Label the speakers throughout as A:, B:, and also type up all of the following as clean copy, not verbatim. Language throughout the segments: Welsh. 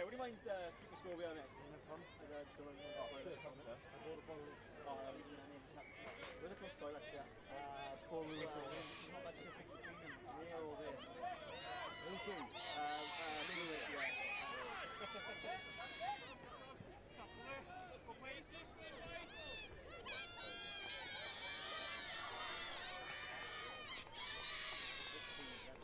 A: Would you mind keeping the score behind it? No problem. I'm just going to the toilet. I bought a bottle. Oh, where's the close toilets, yeah? There's not much difference between them. There or there. Also, middle yeah. Which team is that?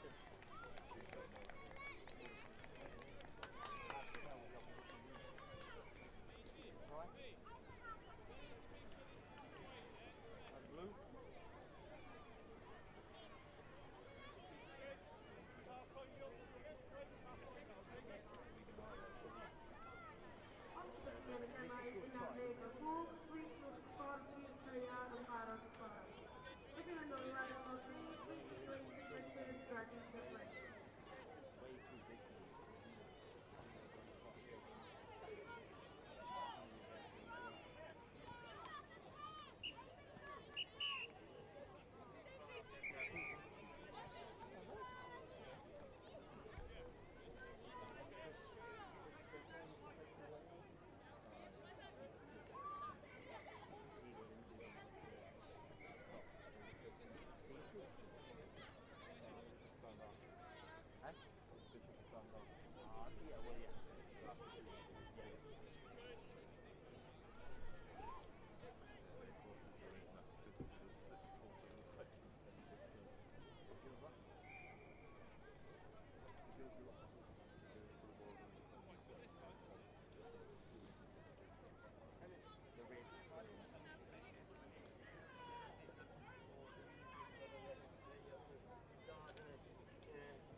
A: Try. And blue. This is good try. Way too big for this.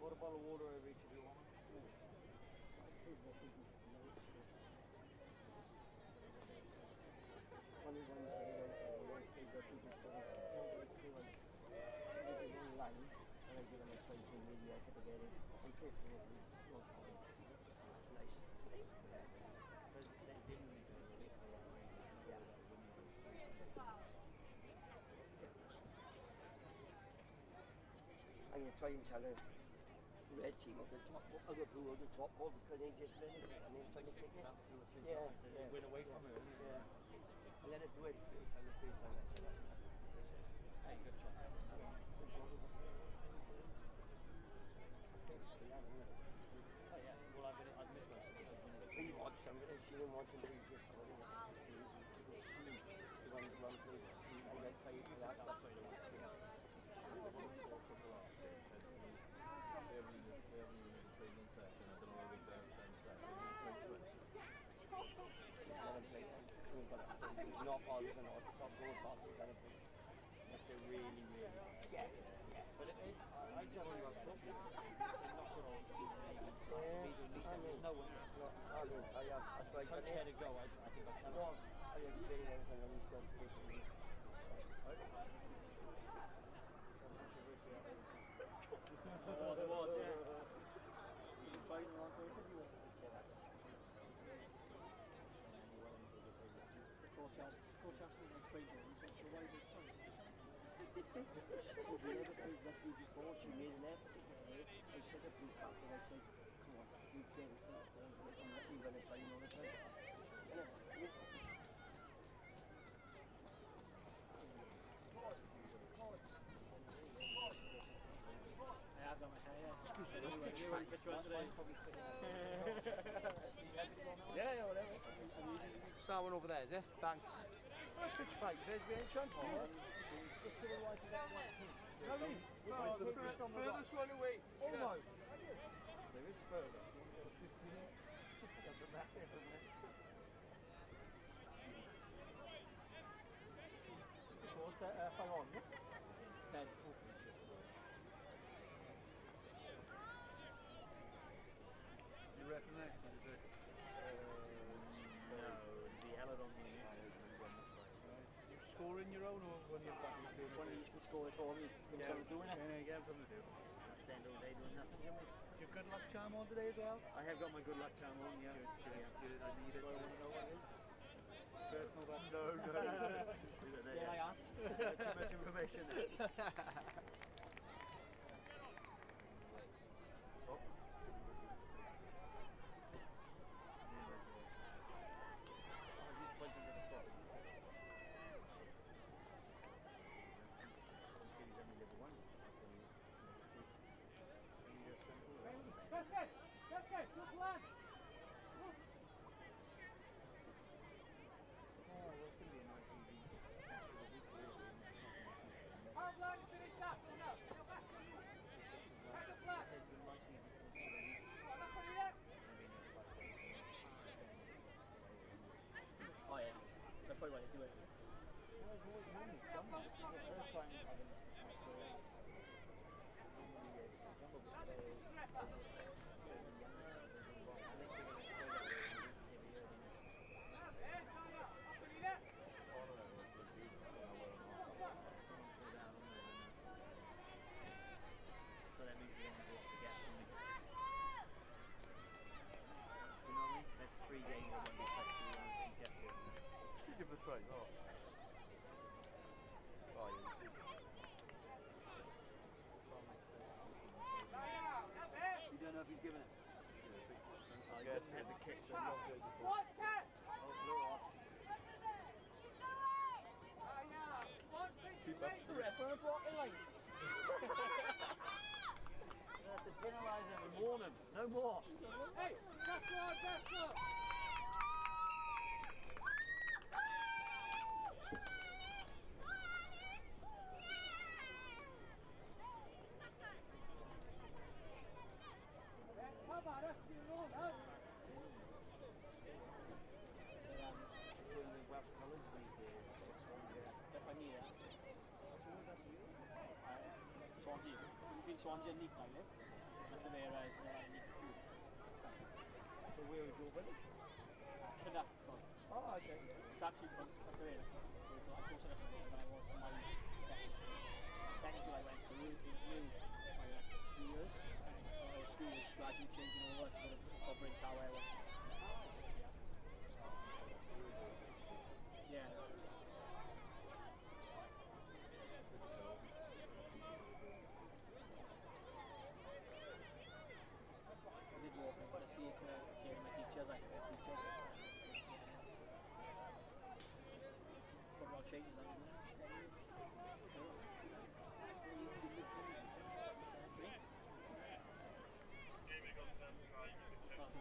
A: Bought a bottle of water over each of you want. Only one, this is one line, and I give them a 20 maybe I could get it. I'm 50, that's nice. So they didn't need to release the yeah. I'm going to try and tell her red team at the top, other blue at the top, all because they just win it and they're trying to kick it. Yeah, yeah. Win away from it. Yeah. I let it do it three times, three times. Hey, good job. Good job. Oh yeah, well I've missed most of it. He watched somebody, she didn't watch somebody just got in the the ones run through and then try to that straight away.
B: They haven't even training session. I don't know whether they're
A: Just let them play. Not odds and not goal passes, let them play.
C: Unless they're really, really bad.
A: Yeah, yeah.
C: But I don't know about trouble. They're not going to there's no one.
A: I
C: Coach had a go, I think I'll tell him.
A: I explained everything and he's got to take it.
C: Oh, there was, yeah. You can find the wrong places, you won't. Coach asked me to explain to him, he said, well, why is it fun?
A: She never played rugby before, she made an effort to get there. I said a blue cap and I said, come on, you get it, we run a train all the time.
C: I have done my hair, yeah.
A: Excuse me, that's
C: pitch five. Yeah, yeah, whatever.
D: It's that one over there, is it? Thanks.
A: Pitch five, there's been a chance. Just to the right of that one.
E: No, the furthest one away.
A: Almost. There is further. Doesn't matter, isn't it?
C: Scored 5 on, yeah? 10.
B: You ref next, is it?
C: No, the Ellard on the next.
B: You scoring your own or one of your buddies doing it?
C: One of these can score it for me.
B: Yeah,
C: I'm doing it.
B: Yeah, get from the do.
C: Stand all day doing nothing, can we?
B: Your good luck charm on today as well?
C: I have got my good luck charm on, yeah.
B: Good, good, good. I need it.
C: Do I want to know what it is?
B: Personal button?
C: No, no. Yeah, I ask. Too much information there.
B: Oh.
E: Good lad.
C: Oh, well, it's going to be a nice easy test for the week, really.
E: Half line is in the tackle now. Now back to you.
C: It's a nice easy finish to the week. It's going to be another 5 days.
A: Oh yeah, that's probably why they do it.
C: Well, it's always normally done this. This is the first time I've been it's not the normally it's a jumble, but today is younger, unless they're going to play that way every year. So that means we only got to get from the. You know what I mean? That's 3 games that won't be played, so we won't get to.
B: Give it a try. Oh. Oh, yeah.
A: You don't know if he's given it.
B: Yes, yeah, the kicks are not good.
E: One cat.
A: Oh, blew off. The ref on a blocking line.
C: You have to penalise him and warn him. No more.
E: Hey, back on, back on.
C: Doing the Welsh Colours League, the 6-1.
A: That's by me, yeah. Swansea. Between Swansea and Neath, I live. That's the mayor is Neath School.
C: So where is your village?
A: Llanelli, it's called.
C: Oh, okay.
A: It's actually, that's the area. I'm closer to the than I was to my second school. Second school I went to, it was new by like 3 years. So our school was gradually changing over to it's called Bryn Tower. Yeah. I did walk, but I see if see any of my teachers, I have teachers. It's probably all changes, I mean, it's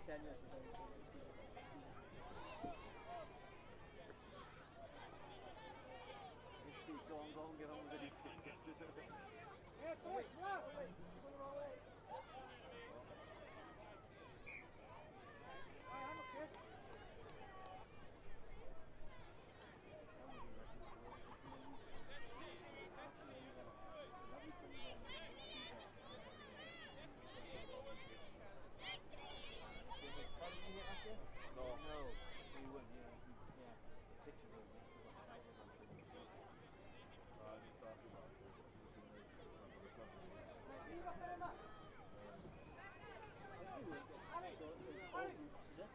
A: 10 years. 4, 10 years since I was in school.
C: Steve, go on, go on, get on with it.
E: Yeah, wait, wait, you're going the wrong way. I'm okay.
C: No. No, you wouldn't, yeah. Yeah. The pictures are
A: So there's all groups, is it?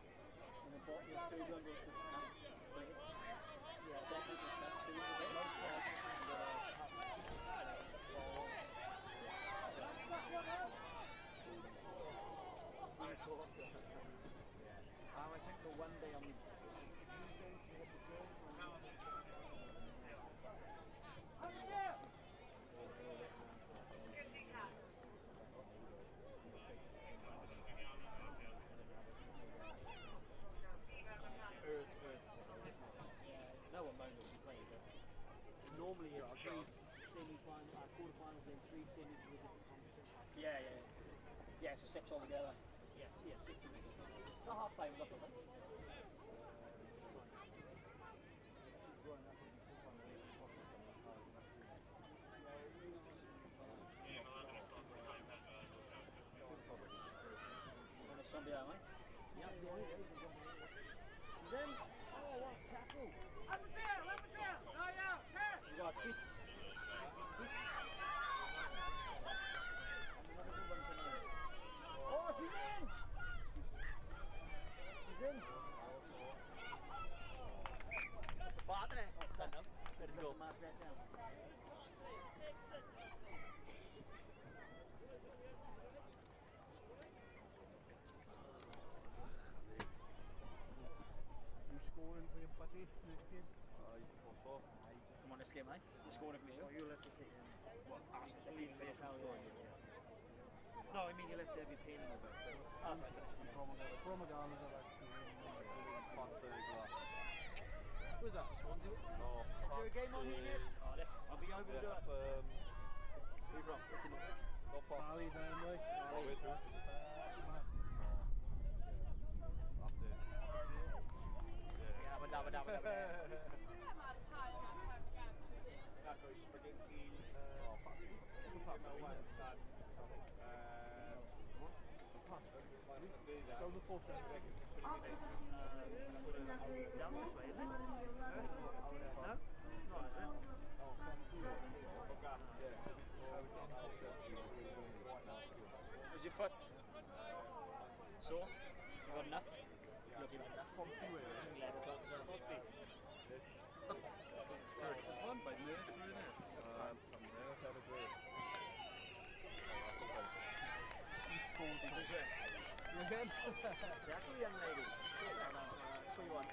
A: And the bottom, the third one goes to the camp. Right? Yeah. Second goes to the third one.
C: Yeah. I think the one day on the Tuesday we had the girls on the
A: No one moaned when we played, but normally it's 3 semi-finals, quarter-finals, then 3 semis with a different competition. Yeah, yeah, yeah. Yeah, so 6 altogether. Yes, yeah, 6 altogether. So half time was off, I think. And there's somebody that way.
C: Yeah, then, oh, what a tackle.
E: Up and down, up and down. Oh, yeah, turn.
A: You got tweets.
C: Oh, she's in! She's in.
A: The part, isn't it? Oh, done now. Let's go.
C: Mark that down.
E: You scoring for your buddy next game?
B: I suppose so.
A: Come on, this game, eh? You're scoring for me.
C: Oh, you'll have to take him.
A: What?
C: Lead for scoring. Yeah. No, I mean you'll have to have your pen and all that.
B: Bromagana are like
D: Who's that? Swansea?
B: No.
C: Is there a game on here next? I'll be able to do it.
B: Where you from? Not far.
E: Bally down way.
B: All the way through. Up there.
D: Yeah. Dabba dabba dabba.
B: Down the fourth.
C: Down this way, isn't it? No? It's not, is it?
A: How's your foot? Sore? You got enough? Look, you got enough. 11 o'clock is on.
B: There's one by nursery, isn't it? Some nurse had a great.
E: You again?
A: Exactly, young lady. That's what you want.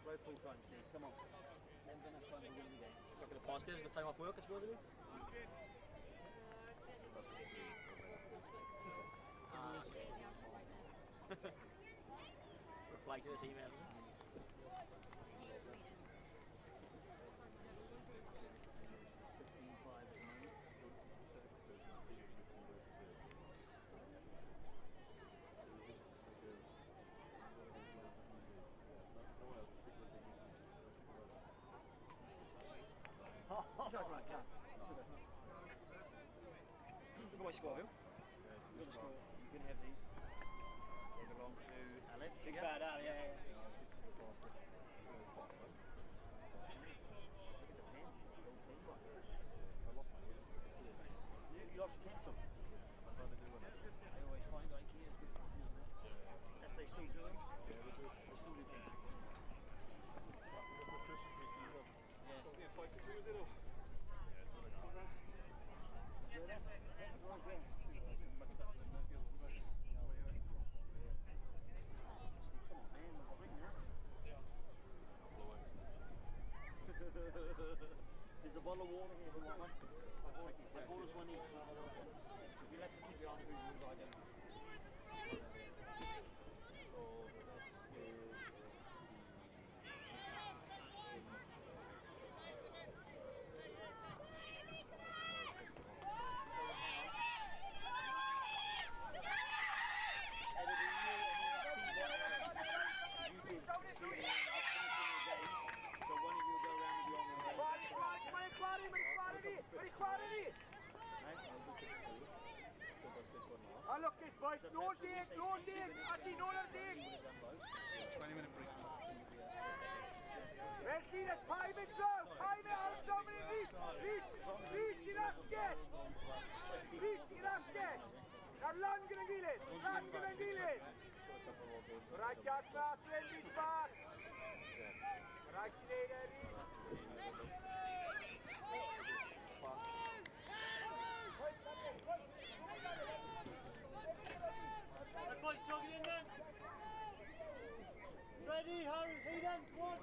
C: Right full time, Steve. Come on. Haven't got enough time to win the game.
A: Look at the positives, the time off work, I suppose, I mean. Reply to this email, is it?
C: 15-5 at the moment.
A: Look at my score, you.
C: You can have these. They belong to Aled.
A: Big bad Al, yeah, yeah.
C: Look at the pen. The old pen one. You lost your pencil.
B: I found a new one.
C: I always find IKEA is good for food. If they still do them.
B: Yeah, they do.
C: They still do pencils. Yeah.
E: Was it 5-6, was it? Or?
C: Yeah, that's right, yeah.
B: Much better than the other one.
C: Steve, come on, man, we've got ring now. There's a bottle of water here if you want one. I bought us one each. If you like to keep your eye on who you I don't know.
B: So the next is
C: It'll be you and Steve one around. You did Steve and I are finishing the games, so one of you will go around with the on the games. Right?
E: Ah, look this, boys. No dig, no dig. Actually, no dig.
B: 20-minute break.
E: Felly, y paid mynd draw, paid mynd ar Dominic Rhys, Rhys, Rhys i'r asgell, Rhys i'r asgell. Nawr lan gyda'n gilydd, lan gyda'n gilydd. Rhaid ti as mas yn Rhys bach. Rhaid ti neud e, Rhys.
C: Right, boys, jog it in then. Ready, Harry, Hayden, come on.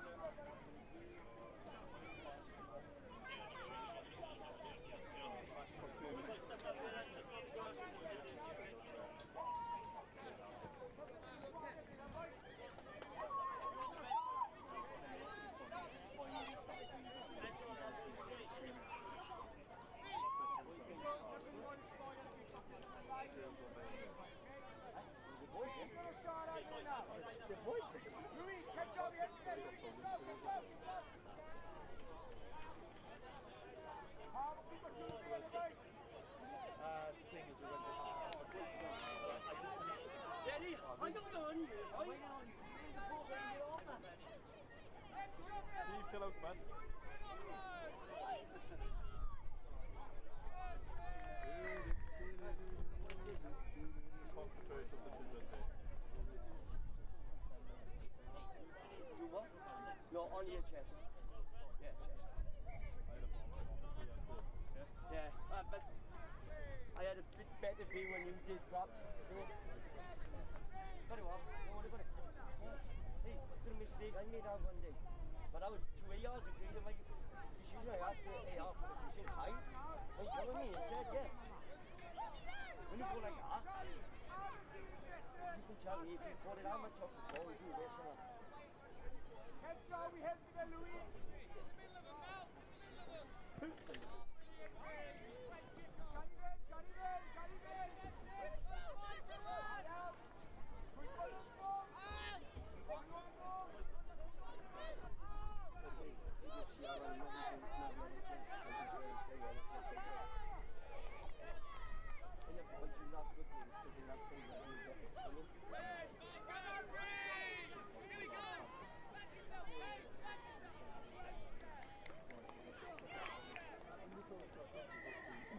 C: The boys.
E: Louis, catch up here.
B: Sing is a rugby.
C: I just finished it.
A: Jenny, I don't know on you.
C: I'm waiting on you. Read the ball so I can get on that.
B: Steve, chill out, man. First of the two right there.
A: Do what? No, on your chest. Yeah, chest. Yeah, but I had a bit better view when you did perhaps. Got it well. Don't worry about it. Hey, good mistake I made out one day. But I was 2 hours agreed on my decision. I asked the AR for the decision time. He's telling me, he said, yeah. When you go like that, you can tell me if you put it how much off the floor, you do this and that.
E: Head draw, we help you there, Louis.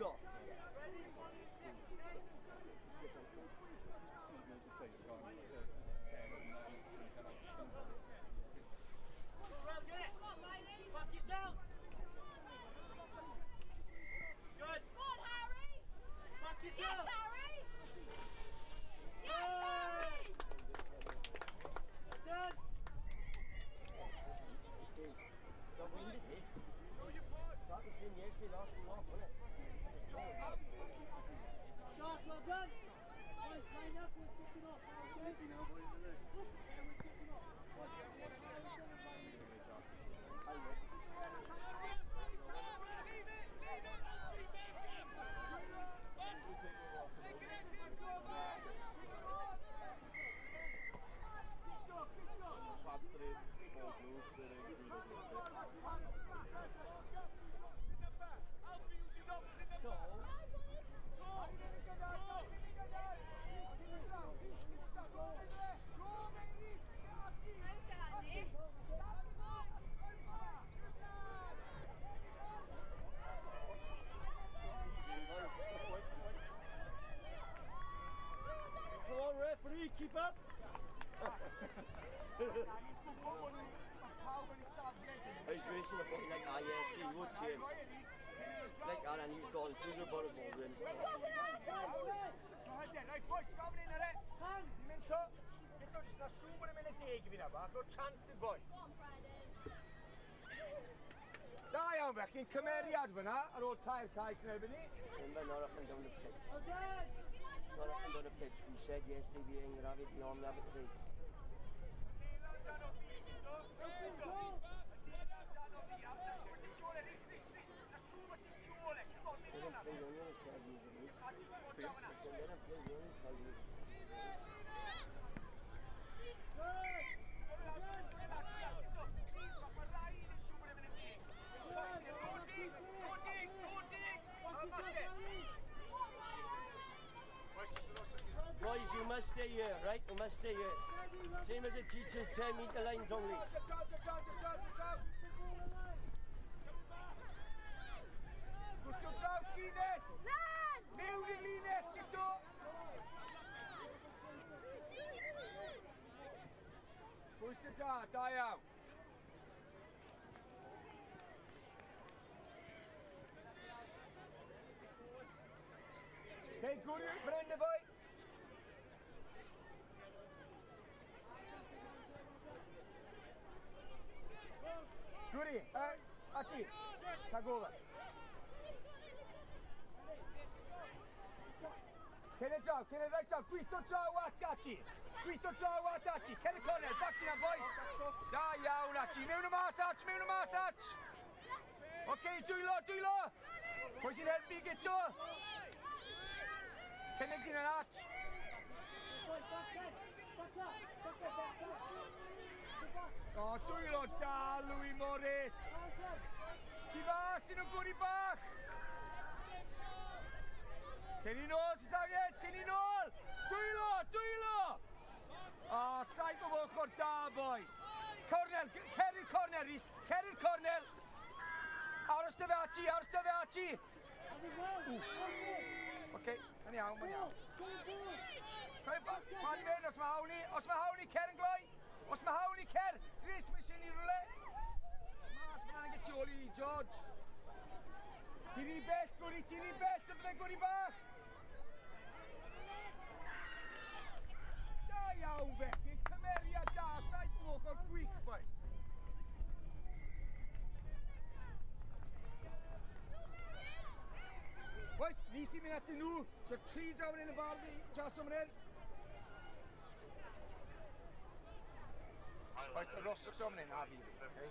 A: No.
D: Fuck yourself. Good.
F: Good, Harry.
D: Fuck yourself.
F: Yes, Harry. Yes, Harry.
D: Done.
A: That was in yesterday, last one off, wasn't it?
C: Start, well done. Boys, line up, we're kicking off. Okay? Yeah, we're kicking off.
A: So, come on, referee, keep up. He's racing the body like that, yeah, see, you would see him. Like that, and he's gone through the bottom ball then.
E: Right, boys, stop it in there. Ni'n mynd to, gyda jyst na siŵr bod yn mynd y deg i fi na bach, no chance i boys. Da iawn bechgyn, cymeriad fyna ar ôl tair cais yn erbyn ni.
A: Remember, not up and down the pitch. Not up and down the pitch. We said yesterday we ain't gonna have it, we only have it today. They don't play only 12 years of age. They don't play only 12 years of age. Boys, you must stay here, right? You must stay here. Same as the teachers, 10 metre lines only.
E: Gwthio draw llinell! Mewn i linell, gyto! Pwy sy'n da? Da iawn. Okay, good, Brenda boy. Goody, Archie, take over. Tyn e draw, tyn e right draw, gweithio draw at Archie. Gweithio draw at Archie, cer y cornel, back in boy. Da iawn Archie, mewn y mas Arch, mewn y mas Arch. Oce, dwylo, dwylo. Pwy sy'n helpu gyto? Cynnig dyn yn Arch. O, dwylo da, Louis Morris. Ti fas yn o gwri bach. Tyn ni nôl, sy'n angen, tyn ni nôl. Dwylo, dwylo. O, saith o ochr da, boys. Cornel, cer i'r cornel, Rhys, cer i'r cornel. Aros dy fe Archie, aros dy fe Archie. Oce, mae'n iawn, mae'n iawn. Pa'n i fynd, os mae hawl ni, os mae hawl ni, cer yn gloi. Os mae hawl ni, cer. Rhys, mae eisiau ni rhywle. Mas, mae'n angen tu ôl i ni, George. Ti'n rhy bell, Gwri, ti'n rhy bell, dy fydde Gwri bach. Da iawn, bechgyn, cymeriad da, saith o ochr gwych, boys. sy'n mynd atyn nhw. So 3 draw fan hyn y Bardi, dros o'n hyn.
G: Oes, aroswch draw fan hyn a fi, okay?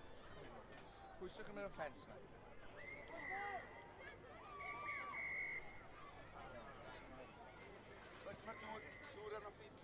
G: Pwyswch yn mynd o'r ffens na. Oes, mae dŵr arno, please.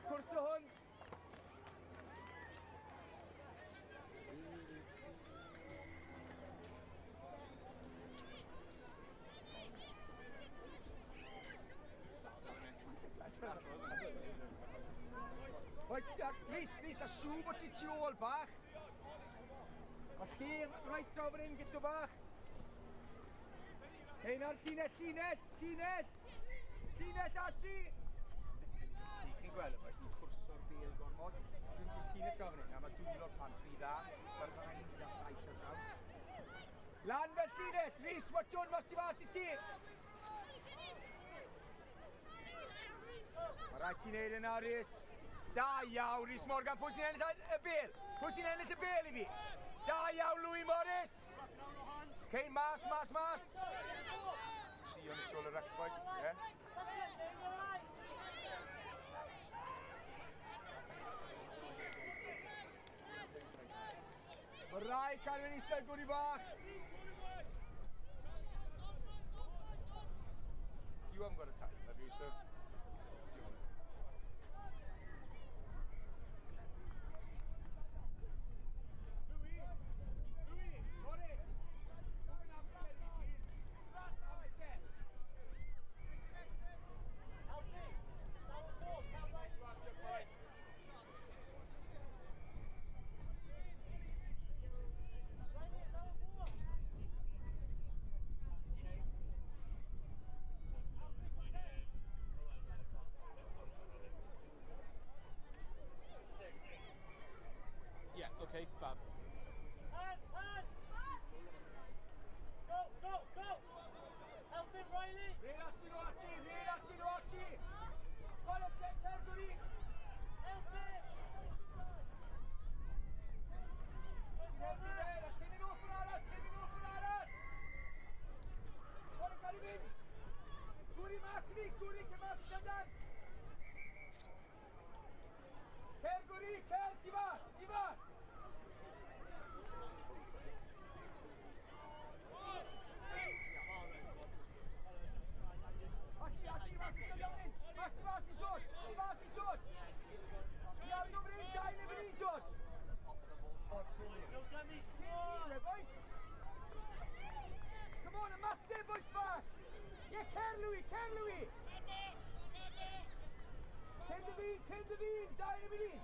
G: Cwrso hwn. Oes, Rhys, Rhys, a siw bod ti tu ôl bach. A lle, reit draw fan hyn, gyda bach. Hei na'r llinell, llinell, llinell. Llinell ati. Chi'n gweld y boes, ni'n cwrso'r bel gormod. Dwi'n llinell draw fan hyn, a mae dwylo'r plant rhy dda. Mae'r rhain gyda saith ar draws.
E: Lan fel llinell, Rhys, watch on, mas ti fas i ti. Mae rhaid ti'n neud yna, Rhys.
G: Da iawn, Rhys Morgan. Pwy sy'n ennill y bel? Pwy sy'n ennill y bel i fi? Da iawn, Louis Morris. Cein, mas, mas, mas.
H: Tri o'n tu ôl y rec, boys. Yeah.
G: Mae rai cadw'n isel, gwri bach.
H: You haven't got a time, have you, sir?
G: Louis, Morris. Amser i fi, please. Amser.
B: Yeah, okay, fab.
D: Hands, hands! Go, go, go! Help him, Riley!
G: Rhed ati nhw, Archie! Rhed ati nhw, Archie! Go on, cer, Gwri!
D: Help him!
G: Ti'n helpu fe, a tynnu nhw ffwrdd arall, tynnu nhw ffwrdd arall! Go on, gad i fynd! Gwri mas i fi, Gwri, cer mas i dan! Cer, Gwri, cer, ti mas, ti mas! Archie, Archie, mas i dan hyn! Mas, ti mas i George! Ti mas i George! Iawn, nhw'n mynd, dau neu mynd, George!
D: No dummies, come on!
G: Ie, boys! Come on, ymateb, boys bach! Ie, cer, Louis, cer, Louis! Tyn dy ddyn, tyn dy ddyn, dau neu mynd.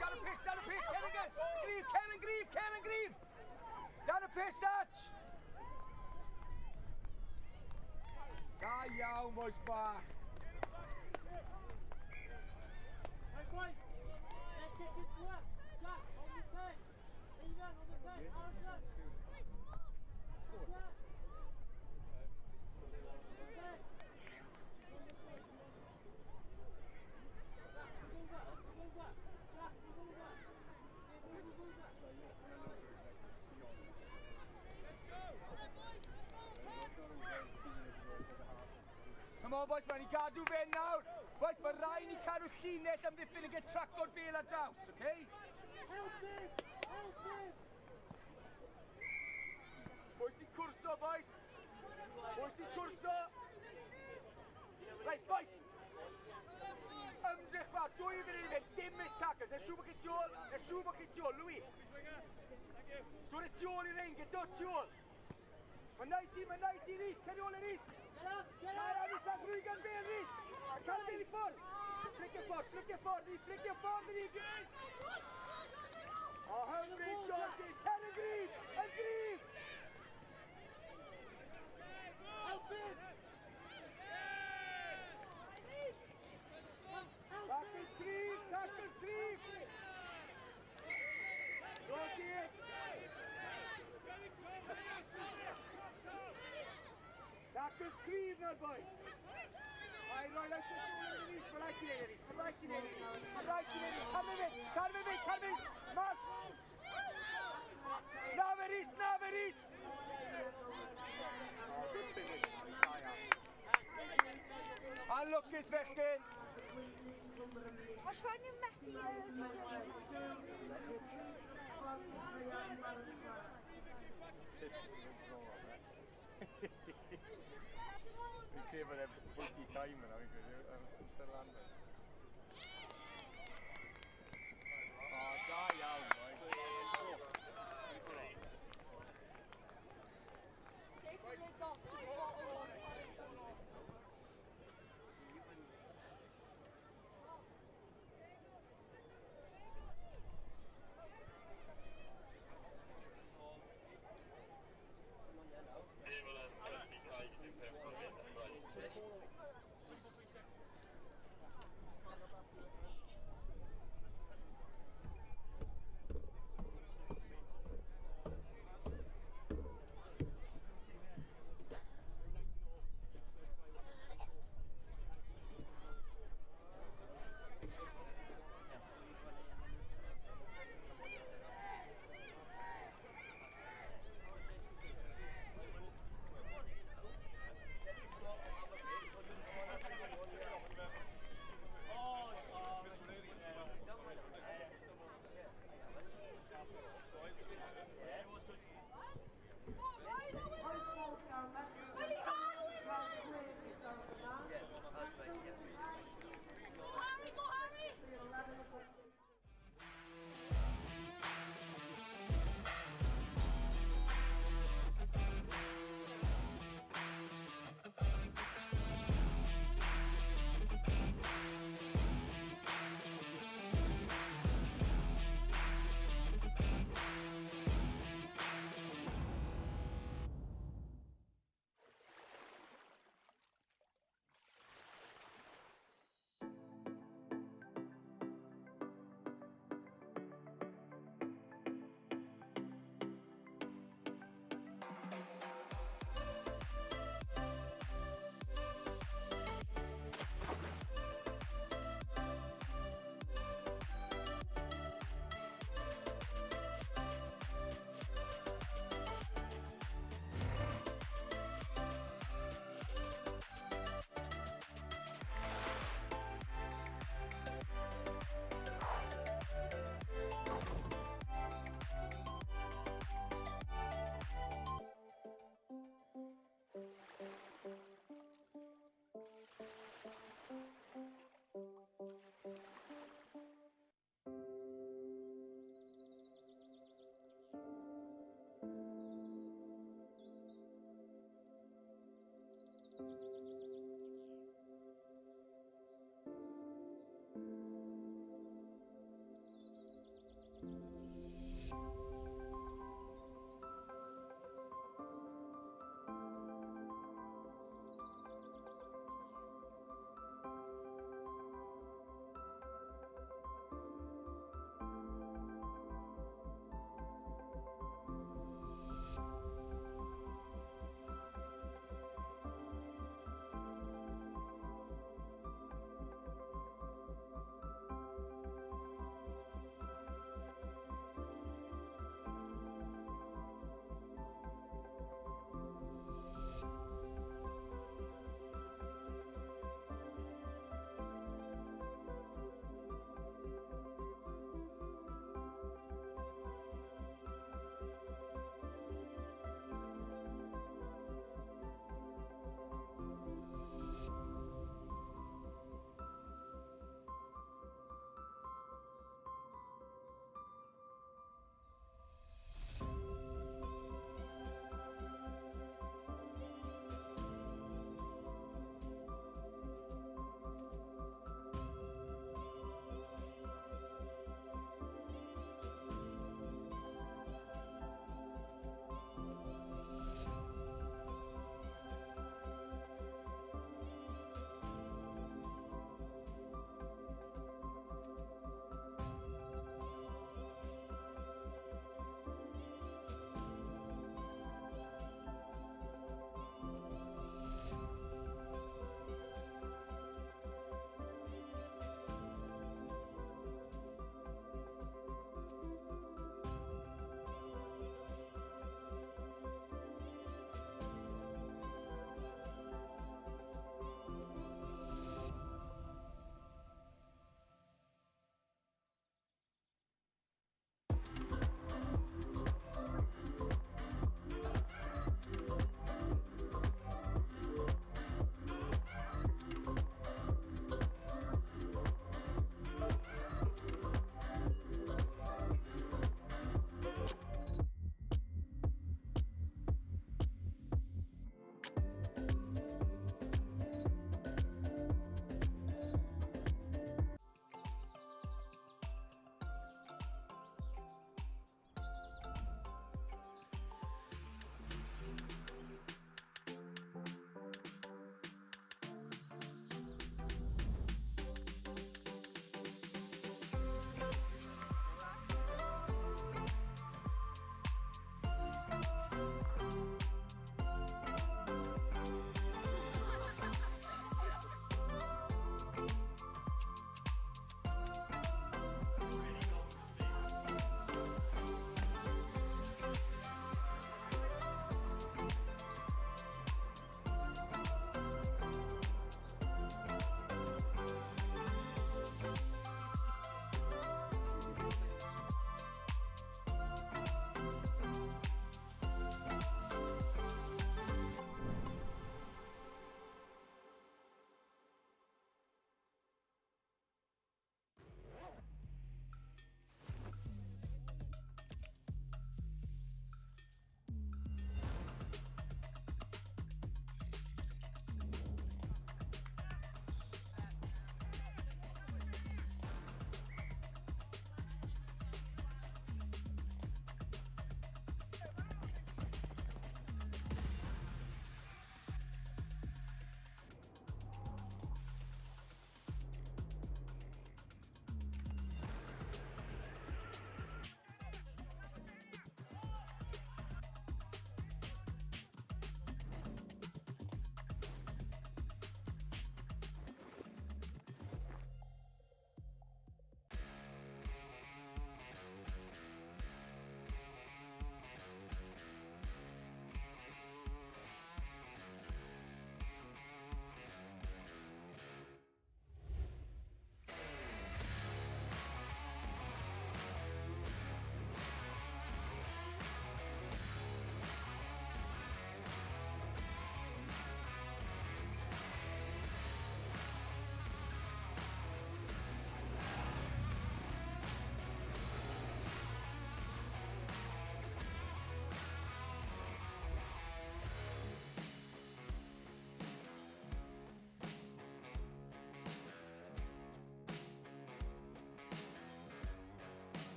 G: Dan y pyst, dan y pyst, cer yn gryf, cer yn gryf, cer yn gryf! Dan y pyst, Arch! Da iawn, boys bach!
D: Right, boys! Let's kick it to us! Jack, on the 10! Ivan, on the 10! Harrison! Jack! 10! Jack, move over! Move over! Jack, move over! Move, move over!
G: Come on, boys, mae'n i gadw fe nawr. Boys, mae rhaid ni cadw llinell amddiffyn yn gael traco'r bel ar draws, okay?
D: Help him! Help him!
G: Pwy sy'n cwrso, boys? Pwy sy'n cwrso? Right, boys. Ymdrech fawr, 2 funud i fynd, dim miss tackles. Neu siŵr bod chi tu ôl, neu siŵr bod chi tu ôl, Louis. Dod y tu ôl i rein, dod tu ôl. Mae 90, mae 90, Rhys, cer i ôl i Rhys.
D: Get up! Get
G: Cael
D: up!
G: Rhys a rwyg yn bel, Rhys. Cael y bel i ffwrdd. Flicio ffordd, flicio ffordd, ni, flicio ffordd, ni. O, hyfryd, Georgie, cer yn gryf, yn gryf.
D: Help him! Help him!
G: Tackles gryf, tackles gryf. Georgie. Tackles cryf nawr, boys. Ai, roi lawr i'r ôl yn Rhys, mae rhaid ti neud e, Rhys, mae rhaid ti neud e, Rhys, mae rhaid ti neud e, Rhys, car fe fynd, car fe fynd, car fe fynd, mas. Na fe, Rhys, na fe, Rhys.
H: Oh, good finish. Da iawn.
G: Anlwcus fechgyn.
F: Os rhaid nhw methu
H: This is a draw, right? Fi'n credu bod e bwyty time yna, fi'n credu, amser lan, boys. O, da iawn, boys.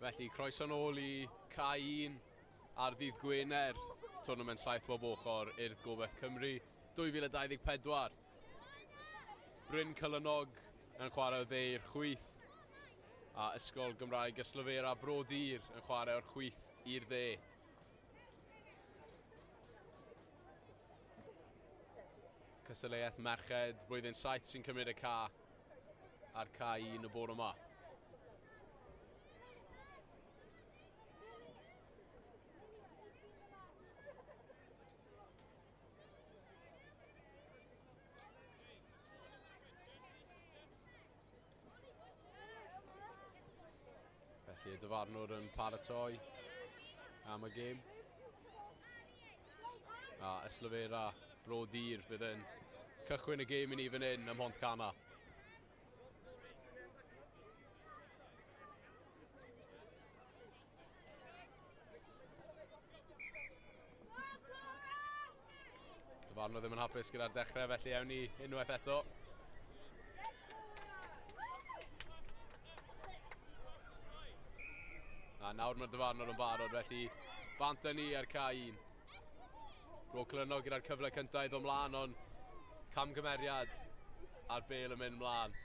I: Felly, croeso nôl i Cae 1 ar ddydd Gwener, twrnament 7 bob ochr Urdd Gobaith Cymru 2024. Bryn Celynog yn chwarae o dde i'r chwith, a Ysgol Gymraeg Ystalyfera Bro Dur yn chwarae o'r chwith i'r dde. Cystadleuaeth merched blwyddyn 7 sy'n cymryd y ca a'r cae 1 y bore yma. Felly y dyfarnwr yn paratoi am y gêm. A Ystalyfera Bro Dur fydd yn cychwyn y gêm i ni fan hyn ym Mhontcanna. Dyfarnwr ddim yn hapus gyda'r dechrau, felly ewn ni unwaith eto. A nawr mae'r dyfarnwr yn barod, felly bant â ni ar cae 1. Bro Celynog gyda'r cyfle cyntaf i ddod mlaen, ond camgymeriad a'r bel yn mynd mlaen.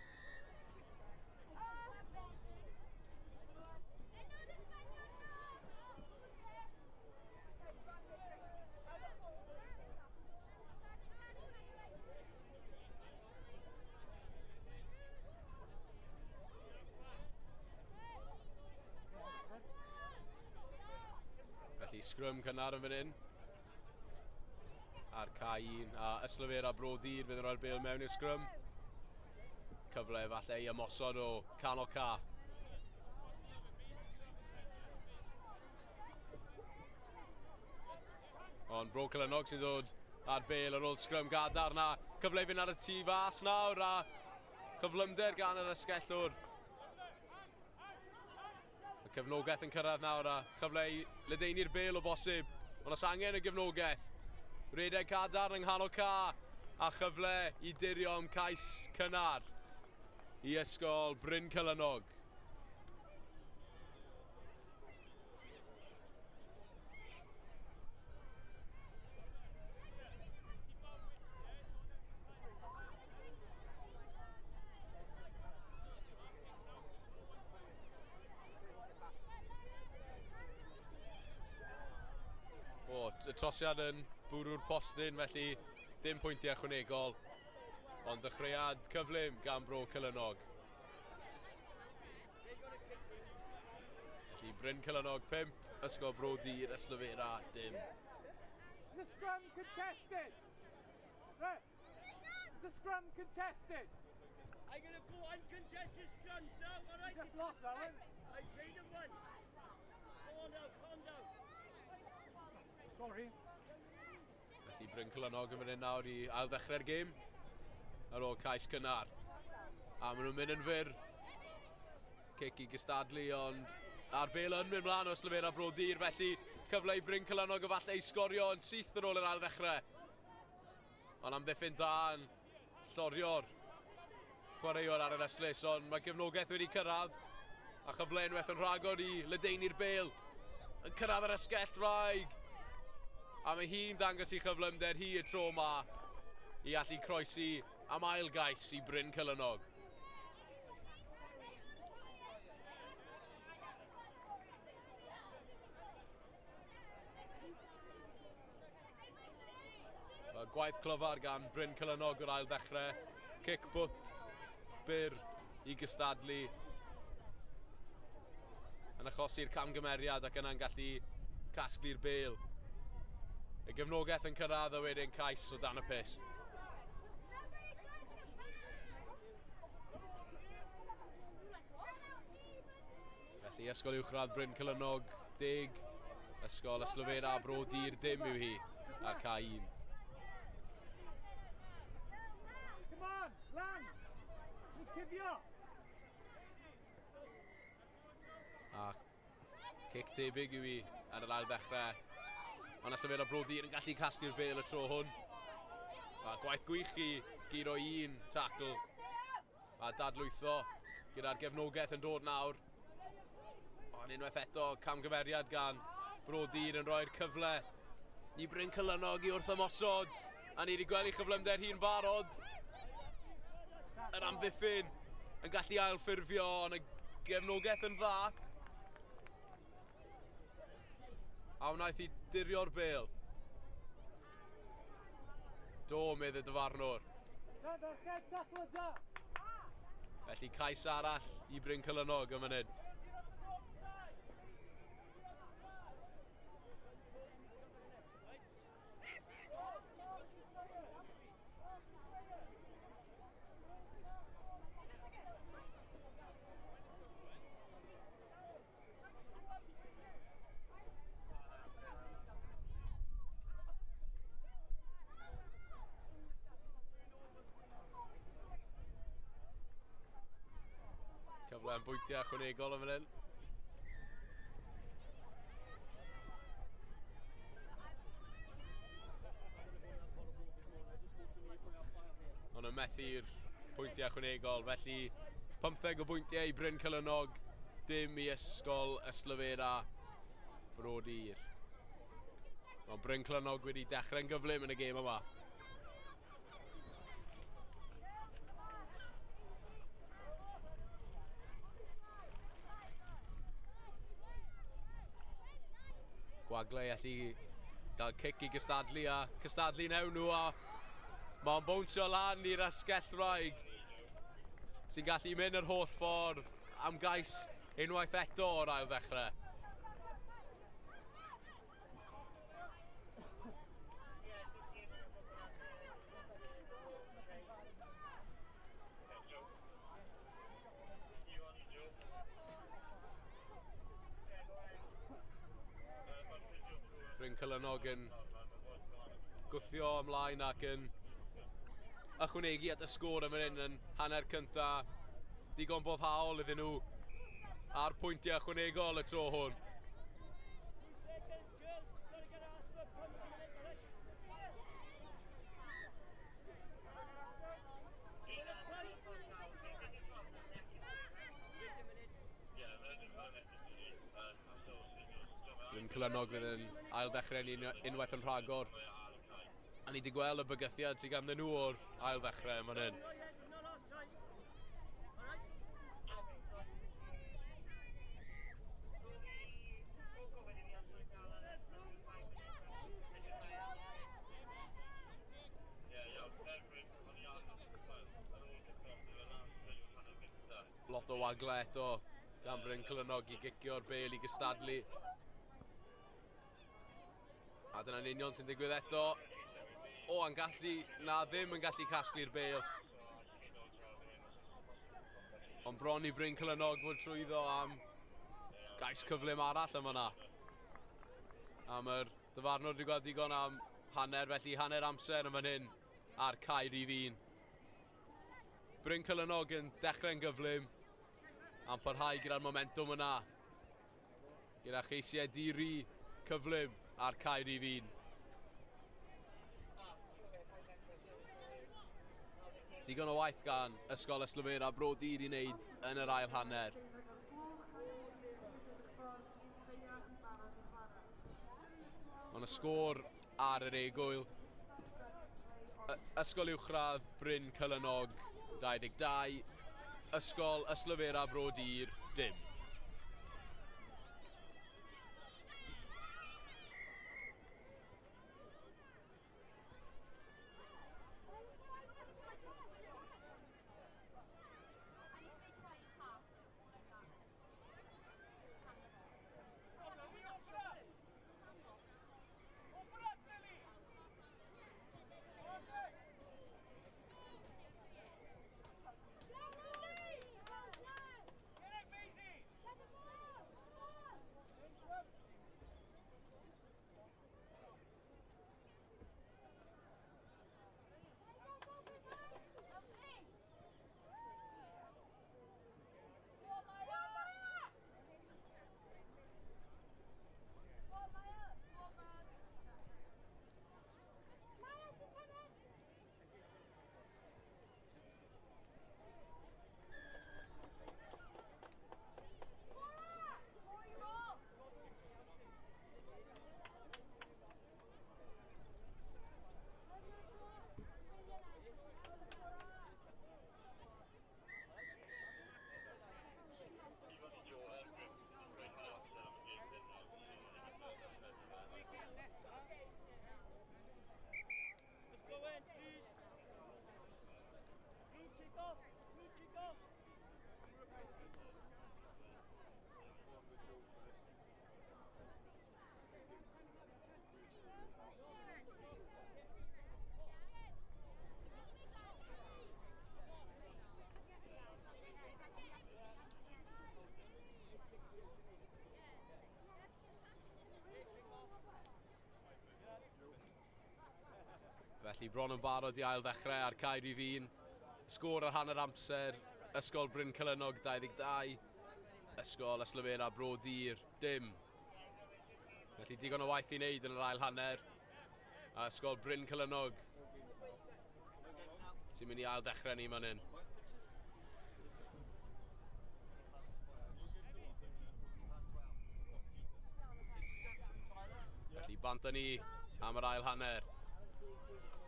I: Felly sgrym cynnar yn fan hyn. A'r cae 1 a Ystalyfera Bro Dur fydd yn rhoi'r bêl mewn i'r sgrym. Cyfle efallai i ymosod o canol ca. Ond Bro Celynog sy'n dod ar bêl ar ôl sgrym gadarn a cyfle i fynd ar y tu fas nawr a chyflymder gan yr asgellwr. Y cefnogaeth yn cyrraedd nawr a chyfle i ledaenu'r bêl o bosib. Ond os angen y gefnogaeth, redeg cadarn yng nghanol ca a chyfle i dirio am cais cynnar i Ysgol Bryn Celynog. O, y trosiad yn bwrw'r postyn, felly dim pwyntiau ychwanegol, ond dechreuad cyflym gan Bro Celynog. Felly Bryn Celynog 5, Ysgol Bro Dur, Ystalyfera dim.
E: The scrum contested. Right. The scrum contested.
A: I'm going to go uncontested scrums now, all right?
E: You just lost that one.
A: I played them one. Come on now, calm down.
E: Sorry.
I: Felly Bryn Celynog yn mynd yn nawr i ail-ddechrau'r gêm ar ôl cais cynnar. A maen nhw'n mynd yn fyr. Cic i gystadlu, ond a'r bêl yn mynd mlaen o Ystalyfera Bro Dur, felly cyfle i Bryn Celynog efallai i sgorio yn syth ar ôl yr ail ddechrau. Ond amddiffyn da yn llorio'r chwaraewr ar yr ystlys, ond mae gefnogaeth wedi cyrraedd a chyfle unwaith yn rhagor i ledaenu'r bêl. Yn cyrraedd yr asgell wraig. A mae hi'n dangos i chyflymder hi y tro yma i allu croesi am ail gais i Bryn Celynog. Gwaith clyfar gan Bryn Celynog o'r ail ddechrau. Cic bwt byr i gystadlu. Yn achosi'r camgymeriad ac yna'n gallu casglu'r bêl. Y gefnogaeth yn cyrraedd a wedyn cais o dan y pyst. Felly Ysgol Uwchradd Bryn Celynog 10, Ysgol Ystalyfera Bro Dur dim yw hi ar cae 1.
E: Come on, lan! Ni'n cuddio!
I: A cic tebyg yw hi ar yr ail ddechrau. Ond Ystalyfera Bro Dur yn gallu casglu'r bêl y tro hwn. A gwaith gwych i guro un tacl a dadlwytho gyda'r gefnogaeth yn dod nawr. Ond unwaith eto, camgymeriad gan Bro Dur yn rhoi'r cyfle i Bryn Celynog i wrth ymosod. A ni wedi gweld ei chyflymder hi'n barod. Yr amddiffyn yn gallu ailffurfio, ond y gefnogaeth yn dda. A wnaeth hi dirio'r bêl. Do, medd y dyfarnwr. Felly cais arall i Bryn Celynog yn fan hyn. Cyfle am bwyntiau ychwanegol yn fan hyn. Ond yn methu'r pwyntiau ychwanegol, felly 15 o bwyntiau i Bryn Celynog, dim i Ysgol Ystalyfera Bro Dur. Mae Bryn Celynog wedi dechrau'n gyflym yn y gêm yma. Gwagle i allu gael cic i gystadlu a cystadlu newn nhw, a mae'n bownsio lan i'r asgellwraig sy'n gallu mynd yr holl ffordd am gais unwaith eto o'r ail ddechrau. Bryn Celynog yn gwthio ymlaen ac yn ychwanegu at y sgôr am hyn yn hanner cynta. Digon boddhaol iddyn nhw a'r pwyntiau ychwanegol y tro hwn. Bryn Celynog fydd yn ail ddechrau unwaith yn rhagor. A ni wedi gweld y bygythiad sydd ganddyn nhw o'r ail ddechrau yma hyn. Lot o wagle eto gan Bryn Celynog i gicio'r bêl i gystadlu. A dyna'n union sy'n digwydd eto. O, yn gallu, na ddim yn gallu casglu'r bêl. Ond bron i Bryn Celynog fod trwyddo am gais cyflym arall yma na. Am yr dyfarnwr wedi gweld digon am hanner, felly hanner amser yn fan hyn ar cae rhif 1. Bryn Celynog yn dechrau'n gyflym a'n parhau gyda'r momentwm yna. Gyda cheisiau di-ri cyflym ar cae rhif 1. Digon o waith gan Ysgol Ystalyfera Bro Dur i wneud yn yr ail hanner. Ond y sgôr ar yr egwyl. Ysgol Uwchradd Bryn Celynog 22, Ysgol Ystalyfera Bro Dur dim. Felly bron yn barod i ail ddechrau ar cae rhif 1. Sgôr ar hanner amser, Ysgol Bryn Celynnog 22, Ysgol Ystalyfera Bro Dur dim. Felly digon o waith i wneud yn yr ail hanner. A Ysgol Bryn Celynnog sy'n mynd i ail ddechrau ni man hyn. Felly bant â ni am yr ail hanner.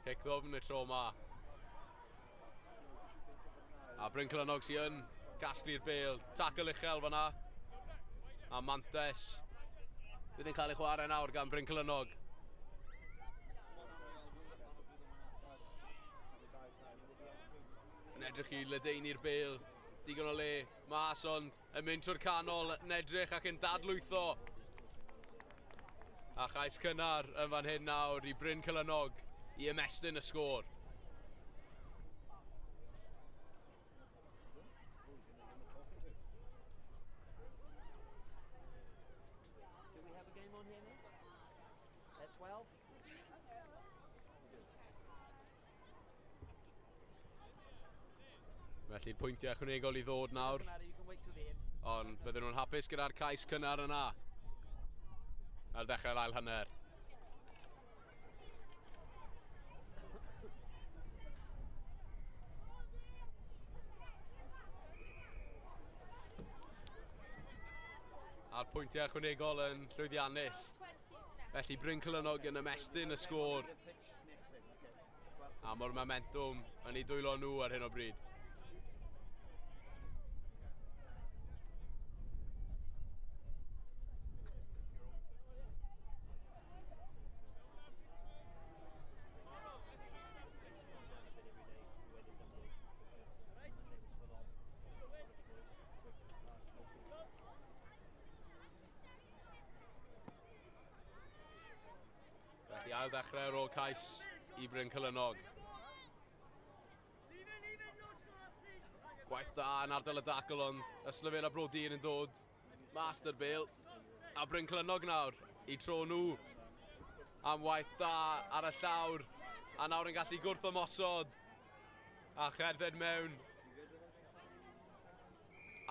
I: Cic ddwfn y tro yma. A Bryn Celynnog sy'n yn casglu'r bêl. Tackle uchel fanna. A Mantes fydd yn cael ei chwarae nawr gan Bryn Celynnog. Yn edrych i ledaenu'r bêl. Digon o le mas, ond yn mynd trwy'r canol, yn edrych ac yn dadlwytho. A chais cynnar yn fan hyn nawr i Bryn Celynnog i ymestyn y sgôr.
A: Do we have a game on here next? At 12?
I: Felly'r pwyntiau ychwanegol i ddod nawr.
A: Doesn't matter, you can wait till the end.
I: Ond bydden nhw'n hapus gyda'r cais cynnar yna ar ddechrau'r ail hanner. A'r pwyntiau ychwanegol yn llwyddiannus. Felly Bryn Celynnog yn ymestyn y sgôr.
A: The pitch next then, okay. 12.
I: A mae'r momentum yn eu dwylo nhw ar hyn o bryd.
A: Monday was full on.
I: Felly ail ddechrau ar ôl cais i Bryn Celynnog. Gwaith da yn ardal y dacl, ond Ystalyfera Bro Dur yn dod mas dy'r bêl. A Bryn Celynnog nawr i tro nhw am waith da ar y llawr. A nawr yn gallu gwrth ymosod a cherdded mewn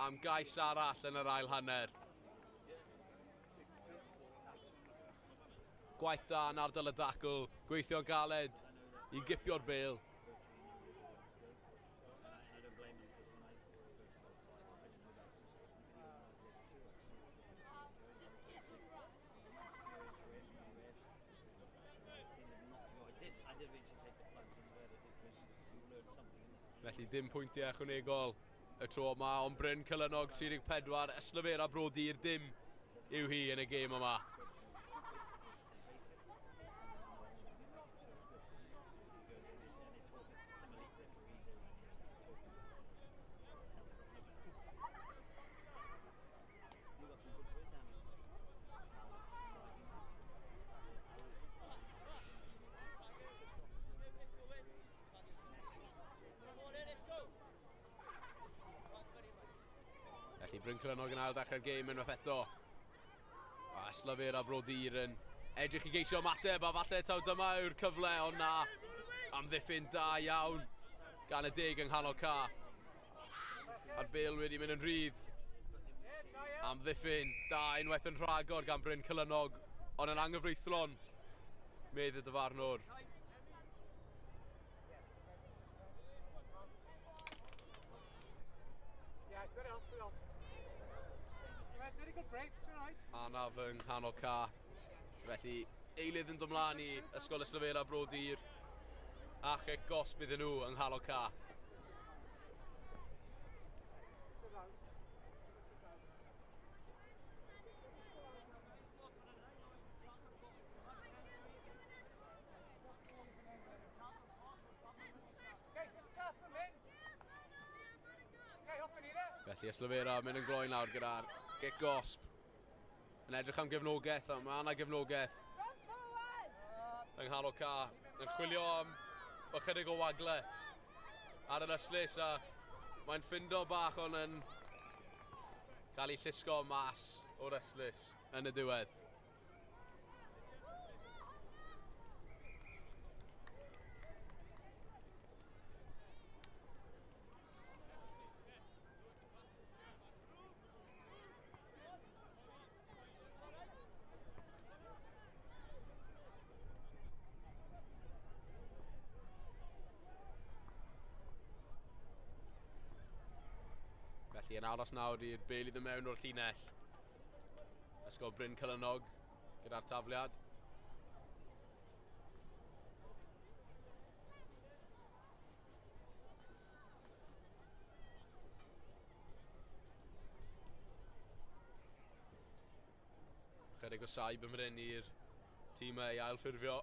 I: am gais arall yn yr ail hanner. Gwaith da yn ardal y dacl, gweithio'n galed i gipio'r bêl.
A: I don't blame you because when I first qualified, I didn't know about the system. Nobody organised it too. I did eventually take the plunge and glad I did because you learn something in it.
I: Felly dim pwyntiau ychwanegol y tro yma, ond Bryn Celynnog 34, Ystalyfera Bro Dur dim yw hi yn y gêm yma.
A: You got some good boys down in
I: Felly Bryn Celynnog yn ail ddechrau'r gêm unwaith eto. A Ystalyfera Bro Dur yn edrych i geisio ymateb, a falle taw dyma yw'r cyfle, ond na, amddiffyn da iawn gan y deg yng nghanol ca. A'r bêl wedi mynd yn rhydd. Amddiffyn da unwaith yn rhagor gan Bryn Celynnog, ond yn anghyfreithlon, medd y dyfarnwr.
E: Yeah, good help, good help. Yeah, very good break, it's all right.
I: Anaf yng nghanol ca. Felly, eilydd yn dod mlaen i Ysgol Ystalyfera Bro Dur. A chic gosb iddyn nhw yng nghanol ca.
E: Good round. Okay, just tap them in. Okay, off in here.
I: Felly Ystalyfera mynd yn gloi nawr gyda'r gic gosb. Yn edrych am gefnogaeth, a mae yna gefnogaeth
F: Run forward!
I: yng nghanol ca. Yn chwilio am ychydig o wagle ar yr ystlys, a mae'n ffindo bach ond yn cael ei llusgo mas o'r ystlys yn y diwedd. Felly yn aros nawr i'r bel i ddod mewn o'r llinell. Ysgol Bryn Celynog gyda'r tafliad. Chydig o saib yn mynd i'r tîmau i ailffurfio.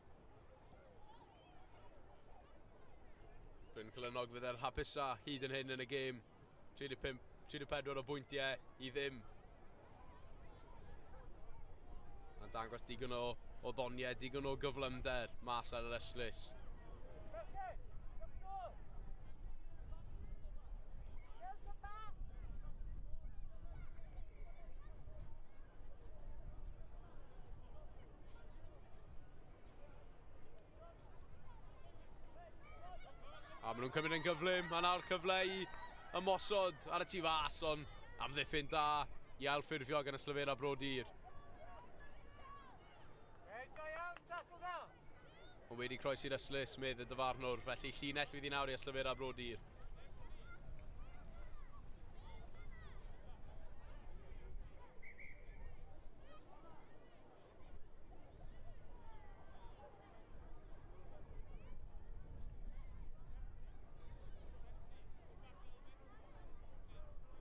I: Bryn Celynog fydd yr hapusa hyd yn hyn yn y gêm. 35, 34 o bwyntiau i ddim. Mae'n dangos digon o ddoniau, digon o gyflymder mas ar yr ystlys. A maen nhw'n cymryd yn gyflym. Mae nawr cyfle i ymosod ar y tu fas, ond amddiffyn da i ailffurfio gan y Ystalyfera Brodir. Ond wedi croesi'r ystlys, medd y dyfarnwr, felly llinell fydd i nawr i Ystalyfera Brodir.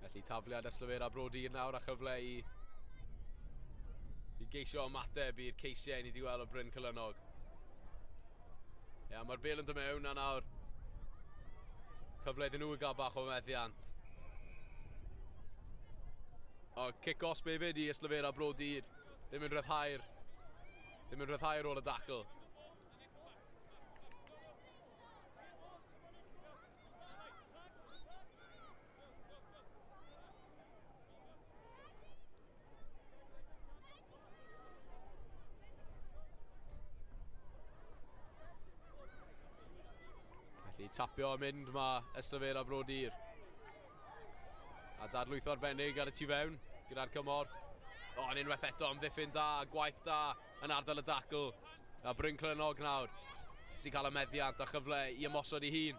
I: Felly tafliad Ystalyfera Brodir nawr a chyfle i geisio ymateb i'r ceisiau ni wedi weld o Bryn Celynog. Ia, mae'r bel yn dod mewn a nawr cyfle iddyn nhw i gael bach o meddiant. O, cic os hefyd i Ystalyfera Brodir. Ddim yn rhyddhau'r ôl y dacl. Felly tapio a mynd mae Ystalyfera Brodir. A dadlwytho arbennig ar y tu fewn gyda'r cymorth. O, yn unwaith eto amddiffyn da, gwaith da yn ardal y dacl. A Bryn Celynog nawr sy'n cael y meddiant a chyfle i ymosod ei hun.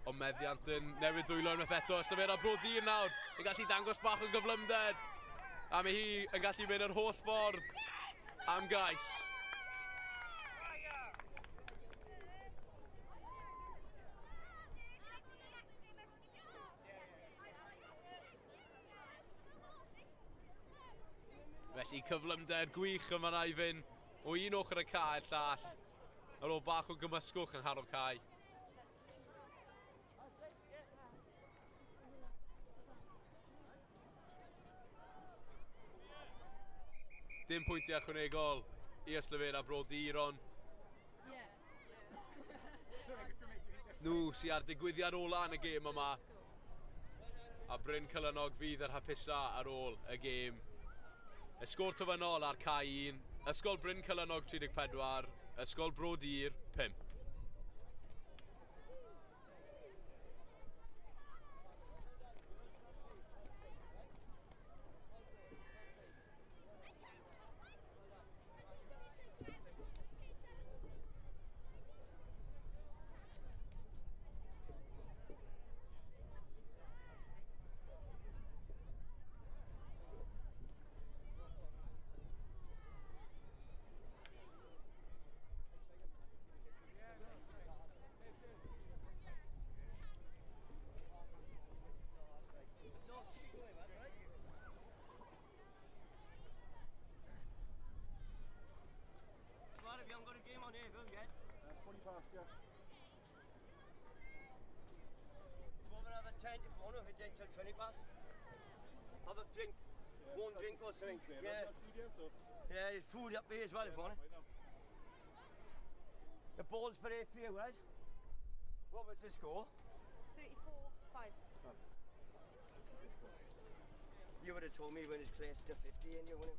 I: Ond meddiant yn newid dwylo unwaith eto. Ystalyfera Brodir nawr yn gallu dangos bach o gyflymder. A mae hi yn gallu mynd yr holl ffordd am gais. Felly cyflymder gwych yma na i fynd o un ochr y cae i'r llall. Ar ôl bach o gymysgwch yng nghanol cae. Dim pwyntiau ychwanegol i Ystalyfera Brodir, ond nhw sy'n ar digwyddiad ola yn y gêm yma. A Bryn Celynog fydd yr hapusa ar ôl y gêm. Y sgôr tyfynol ar cae 1, Ysgol Bryn Celynog 34, Ysgol Brodir 5.
A: Go over and have a tent if you want to, if it's until 20 past. Have a drink, warm drink or something. Yeah. Yeah, there's food up here as well if you want it. The ball's for here for you, right? What was the score?
F: 34-5.
A: You would have told me when it's close to 50 and you wouldn't.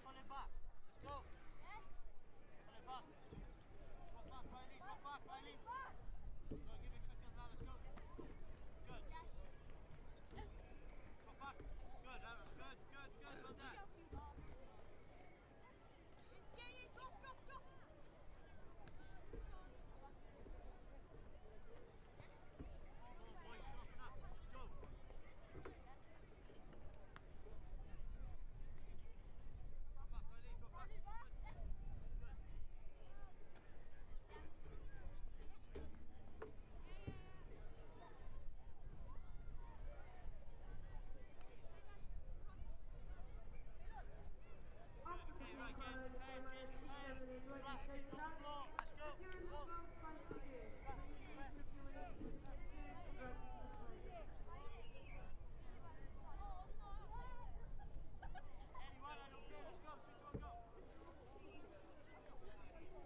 D: Pull it back. Let's go. Yes. Pull it back. Drop back, Riley. Drop back, Riley. Go, give it quicker now. Let's go. Good. Yes. Drop back. Good, Aaron. Good, good, good. Well done.
F: Yeah, drop, drop, drop.
D: Come on, boys, sharpen up. Let's go. Drop back, Riley. Drop back. Good. Good. Okay, right, get players, get players. Slap it on the floor. Let's go. Go. Slap it, press. Anyone, I don't care. Let's go. 3, 2, 1, go.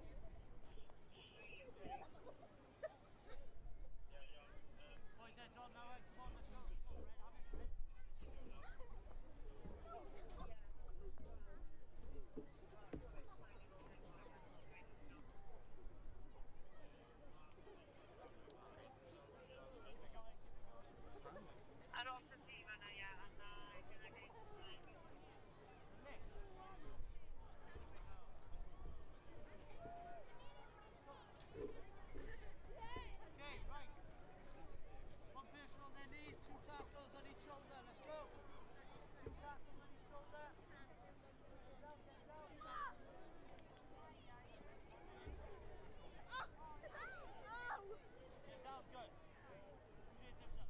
D: Boys, heads on now, eh? Come on, let's go. Let's go, Fred. Have it, Fred.
J: Ar ôl y tîm yna, ia, a na,
D: Okay, right. One person on their knees, 2 tackles on each shoulder. Let's go. 2 tackles on each shoulder. Get down, get down. Get down, good. Who's hit themselves? Who's hit themselves?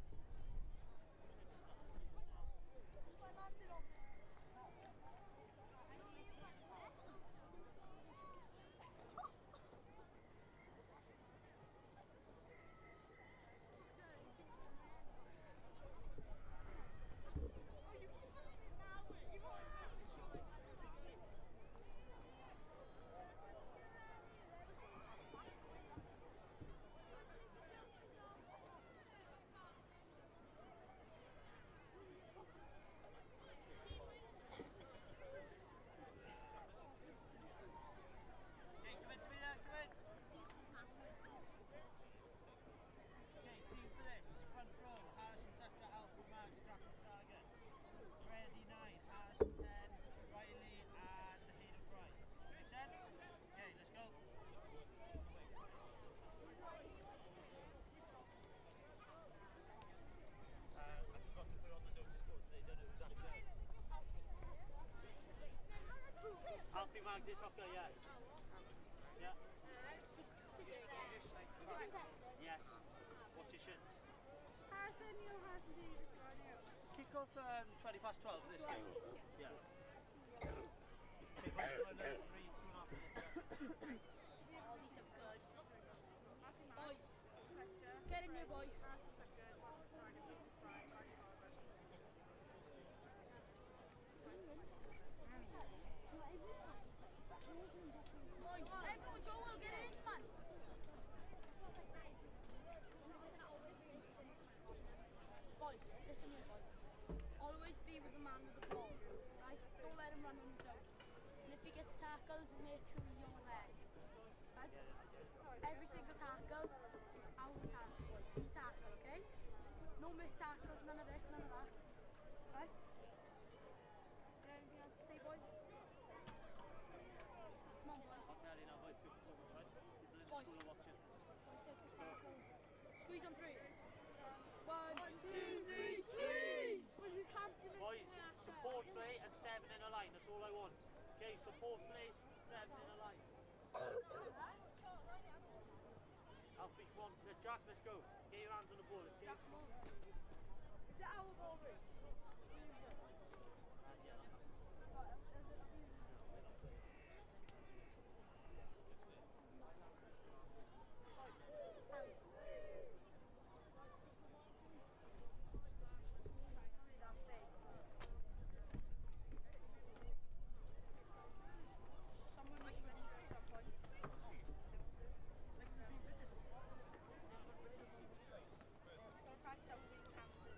D: Okay, come in to me then, come in. Okay, team for this. Front row, Harrison Tucker, Alfred Marks, Jack McTaggart. Freddie 9, Harrison 10, Riley and Hayden Price. Make sense? Okay, let's go. I forgot to put on the notice board today, don't know who's actually out. Alfie Maggs is hooker, yes. Yeah. Yes. Watch your shins.
K: Harrison, you're Harrison Davis, aren't you?
D: Kick off 12:20 for this game. Yeah. Okay, boys, we're another 3, 2.5 minutes.
F: Oh, these are good. Boys, get in here, boys. Boys, everyone, Joel, get in, man. Boys, listen here, boys. Always be with the man with the ball, right? Don't let him run on his own. And if he gets tackled, make sure you're there. Right? Every single tackle is our tackle, boys. We tackle, okay? No missed tackles, none of this, none of that. Right? Anything else to say, boys? Come on, boys.
D: I'll tell you now, boys, quick performance, right? People in the
F: Boys.
D: school are watching.
F: Squeeze on 3. 1, 2, 3, squeeze! Well, you can't be missing
D: Boys,
F: that.
D: support play and 7 in a line. That's all I want. Okay, support play, 7 in a line. Alfie, come on. Jack, let's go. Get your hands on the ball. Let's get
F: Jack, move. Is it our ball, Rich?
D: Yeah.
K: Someone needs to at some point. Gotta catch up with Hampton.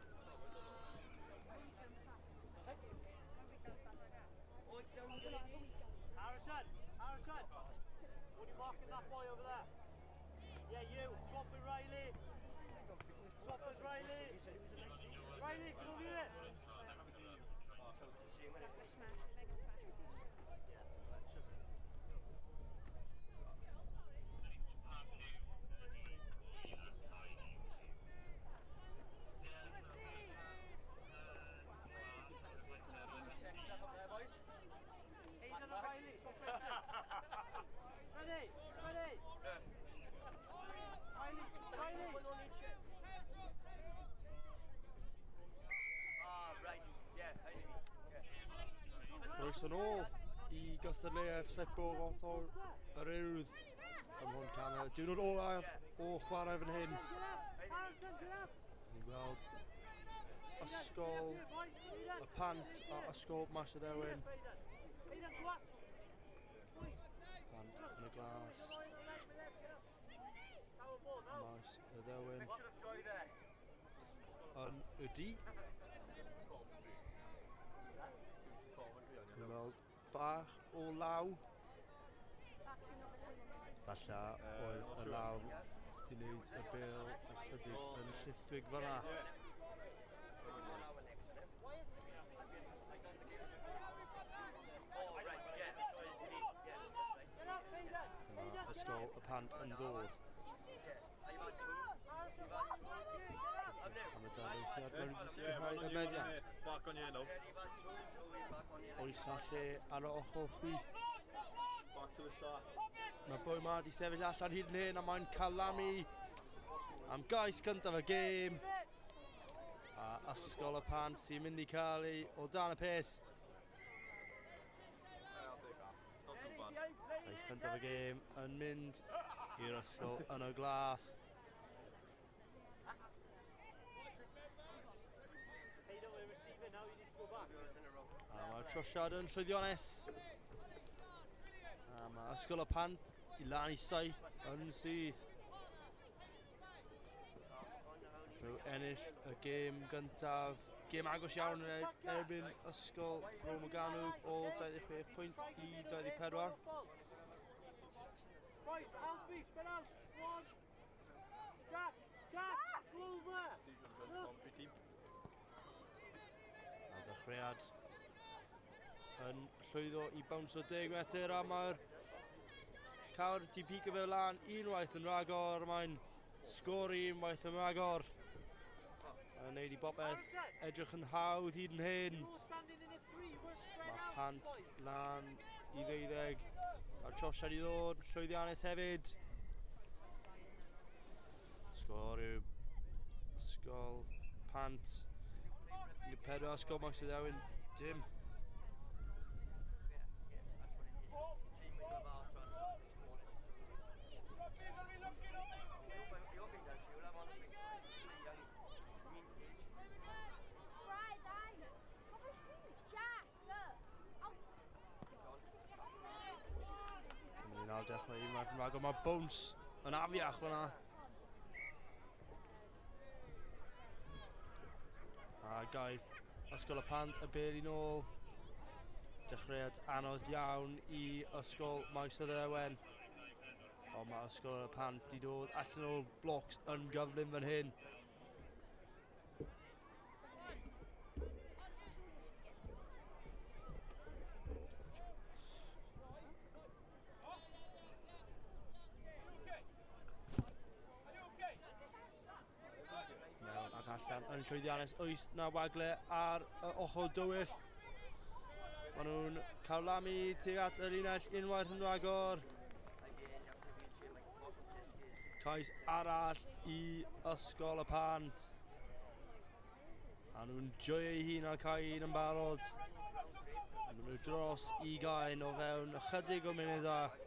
D: Marking that boy over there. Yeah, you. Swap with Riley. Swap with Riley. Riley, come over here. Ready, ready. Riley, Riley.
A: Ah, right. Yeah, I knew. Yeah.
L: Croeso nôl i gystadleuaeth Sebor Othor yr Urdd ym Mhontcanna. Diwrnod olaf o chwarae fan hyn. Ni'n gweld Ysgol y Pant a Ysgol Maes y Ddewin. Pant yn y glas. Maes y Ddewin yn y du. Ni'n gweld bach o law. Falle oedd y law di wneud y bêl ychydig yn llithrig fan'na. Dyma Ysgol y Pant yn ddod. Am y darlithiad mewn i sicrhau y meddiant. Oes na lle ar y ochr chwith. Mae boi ma di sefyll allan hyd yn hyn a mae'n calamu am gais cyntaf y gêm. A Ysgol y Pant sy'n mynd i cael ei o dan y pyst. Cais cyntaf y gêm yn mynd i'r ysgol yn y glas. A mae'r trosiad yn llwyddiannus. A mae Ysgol y Pant i lan i 7 yn syth. Nhw ennill y gêm gyntaf. Gêm agos iawn yn erbyn Ysgol Bro Morgannwg o 26 pwynt i 24.
D: Boys, Alfie, spin out. One. Jack, Jack, over.
L: A dechreuad yn llwyddo i bownsio 10 metr a mae'r cawr di pigo fe lan unwaith yn rhagor. Mae'n sgori unwaith yn rhagor. Yn neud i bopeth edrych yn hawdd hyd yn hyn. Mae Pant lan i 12. Mae'r trosiad i ddod, llwyddiannus hefyd. Sgôr yw Ysgol Pant. 14, Ysgol Maes y Ddewin, dim. Dechrau unwaith yn rhagor, mae bounce yn afiach fyna. A gaiff Ysgol y Pant y bêl i nôl. Dechreuad anodd iawn i Ysgol Maes y Ddewen. Ond mae Ysgol y Pant di dod allan o'r blocs yn gyflym fan hyn. Yn llwyddiannus oes na wagle ar y ochr dywyll. Maen nhw'n cawlamu tuag at yr unell unwaith yn rhagor. Cais arall i Ysgol y Pant. A nhw'n joio eu hun a cael un yn barod. Maen nhw dros 20 o fewn ychydig o munudau.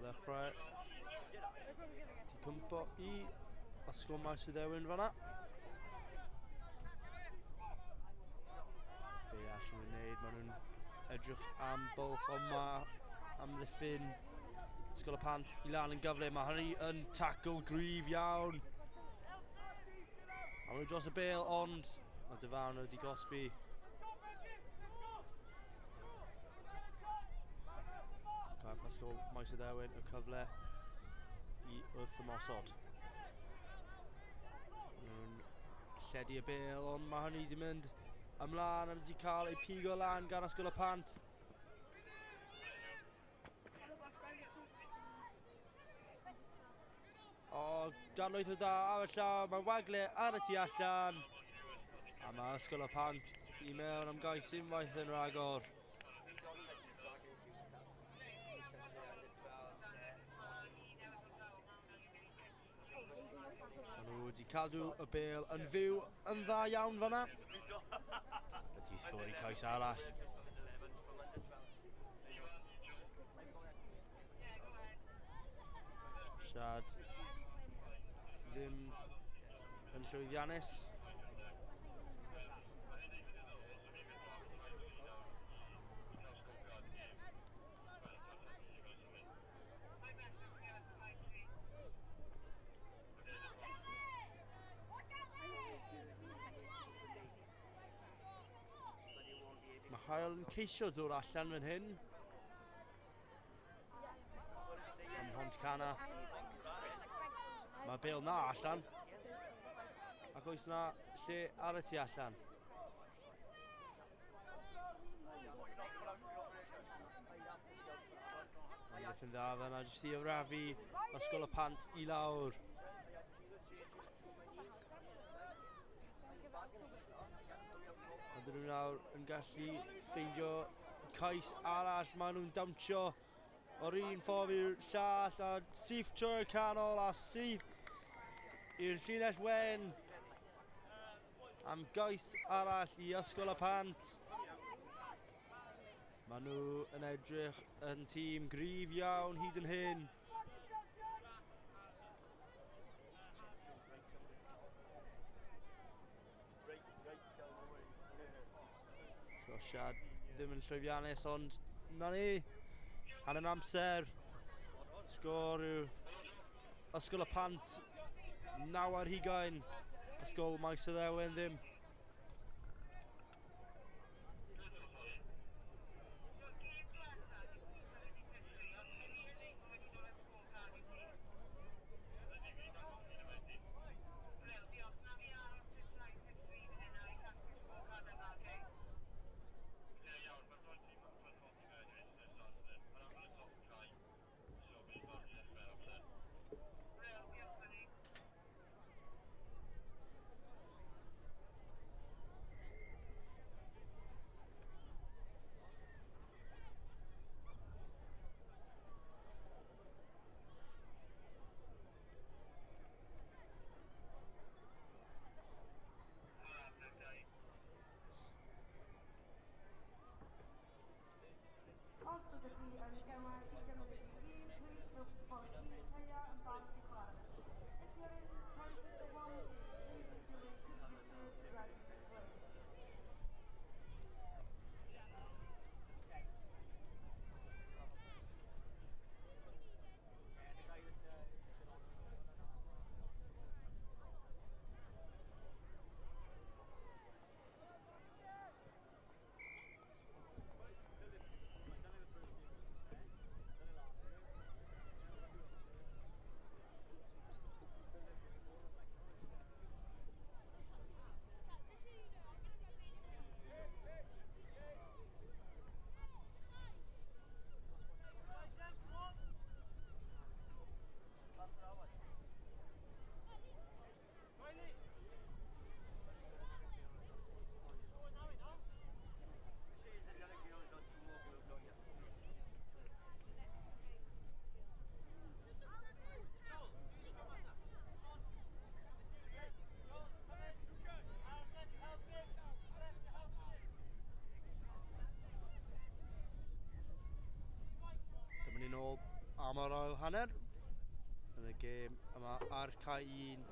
L: Ddechrau di cwmpo i Ysgol Maes y Ddewin fan'na. Maen nhw'n edrych am bwlch, ond mae amddiffyn Ysgol y Pant i lan yn gyfle. Mae hynny yn tackle gryf iawn. A maen nhw dros y bêl, ond mae Dyfarn wedi gosbi. Cael Ysgol Maes y Ddewin y cyfle i wrth ymosod. Nhw'n lledu y bêl, ond mae hynny wedi mynd ymlaen a wedi cael ei pigo lan gan Ysgol y Pant. O, darlwyth o dda ar y llaw, mae wagle ar y tu allan. A mae Ysgol y Pant i mewn am gais unwaith yn rhagor. Maen nhw wedi cadw y bêl yn fyw yn dda iawn fanna. Wedi sgori cais arall. Siad ddim yn llwyddiannus. Mae Hael yn ceisio dod allan fan hyn. Am Mhontcanna. Mae bêl na allan. Ac oes na lle ar y tu allan. Amddiffyn dda fan'na, jyst i arafu Ysgol y Pant i lawr. Ydyn nhw nawr yn gallu ffeindio cais arall. Maen nhw'n dawnsio o'r un ffordd i'r llall a syth trwy'r canol a syth i'r llinell wen am gais arall i Ysgol y Pant. Maen nhw yn edrych yn tîm gryf iawn hyd yn hyn. Trosiad ddim yn llwyddiannus, ond na ni. Hanner amser. Sgôr yw Ysgol y Pant 9 ar 20. Ysgol Maes y Ddewen ddim.
K: Os ydych chi yn gemau sy'n cymryd sgrin, please note bod tîm Heia yn barod i chwarae. If you're in 2021, please make your way to the reserve ready to play.
L: Dyma ni nôl am yr ail hanner yn y gêm yma ar cae 1.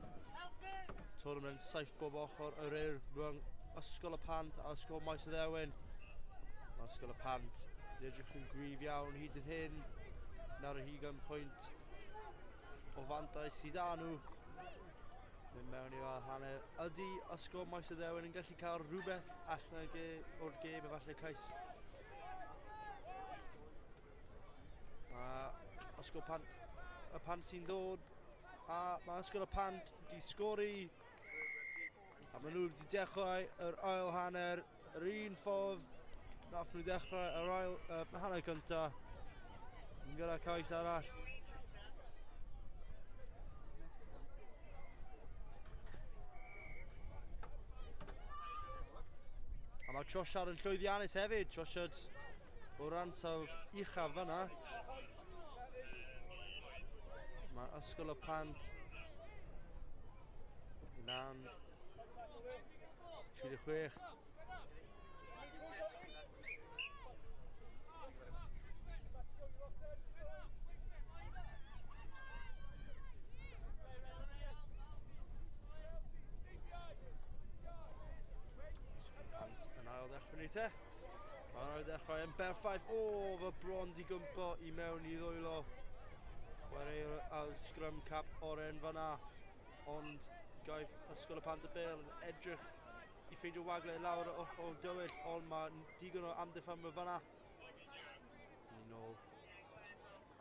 L: Tournament saith bob ochr yr Urdd rhwng Ysgol y Pant a Ysgol Maes y Ddewin. Mae Ysgol y Pant wedi edrych yn gryf iawn hyd yn hyn. Nawr y hugain pwynt o fantais sydd â nhw. Mynd mewn i'r ail hanner. Ydy Ysgol Maesydderwen yn gallu cael rhywbeth allan o'r gêm, efallai cais? Mae Ysgol Pant, y Pant sy'n dod, a mae Ysgol y Pant di sgori. A maen nhw wedi dechrau yr ail hanner yr un ffordd nath nhw dechrau yr ail hanner cyntaf. Gyda cais arall. A mae trosiad yn llwyddiannus hefyd, trosiad o'r ansawdd uchaf fyna. Mae Ysgol y Pant lan 36. Pant yn ail ddechrau ni te. Mae'n ail ddechrau yn berffaith. O, fy bron di gwmpo i mewn i ddwylo. Chwaraewr ar sgrym cap oren fanna. Ond gaiff Ysgol y Pant y bêl yn edrych i ffeindio wagle lawr o ochr dywyll, ond mae digon o amddiffynwyr fanna. Ni nôl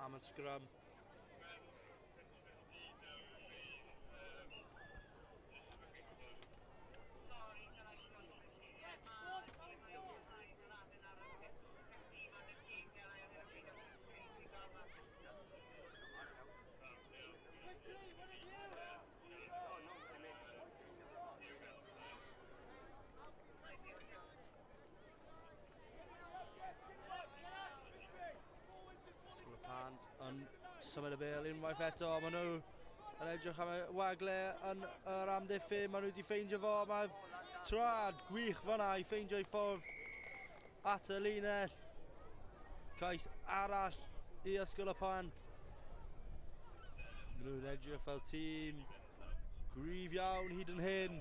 L: am y sgrym. Yn symud y bêl unwaith eto, maen nhw yn edrych am y wagle yn yr amddiffyn, maen nhw wedi ffeindio fo, mae trad gwych fanna i ffeindio ei ffordd at y linell. Cais arall i Ysgol y Pant. Maen nhw'n edrych fel tîm gryf iawn hyd yn hyn.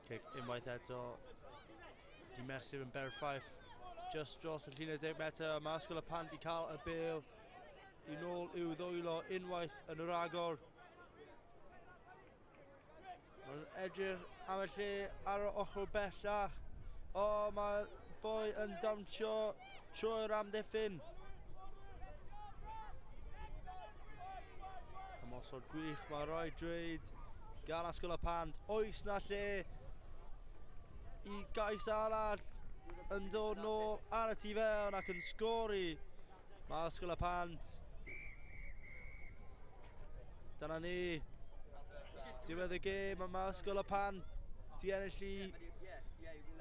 L: Cic unwaith eto, di mesur yn berffaith, just dros y llinell 10 metr. Mae Ysgol y Pant i cael y bêl i nôl i'w ddwylo unwaith yn yr agor. Mae'n edrych am y lle ar y ochr bellach. O, mae boi yn dawnsio trwy'r amddiffyn. Ymosod gwych, mae rhaid dweud gan Ysgol y Pant. Oes na lle i gais arall yn dod nôl ar y tu fewn ac yn sgori. Mae Ysgol y Pant. Dyna ni. Diwedd y gêm, mae Ysgol y Pant di ennill i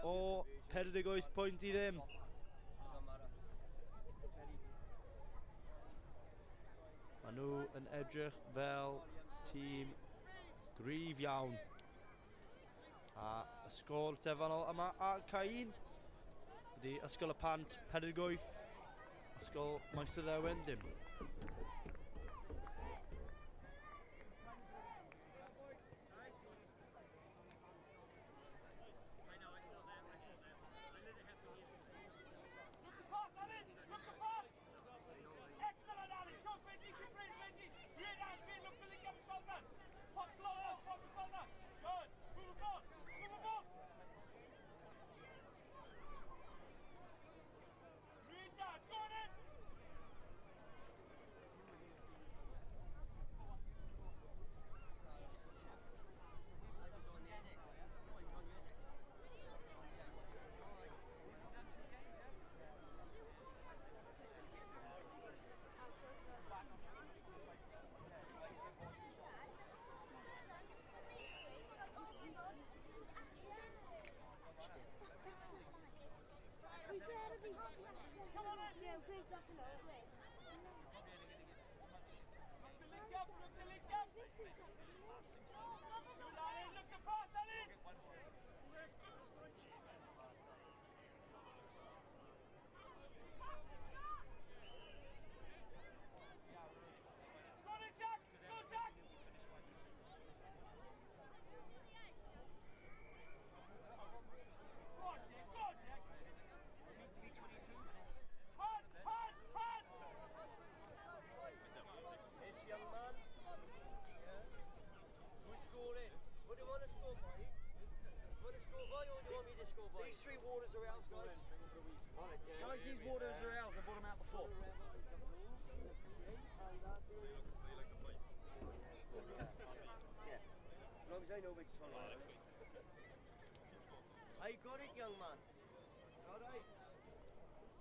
L: o 48 pwynt i ddim. Maen nhw yn edrych fel tîm gryf iawn. A y sgôr terfynol yma a Cain ydy Ysgol y Pant 48, Ysgol Maesydderwen dim.
A: These three waters are ours, guys.
C: Guys, these waters are ours. I brought them out before.
A: Yeah. As long as I know which one I am. I got it, young man. All right.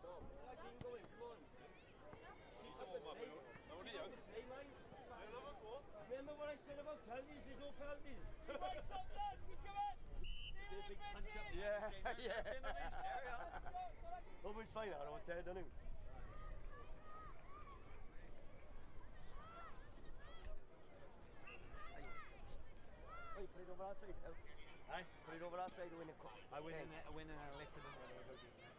A: So, keep going. Come on. Keep up the play. Keep up the play, mate. Remember what I said about penalties? There's no penalties.
L: Big punch up.
A: Yeah, yeah. Always find out what I don't know. Hey, put it over our side.
C: Aye?
A: Put it over our side win the cup.
C: I win and I win and I lifted him when I was doing that.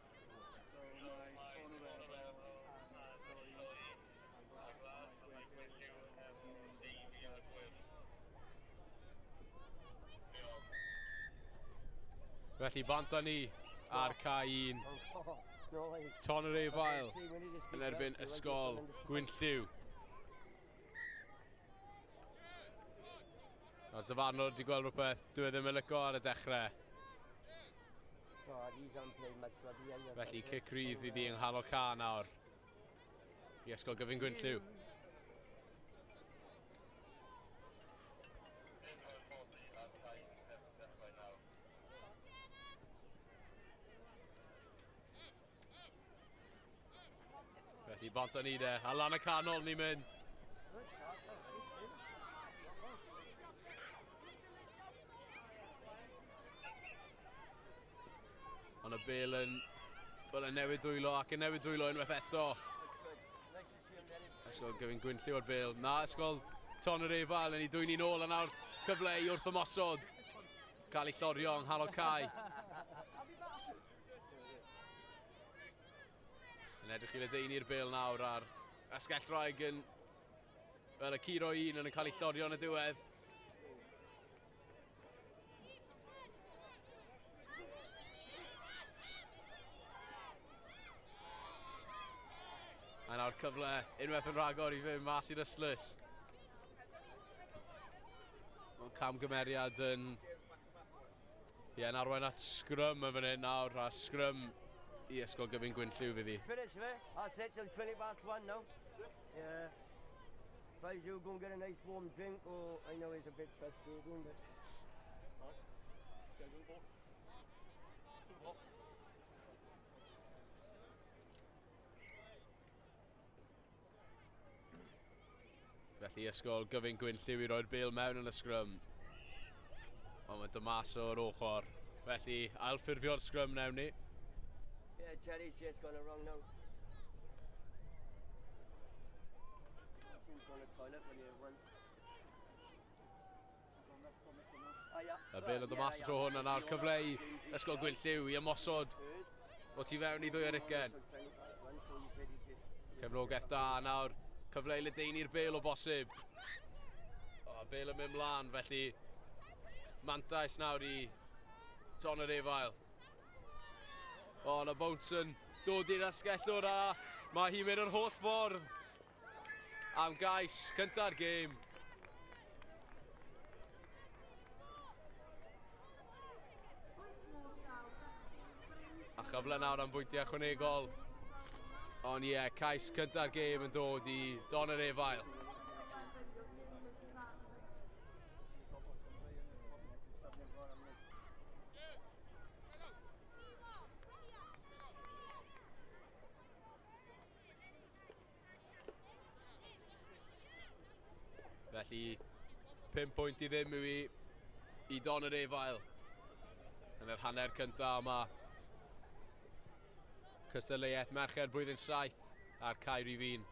I: Felly bant â ni ar cae 1. Tonyrefail yn erbyn Ysgol Gwynllyw. Mae'r dyfarnwr wedi gweld rhywbeth, dyw e ddim yn licio ar y dechrau. Felly cic rydd iddi yng nghanol ca nawr i Ysgol Gyfun Gwynllyw. Felly bant â ni de, a lan y canol ni'n mynd. Ond y bel yn, wel, yn newid dwylo ac yn newid dwylo unwaith eto. Ysgol Gyfun Gwynllyw o'r bel. Na, Ysgol Tonyrefail yn ei dwyn ni'n ôl a nawr cyfle i wrth ymosod. Cael ei llorio yng nghanol cae. Yn edrych i ledaenu'r bel nawr ar asgell Roeg yn fel y curo un yn cael ei llorio yn y diwedd. A nawr cyfle unwaith yn rhagor i fynd mas i'r ystlys. Mae'n camgymeriad yn, ie, yn arwain at sgrym yn fan hyn nawr, a sgrym i Ysgol Gyfun Gwynllyw fydd hi.
A: Finish, mate. That's it till 1:20 now. Yeah. If I you, go and get a nice warm drink, or I know it's a bit frustrating, but...
H: Nice.
I: Felly Ysgol Gyfun Gwynllyw i roi'r bêl mewn yn y sgrym. Ond mae Damas o'r ochr. Felly ailffurfio'r sgrym newn ni.
A: Yeah, Jerry's just gone wrong now. Seems gone to the toilet when he wants.
I: Y bêl yn dod mas y tro hwn, a nawr cyfle i Ysgol Gwynllyw i ymosod o tu fewn i 2-20. Cefnogaeth da, nawr cyfle i ledaenu'r bêl o bosib. O, bêl yn mynd mlaen, felly mantais nawr i Tonyrefail. O, na bounce yn dod i'r asgellwr a mae hi'n mynd yr holl ffordd am gais cynta'r gêm. A chyfle nawr am bwyntiau ychwanegol. Ond ie, cais cynta'r gêm yn dod i Tonyrefail. Felly, 5 pwynt i ddim yw i Tonyrefail yn yr hanner cyntaf yma. Cystadleuaeth Merched Blwyddyn 7 ar cae rhif 1.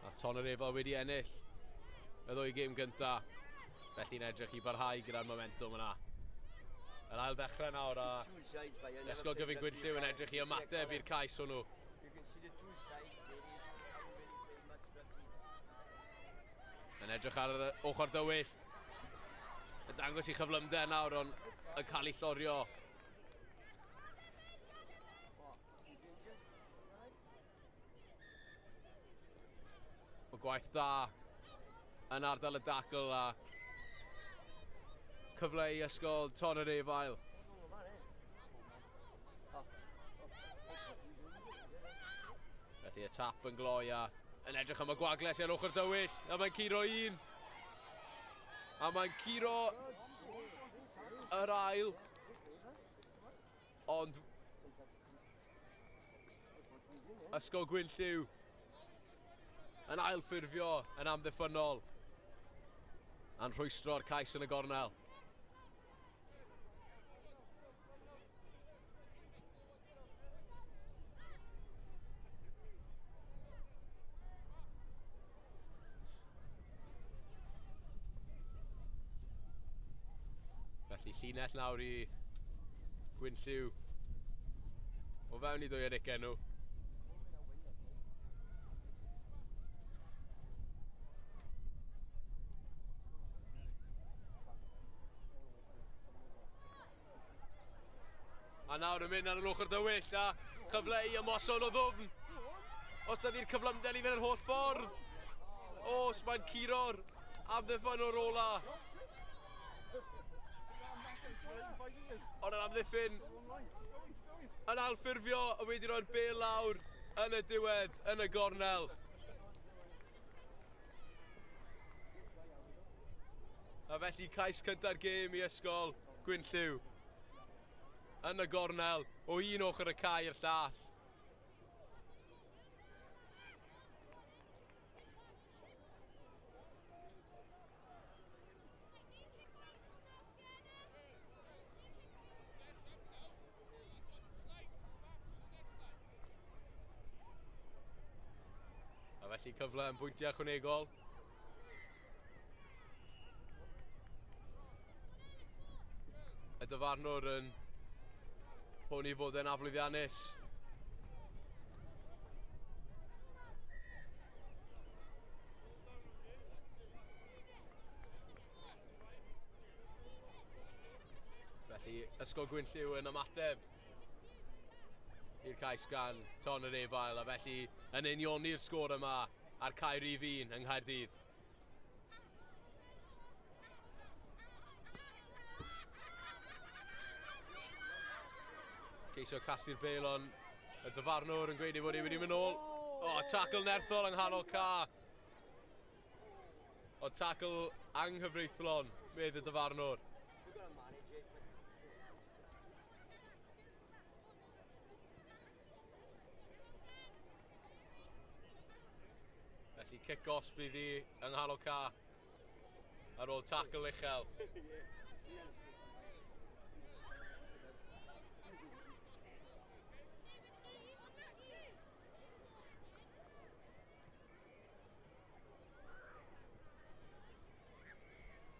I: A Tonyrefail wedi ennill y ddwy gêm gynta, felly'n edrych i barhau gyda'r momentum yna. Yr ail ddechrau nawr a Ysgol Gyfun Gwynllyw yn edrych i ymateb i'r cais hwnnw. Yn edrych ar yr ochr dywyll. Yn dangos i chyflymder nawr, ond yn cael ei llorio. O gwaith da yn ardal y dacl a cyfle i Ysgol Tonyrefail. Felly y tap yn gloi a yn edrych am y gwagles ar ochr dywyll, a mae'n curo un. A mae'n curo yr ail. Ond Ysgol Gwynllyw yn ailffurfio yn amddiffynnol a'n rhwystro'r cais yn y gornel. Felly llinell nawr i Gwynllyw o fewn i ddwy ar nhw. A nawr yn mynd ar yr ochr dywyll a chyfle i ymosod o ddwfn. Os dydy'r cyflymder i fynd yr holl ffordd. Os mae'n curo'r amddiffyn o'r ola. Ond yr amddiffyn yn ailffurfio a wedi rhoi'r bêl lawr yn y diwedd, yn y gornel. A felly cais cynta'r gêm i Ysgol Gwynllyw. Yn y gornel, o un ochr y cae i'r llall. A felly cyfle yn bwyntiau ychwanegol. Y dyfarnwr yn honni fod e'n aflwyddiannus. Felly Ysgol Gwynllyw yn ymateb i'r cais gan Tonyrefail, a felly yn unioni'r sgôr yma ar cae rhif 1 yng Nghaerdydd. Ceisio casglu'r bêl, ond y dyfarnwr yn gweud ei fod ei wedi mynd nôl. O, tackle nerthol yng nghanol ca. O, tackle anghyfreithlon, medd y dyfarnwr. Felly cic-off bydd hi yng nghanol ca ar ôl tackle uchel.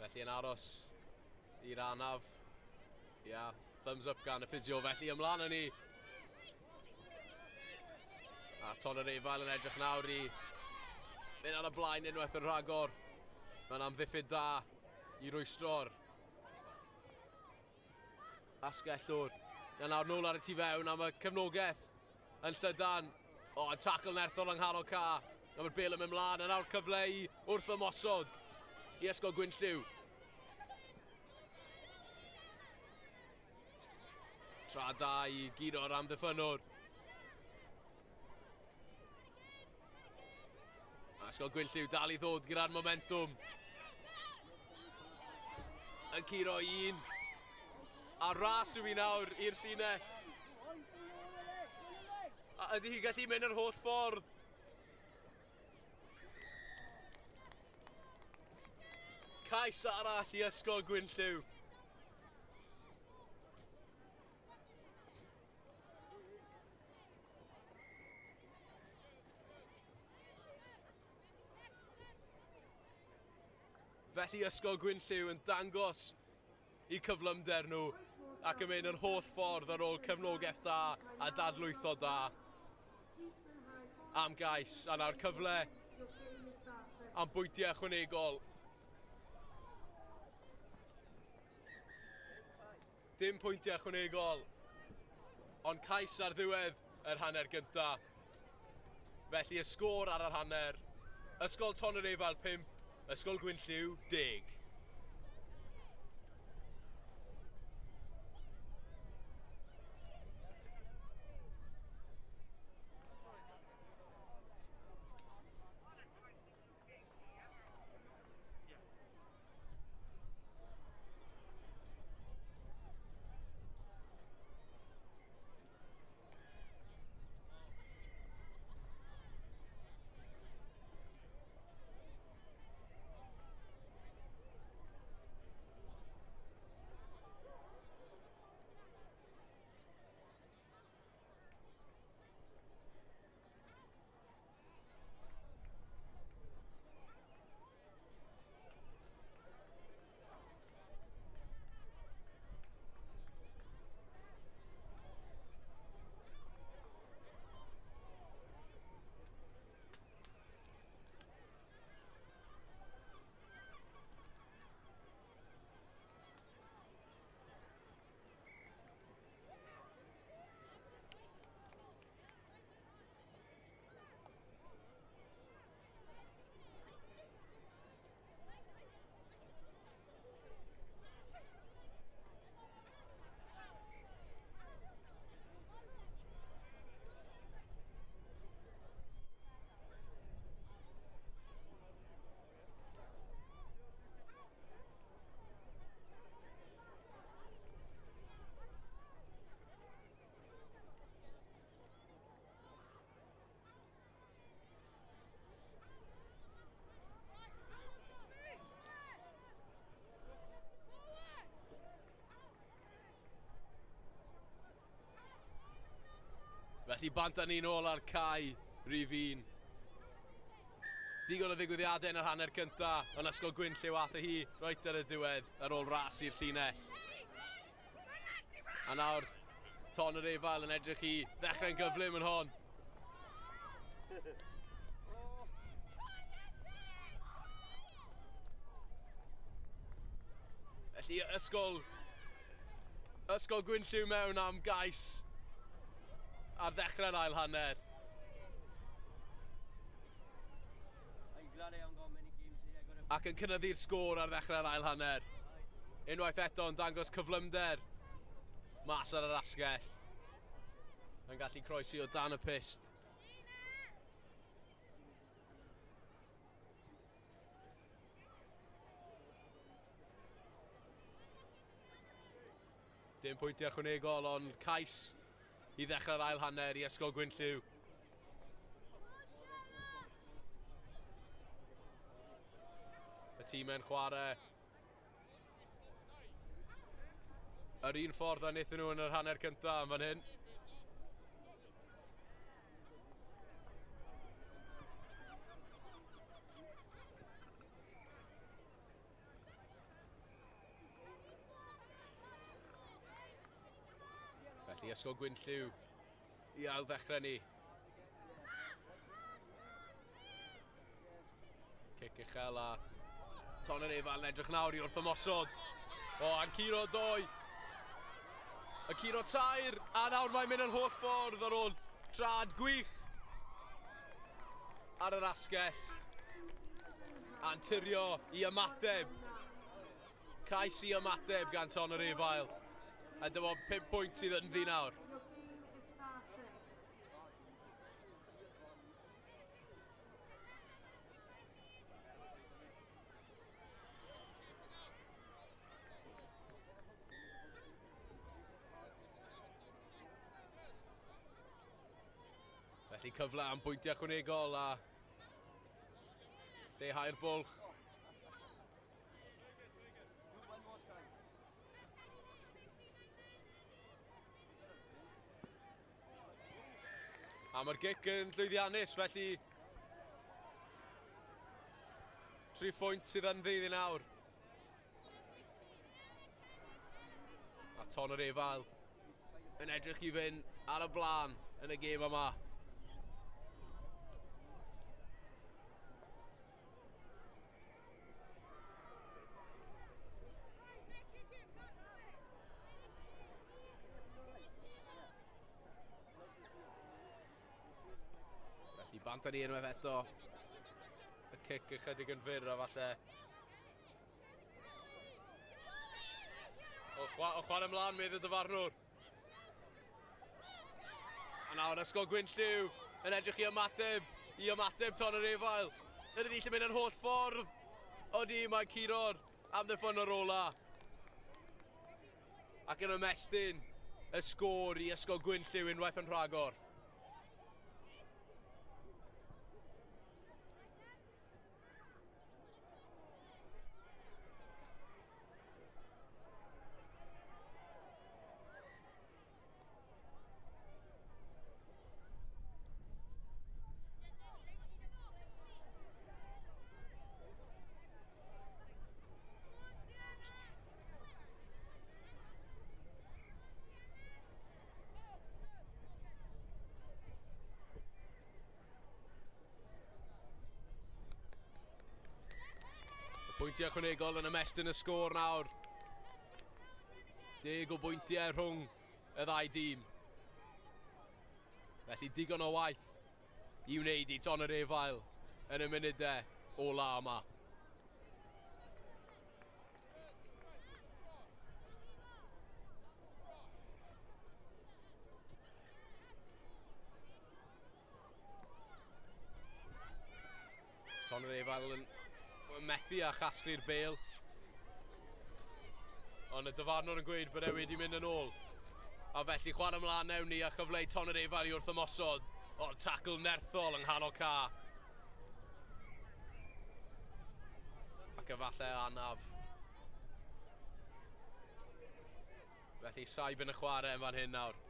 I: Felly yn aros i'r anaf. Ia, thumbs up gan y ffisio, felly ymlaen â ni. A Tonyrefail yn edrych nawr i mynd ar y blaen unwaith yn rhagor. Mae'n amddiffyn da i rwystro'r asgellwr. A nawr nôl ar y tu fewn am y cefnogaeth yn llydan. O, tackle nerthol yng nghanol ca. A mae'r bêl yn mynd mlaen, a nawr cyfle i wrth ymosod i Ysgol Gwynllyw. Tra da i guro'r amddiffynnwr. Ysgol Gwynllyw dal i ddod gyda'r momentum. Yn curo un. A ras yw hi nawr i'r llinell. A ydy hi gallu mynd yr holl ffordd? Cais arall i Ysgol Gwynllyw. Felly Ysgol Gwynllyw yn dangos i cyflymder nhw ac yn mynd yr holl ffordd ar ôl cefnogaeth da a dadlwytho da am gais. A nawr cyfle am bwyntiau ychwanegol. Dim pwyntiau ychwanegol, ond cais ar ddiwedd yr hanner gynta. Felly y sgôr ar yr hanner, Ysgol Tonyrefail 5, Ysgol Gwynllyw 10. Felly bant â ni nôl ar cae rhif 1. Digon o ddigwyddiadau yn yr hanner cynta, ond Ysgol Gwynllyw ath hi reit ar y diwedd ar ôl ras i'r llinell. A nawr, Tonyrefail yn edrych i ddechrau'n gyflym yn hon. Felly Ysgol Gwynllyw mewn am gais ar ddechrau'r ail hanner. Ac yn cynyddu'r sgôr ar ddechrau'r ail hanner. Unwaith eto yn dangos cyflymder mas ar yr asgell. Yn gallu croesi o dan y pyst. Dim pwyntiau ychwanegol, ond cais i ddechrau'r ail hanner i Ysgol Gwynllyw. Y tîm yn chwarae yr un ffordd a wnaethon nhw yn yr hanner cyntaf yn fan hyn. Felly Ysgol Gwynllyw i ail ddechrau ni. Cic uchel a Tonyrefail yn edrych nawr i wrth ymosod. O, a'n curo 2. Y curo 3, a nawr mae'n mynd yr holl ffordd ar ôl trad gwych ar yr asgell. A'n turio i ymateb. Cais i ymateb gan Tonyrefail. A dim ond 5 pwynt sydd ynddi nawr. Felly cyfle am bwyntiau ychwanegol a lleihau'r bwlch. A mae'r gic yn llwyddiannus, felly 3 phwynt sydd yn ddydd i nawr. A Tonyrefail yn edrych i fynd ar y blaen yn y gêm yma. Felly bant ar unwaith eto. Y cic ychydig yn fyr a falle. O chwarae ymlaen, medd y dyfarnwr. A nawr Ysgol Gwynllyw yn edrych i ymateb Tonyrefail. Ydy hi mynd yn holl ffordd. Odi, mae curo'r amddiffyn o'r ola. Ac yn ymestyn y sgôr i Ysgol Gwynllyw unwaith yn rhagor. Pwyntiau ychwanegol yn ymestyn y sgôr nawr. 10 o bwyntiau rhwng y ddau dîm. Felly digon o waith i wneud i Tonyrefail yn y munudau ola yma. Tonyrefail yn methu a chasglu'r bêl. Ond y dyfarnwr yn gweud bod e wedi mynd yn ôl. A felly chwarae ymlaen newn ni a chyfle i Tonyrefail i wrth ymosod. O'r tacl nerthol yng nghanol ca. Ac efallai anaf. Felly saib yn y chwarae yn fan hyn nawr.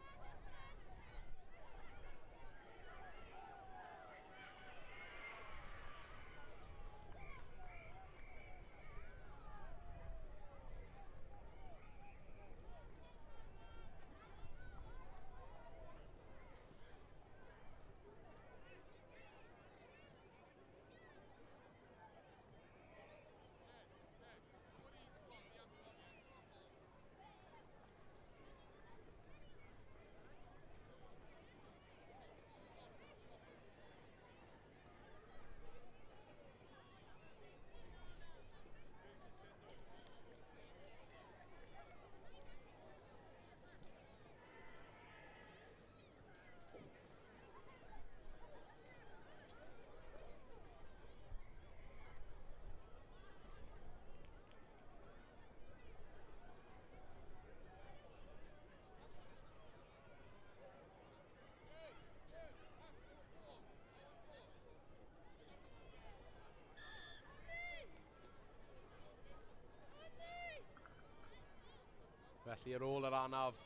I: Felly ar ôl yr anaf,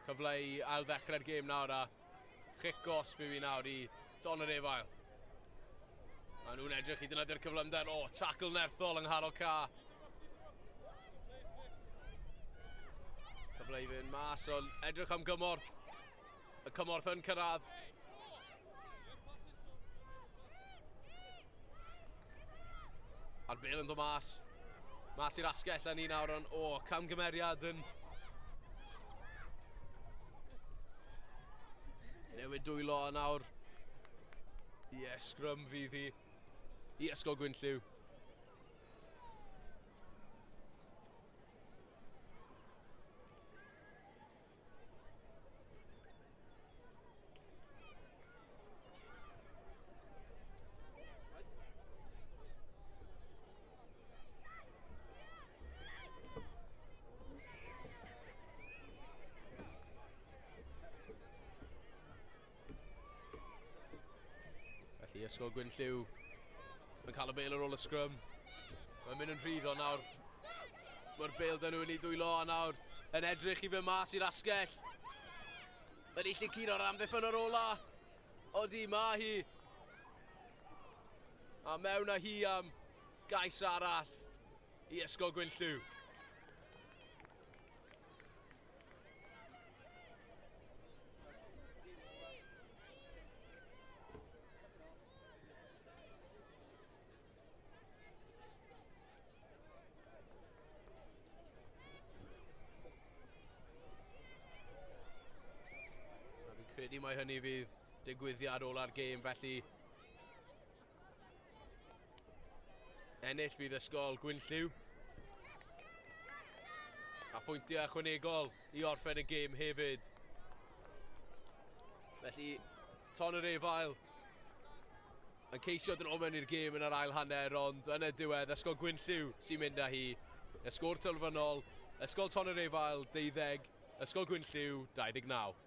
I: cyfle i ail-ddechrau'r gêm nawr a chic gosb i fi nawr i Tonyrefail. Maen nhw'n edrych i defnyddio'r cyflymder. O, tacl nerthol yng nghanol ca. Cyfle i fynd mas, ond edrych am gymorth. Y cymorth yn cyrraedd. A'r bêl yn dod mas. Mas i'r asgell a ni nawr, ond o, camgymeriad yn newid dwylo a nawr. Ie, sgrym fydd hi i Ysgol Gwynllyw. Felly Ysgol Gwynllyw yn cael y bêl ar ôl y sgrym. Mae'n mynd yn rhydd ond nawr. Mae'r bêl dyn nhw yn ei dwylo a nawr yn edrych i fynd mas i'r asgell. Mae'n eisiau curo'r amddiffyn o'r ola. Odi, mae hi. A mewn â hi am gais arall i Ysgol Gwynllyw. A fi'n credu mai hynny fydd digwyddiad ola'r gêm, felly ennill fydd Ysgol Gwynllyw. A phwyntiau ychwanegol i orffen y gêm hefyd. Felly, Tonyrefail yn ceisio dod mewn i'r gêm yn yr ail hanner, ond yn y diwedd, Ysgol Gwynllyw sy'n mynd â hi. Y sgôr terfynol, Ysgol Tonyrefail 12, Ysgol Gwynllyw 29.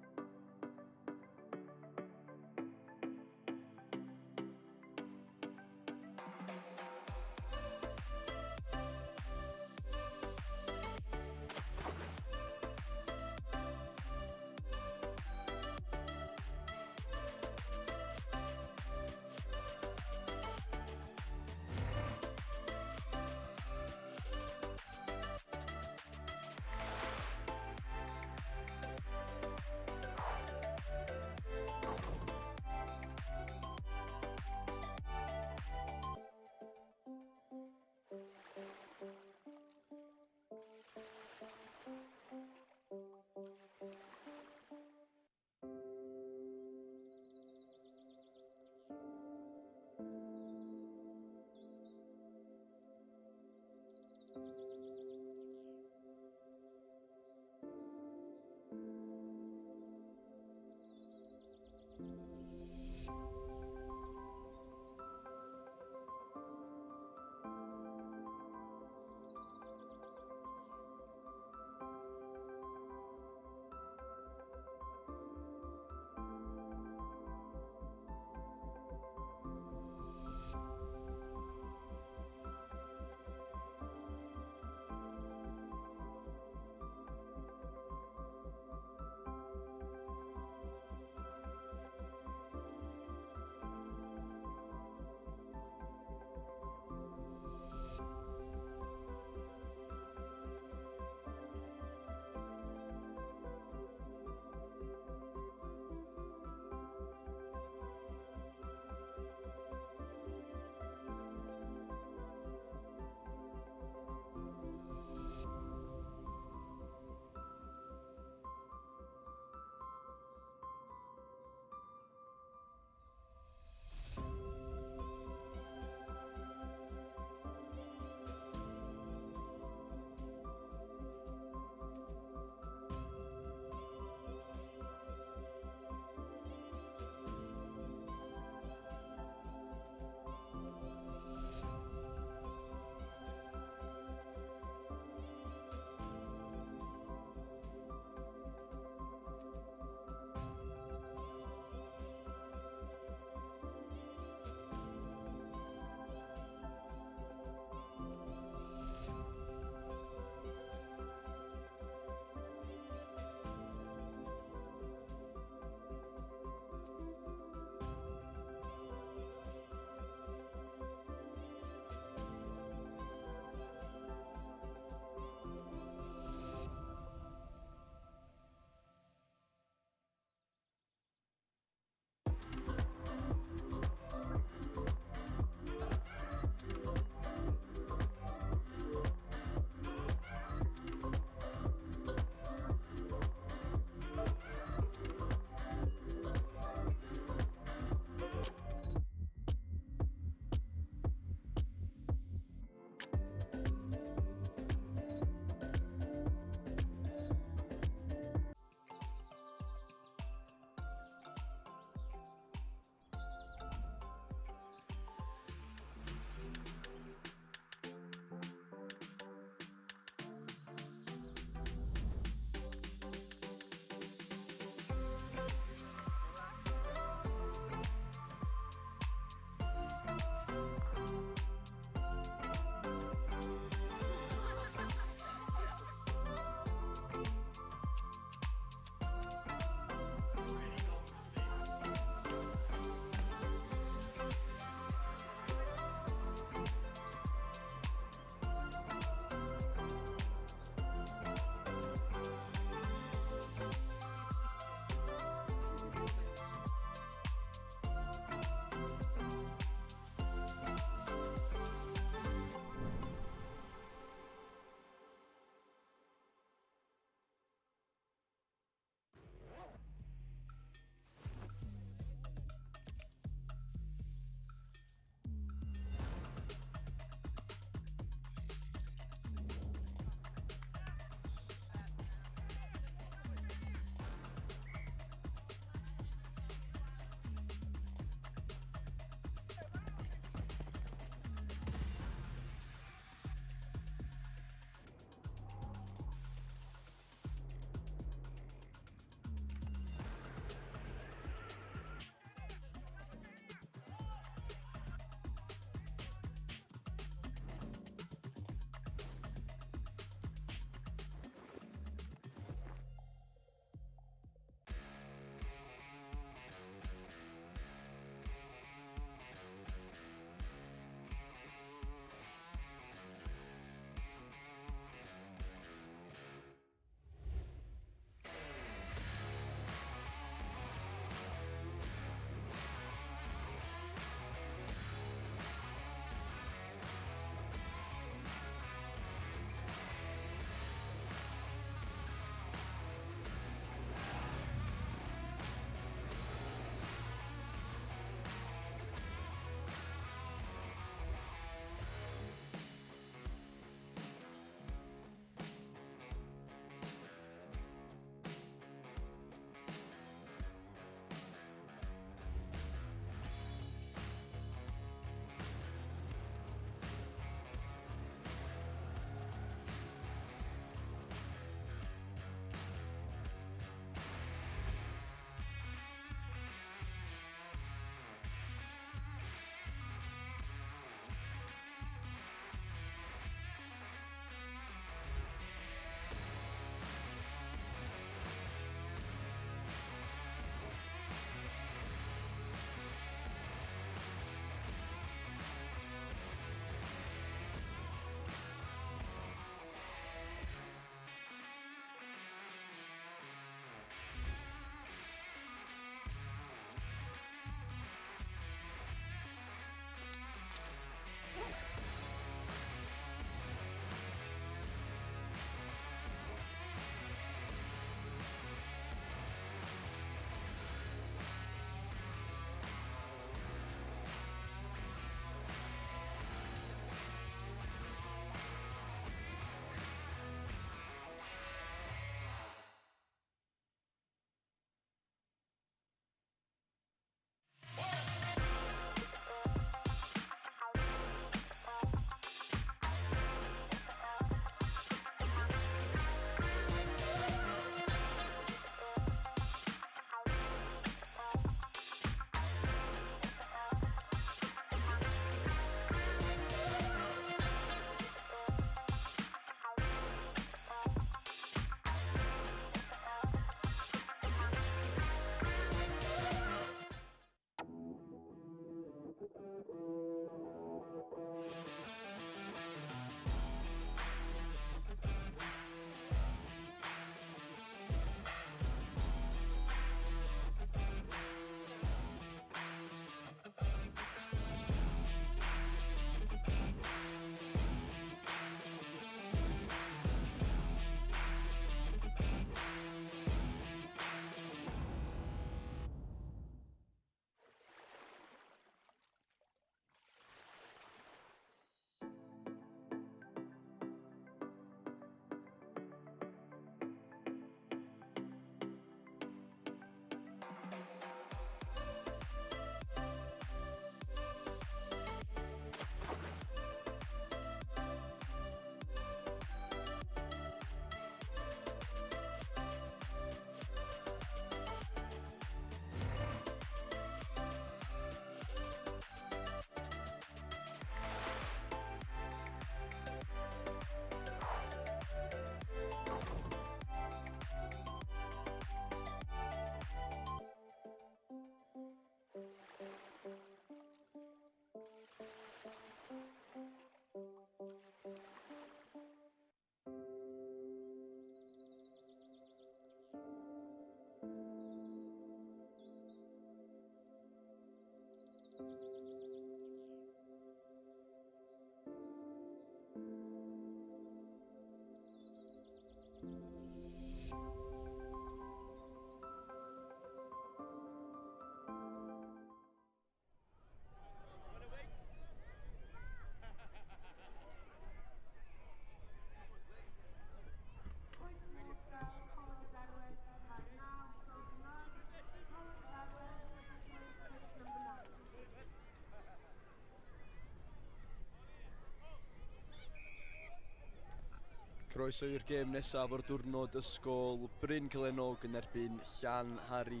L: Croeso i'r gêm nesaf o'r diwrnod ysgol Bryn Celenog yn erbyn Llanhari.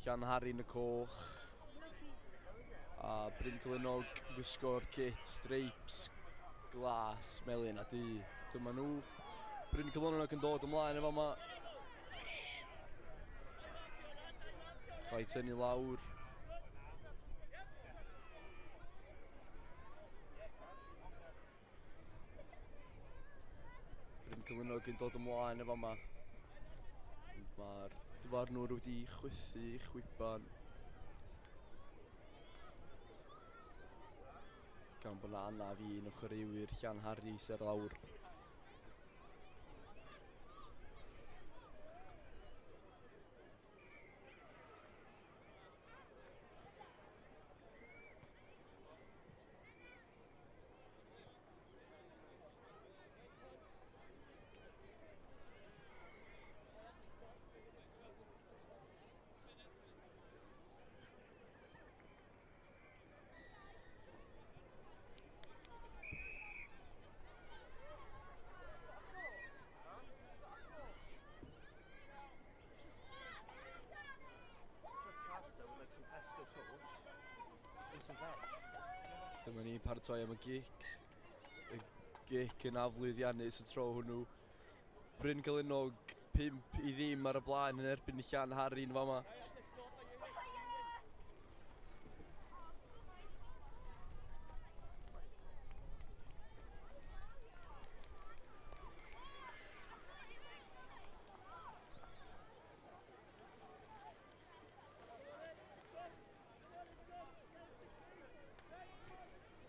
L: Llanhari yn y coch. A Bryn Celenog wisgo'r kit, stripes, glas, melyn a du. Dyma nhw. Bryn Celenog yn dod ymlaen efo yma. Cael ei tynnu lawr. Bryn Celenog yn dod ymlaen efo yma. Mae'r dyfarnwr wedi chwythu chwiban. Gan bod 'na anaf i un o chwaraewyr Llanhari sydd ar lawr. Dyma ni'n paratoi am y gic. Y gic yn aflwyddiannus y tro hwnnw. Bryn Celenog 5-0 ar y blaen yn erbyn Llanhari'n fama.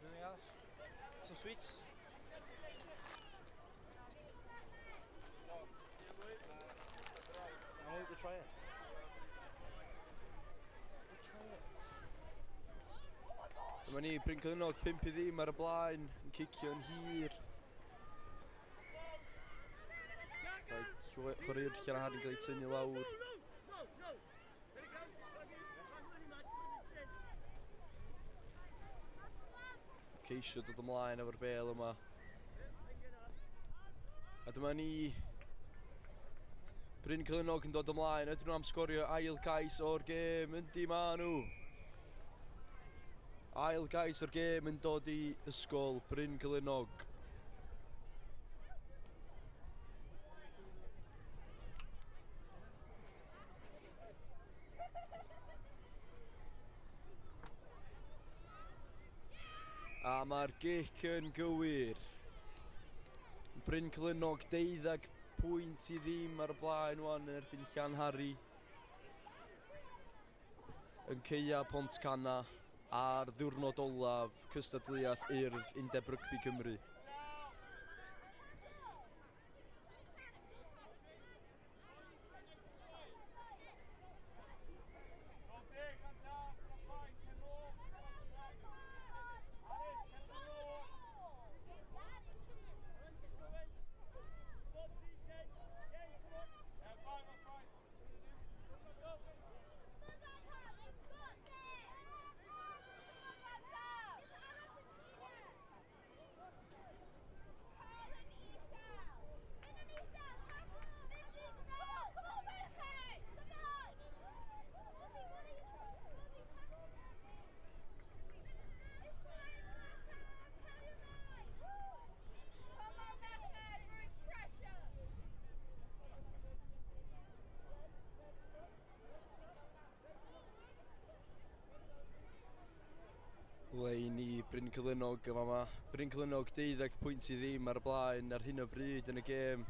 C: Anything else? Some sweets? I want to try it. Try it.
L: Dyma ni, Bryn Celenog 5-0 ar y blaen, yn cicio'n hir. Chwaraewr Llanhari'n cael ei tynnu lawr. Ceisio dod ymlaen efo'r bêl yma. A dyma ni, Bryn Celenog yn dod ymlaen. Ydyn nhw am sgorio ail cais o'r gêm? Yndi ma nhw. Ail gais o'r gêm yn dod i ysgol Bryn Celenog. A mae'r gic yn gywir. Bryn Celynog 12 pwynt i ddim ar y blaen wan yn erbyn Llanhari. Yn Ceia Pontcanna ar ddiwrnod olaf cystadleuaeth Urdd Undeb Rygbi Cymru. Lein i Bryn Celynog yn fama. Bryn Celynog 12 pwynt i ddim ar y blaen ar hyn o bryd yn y gêm.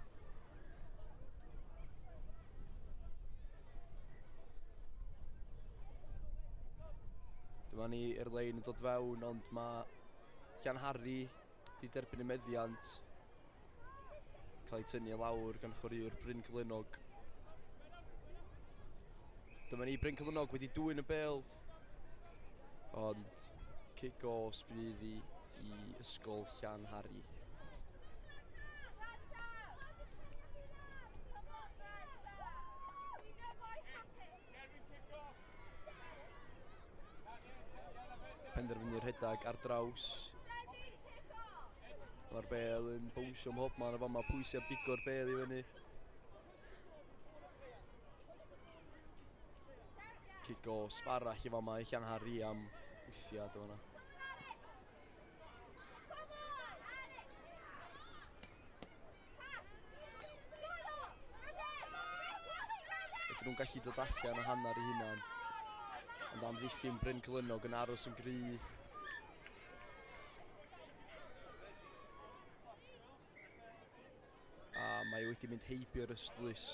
L: Dyma ni i'r lein yn dod fewn, ond mae Llanhari di derbyn y meddiant. Cael ei tynnu lawr gan chwaraewr Bryn Celynog. Dyma ni Bryn Celynog wedi dwyn y bêl, ond cic gosb bydd i Ysgol Llanhari. Penderfynu rhedeg ar draws. Mae'r bêl yn bownsio ym mhobman a fama pwysau bigo'r bêl i fyny. Cic gosb arall i fama i Llanhari am wythiad o fanna. Ydyn nhw'n gallu dod allan o hanner eu hunan, ond amddiffyn Bryn Celynog yn aros yn gry. A mae wedi mynd heibio'r ystlys.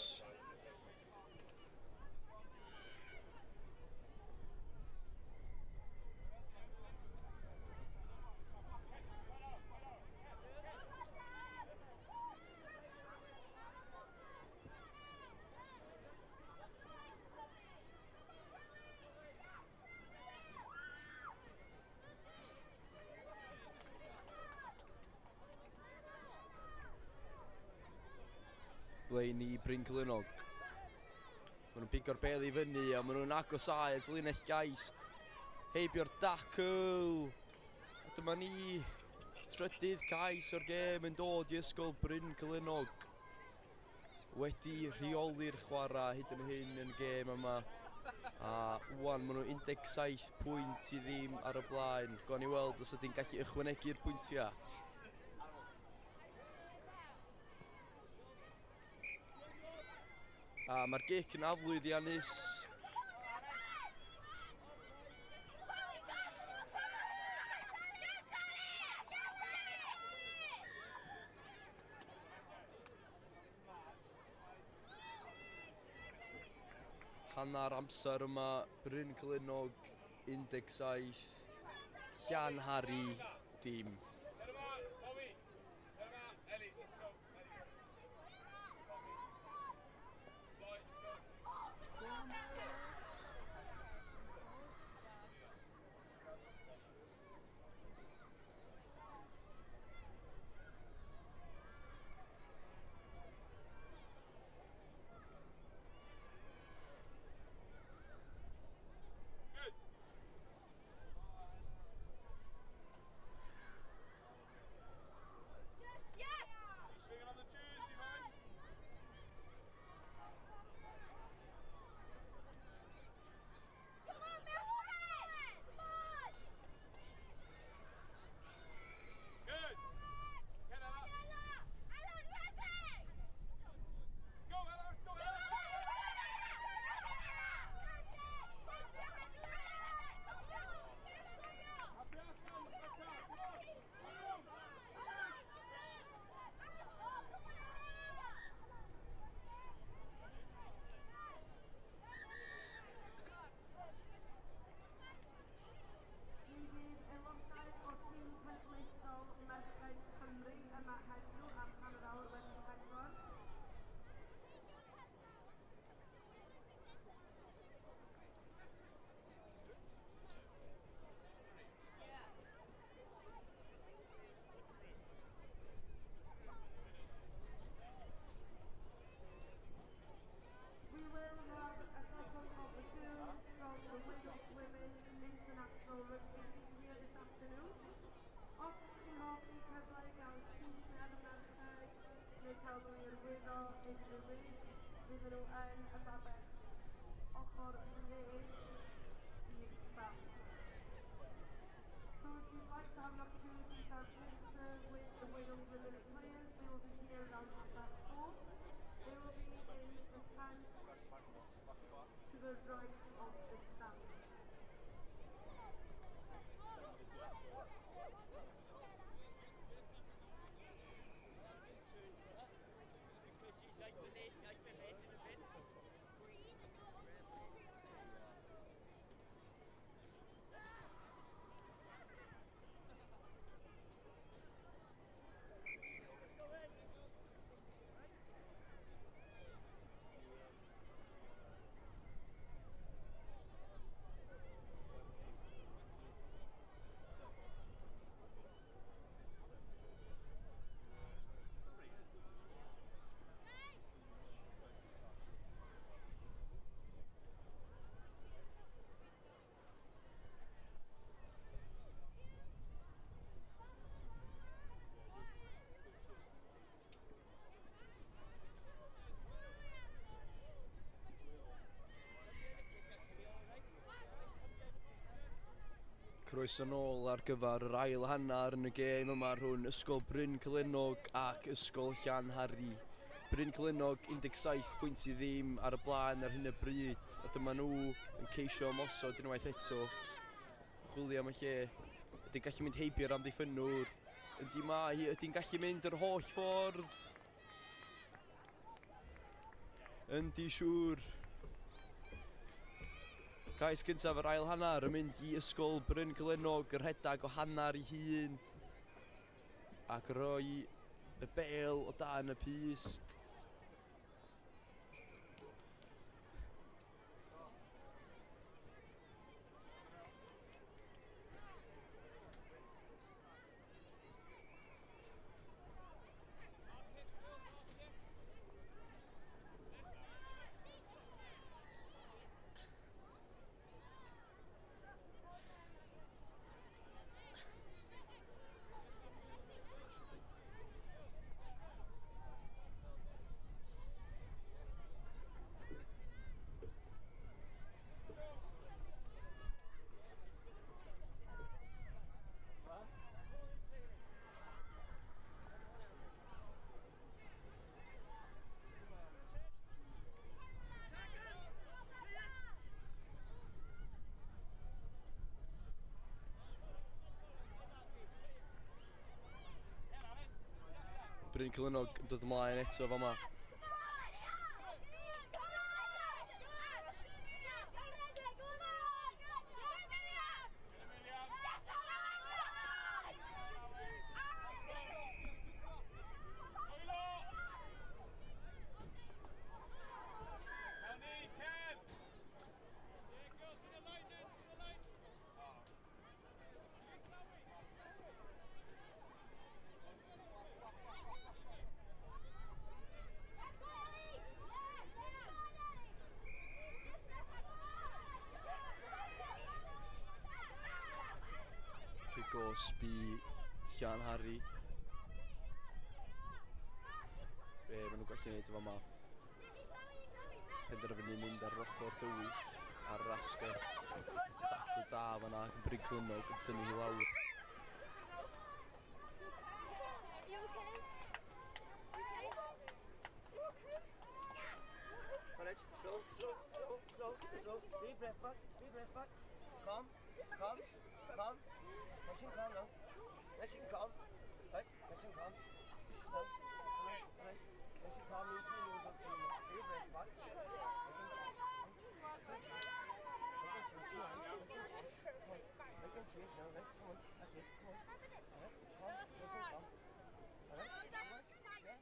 L: Lein i Bryn Celynog. Maen nhw'n pigo'r bêl i fyny a maen nhw'n agosáu at linell gais. Heibio'r dacl. A dyma ni trydydd cais o'r gêm yn dod i Ysgol Bryn Celynog. Wedi rheoli'r chwarae hyd yn hyn yn y gêm yma. A wan maen nhw 17 pwynt i ddim ar y blaen. Gawn ni weld os ydy'n gallu ychwanegu'r pwyntiau. A mae'r gic yn aflwyddiannus. Hanner amser yma, Bryn Celynog 17, Llanhari dim.
K: Newydd. Fydden nhw yn y babell ochr dde i'r stand. So if you'd like to have an opportunity to have a picture with the Wales Women players, they will be here around 4:30. They will be in the tent to the right of the stand.
A: Because he's hyperventilating a bit.
L: Croeso nôl ar gyfer yr ail hanner yn y gêm yma rhwng Ysgol Bryn Celynnog ac Ysgol Llanhari. Bryn Celynnog 17 pwynt i ddim ar y blaen ar hyn o bryd, a dyma nhw yn ceisio ymosod unwaith eto. Chwilio am y lle. Ydy'n gallu mynd heibio'r amddiffynnwr? Ydy mae hi, ydy'n gallu mynd yr holl ffordd? Yndi siŵr. Cais gyntaf yr ail hanner yn mynd i Ysgol Bryn Celynnog, yr rhedag o hanner i hun ac roi y bêl o dan y pyst. Bryn Celynnog yn dod ymlaen eto fama. Gosb i Llanhari. Be maen nhw'n gallu gwneud fama? Penderfynu mynd ar ochr dywyll ar yr asgell. Tacl da fan'na, Bryn Celynnog yn tynnu hi lawr.
F: You okay? You okay? You okay?
A: Right, slow, slow, slow, slow, slow. Deep breath back, deep breath back. Calm, calm, calm. Nice and calm now. Nice and calm. Right, nice and calm. Nice. Right, nice and calm. Use your nose up to your mouth. Deep breath back. I can change now, right? Come on, that's it. Come on. All right, calm, nice and calm. All right. Yeah.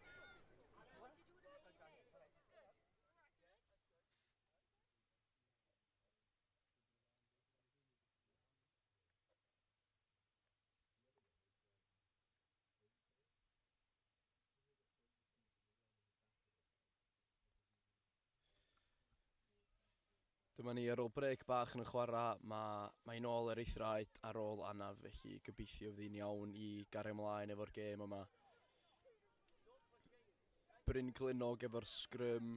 L: Dyma ni ar ôl brec bach yn y chwarae, mae nôl ar ei thraed ar ôl anaf, felly gobeithio fydd hi'n iawn i gario ymlaen efo'r gêm yma.
M: Bryn Clynnog efo'r sgrym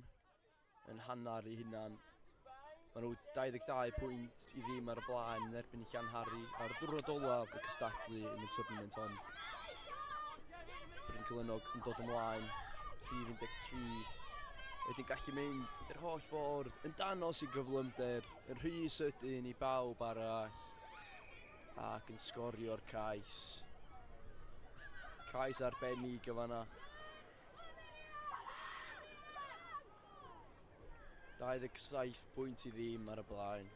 M: yn hanner ei hunan. Maen nhw 22 pwynt i ddim ar y blaen yn erbyn Llanhari ar ddiwrnod olaf y cystadlu yn y tournament hon. Bryn Clynnog yn dod ymlaen, rhif 13. Wedyn gallu mynd yr holl ffordd, yn danos i gyflymder, yn rhy sydyn i bawb arall, ac yn sgorio'r cais. Cais arbennig y fanna. 27 pwynt i ddim ar y blaen.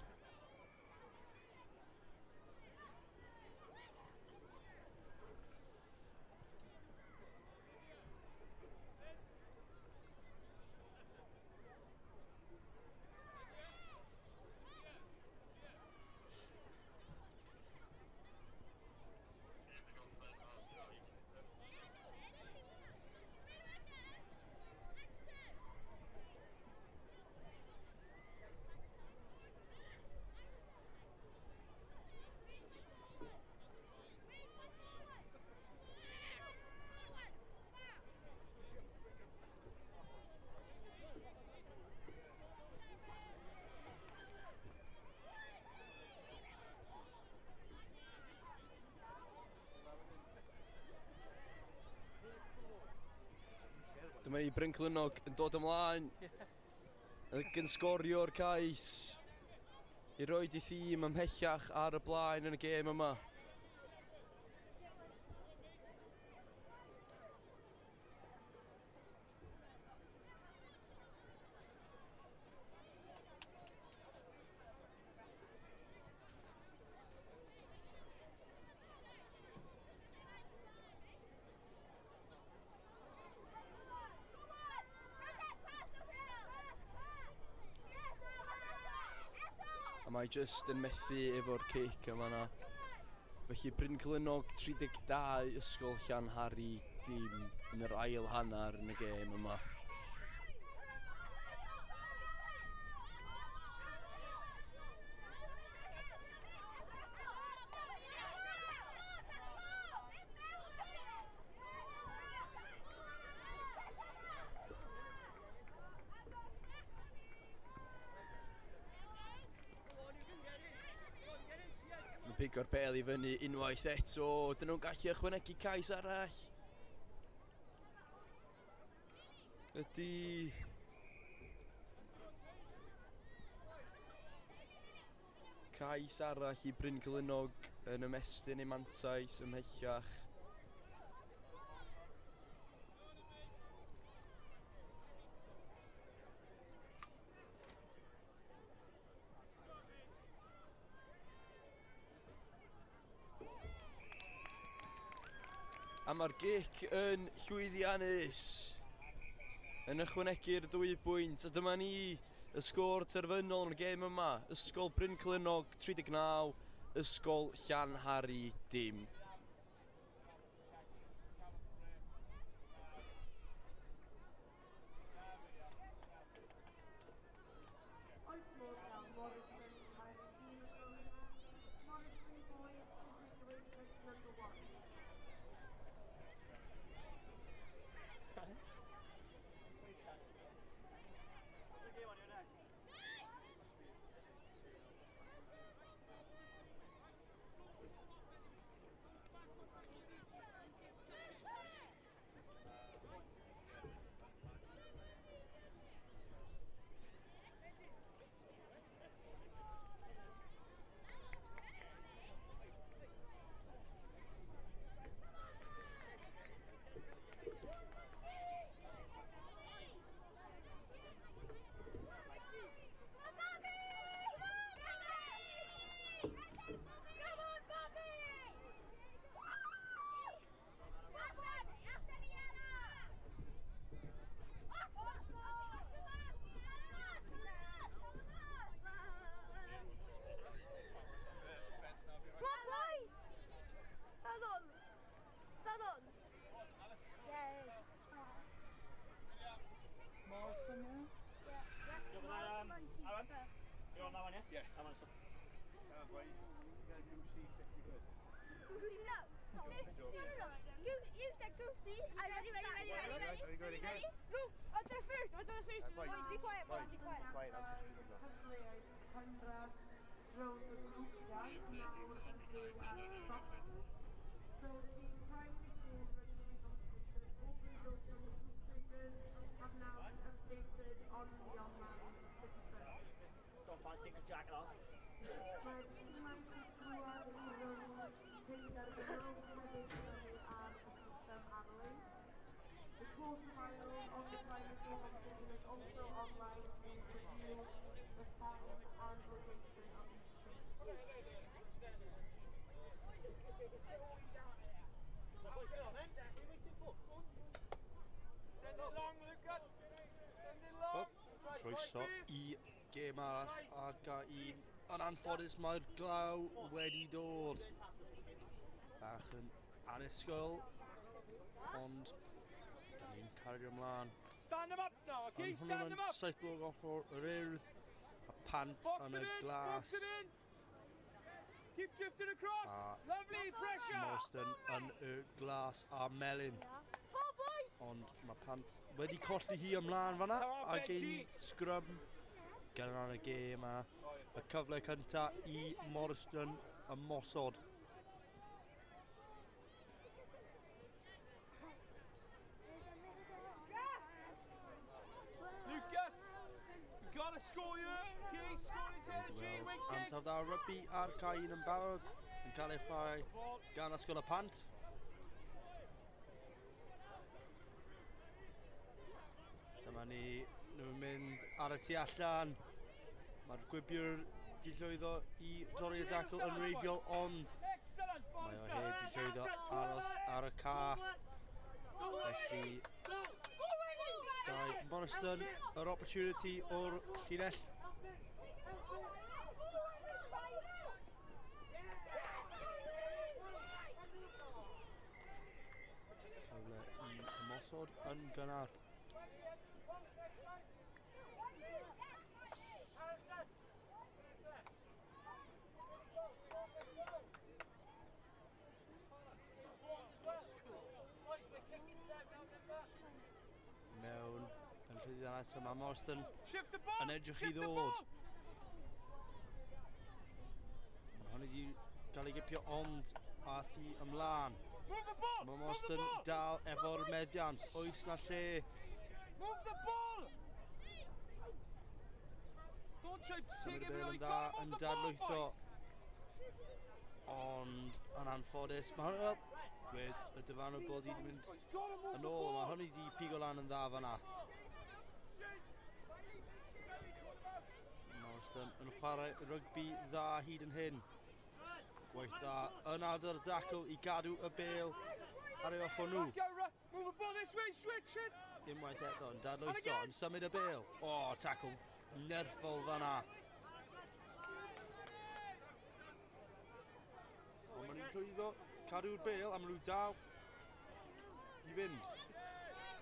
M: Dyma ni Bryn Clynnog yn dod ymlaen ac yn sgorio'r cais i roed i thîm ymhellach ar y blaen yn y gêm yma. A mae jyst yn methu efo'r cic yma yna. Felly Bryn Clynnog 32, Ysgol Llanhari dim yn yr ail hanner yn y gêm yma. Pigo'r bel i fyny unwaith eto. Dyn nhw'n gallu ychwanegu cais arall. Ydy. Cais arall i Bryn Clynnog yn ymestyn ei mantais ymhellach. A mae'r gic yn llwyddiannus yn ychwanegu'r 2 bwynt. A dyma ni y sgôr terfynol yn y gêm yma. Ysgol Bryn Clynnog 39, Ysgol Llanhari dim.
F: You said 2, 3. Are you ready, ready, ready, ready, ready?
H: Ready, ready, ready?
F: No, I've done it first. I've done it first.
H: Right.
F: Boys, be quiet, boys, be quiet.
H: Quiet, I'm just gonna go.
K: So the primary team rugby competition, all results from the two triggers have now been updated on the online system.
C: Don't fancy taking his jacket off.
K: Mae'r timau sy'n clywed yn rhwng penderfynol hefyd fyny ar y system ar-lein. The quarter-finals of the primary team competition is also online to review the time and location of each team.
E: Send it long, Lucas. Send it long.
L: Wel, croeso i gêm arall ac a un. Yn anffodus mae'r glaw wedi dod. Bach yn annisgwyl, ond da ni'n cario ymlaen.
E: Stand them up now, okay?
L: Ond hwnnw
E: Stand
L: yn
E: them up.
L: 7 blog off o'r Urdd, a pant
E: Box
L: yn
E: it
L: y
E: in,
L: glas.
E: box it in. Keep drifting across.
L: A
E: Lovely pressure.
L: Morriston yn y glas a melyn.
F: Four, boys!
L: Ond mae Pant wedi colli hi ymlaen fanna a gein sgrym gan ar y gêm a y cyfle cynta i Morriston ymosod.
E: Lucas, you gotta score here. Okay, score into energy.
L: Weld
E: Wicked.
L: ansawdd ar rygbi a'r cae un yn barod yn cael ei chwarae gan Ysgol y Pant. Dyma ni, nhw'n mynd ar y tu allan. Mae'r gwibiwr di llwyddo i dorri y dacl yn reiddiol, ond
E: Excellent,
L: mae o
E: Forrester.
L: heb di llwyddo aros ar y ca. Felly, dau Morriston, yr opportunity o'r llinell. Cyfle i ymosod yn gynnar. Mewn yn llwyddiannus yma Morriston
E: Shift the ball.
L: yn edrych i
E: Shift the
L: ddod.
E: ball.
L: Mae hwn wedi cael ei gipio ond ath hi ymlaen.
E: Move the ball.
L: Mae
E: Move the
L: Morriston
E: ball.
L: dal efo'r meddiant. Oes na lle
E: Move the ball. Don't try to
L: Symud
E: take
L: y bêl
E: everyone.
L: yn
E: You
L: dda
E: gotta
L: yn
E: move the ball,
L: dadlwytho.
E: boys.
L: Ond yn anffodus, mae hwn, wel, dweud y dyfarnwr bod hi wedi mynd
E: Boys, gotta move
L: yn
E: the
L: ôl. Mae
E: ball.
L: hwn wedi pigo lan yn dda fanna. Morriston yn chwarae rygbi dda hyd yn hyn. Gwaith dda yn ardal y dacl i gadw y bêl ar ei ochr nhw.
E: Go, move the ball this way. Switch it.
L: Unwaith eto yn dadlwytho, yn symud y bêl. O, tackle nerthol fanna. Ond maen nhw'n llwyddo cadw'r bêl a maen nhw dal i fynd.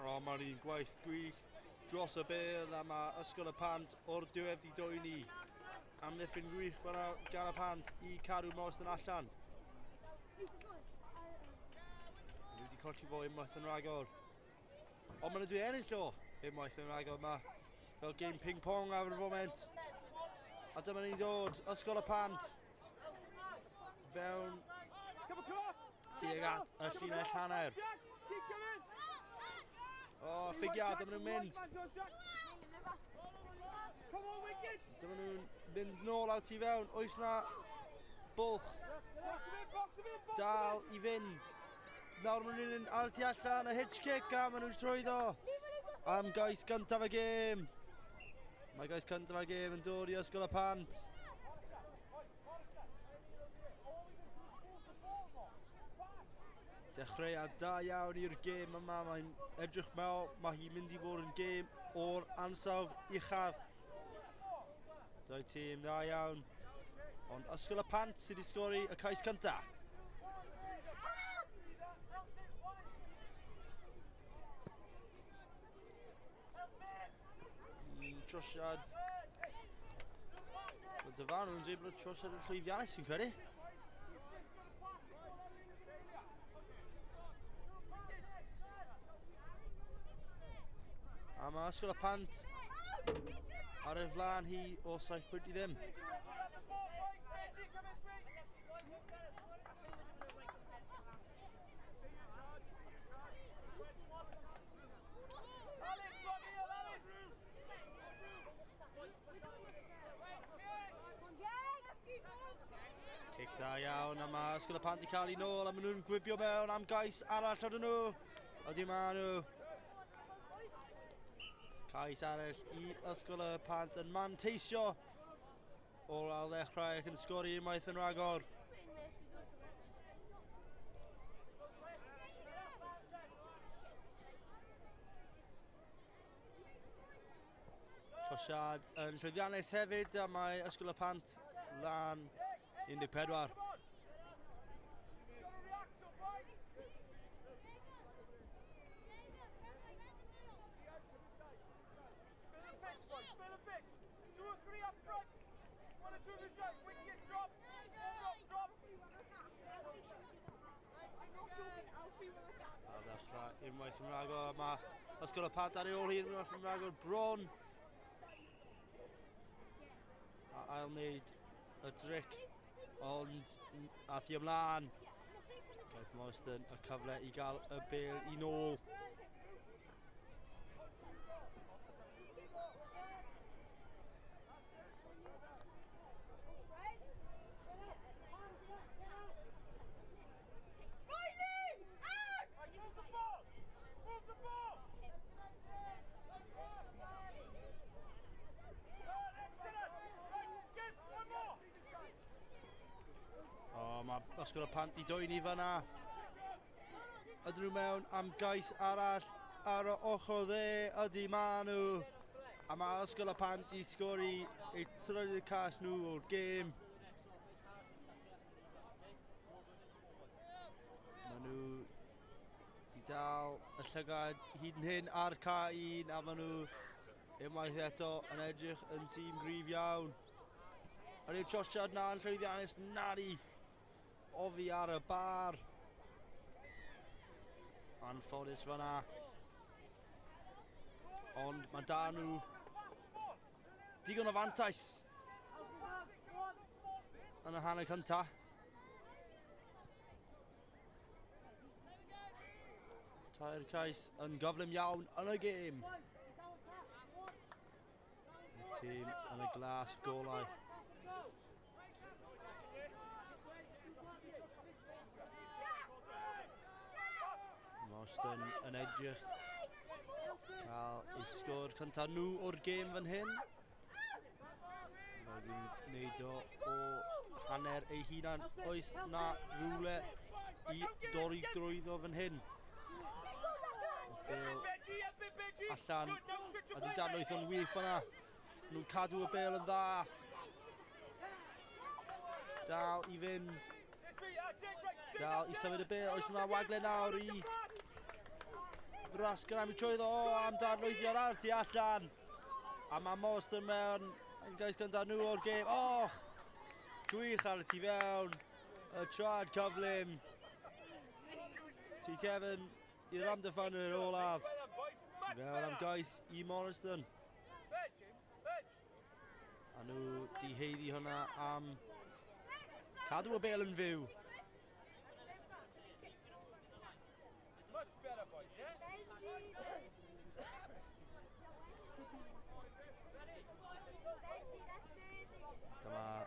L: O, mae'n un gwaith gwych dros y bêl a mae Ysgol y Pant o'r diwedd di dwyni. Amddiffyn gwych fanna gan y Pant i cadw Morriston allan. Maen nhw wedi colli fo unwaith yn rhagor. Ond maen nhw wedi ennill o unwaith yn rhagor yma. Fel game ping-pong ar y foment. A dyma ni'n dod, Ysgol y Pant. Fewn
E: Come across.
L: tuag at y llinell hanner.
E: Jack, keep coming.
L: O, ffigiad, dyma nhw'n mynd.
E: Right man, George, Jack. Come on, Wicked.
L: Dyma nhw'n mynd nôl out i fewn. Oes na bwlch
E: Box him in, box him in, box him
L: dal
E: in.
L: i fynd. Nawr maen nhw'n mynd ar y tu allan, y hitch kick a maen nhw'n trwyddo. Am gais gyntaf y gêm. Mae gais cyntaf y gêm yn dod i Ysgol y Pant. Dechreuad da iawn i'r gêm yma. Mae'n edrych mewn, mae hi'n mynd i fod yn gêm o'r ansawdd uchaf. Dau tîm dda iawn. Ond Ysgol y Pant sydd wedi sgori y cais cyntaf. Trosiad. Mae dyfarnwr yn dweud bod y trosiad yn llwyddiannus, fi'n credu. A mae Ysgol y Pant ar ei flaen hi o 7 pwynt i ddim. Cic dda iawn, a mae Ysgol y Pant i cael ei nôl, a maen nhw'n gwibio mewn am gais arall ydyn nhw. Ydy maen nhw. Cais arall i Ysgol y Pant yn manteisio o'r ail ddechrau ac yn sgori unwaith yn rhagor. Trosiad yn llwyddiannus hefyd, a mae Ysgol y Pant lan 14. A ddechrau unwaith yn rhagor, mae Ysgol y Pant ar ei ôl hi unwaith yn rhagor bron. A ail wneud y dric, ond ath i ymlaen. Gaeth Morriston y cyfle i gael y bel i nôl. Mae Ysgol y Pant i dwyn i fanna. Ydyn nhw mewn am gais arall ar y ochr dde, ydy ma nhw. A mae Ysgol y Pant i sgori eu trydydd cais nhw o'r gêm. Maen nhw wedi dal y llygad hyd yn hyn ar cae un, a maen nhw unwaith eto yn edrych yn tîm gryf iawn. Yr yw trosiad na yn llwyddiannus, nadi. Oddi ar y bar. Anffodus fanna. Ond mae da nhw digon o fantais yn y hanner cynta. Tair cais yn gyflym iawn yn y gêm. Y tîm yn y glas golau. Morriston yn edrych cael ei sgôr cyntaf nhw o'r gêm fan hyn. Mae wedi'n gwneud o hanner ei hunan. Oes na rhywle i dorri drwyddo fan hyn? Bel allan a di darlwytho'n wych fanna. Nhw'n cadw y bel yn dda. Dal i fynd. Dal i symud y bel. Oes na wagle nawr i Brasgar am i trwyddo. O, am darlwythiad ar tu allan. A mae Morriston mewn yn gais gyntaf nhw o'r gêm. Och! Gwych ar y tu fewn. Y trad cyflym. Tu Kevin i'r amddiffynwyr olaf. Fewn am gais i Morriston. A nhw di heiddi hwnna am cadw y bel yn fyw. Dyma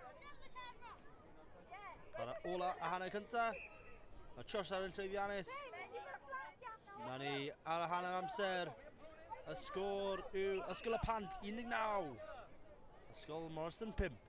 L: para ola a hanner cynta. Mae trosiad yn llwyddiannus. Na ni ar y hanner amser. Y sgôr yw Ysgol y Pant 19. Ysgol Morriston 5.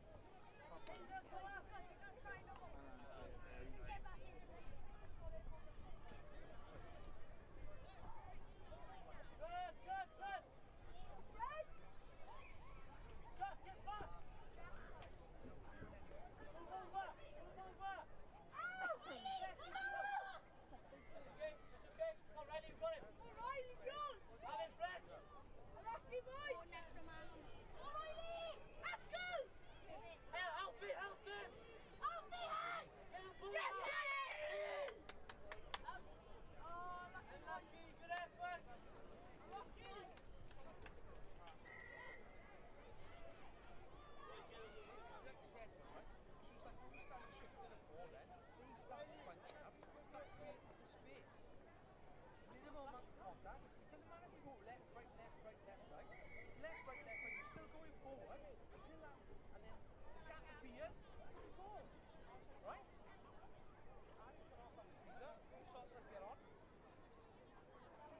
G: Minimal amount of contact. It doesn't matter if you go left, right, left, right, left, right. It's left, right, left, right. You're still going forward until that, and then the gap appears, and you go. Right? Let's get on.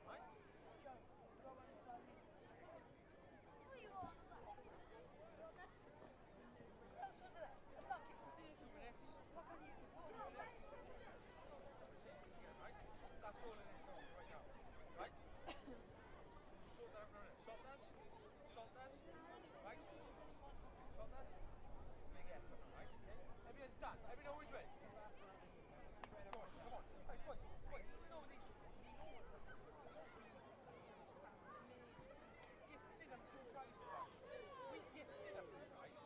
G: Right? 2 minutes. Right? That's all it is right now. Right? Sort that out now. Salt us. Salt us. Right? Salt us. Big effort, right? Okay? Everyone understand? Everyone know what we're doing? Come on, come on. Hey, boys, boys, even though they scored, they know what they're doing. Gifted them 2 tries for us. We gifted them 2 tries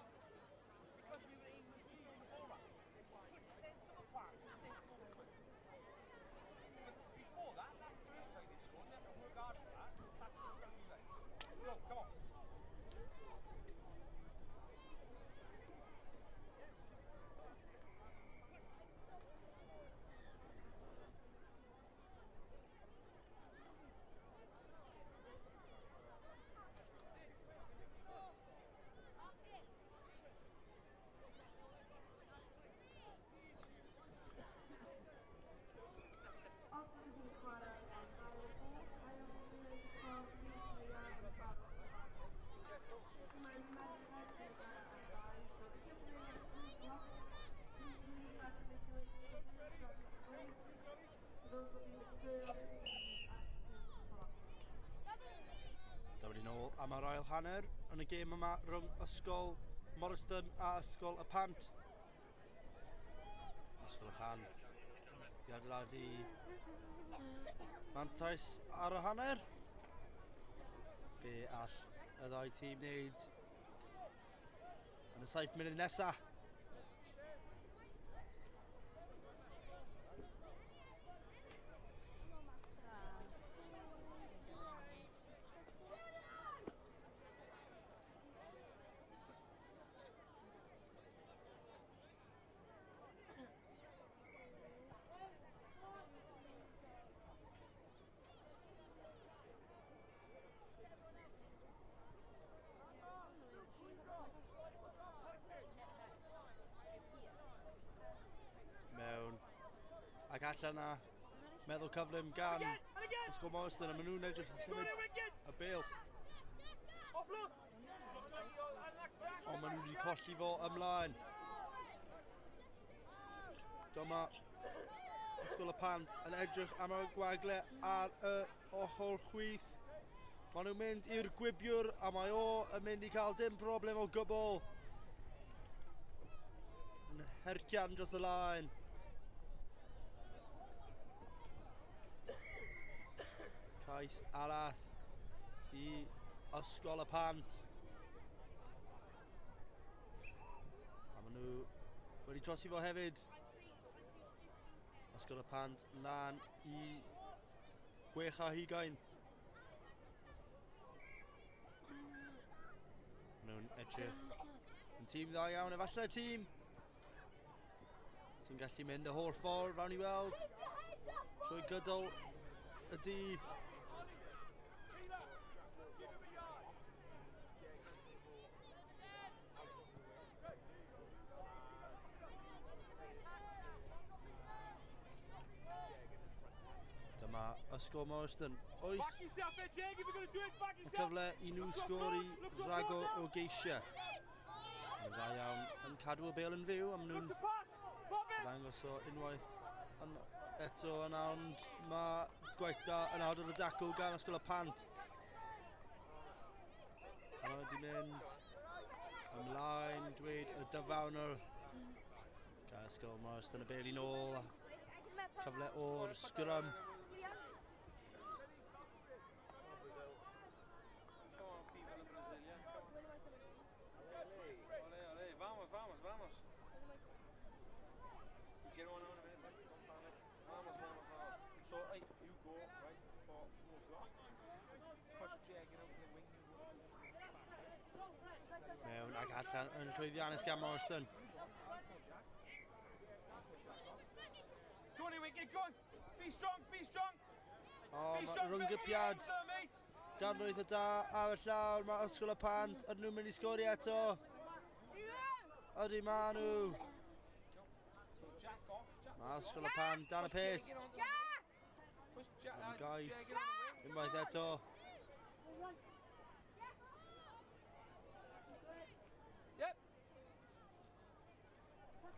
G: because we were aimlessly throwing the ball around. Put sensible passes, sensible movements. But before that, that first try they scored, they had to work hard for that. That's what it's going to be like. Go, come on.
L: Dyma ni nôl am yr ail hanner yn y gêm yma rhwng Ysgol Morriston a Ysgol y Pant. Ysgol y Pant di adeiladu mantais ar y hanner. Be all y ddau tîm wneud yn y 7 munud nesaf? Ac allan na, meddwl cyflym gan Ysgol Morriston, a maen nhw'n edrych yn symud y bêl. Ond maen nhw wedi colli fo ymlaen. Dyma Ysgol y Pant yn edrych am y gwagle ar y ochr chwith. Maen nhw'n mynd i'r gwibiwr a mae o yn mynd i cael dim problem o gwbl. Yn hercian dros y lain. Cais arall i Ysgol y Pant. A maen nhw wedi trosi fo hefyd. Ysgol y Pant lan i 26. Maen nhw'n edrych yn tîm dda iawn, efallai tîm sy'n gallu mynd y holl ffordd, rawn ni weld trwy gydol y dydd. Dyma Ysgol Morriston. Oes y cyfle i nhw sgori rhagor o geisiau. Yn dda iawn yn cadw y bêl yn fyw, a maen nhw'n ddangos o unwaith yn eto yna, ond mae gwaith da yn awr y dacl gan Ysgol y Pant. A mae wedi mynd ymlaen, dweud y dyfawnwr. Gan Ysgol Morriston y bêl i nôl. Cyfle o'r sgrym.
B: Vamos, vamos, vamos. Get on a minute. Vamos, vamos, vamos. So, right, you go, right, for 4 o'clock. Push Jagged out to the wing, you go.
L: Mewn ac allan yn llwyddiannus gan Morriston.
G: Go on, Wicked, go on. Be strong, be strong.
L: O, mae rhwnggypiad. Darnwyth o da ar y llawr, mae Ysgol y Pant, ydyn nhw'n mynd i sgori eto? Ydy ma nhw. Mae Ysgol y Pant dan y pes. Am gais, unwaith eto.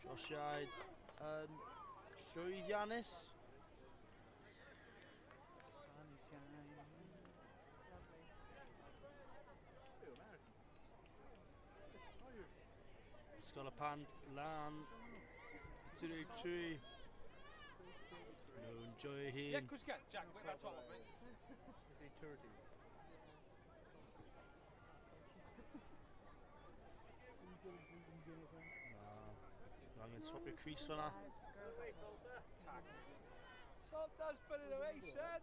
L: Trosiaid yn llwyddiannus. Ysgol y Pant lan 33. Nhw'n joio hun.
B: Yeah, Cusca, Jack, wait that top up, mate.
L: Na, angen swapio crease fan'na.
E: Salta's put it away, son.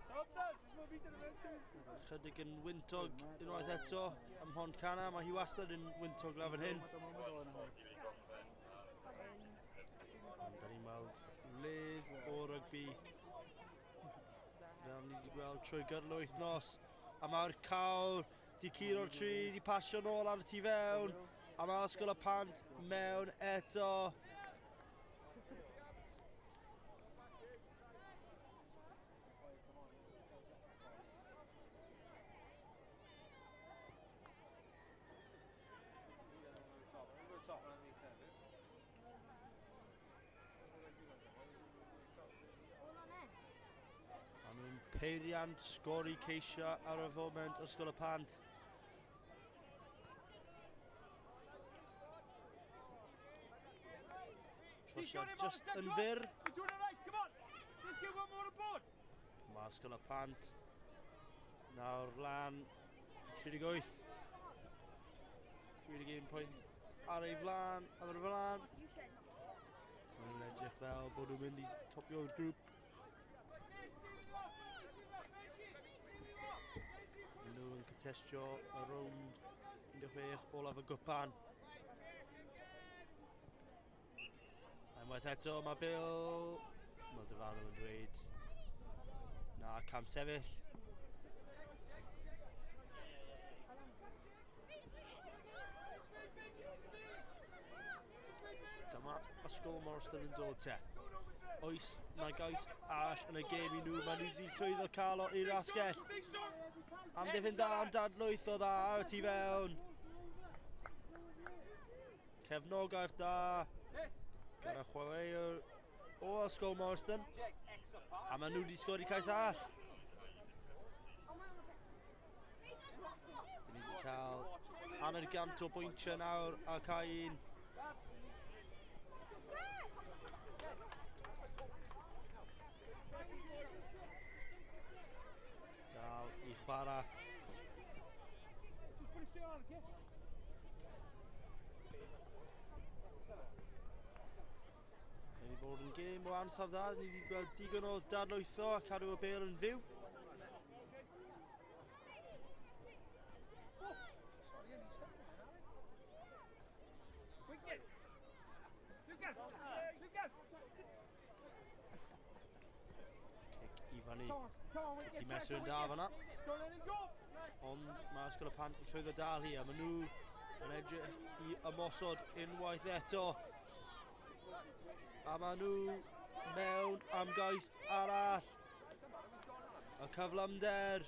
E: Saltas, it's my beat adventures.
L: Chydig yn wyntog unwaith eto ym Mhontcanna. Mae hi wastad yn wyntog lawr fan hyn. Ond da ni'n weld wledd o rygbi fel ni wedi gweld trwy gydol yr wythnos. A mae'r cawr di curo'r tri, di pasio nôl ar y tu fewn. A mae Ysgol y Pant mewn eto. Maen nhw'n peiriant sgori ceisio ar y foment Ysgol y Pant. Trosiad just yn fyr. Mae Ysgol y Pant nawr lan 38. 31 pwynt ar ei flan, ar y flan. Maen nhw'n edrych fel bod nhw'n mynd i topio'r grŵp. Maen nhw yn contestio y rownd 16 olaf y gwpan. Unwaith eto mae Bill, mae dyfarnwr yn dweud na cam sefyll. Dyma Ysgol Morriston yn dod te. Oes na gais arall yn y gêm i nhw, maen nhw wedi llwyddo cael o i'r asgell. Amddiffyn dda, ond dadlwyth o dda ar y tu fewn. Cefnogaeth da gyda chwaraewr o Ysgol Morriston. A maen nhw wedi sgori cais arall. Dyn ni wedi cael hanner gant o bwyntiau nawr a cael un. Dal i chwarae. Mae wedi bod yn gêm o ansawdd dda. Ni wedi gweld digon o dadlwytho a cadw y bêl yn fyw. Cic i fyny. Cic i mesur yn da fan'na. Ond mae Ysgol y Pant yn llwyddo dal hi a maen nhw yn edrych i ymosod unwaith eto. A maen nhw mewn am gais arall. Y cyflymder.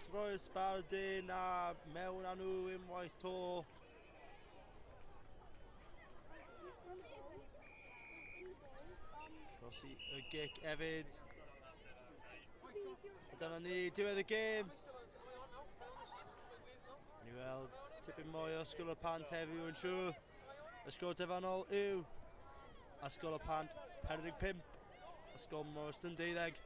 L: Troi'r sbardun a mewn â nhw unwaith to. Trosi y gic hefyd. A dyna ni, diwedd y gêm. Ni weld tipyn mwy o Ysgol y Pant heddiw yn siŵr. Y sgôr terfynol yw Ysgol y Pant 45, Ysgol Morriston 12.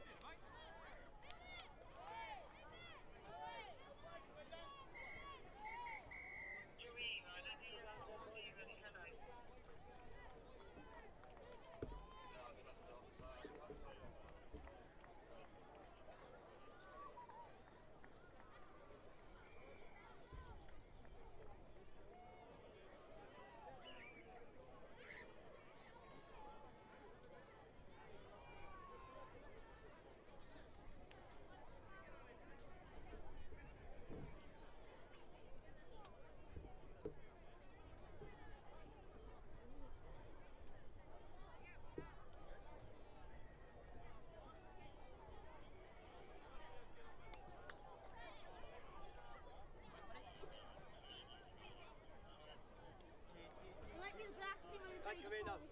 A: away now.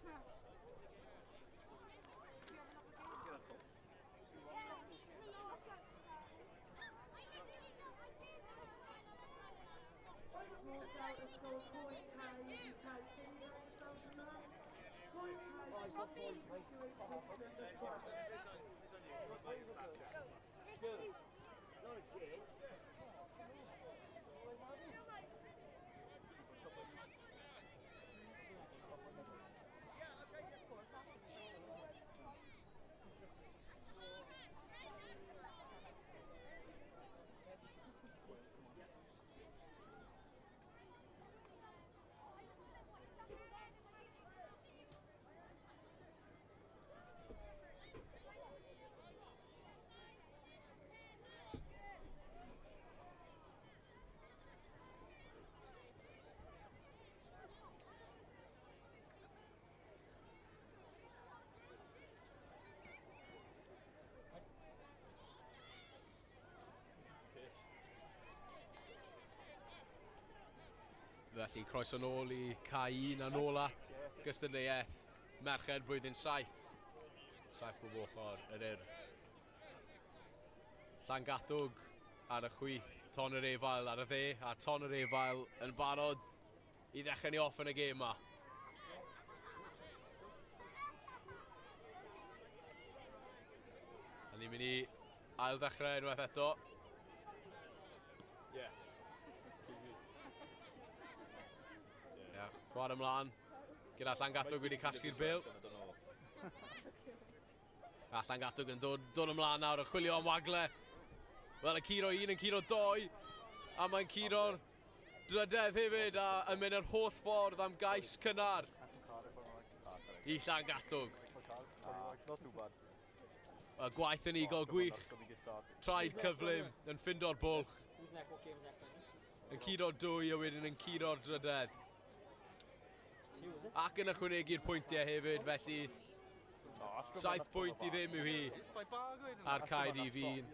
I: Felly, croeso nôl i cae 1 a nôl at gystadleuaeth Merched blwyddyn 7. 7 bob ochr yr Urdd. Llangatwg ar y chwith, Tonyrefail ar y dde, a Tonyrefail yn barod i ddechrau ni off yn y gêm yma. A ni'n mynd i ail ddechrau unwaith eto. Chwarae ymlaen gyda Llangatwg wedi casglu'r bêl. A Llangatwg yn dod ymlaen nawr yn chwilio am wagle. Wel, yn curo un, yn curo doi. A mae'n curo'r drydedd hefyd a yn mynd yr holl ffordd am gais cynnar i Llangatwg. Y gwaith yn unigol gwych. Traed cyflym yn ffindo'r bwlch. Yn curo dwy a wedyn yn curo'r drydedd. Ac yn ychwanegu'r pwyntiau hefyd, felly 7 pwynt i ddim yw hi ar cae rhif 1.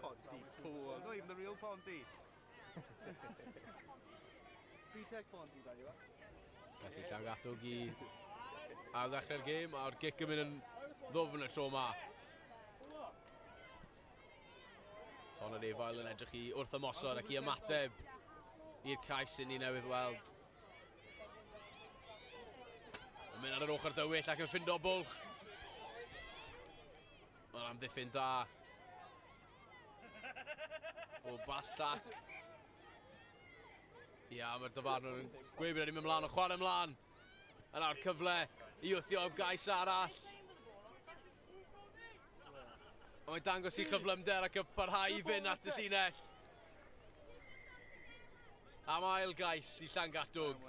B: Ponty, not even the real Ponty. B-Tech Ponty, by the way.
I: Felly Llangatwg i ail ddechrau'r gêm, a'r gic yn mynd yn ddwfn y tro yma. Tonyrefail yn edrych i wrth ymosod ac i ymateb i'r cais sy'n ni newydd weld. Yn mynd ar yr ochr dywyll ac yn ffindo bwlch. Mae'n amddiffyn da o Bastac. Ia, mae'r dyfarnwr yn gweud bod e'n mynd ymlaen o chwarae ymlaen. A nawr cyfle i wthio am gais arall. A mae'n dangos i chyflymder ac yn parhau i fynd at y llinell. Am ail gais i Llangatwg.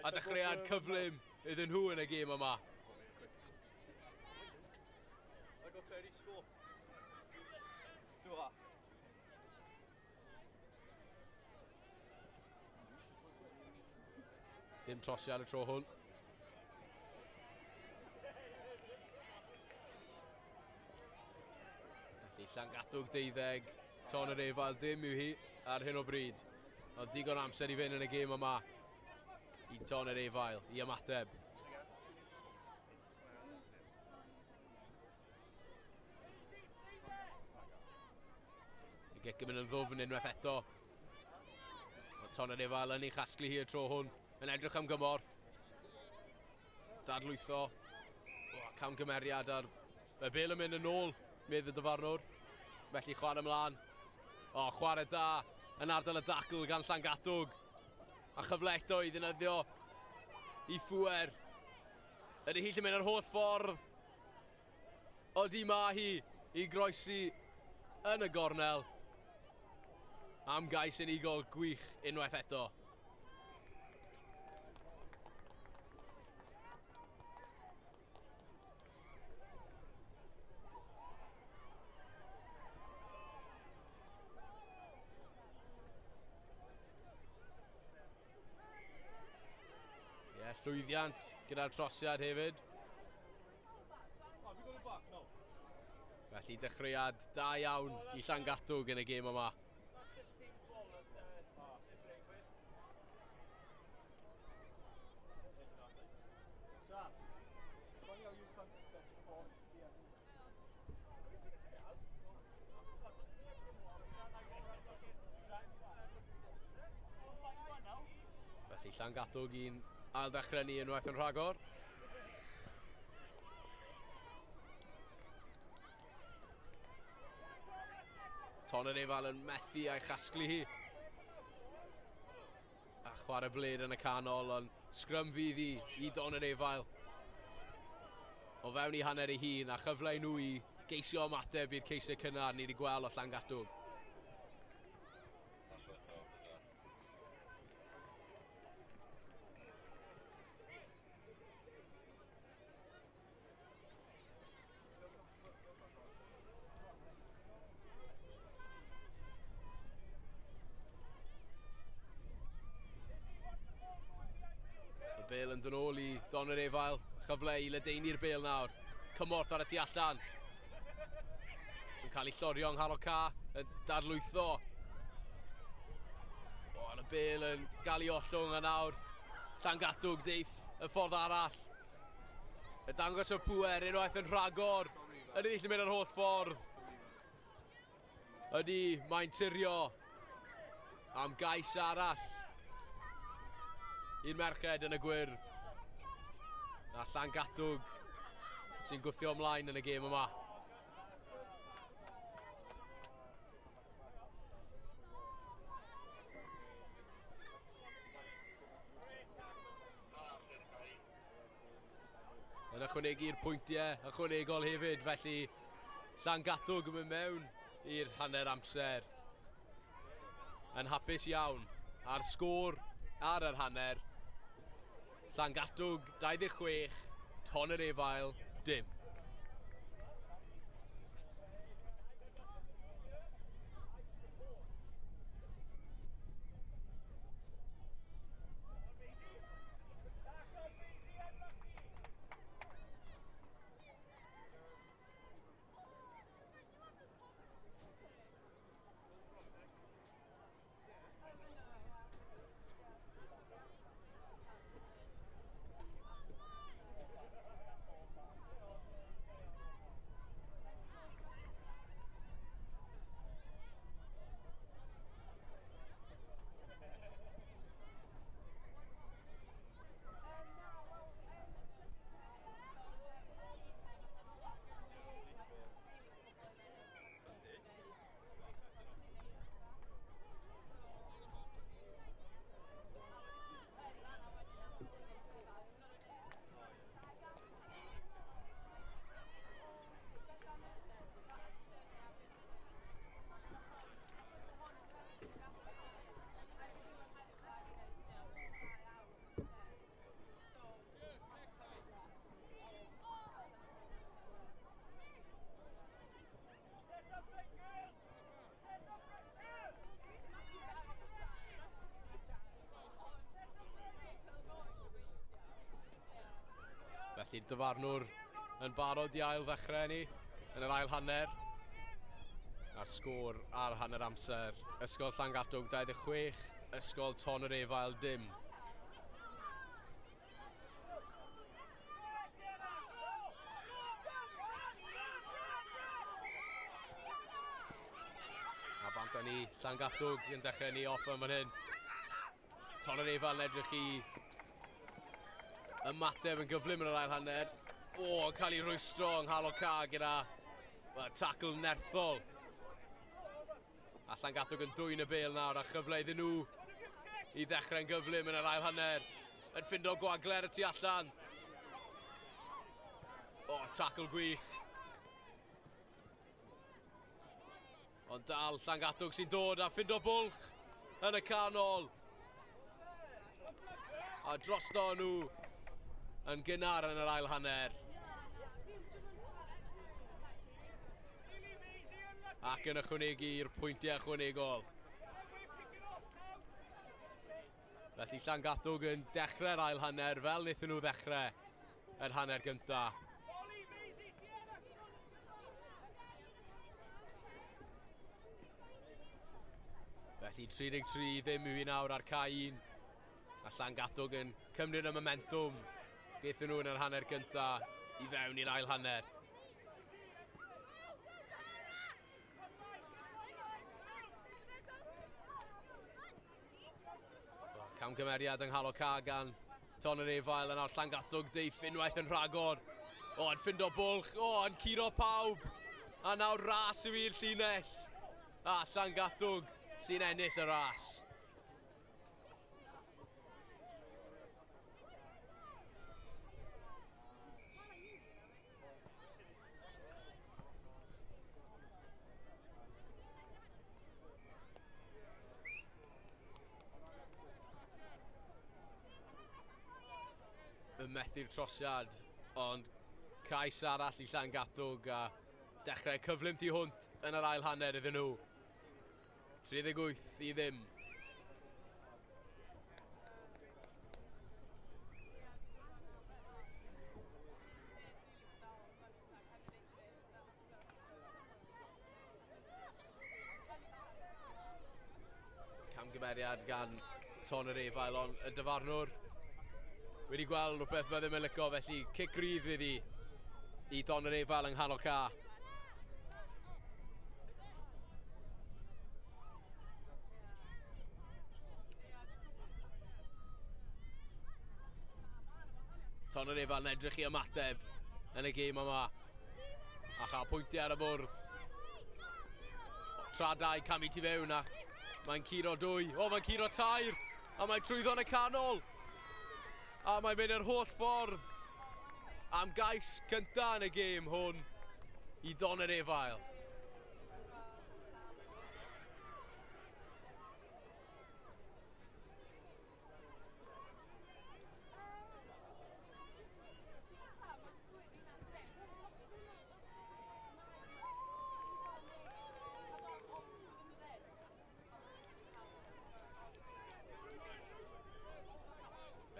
I: A dechreuad cyflym iddyn nhw yn y gêm yma. Dim trosiad y tro hwn. Felly Llangatwg 12, Tonyrefail dim yw hi ar hyn o bryd. Ond digon amser i fynd yn y gêm yma i Tonyrefail i ymateb. Y gic yn mynd yn ddwfn unwaith eto. Mae Tonyrefail yn ei chasglu hi y tro hwn. Yn edrych am gymorth. Dadlwytho. O, camgymeriad ar y bêl yn mynd yn ôl, medd y dyfarnwr. Felly chwarae ymlaen. O, chwarae da yn ardal y dacl gan Llangatwg. A chyfle eto i ddefnyddio i ffwer. Ydy hi lle mynd yr holl ffordd. Odi ma hi i groesi yn y gornel. Am gais unigol gwych unwaith eto. Llwyddiant gyda'r trosiad hefyd. Felly dechreuad da iawn i Llangatwg yn y gêm yma. Felly Llangatwg i'n ail ddechrau ni unwaith yn rhagor. Tonyrefail yn methu a'i chasglu hi. A chwarae bled yn y canol, ond sgrym fydd hi i Donyrefail. O fewn i hanner ei hun, a chyfle i nhw i geisio ymateb i'r ceisiau cynnar ni wedi gweld o Llangatwg. Bêl yn dod nôl i Donyrefail, chyfle i ledaenu'r bêl nawr. Cymorth ar y tu allan. Yn cael ei llorio yng nghanol ca, yn darlwytho. O, y bêl yn gael ei ollwng a nawr Llangatwg deiff y ffordd arall. Y dangos y pŵer unwaith yn rhagor. Yn ennill yn mynd yr holl ffordd. Ydy, mae'n tirio am gais arall i'r merched yn y gwyrdd. A Llangatwg sy'n gwthio ymlaen yn y gêm yma. Yn ychwanegu'r pwyntiau ychwanegol hefyd, felly Llangatwg yn mynd mewn i'r hanner amser. Yn hapus iawn a'r sgôr ar yr hanner. Llangatwg 26, Tonyrefail dim. Felly'r dyfarnwr yn barod i ail ddechrau ni yn yr ail hanner. A'r sgôr ar hanner amser. Ysgol Llangatwg 26, Ysgol Tonyrefail dim. A bant â ni, Llangatwg yn dechrau ni off yn fan hyn. Tonyrefail yn edrych i ymateb yn gyflym yn yr ail hanner. O, yn cael ei rwystro yng nghanol ca gyda tackle nerthol. A Llangatwg yn dwyn y bêl nawr a chyfle iddyn nhw i ddechrau'n gyflym yn yr ail hanner. Yn ffindo gwagler y tu allan. O, tackle gwych. Ond dal Llangatwg sy'n dod a ffindo bwlch yn y canol. A drosto nhw yn gynnar yn yr ail hanner. Ac yn ychwanegu i'r pwyntiau ychwanegol. Felly Llangatwg yn dechrau'r ail hanner fel wnaethon nhw ddechrau yr hanner gyntaf. Felly 33 ddim yw i nawr ar cae 1. A Llangatwg yn cymryd y momentum. Gaethon nhw yn yr hanner gynta i fewn i'r ail hanner. Camgymeriad yng nghanol ca gan Tonyrefail, yn awr Llangatwg deiff unwaith yn rhagor. O, yn ffindo bwlch, o, yn curo pawb. A nawr ras yw i'r llinell. A Llangatwg sy'n ennill y ras. Yn methu'r trosiad, ond cais arall i Llangatwg a dechrau cyflym tu hwnt yn yr ail hanner iddyn nhw. 38 i ddim. Camgymeriad gan Tonyrefail, ond y dyfarnwr wedi gweld rhywbeth mae ddim yn licio, felly cic rydd iddi i Tonyrefail yng nghanol ca. Tonyrefail yn edrych i ymateb yn y gêm yma a chael pwyntiau ar y bwrdd. Tra dau camu tu fewn a mae'n curo dwy. O, mae'n curo tair a mae'n trwyddo yn y canol. A mae'n mynd yr holl ffordd am gais cyntaf yn y gêm hwn i Donyrefail.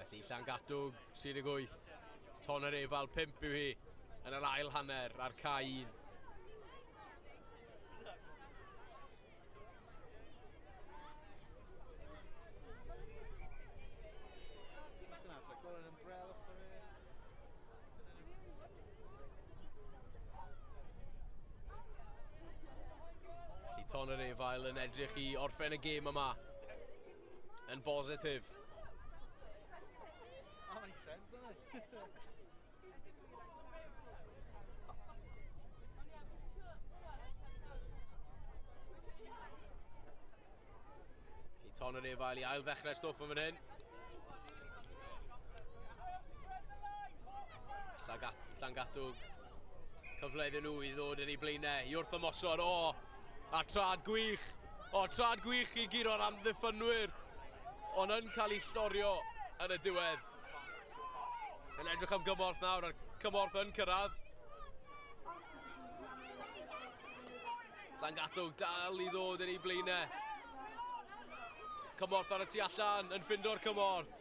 I: Felly Llangatwg 38, Tonyrefail 5 yw hi yn yr ail hanner ar cae 1. Felly Tonyrefail yn edrych i orffen y gêm yma yn bositif.
B: That makes sense, doesn't it?
I: Felly Tonyrefail i ail ddechrau stwff yn fan hyn. Llangatwg cyfle iddyn nhw i ddod yn ei blaenau i wrth ymosod. O, a trad gwych. O, trad gwych i guro'r amddiffynwyr, ond yn cael ei llorio yn y diwedd. Yn edrych am gymorth nawr, a'r cymorth yn cyrraedd. Llangatwg dal i ddod yn ei blaenau. Cymorth ar y tu allan, yn ffindo'r cymorth.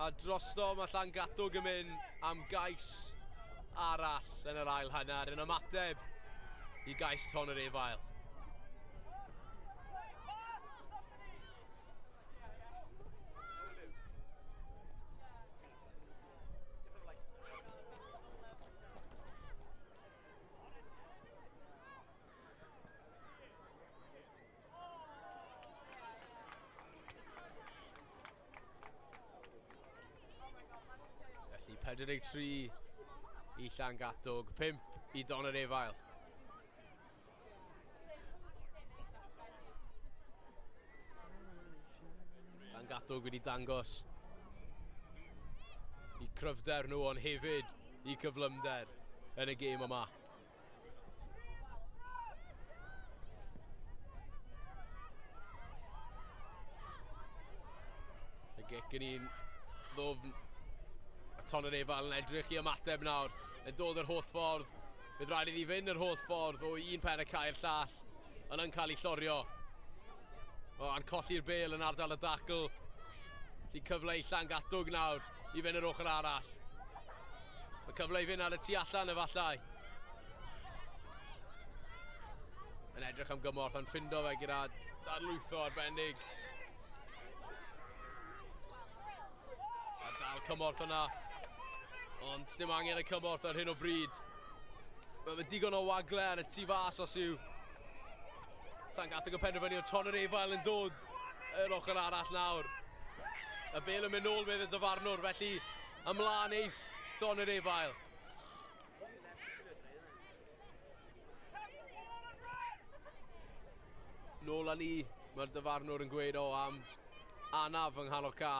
I: A drosto mae Llangatwg yn mynd am gais arall yn yr ail hanner, yn ymateb i gais Tonyrefail. Felly 43 i Llangatwg, 5 i Donyrefail. Llangatwg wedi dangos i cryfder nhw, ond hefyd i cyflymder yn y gêm yma. Y gic yn un ddwfn. A Tonyrefail yn edrych i ymateb nawr, yn dod yr holl ffordd. Bydd rhaid iddi fynd yr holl ffordd o un pen y cae i'r llall, ond yn cael ei llorio. O, a'n colli'r bêl yn ardal y dacl. Felly cyfle i Llangatwg nawr i fynd yr ochr arall. Mae cyfle i fynd ar y tu allan efallai. Yn Edrych am gymorth, ond ffindo fe gyda dadlwytho arbennig. A dal cymorth yna, ond dim angen y cymorth ar hyn o bryd. Mae digon o wagle ar y tu fas os yw Llangatwg yn penderfynu o Tonyrefail yn dod yr ochr arall nawr. Y bel yn mynd nôl bydd y dyfarnwr, felly ymlaen eiff Tonyrefail. Nôl â ni, mae'r dyfarnwr yn gweud o am anaf yng nghanol ca.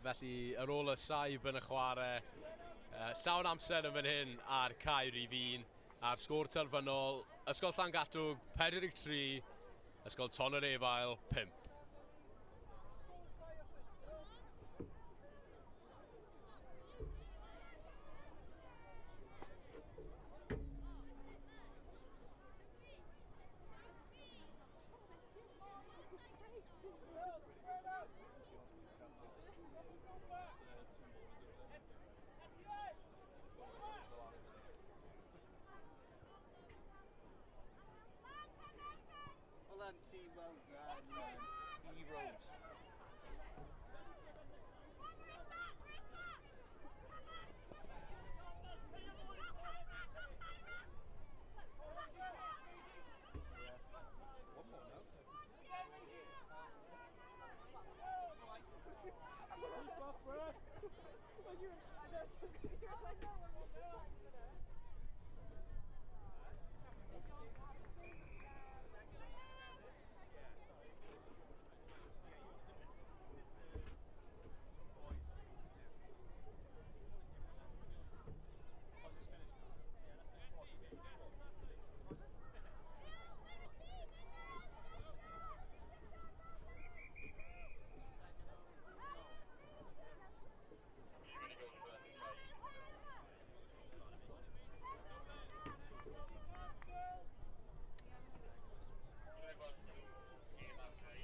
I: Felly ar ôl y saib yn y chwarae, llawn amser yn fan hyn ar cae rhif 1, a'r sgôr terfynol, Ysgol Llangatwg 43, Ysgol Tonyrefail 5.
C: Well done, team, well done.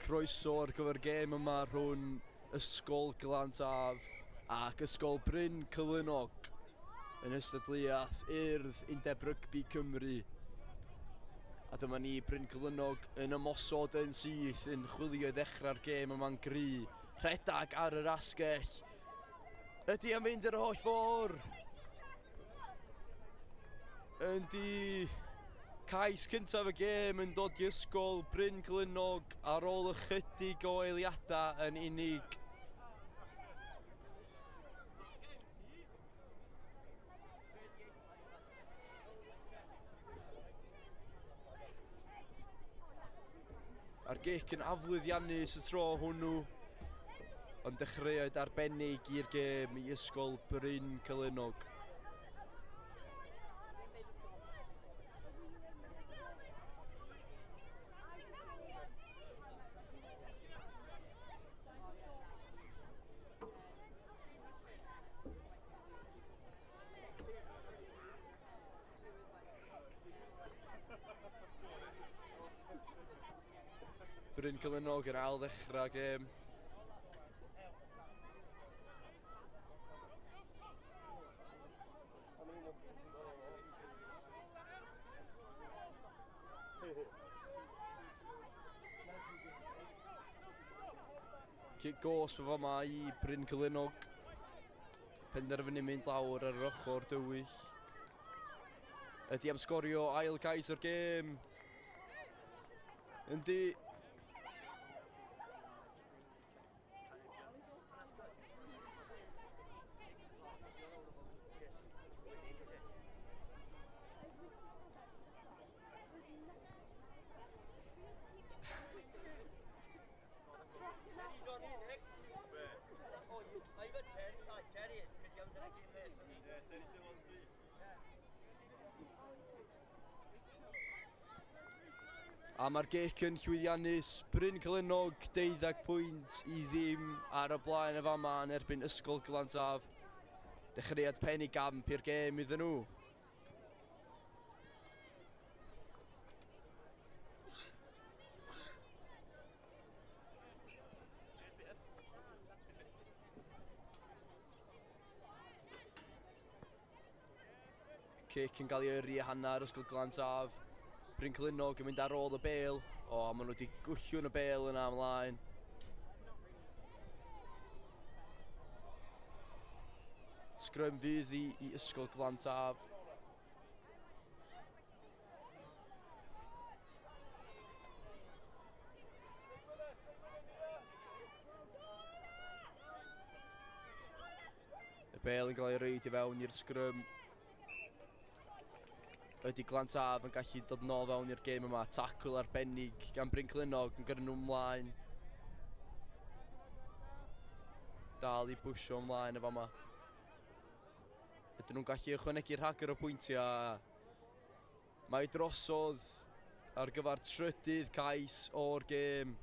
M: Croeso ar gyfer gêm yma rhwng Ysgol Glantaf ac Ysgol Bryn Celynnog yn ystadleuaeth Urdd Undeb Rygbi Cymru. A dyma ni Bryn Celynnog yn ymosod yn syth, yn chwilio i ddechrau'r gêm yma'n gry. Rhedag ar yr asgell. Ydy am fynd yr holl ffordd? Yndi. Cais cyntaf y gêm yn dod i Ysgol Bryn Celynnog ar ôl ychydig o eiliadau yn unig. A'r gic yn aflwyddiannus y tro hwnnw, ond dechreuad arbennig i'r gêm i Ysgol Bryn Celynnog. Bryn Celynnog yn ail ddechrau gêm. Cic gosb yn fama i Bryn Celynnog. Penderfynu mynd lawr ar yr ochr dywyll. Ydy am sgorio ail gais o'r gêm. Yndi. A mae'r gic yn llwyddiannus. Bryn Celynnog 12 pwynt i ddim ar y blaen y fama yn erbyn Ysgol Glantaf. Dechreuad penigamp i'r gêm iddyn nhw. Cic yn cael ei yrru hanner Ysgol Glantaf. Bryn Celynnog yn mynd ar ôl y bêl. O, maen nhw wedi gwllwn y bêl yna ymlaen. Sgrym fydd i Ysgol Glantaf. Y bêl yn cael ei reid i fewn i'r sgrym. Ydy Glantaf yn gallu dod nôl fewn i'r gêm yma. Tacl arbennig gan Bryn Celynnog yn gyrru nhw ymlaen. Dal i bwysio ymlaen efo yma. Ydyn nhw'n gallu ychwanegu rhagor o bwyntiau. Mae drosodd ar gyfer trydydd cais o'r gêm.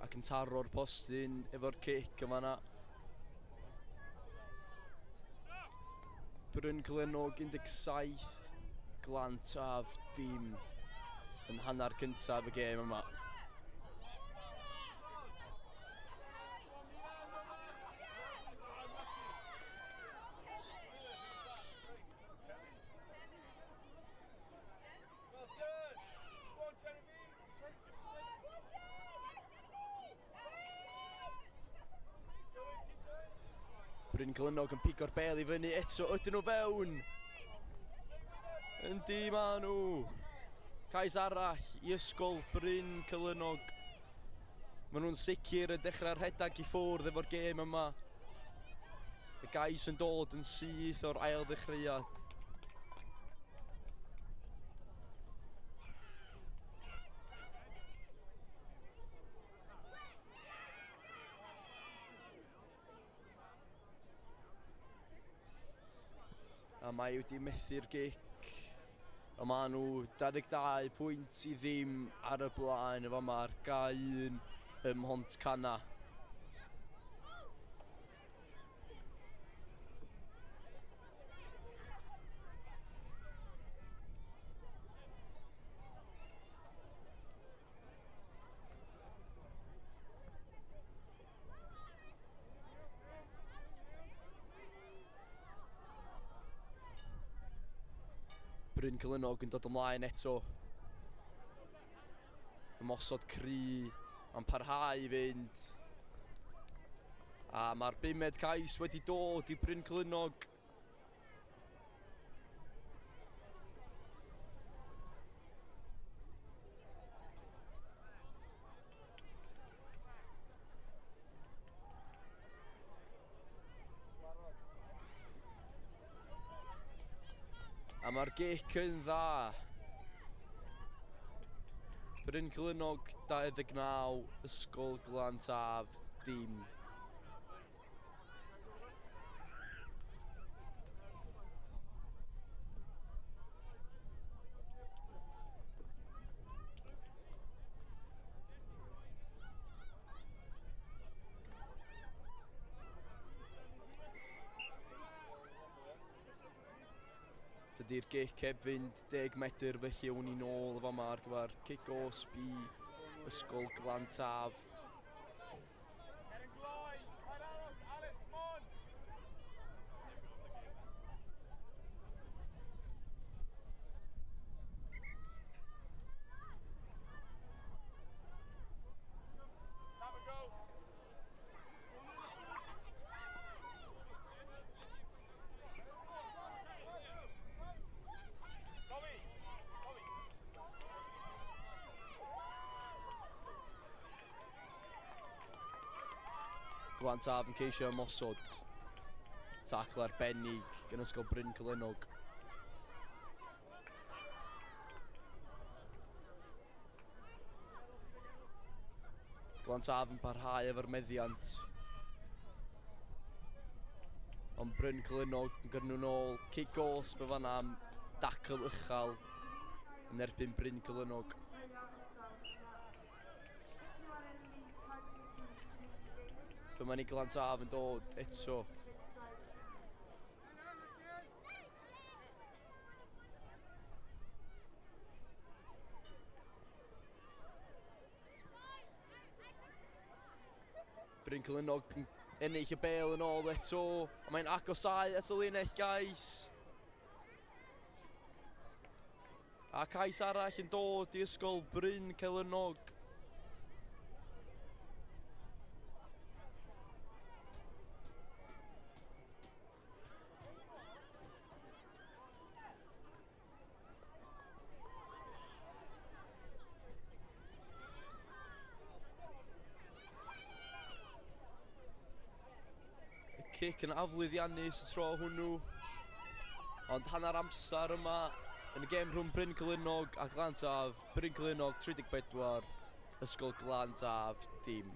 M: Ac yn taro'r postyn efo'r cic yma na. Bryn Celynnog 17, Glantaf dim yn hanner cyntaf y gêm yma. Bryn Celynnog yn pigo'r bêl i fyny eto, ydyn nhw fewn? Yndi ma nhw. Cais arall i Ysgol Bryn Celynnog. Maen nhw'n sicr yn dechrau rhedeg i ffwrdd efo'r gêm yma. Y gais yn dod yn syth o'r ail ddechreuad. A mae wedi methu'r gic. A maen nhw 22 pwynt i ddim ar y blaen efo ma'r gae 1 ym Mhontcanna. Bryn Celynog yn dod ymlaen eto. Ymosod cry, mae'n parhau i fynd. A mae'r bumed cais wedi dod i Bryn Celynog. A mae'r gic yn dda. Bryn Celynog 29, Ysgol Glan Taf, dim. Dydy'r gic heb fynd 10 medr, felly awn ni nôl efo yma ar gyfer cic osb i Ysgol Glan Taf. Glan Taf yn ceisio ymosod. Tacl arbennig gan Ysgol Bryn Celynog. Glan Taf yn parhau efo'r meddiant. Ond Bryn Celynog yn gyrru nhw'n ôl. Cic gosb yn fan'na am dacl uchel yn erbyn Bryn Celynog. Dyma ni Glan Taf yn dod eto. Bryn Celynog yn ennill y bêl yn ôl eto. A mae'n agosau at y linell gais. A cais arall yn dod i Ysgol Bryn Celynog. Cic yn aflwyddiannus y tro hwnnw. Ond hanner amser yma yn y gêm rhwng Bryn Celynog a Glan Taf. Bryn Celynog 34, Ysgol Glan Taf dim.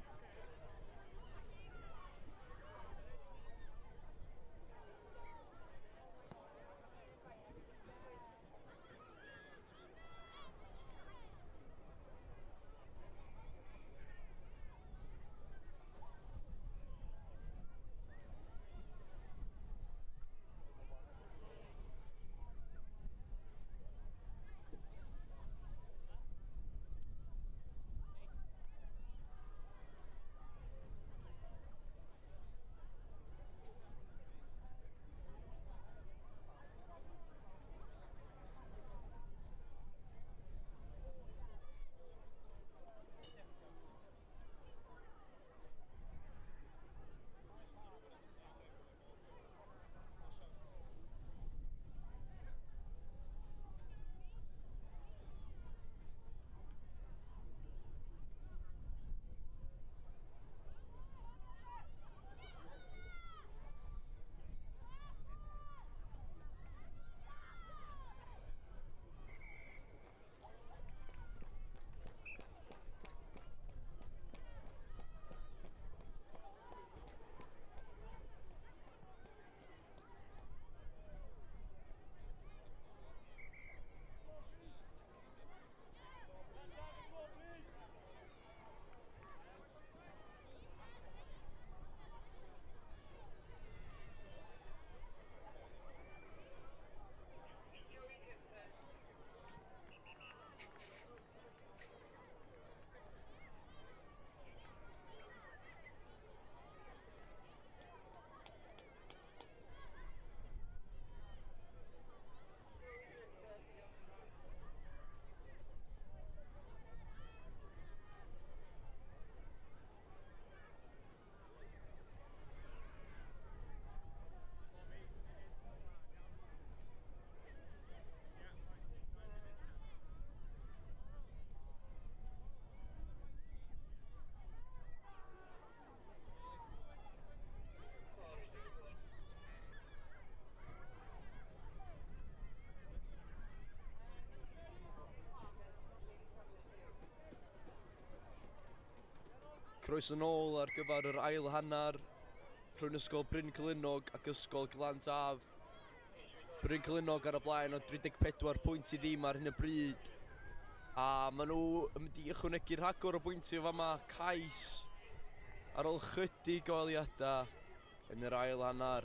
M: Croeso nôl ar gyfer yr ail hanner rhwng Ysgol Bryncelynnog ac Ysgol Glantaf. Bryncelynnog ar y blaen o 34 pwynt i ddim ar hyn o bryd. A maen nhw yn mynd i ychwanegu rhagor o bwyntiau fama, cais ar ôl chydig o eiliadau yn yr ail hanner.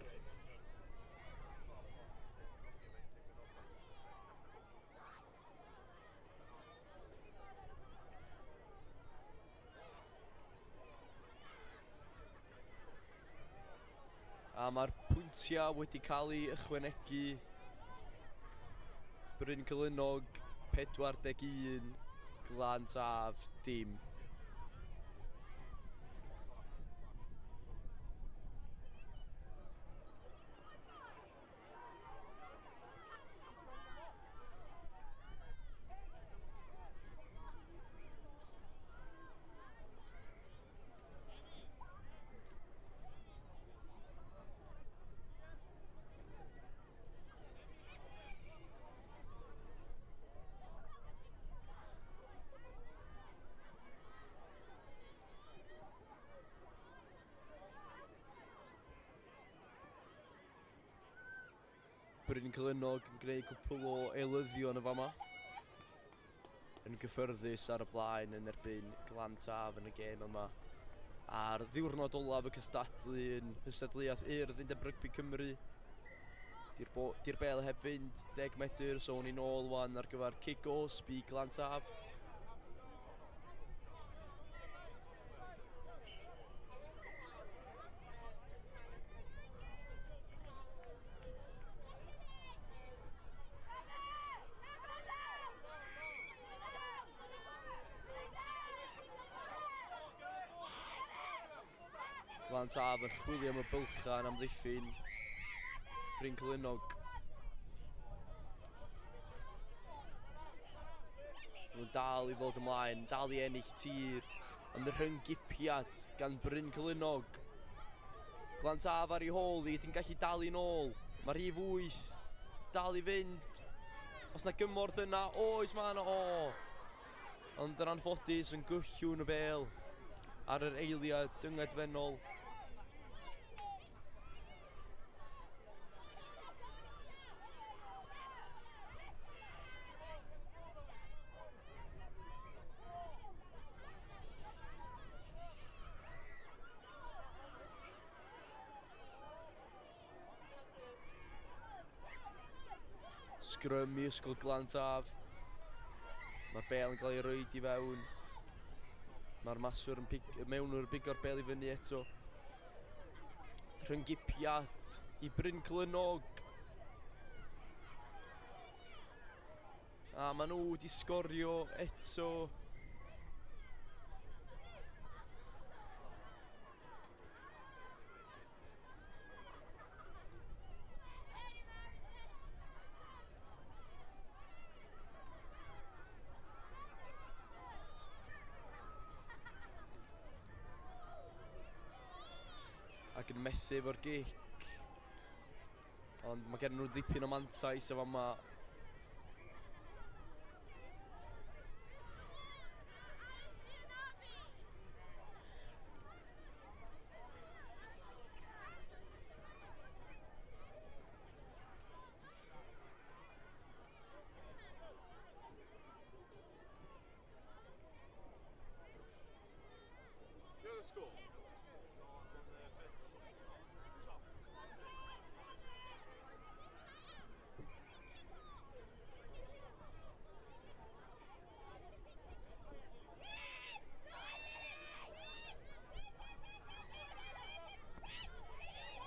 M: A mae'r pwyntiau wedi cael ei ychwanegu. Bryncelynnog 41, Glantaf dim. Bryncelynnog yn gwneud cwpl o eilyddion yn fama. Yn gyffyrddus ar y blaen yn erbyn Glantaf yn y gêm yma. A'r ddiwrnod olaf y cystadlu yn hystadleuaeth Urdd Undeb Rygbi Cymru. Di'r bel heb fynd 10 medr, so ni'n ôl wan ar gyfer cic osb i Glantaf. Glantaf yn chwilio am y bylchau yn amddiffyn Bryncelynnog. Nhw'n dal i ddod ymlaen, dal i ennill tir, ond y rhyng-gipiad gan Bryncelynnog. Glantaf ar ei hôl hi, di'n gallu dal i'n ôl. Mae rhif 8, dal i fynd. Os na gymorth yna, oes mae yna, o! Ond yn anffodus yn gyllwn y bel ar yr eiliad dyngedfennol. Sgrym i Ysgol Glantaf. Mae'r bel yn cael ei roed i fewn. Mae'r maswr yn mewnwr bigo'r bel i fyny eto. Rhyng-gipiad i Bryncelynnog. A maen nhw wedi sgorio eto. Ac yn methu efo'r gic. Ond mae gen nhw ddipyn o mantais o fama.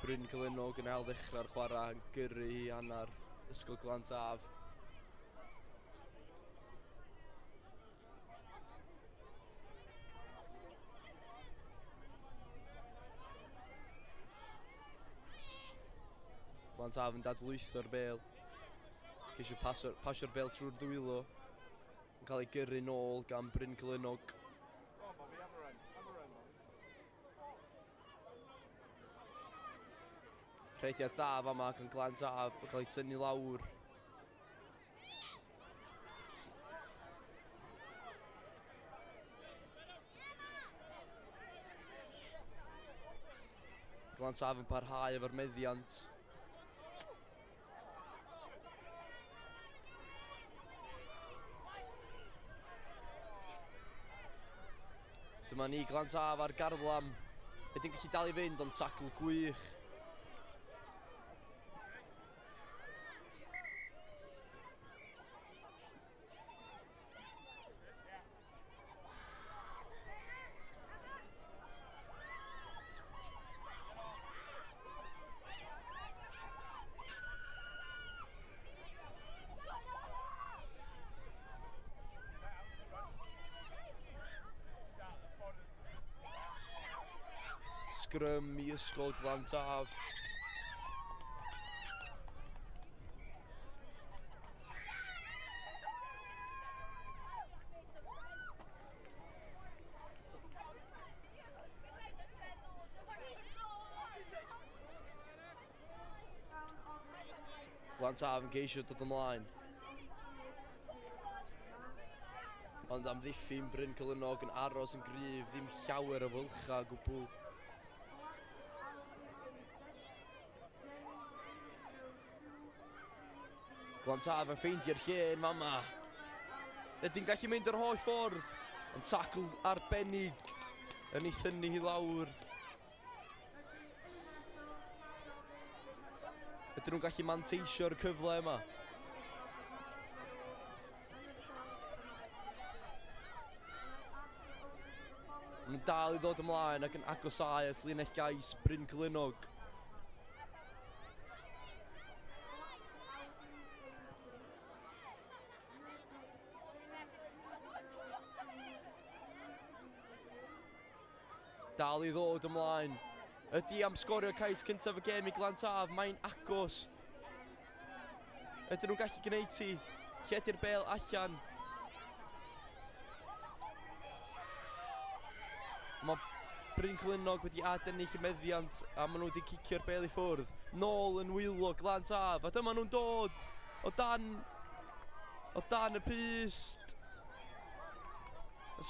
M: Bryncelynnog yn ail ddechrau'r chwarae yn gyrru i hanner Ysgol Glantaf. Glantaf yn dadlwytho'r bel. Ceisio pasio'r bel trwy'r ddwylo. Yn cael ei gyrru nôl gan Bryncelynnog. Rhediad da fama gan Glantaf yn cael ei tynnu lawr. Glantaf yn parhau efo'r meddiant. Dyma ni Glantaf ar garlam. Ydy'n gallu dal i fynd, ond tacl gwych. Sgrym i Ysgol Glantaf. Glantaf yn geisio dod ymlaen. Ond amddiffyn Bryn Celynnog yn aros yn gryf, ddim llawer o fylchau o gwbl. Glantaf yn ffeindio'r lle yn fama. Ydy'n gallu mynd yr holl ffordd, ond tacl arbennig yn ei thynnu hi lawr. Ydyn nhw'n gallu manteisio'r cyfle yma? Maen nhw'n dal i ddod ymlaen ac yn agosáu at linell gais Bryn Celynnog. Dal i ddod ymlaen. Ydy am sgorio cais cyntaf y gêm i Glantaf, mae'n agos. Ydyn nhw'n gallu gwneud ti? Lle ydy'r bel allan? Mae Bryn Celynnog wedi adennill y meddiant a maen nhw wedi cicio'r bel i ffwrdd. Nôl yn wylo Glantaf, a dyma nhw'n dod o dan y pyst.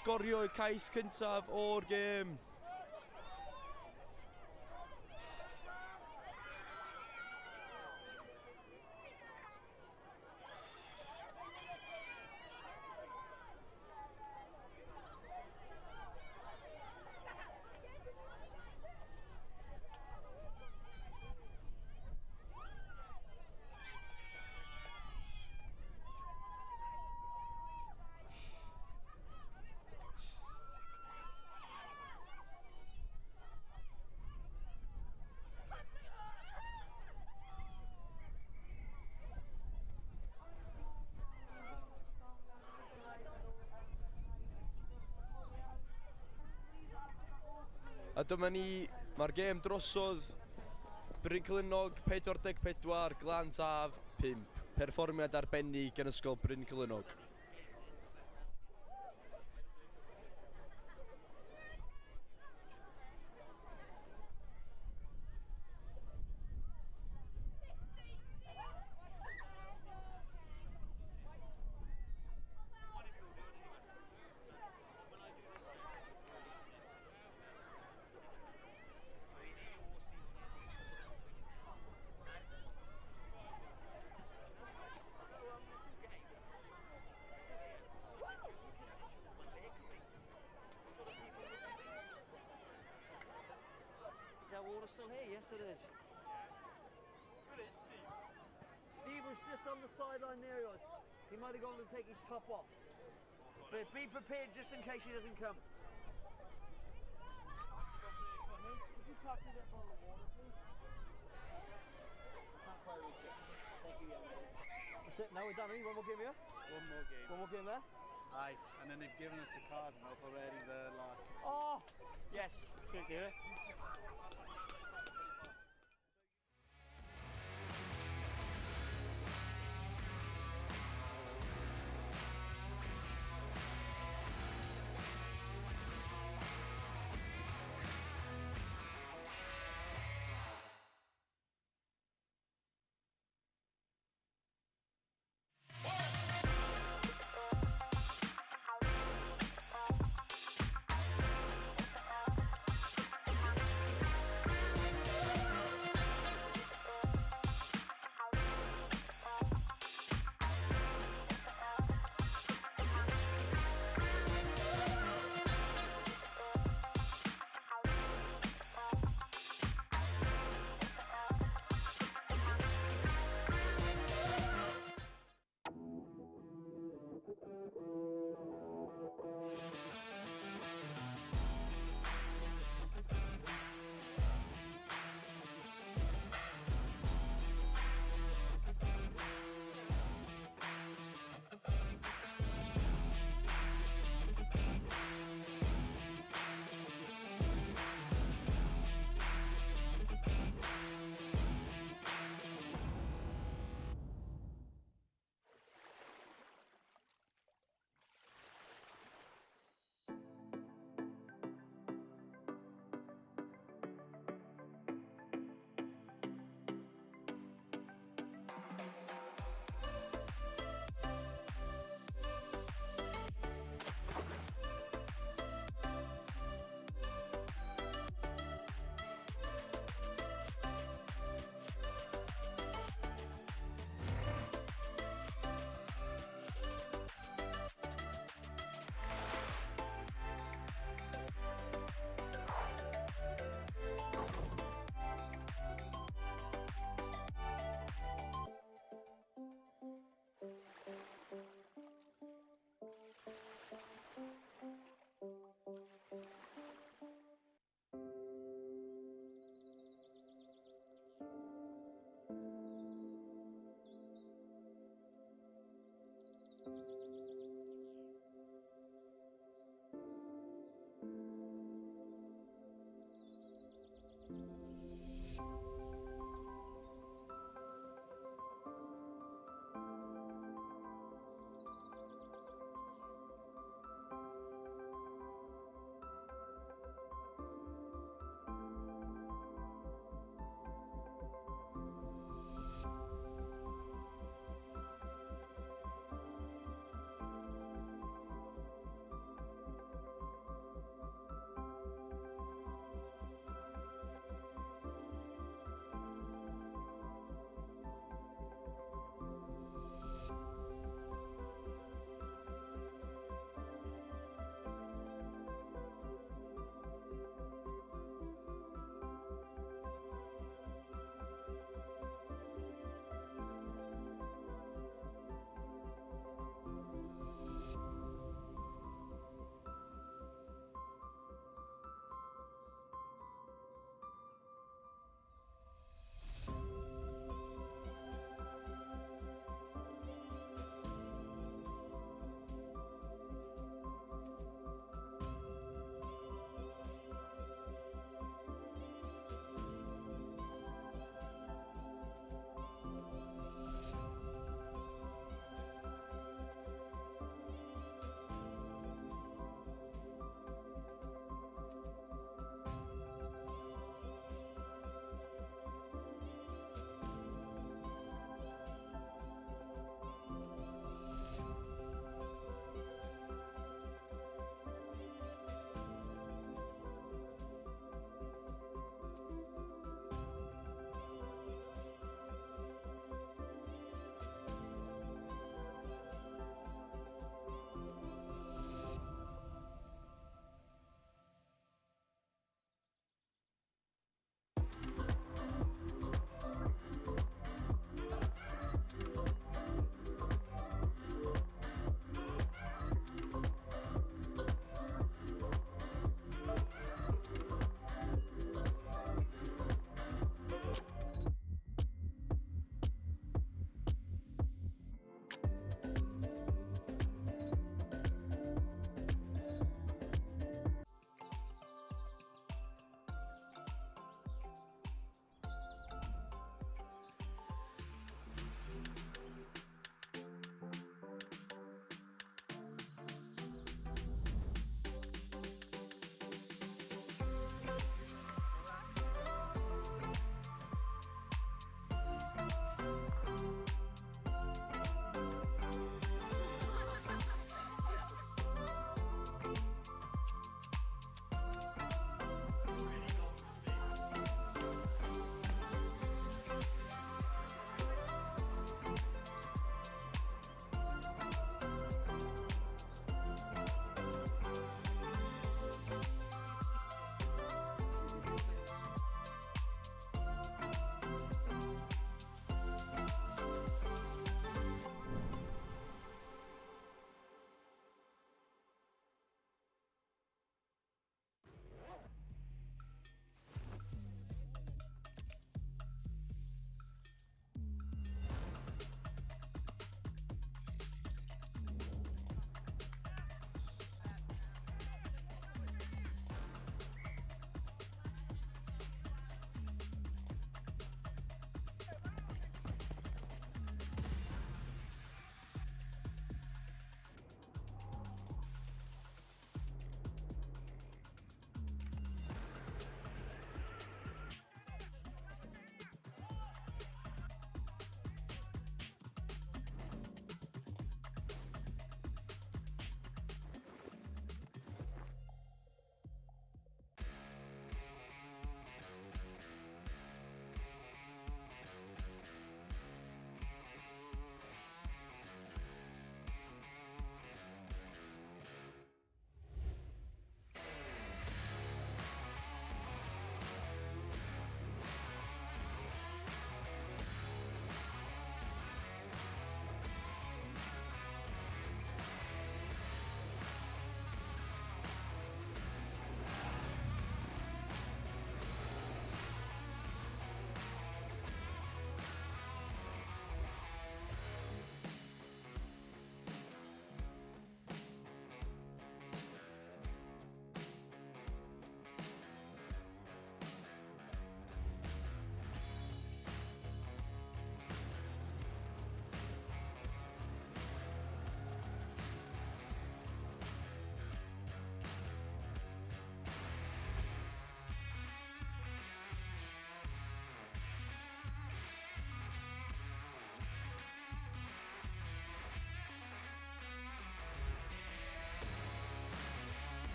M: Sgorio y cais cyntaf o'r gêm. A dyma ni, mae'r gêm drosodd. Bryn Celynnog 44, Glantaf 5. Perfformiad arbennig gan Ysgol Bryn Celynnog.
A: Still here? Yes, it is.
B: Where is Steve?
A: Steve was just on the sideline there. He was. He might have gone to take his top off. But be prepared just in case he doesn't come. Would you pass me that bottle of water, please? I can't quite reach it. Thank you, young man. That's it. Now we're done. One more game here?
B: One more game.
A: One more game there?
B: Aye, and then they've given us the card now for already the last 16.
A: Oh, yes. Good, yeah.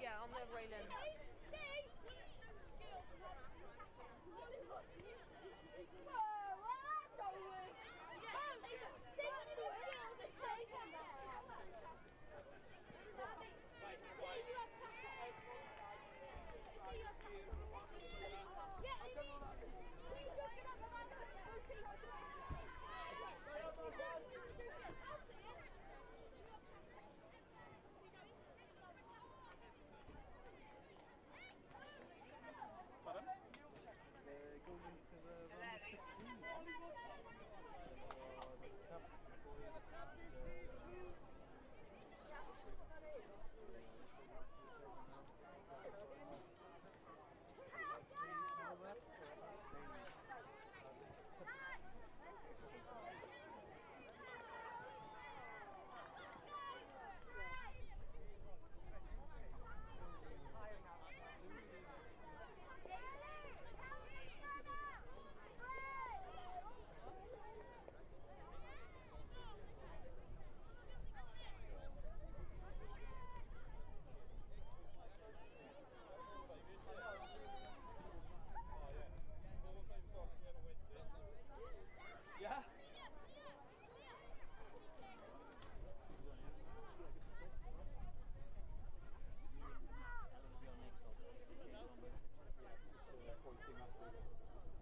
N: Yeah, on the railings.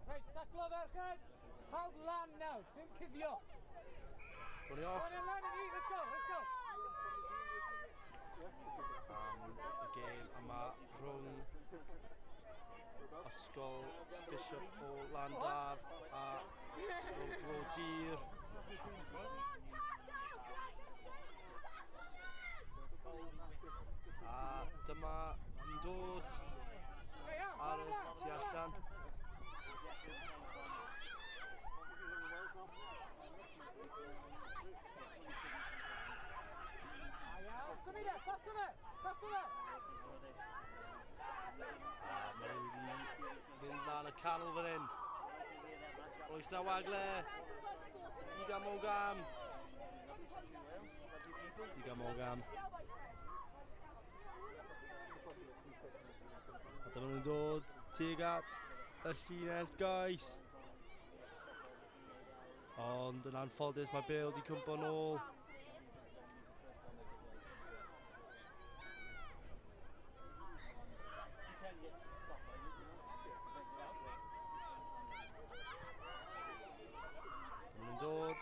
E: Reit, taclo ferched! Pawb lan nawr, dim cuddio.
L: Tony off.
E: On lan i ni, let's go, let's go.
L: Y gêm yma rhwng Ysgol Bishop o Landaf a Ysgol Bro Dur. A dyma yn dod ar y tu allan.
E: Symud e, paso fe, paso fe!
L: Mae wedi fynd lan y canol fan hyn. Oes na wagle. Igam Ogam. Igam Ogam. A dyma nhw'n dod tuag at y llinell gais. Ond yn anffodus mae Bale wedi cwmpo nôl. Dyma nhw'n dod.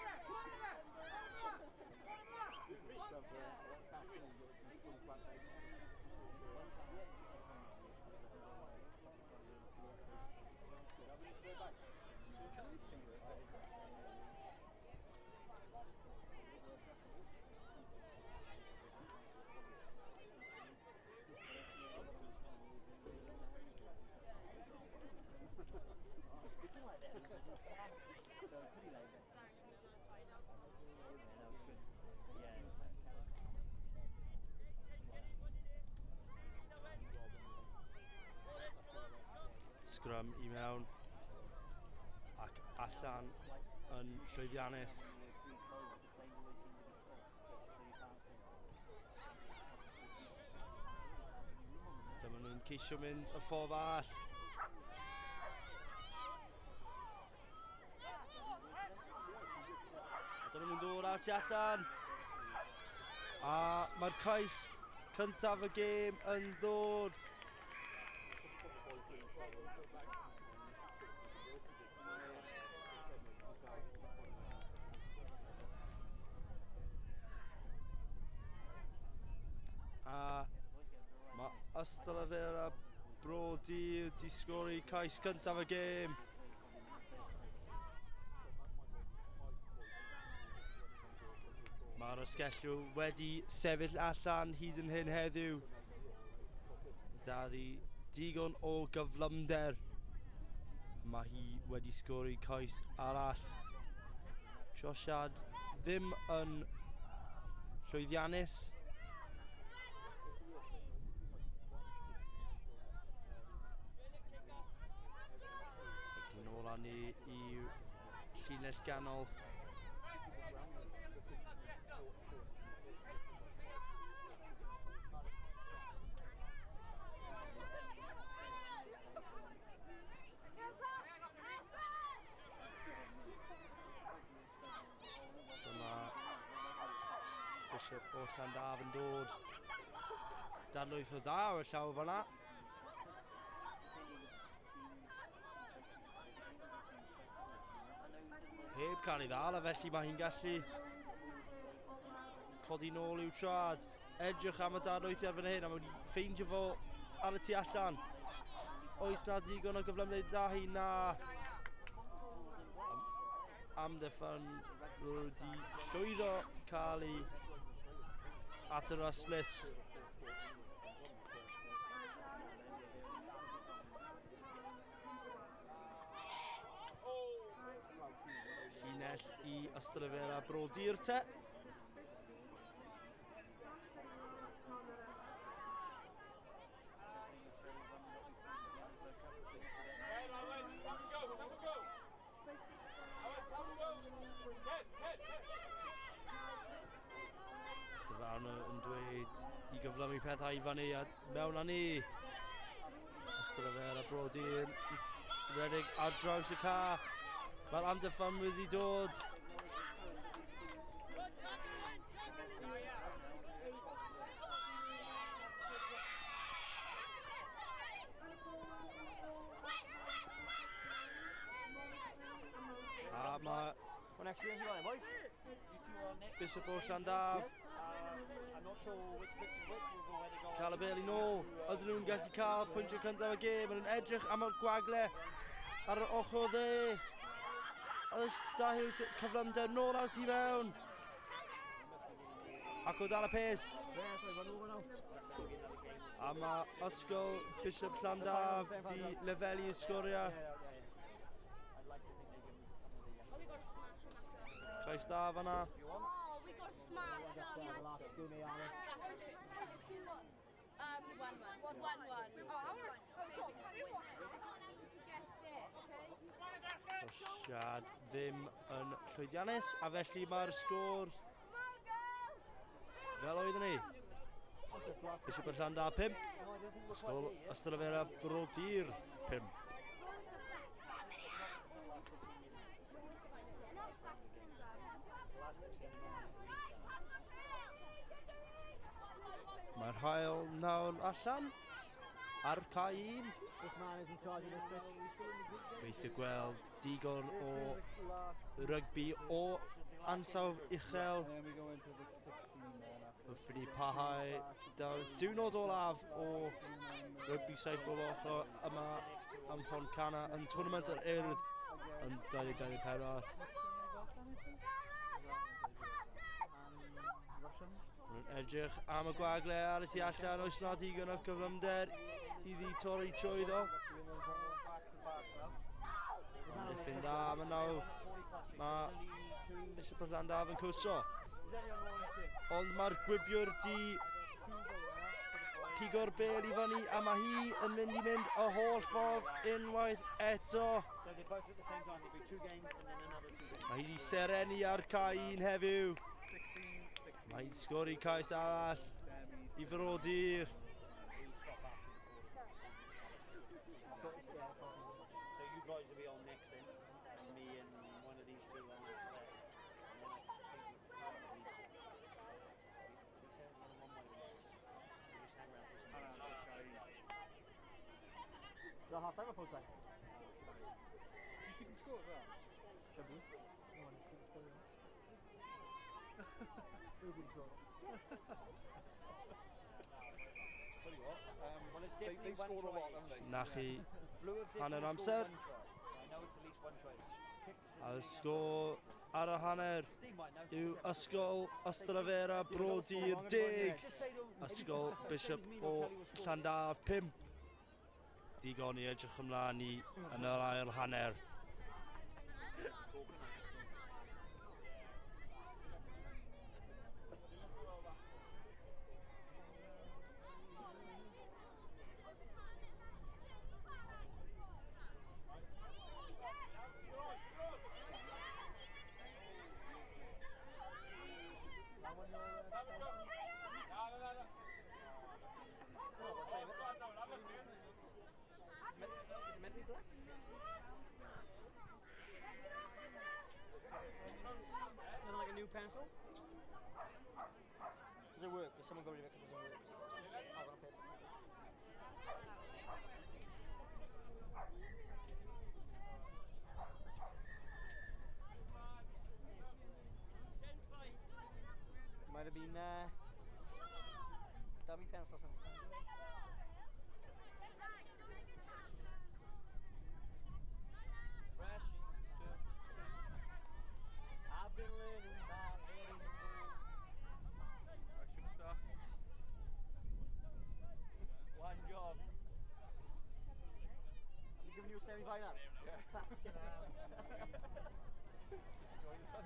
L: Scrum i mewn ac allan yn llwyddiannus. Dyma nhw'n ceisio mynd y ffordd arall. A dyma nhw'n dod ar tu allan. A mae'r cais cyntaf y gêm yn dod. A mae Ystalyfera Bro Dur wedi sgori cais cyntaf y gêm. Mae'r ysgellw wedi sefyll allan hyd yn hyn heddiw. Daddi digon o gyflymder. Mae hi wedi sgori cais arall. Trosiad ddim yn llwyddiannus. Nôl â ni i llinell ganol. Bishop o Llandaf yn dod. Dadlwyth o dda o'r llaw fan'na. Heb cael ei ddal, a felly mae hi'n gallu codi nôl i'w trad. Edrych am y dadlwythiad fan hyn, a mae wedi ffeindio fo ar y tu allan. Oes na digon o gyflymdra da hi? Na. Amddiffyn wedi llwyddo cael ei at yr ystlys. Llinell i Ystalyfera Brodir te. Dyfarnwr yn dweud i gyflymu pethau i fyny a mewn â ni. Ystalyfera Brodir redeg ar draws y car. Mae'r amddiffyn wedi dod. A mae Bishop o Llandaf. Cael y bel i nôl. Ydyn nhw'n gallu cael pwyntio cyntaf y gêm. Maen nhw'n edrych am y gwagle ar yr ochr dde. Oes da yw cyflymder nôl ar tu fewn. Ac o dan y pest. A mae Ysgol Bishop Llandaf di lefelu sgoriau. Cais da fan'na. Trosiad ddim yn llwyddiannus, a felly mae'r sgôr fel oeddwn ni. Bishop Llandaf 5, Ysgol Ystalyfera Brodir 5. Mae'r haul nawr allan ar cae un. Gobeithio gweld digon o rygbi o ansawdd uchel wrth i ni parhau diwrnod olaf o rygbi saith bob ochr yma ym Mhontcanna yn Tournament yr Urdd yn 2024. Maen nhw'n edrych am y gwagle ar y tu allan, oes na digon o cyflymder iddi torri trwyddo. Amddiffyn dda, mae nawr, mae Bishop o Llandaf yn cwso. Ond mae'r gwibiwr di pigo'r bel i fyny a mae hi yn mynd i mynd y holl ffordd unwaith eto. Mae hi wedi serenu ar cae un heddiw. Mae hi'n sgori cais arall i Frodir.
C: So you guys will be on next then, and me and one of these two on after that. And then I think we'll probably just hang around for some time.
D: Is that half time or full time?
B: You keeping score as well?
D: Should we? No one is keeping score. We'll be sure.
C: Tell you what, well, it's definitely
B: they scored a lot, haven't they?
L: Na chi hanner amser. A'r sgôr ar y hanner yw Ysgol Ystalyfera Brodir 10, Ysgol Bishop o Llandaf 5. Digon i edrych ymlaen i yn yr ail hanner.
C: Pencil? Someone got rid of it because it doesn't work. I've got a paper. Might have been dummy pencil or something. I've been learning by letting go.
B: Right, superstar.
C: One job. Have we given you a semi-final?
B: Yeah.
C: Fucking hell.
B: Just enjoy the sun.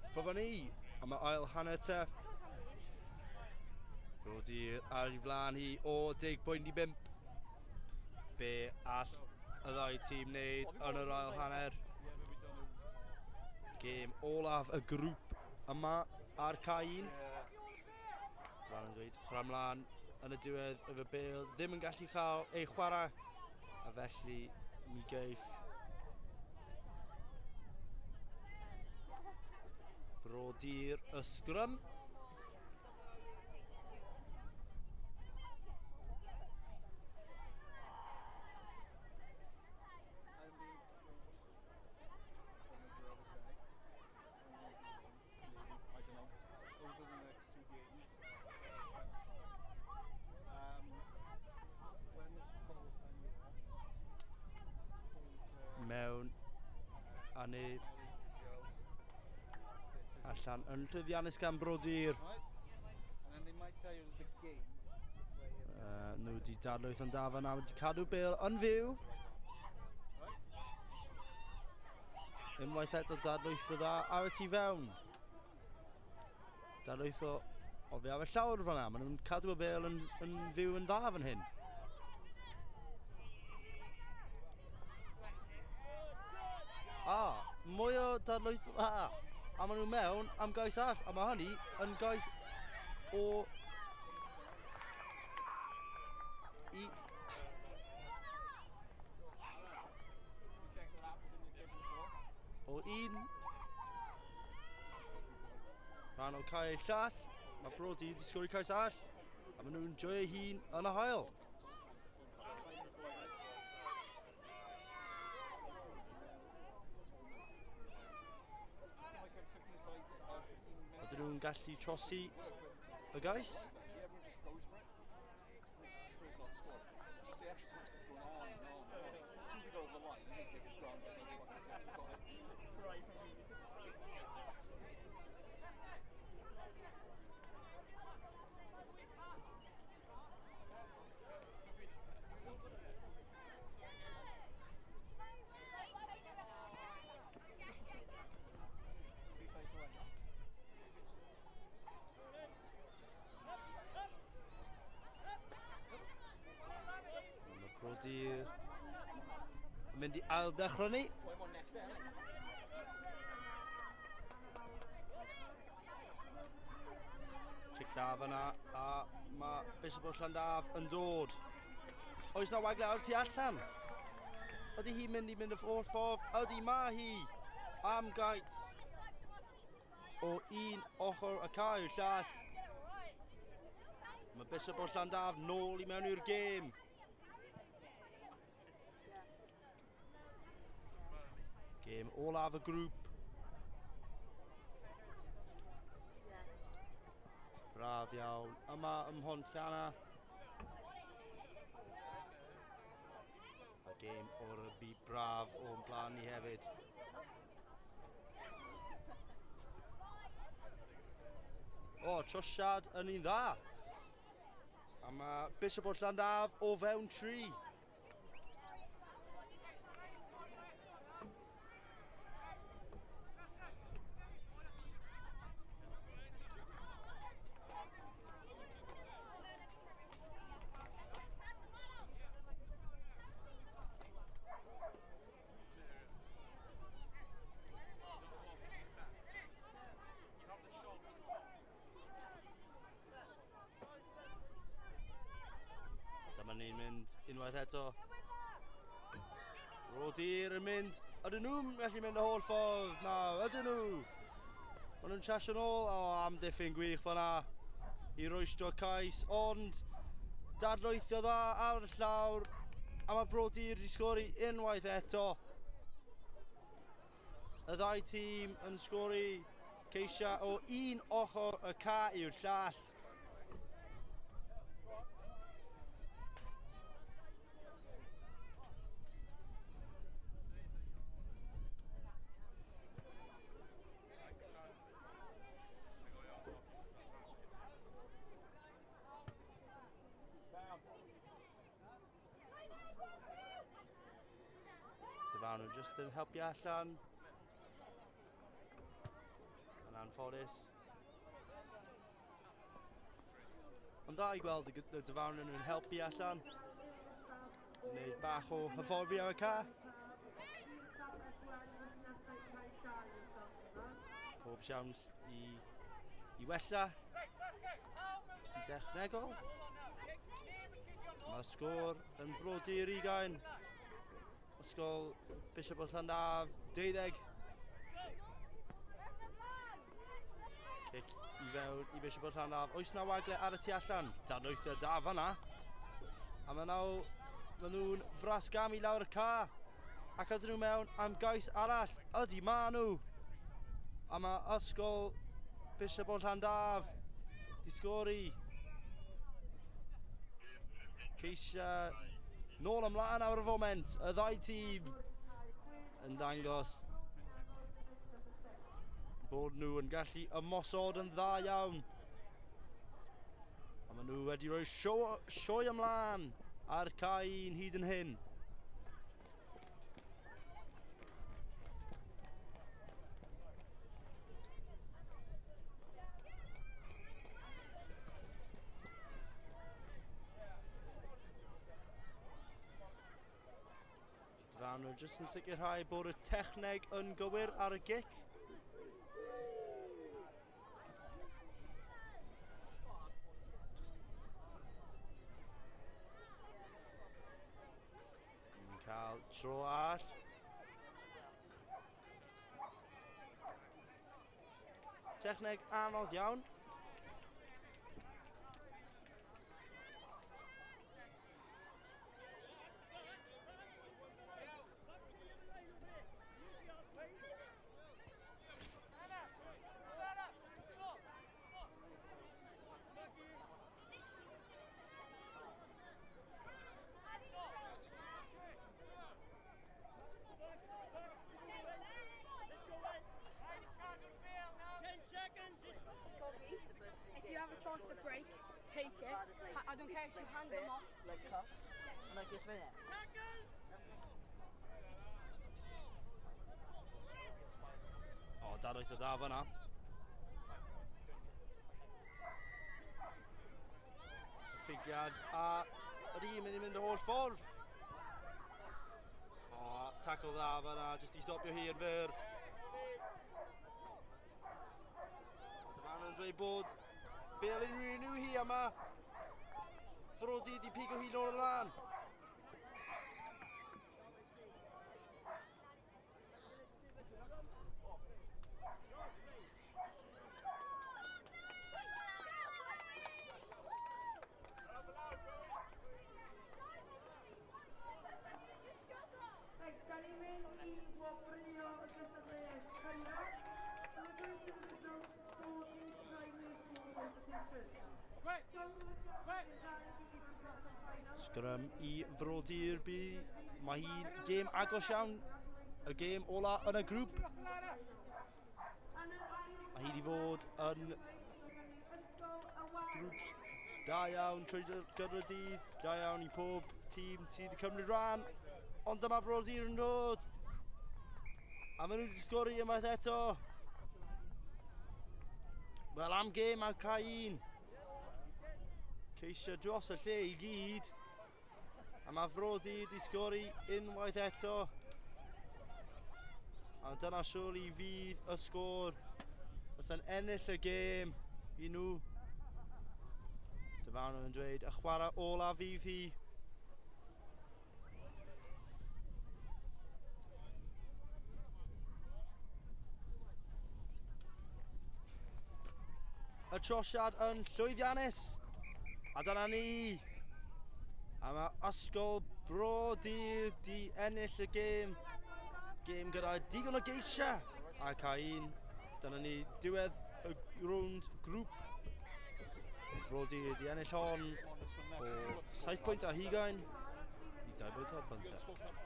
L: Ffwrdd ni am y ail hanner te. Brodir ar ei flaen hi o 10.5. Be all y ddau tîm wneud yn yr ail hanner? Gêm olaf y grŵp yma ar cae un. Dylan yn dweud, chwarae ymlaen yn y diwedd efo bêl ddim yn gallu cael ei chwarae, a felly mi geiff Brodir y sgrym.
B: I don't know. Those are the next two games. When is full time here?
L: Mewn a ni allan yn llwyddiannus gan Brodir.
B: Right. And then they might tell you the game.
L: Nhw wedi dadlwyth yn da fan'na, wedi cadw bêl yn fyw. Unwaith eto dadlwytho dda ar y tu fewn. Dadlwytho oddi ar y llawr fan'na, maen nhw'n cadw y bêl yn fyw yn dda fan hyn. A, mwy o dadlwytho dda. A maen nhw mewn am gais arall, a mae hynny yn gais o i o un rhan o cae llall. Mae Brody wedi sgori cais arall, a maen nhw'n joio hun yn y haul. Ydyn nhw'n gallu trosi y gais? Brodir yn mynd i ail ddechrau ni. Cic da fan'na, a mae Bishop o Llandaf yn dod. Oes na wagle ar tu allan? Ydy hi'n mynd i mynd y holl ffordd? Ydy, mae hi am gais o un ochr y cae i'r llall. Mae Bishop o Llandaf nôl i mewn i'r gêm. Gêm olaf y grŵp. Braf iawn yma ym Mhontcanna. A gêm o rygbi braf o'n blaen ni hefyd. O, trosiad yn un dda. A mae Bishop o Llandaf o fewn 3. ni'n mynd unwaith eto. Rodir yn mynd. Ydyn nhw'n gallu mynd y holl ffordd? Na, ydyn nhw. Maen nhw'n chasio nôl. O, amddiffyn gwych fan'na i rwystro cais, ond dadlwythio dda ar y llawr. A mae Brodir wedi sgori unwaith eto. Y ddau tîm yn sgori ceisiau o un ochr y ca i'r llall. Dyfarnwr jyst yn helpu allan. Yn anffodus. Ond dda i gweld y dyfarnwr yn helpu allan. Wneud bach o hyfforddi ar y ca. Pob siawns i wella. Yn dechnegol. Mae'r sgôr yn Brodir 20. Ysgol Bishop o Llandaf, 12. Cic i fewn i Bishop o Llandaf. Oes na wagle ar y tu allan? Dadlwythio da fan'na. A mae nhw'n frasgam i lawr y ca. Ac ydyn nhw mewn am gais arall. Ydy, ma nhw. A mae Ysgol Bishop o Llandaf di sgori. Ceisia nôl ymlaen ar y foment. Y ddau tîm yn dangos bod nhw yn gallu ymosod yn dda iawn. A maen nhw wedi rhoi sioe ymlaen ar cae un hyd yn hyn. Dyfarnwr jyst yn sicrhau bod y techneg yn gywir ar y gic. Yn cael tro arall. Techneg anodd iawn.
F: If you have a chance to break, take it. I don't care if you hand them off.
A: Like cups. Like just minute.
L: O, dadlwyth o dda fan'na. Ffigiad a ydy hi'n mynd i mynd y holl ffordd. O, tackle dda fan'na, jyst i stopio hi yn fyr. Dyfarnwr yn dweud bod bêl yn unrhyw hi yma. Frodi di pigo hi nôl ymlaen.
K: Reit, da ni'n mynd i wobrwyo y gystadleuaeth cynnar. So we're going to the results for the primary school competition.
L: Sgrym i Frodir bu. Mae hi'n gêm agos iawn. Y gêm ola yn y grŵp. Mae hi wedi fod yn grŵp da iawn trwy gydol y dydd. Da iawn i pob tîm sydd wedi cymryd rhan. Ond dyma Brodir yn dod. A maen nhw wedi sgori unwaith eto. Wel, am gêm ar cae un. Ceisio dros y lle i gyd. A mae Frodi wedi sgori unwaith eto. A dyna surely fydd y sgôr. Os yn ennill y gêm i nhw. Dyfarnwr yn dweud y chwarae ola fydd hi. Y trosiad yn llwyddiannus. A dyna ni. A mae Ysgol Bro Dur di ennill y gêm. Gêm gyda digon o geisiau. A cael un. Dyna ni diwedd y rownd grŵp. Bro Dur di ennill hon o 7 pwynt a hugain i 2 pwynt ar 15.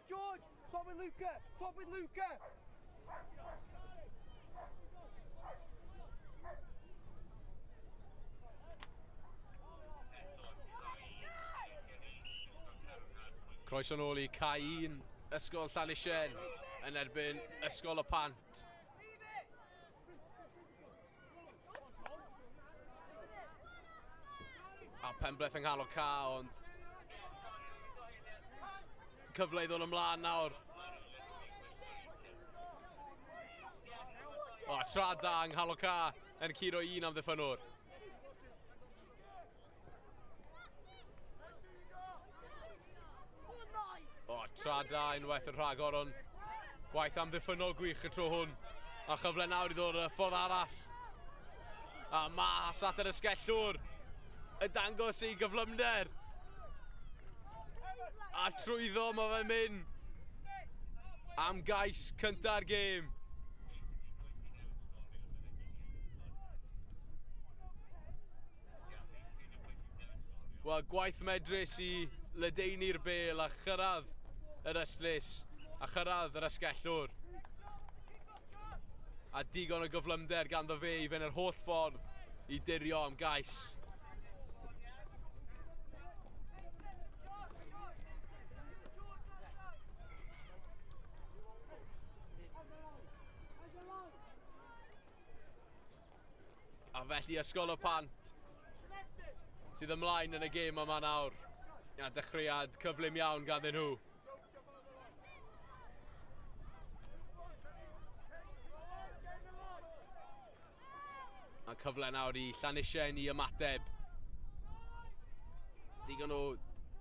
E: George, swap with Luca, swap with Luca.
I: Croeso nôl i cae 1, Ysgol Llanisien yn erbyn Ysgol y Pant. A penbleth yng nghanol ca, ond cyfle i ddod ymlaen nawr. O, tra da yng nghanol ca yn curo un am ddiffynwr. O, tra da unwaith yn rhagor, ond gwaith amddiffynnol gwych y tro hwn. A chyfle nawr i ddod y ffordd arall. A mas at yr ysgellwr yn dangos ei gyflymder. A trwyddo mae fe'n mynd am gais cynta'r gêm. Wel, gwaith medrus i ledaenu'r bêl a chyrraedd yr ystlys a chyrraedd yr ysgellwr. A digon o gyflymder ganddo fe i fynd yr holl ffordd i dirio am gais. A felly Ysgol y Pant sydd ymlaen yn y gêm yma nawr. A dechreuad cyflym iawn ganddyn nhw. A cyfle nawr i Llanisien i ymateb. Digon o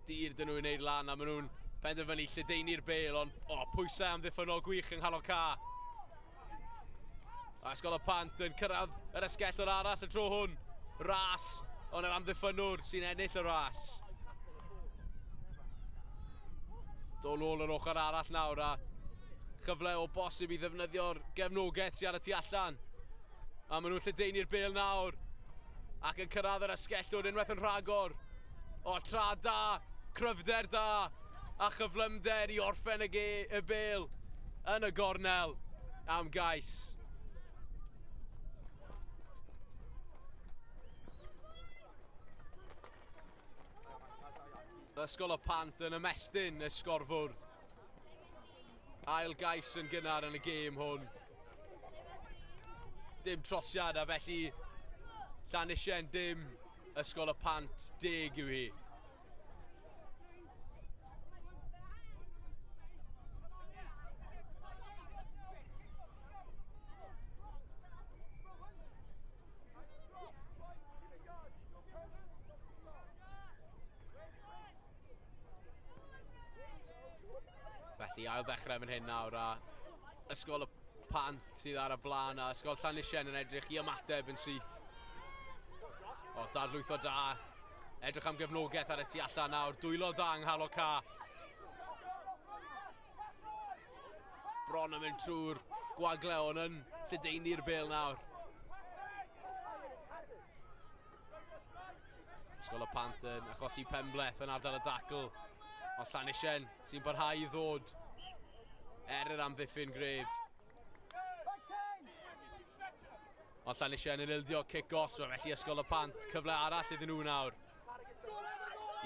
I: dir dyn nhw'n wneud lan a maen nhw'n penderfynu lledaenu'r bêl, ond o, pwysau amddiffynnol gwych yng nghanol ca. A Ysgol y Pant yn cyrraedd yr esgellwr arall y tro hwn. Ras, ond yr amddiffynnwr sy'n ennill y ras. Dod nôl yr ochr arall nawr a chyfle o bosib i ddefnyddio'r gefnogaeth sydd ar y tu allan. A maen nhw'n lledaenu'r bêl nawr ac yn cyrraedd yr asgellwr unwaith yn rhagor. O, tra da, cryfder da a chyflymder i orffen y bêl yn y gornel am gais. Ysgol y Pant yn ymestyn y sgorfwrdd. Ail gais yn gynnar yn y gêm hwn. Dim trosiad a felly Llanisien dim, Ysgol y Pant 10 yw hi. Ail ddechrau fan hyn nawr a Ysgol y Pant sydd ar y blaen a Ysgol Llanisien yn edrych i ymateb yn syth. O, dadlwytho da. Edrych am gefnogaeth ar y tu allan nawr. Dwylo dda yng nghanol ca. Bron yn mynd trwy'r gwagle ond yn lledaenu'r bêl nawr. Ysgol y Pant yn achosi penbleth yn ardal y dacl. Ond Llanisien sy'n parhau i ddod er yr amddiffyn gref. Ond Llanisien yn ildio cic gosb, a felly Ysgol y Pant cyfle arall iddyn nhw nawr.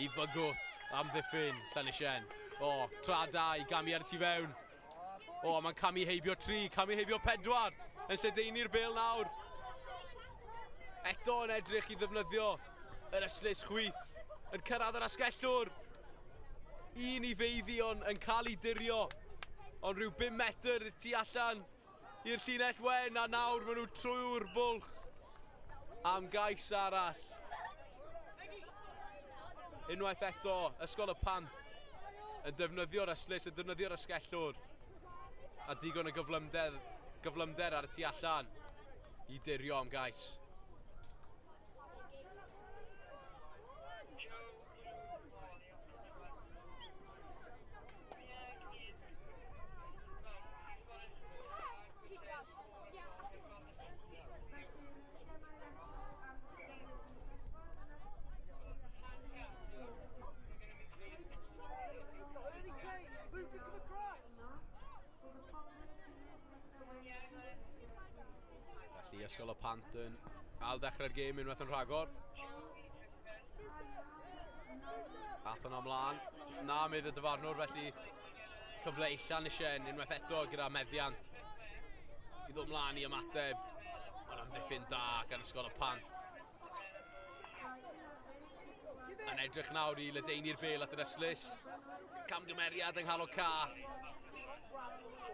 I: I fygwth amddiffyn Llanisien. O, tra da i gamu ar y tu fewn. O, mae'n camu heibio 3, camu heibio 4 yn lledaenu'r bêl nawr. Eto yn edrych i ddefnyddio yr ystlys chwith. Yn cyrraedd yr asgellwr. Un i feiddi ond yn cael ei dirio. Ond rhyw 5 metr tu allan i'r llinell wen a nawr maen nhw trwy'r bwlch am gais arall. Unwaith eto, Ysgol y Pant yn defnyddio'r ystlys, yn defnyddio'r asgellwr a digon o gyflymder ar y tu allan i dirio am gais. Felly Ysgol y Pant yn ail ddechrau'r gêm unwaith yn rhagor. Ath yna ymlaen. Na, medd y dyfarnwr, felly cyfle i Llanisien unwaith eto gyda meddiant i ddod ymlaen i ymateb. Ond amddiffyn da gan Ysgol y Pant. Yn edrych nawr i ledaenu'r bêl at yr ystlys. Camgymeriad yng nghanol ca.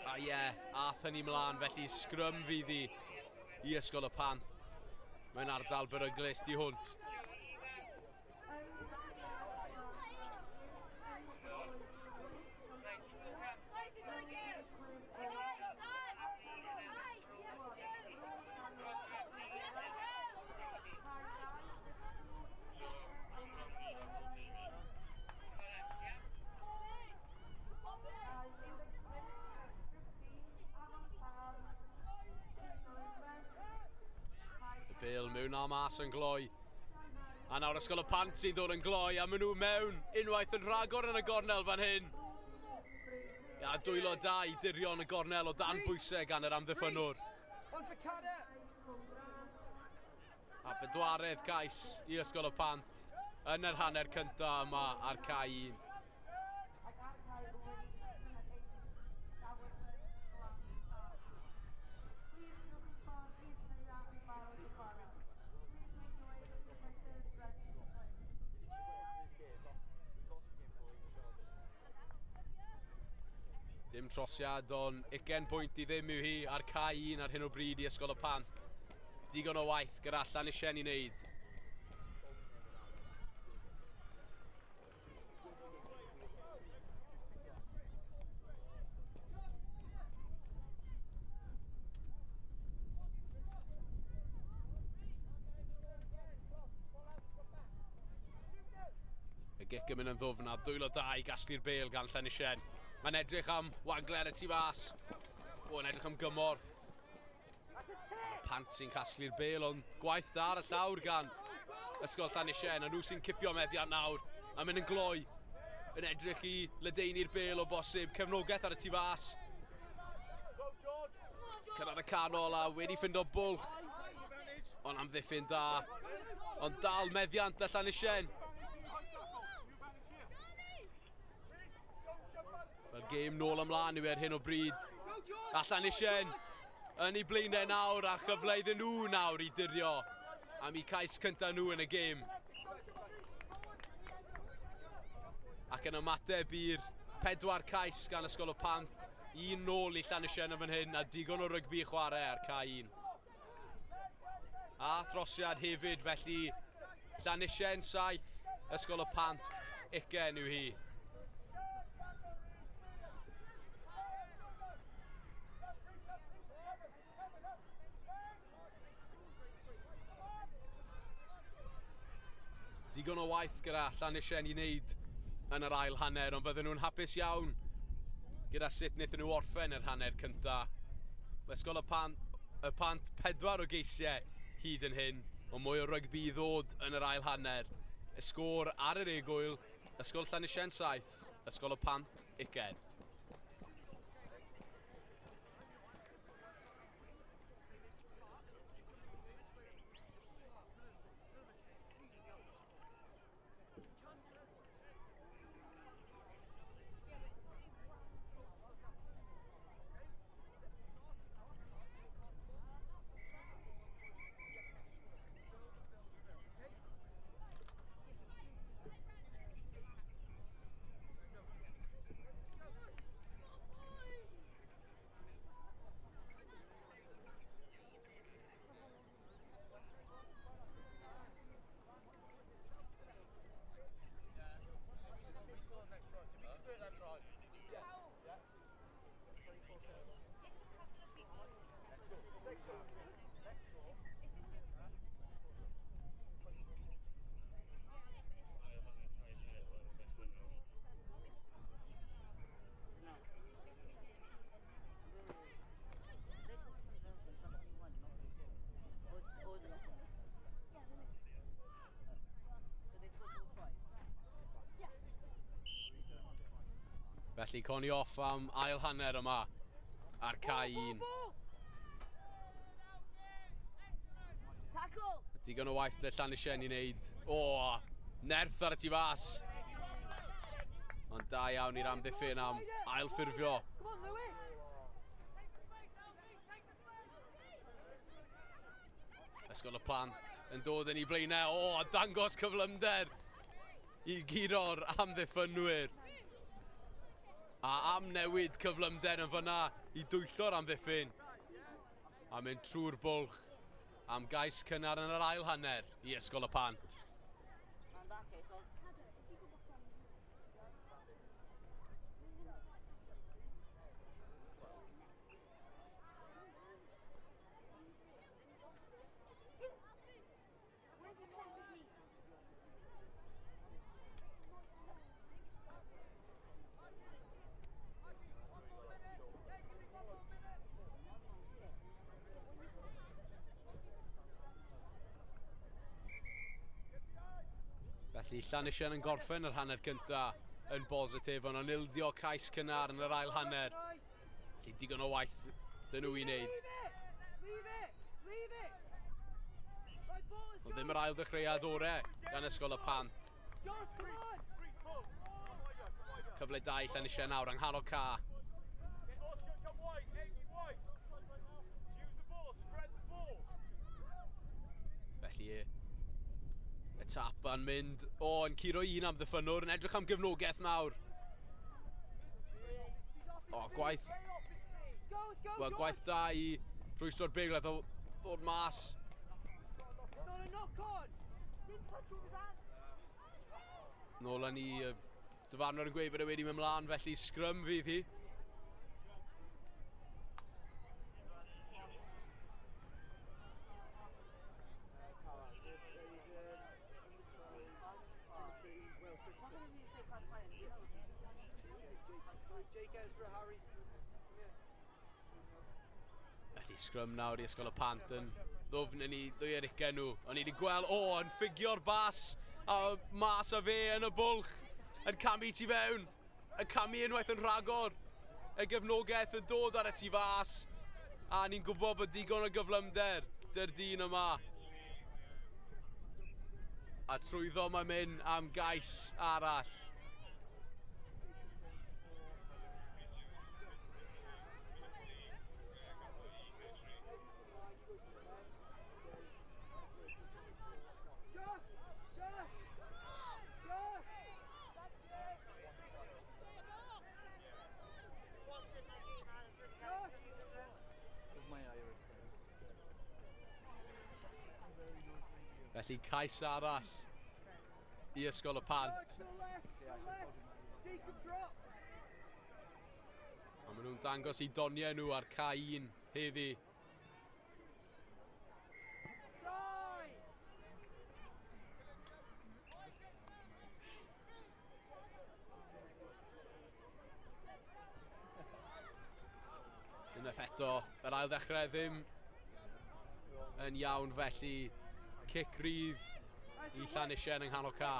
I: A ie, ath hynny mlaen, felly sgrym fydd hi i Ysgol y Pant. Mae'n ardal beryglus di hwnt. Bêl mewn a mas yn gloi. A nawr Ysgol y Pant sy'n dod yn gloi a maen nhw mewn unwaith yn rhagor yn y gornel fan hyn. A dwylo da i dirio yn y gornel o dan bwysau gan yr amddiffynnwr. A bedwaredd cais i Ysgol y Pant yn yr hanner cyntaf yma ar cae 1. Dim trosiad, ond 20 pwynt i ddim yw hi ar cae 1 ar hyn o bryd i Ysgol y Pant. Digon o waith gyda Llanisien i wneud. Y gic yn mynd yn ddwfn a dwylo da i gasglu'r bêl gan Llanisien. Mae'n edrych am wagler y tu fas. O, yn edrych am gymorth. Pant sy'n casglu'r bêl, ond gwaith da ar y llawr gan Ysgol Llanisien. A nhw sy'n cipio meddiant nawr a mynd yn gloi. Yn edrych i ledaenu'r bêl o bosib. Cefnogaeth ar y tu fas. Cyrraedd y canol a wedi ffindo bwlch. Ond amddiffyn da. Ond dal meddiant a Llanisien. Mae'r gêm nôl ymlaen yw ar hyn o bryd. A Llanisien yn ei blaenau nawr a chyfle iddyn nhw nawr i dirio am eu cais cyntaf nhw yn y gêm. Ac yn ymateb i'r 4 cais gan Ysgol y Pant, 1 nôl i Llanisien yn fan hyn a digon o rygbi i chwarae ar cae 1. A throsiad hefyd, felly Llanisien 7, Ysgol y Pant 20 yw hi. Digon o waith gyda Llanisien i wneud yn yr ail hanner, ond bydden nhw'n hapus iawn gyda sut wnaethon nhw orffen yr hanner cynta. Mae Ysgol y Pant, y Pant 4 o geisiau hyd yn hyn, ond mwy o rygbi i ddod yn yr ail hanner. Y sgôr ar yr egwyl, Ysgol Llanisien 7, Ysgol y Pant 20. Felly Connie off am ail hanner yma ar cae 1. Digon o waith dy Llanisien i wneud. O, nerth ar y tu fas. Ond da iawn i'r amddiffyn am ail ffurfio. Ysgol y Plant yn dod yn ei blaenau. O, dangos cyflymder i guro'r amddiffynwyr. A am newid cyflymder yn fyna i dwyllo'r amddiffyn. A mynd trwy'r bwlch am gais cynnar yn yr ail hanner i Ysgol y Pant. Felly Llanisien yn gorffen yr hanner cynta yn bositif, ond yn ildio cais cynnar yn yr ail hanner. Felly digon o waith dyn nhw i wneud. Ond ddim yr ail ddechreuad orau gan Ysgol y Pant. Cyfle da i Llanisien nawr yng nghanol ca. Felly y tap yn mynd, o, yn curo un am ddiffynwr, yn edrych am gefnogaeth nawr. O, gwaith. Wel, gwaith da i rwystro'r beigledd o ddod mas. Nôl â ni, dyfarnwr yn gweud bod e wedi mynd mlaen, felly sgrym fydd hi. Felly sgrym nawr i Ysgol y Pant yn ddwfn yn ei ddwy ar ugain nhw. O'n i wedi gweld, o, yn ffigio'r bas, a mas a fe yn y bwlch, yn camu tu fewn, yn camu unwaith yn rhagor. Y gefnogaeth yn dod ar y tu fas, a ni'n gwybod bod digon o gyflymder dy'r dyn yma. A trwyddo mae'n mynd am gais arall. Felly cais arall i Ysgol y Pant. A maen nhw'n dangos eu doniau nhw ar cae 1 heddi. Unwaith eto, yr ail ddechrau ddim yn iawn, felly cic rydd i Llanisien yng nghanol ca.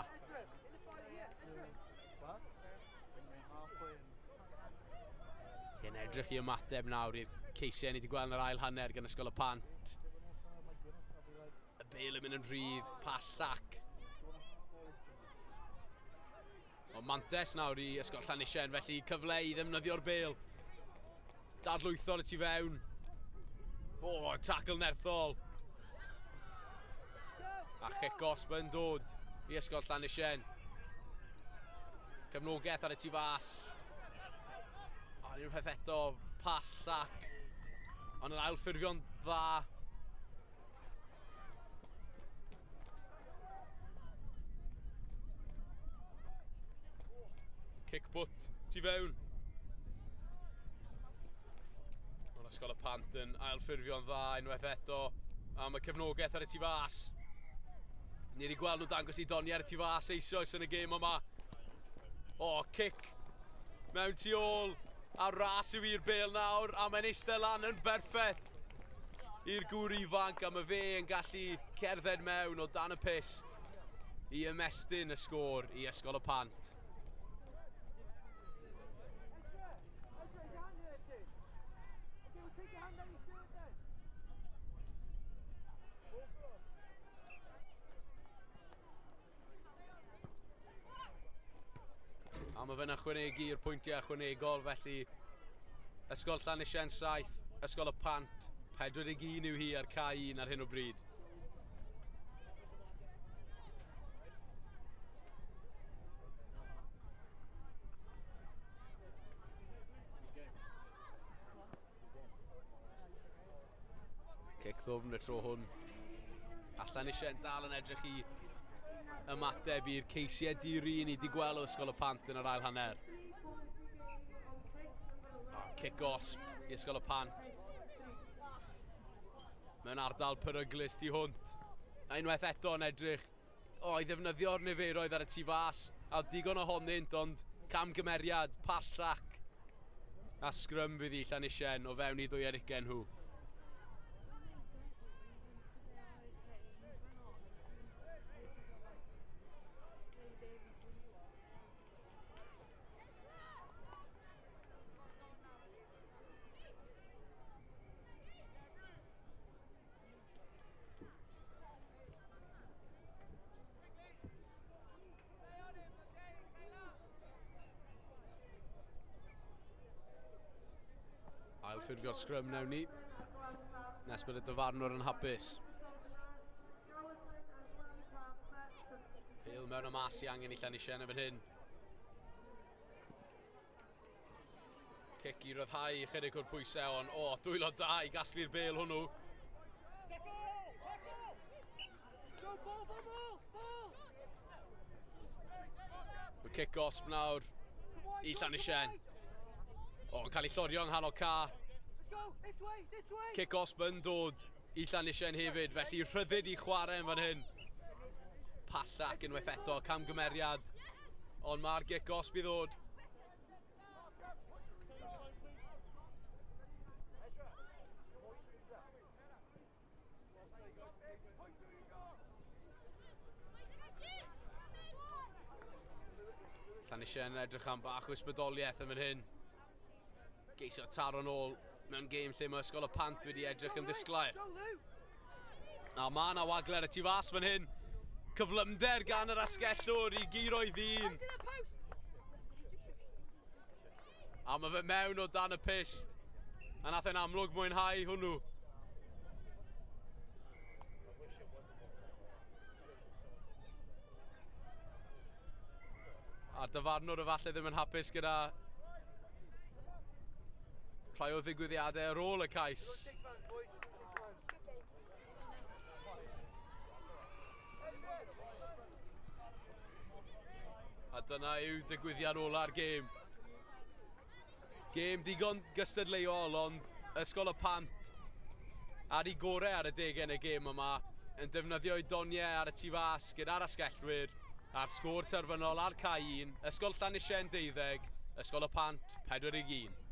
I: Lle'n edrych i ymateb nawr i'r ceisiau ni wedi gweld yn yr ail hanner gan Ysgol y Pant. Y bel yn mynd yn rhydd, pas llac. Ond mantes nawr i Ysgol Llanisien, felly cyfle i ddefnyddio'r bel. Dadlwytho ar y tu fewn. O, tackle nerthol. A chic gosb yn dod i Ysgol Llanisien. Cefnogaeth ar y tu fas. O, un peth eto, pas llac. Ond yn ailffurfio'n dda. Cic bwt, tu fewn. Ond Ysgol y Pant yn ailffurfio'n dda unwaith eto am y cefnogaeth ar y tu fas. Ni wedi gweld nhw dangos i doni ar y tu fas eisoes yn y gêm yma. O, cic mewn tu ôl a ras yw i'r bel nawr a mae'n eistedd lan yn berffaith i'r gŵr ifanc a mae fe yn gallu cerdded mewn o dan y pyst i ymestyn y sgôr i Ysgol y Pant. A mae fe'n ychwanegu i'r pwyntiau ychwanegol, felly Ysgol Llanisien 7, Ysgol y Pant, 41 yw hi ar cae 1 ar hyn o bryd. Cic ddwfn y tro hwn. A Llanisien dal yn edrych i ymateb i'r ceisiau di-ri ni wedi gweld o Ysgol y Pant yn yr ail hanner. Cic gosb i Ysgol y Pant. Mewn ardal peryglus tu hwnt. A unwaith eto yn edrych i ddefnyddio'r niferoedd ar y tu fas. A digon ohonynt, ond camgymeriad, pas llac. A sgrym fydd i Llanisien o fewn i 22 nhw. Ailffurfio'r sgrym nawn ni, nes bod y dyfarnwr yn hapus. Pêl mewn y mas i angen i Llanisien yn fan hyn. Cic i ryddhau ychydig o'r pwysau, ond o, dwylo da i gasglu'r bêl hwnnw. Mae cic gosb nawr i Llanisien. O, yn cael ei llorio yng nghanol ca. Cic gosb yn dod i Llanisien hefyd, felly rhyddid i chwarae yn fan hyn. Pas llac unwaith eto, camgymeriad, ond mae'r gic gosb i ddod. Llanisien yn edrych am bach o ysbrydoliaeth yn fan hyn. Geisio taro nôl mewn gêm lle mae Ysgol y Pant wedi edrych yn ddisglair. A mae yna wagler y tu fas fan hyn. Cyflymder gan yr asgellwr i guro ei ddyn. A mae fe mewn o dan y pyst. A nath e'n amlwg mwynhau hwnnw. A'r dyfarnwr efallai ddim yn hapus gyda rhai o ddigwyddiadau ar ôl y cais. A dyna yw digwyddiad ola'r gêm. Gêm digon gystadleuol, ond Ysgol y Pant ar ei gorau ar y degau yn y gêm yma, yn defnyddio ei doniau ar y tu fas gyda'r asgellwyr, a'r sgôr terfynol ar cae 1, Ysgol Llanisien 12, Ysgol y Pant 41.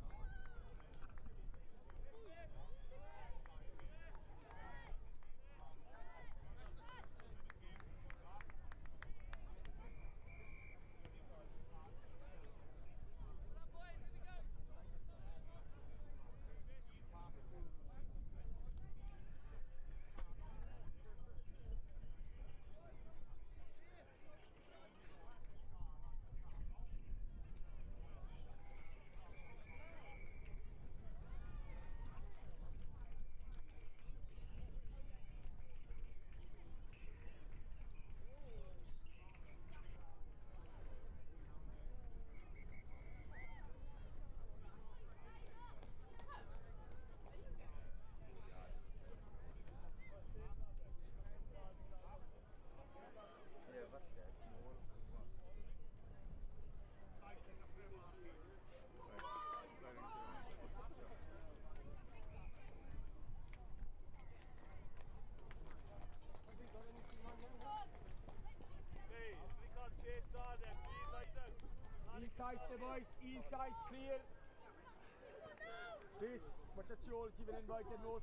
E: llais te, boys. Un llais clir. Rhys, watch tu ôl ti fan hyn, boi, dyn nhw.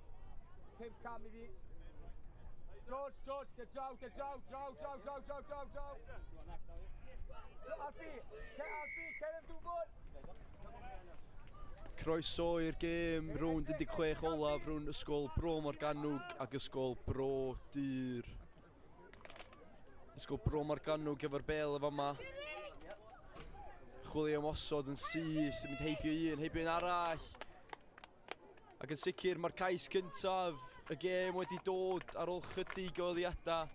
E: 5 cam i fi. George, George, get draw, get draw, draw, draw, draw, draw, draw, draw. Alfie, Alfie, cer yn dwfwn.
M: Croeso i'r gêm rownd 16 olaf rhwng Ysgol Bro Morgannwg ac Ysgol Bro Dur. Ysgol Bro Morgannwg efo'r bel efo yma. Chwilio ymosod yn syth, yn mynd heibio un, heibio un arall. Ac yn sicr mae'r cais cyntaf y gêm wedi dod ar ôl chydig o eiliadau.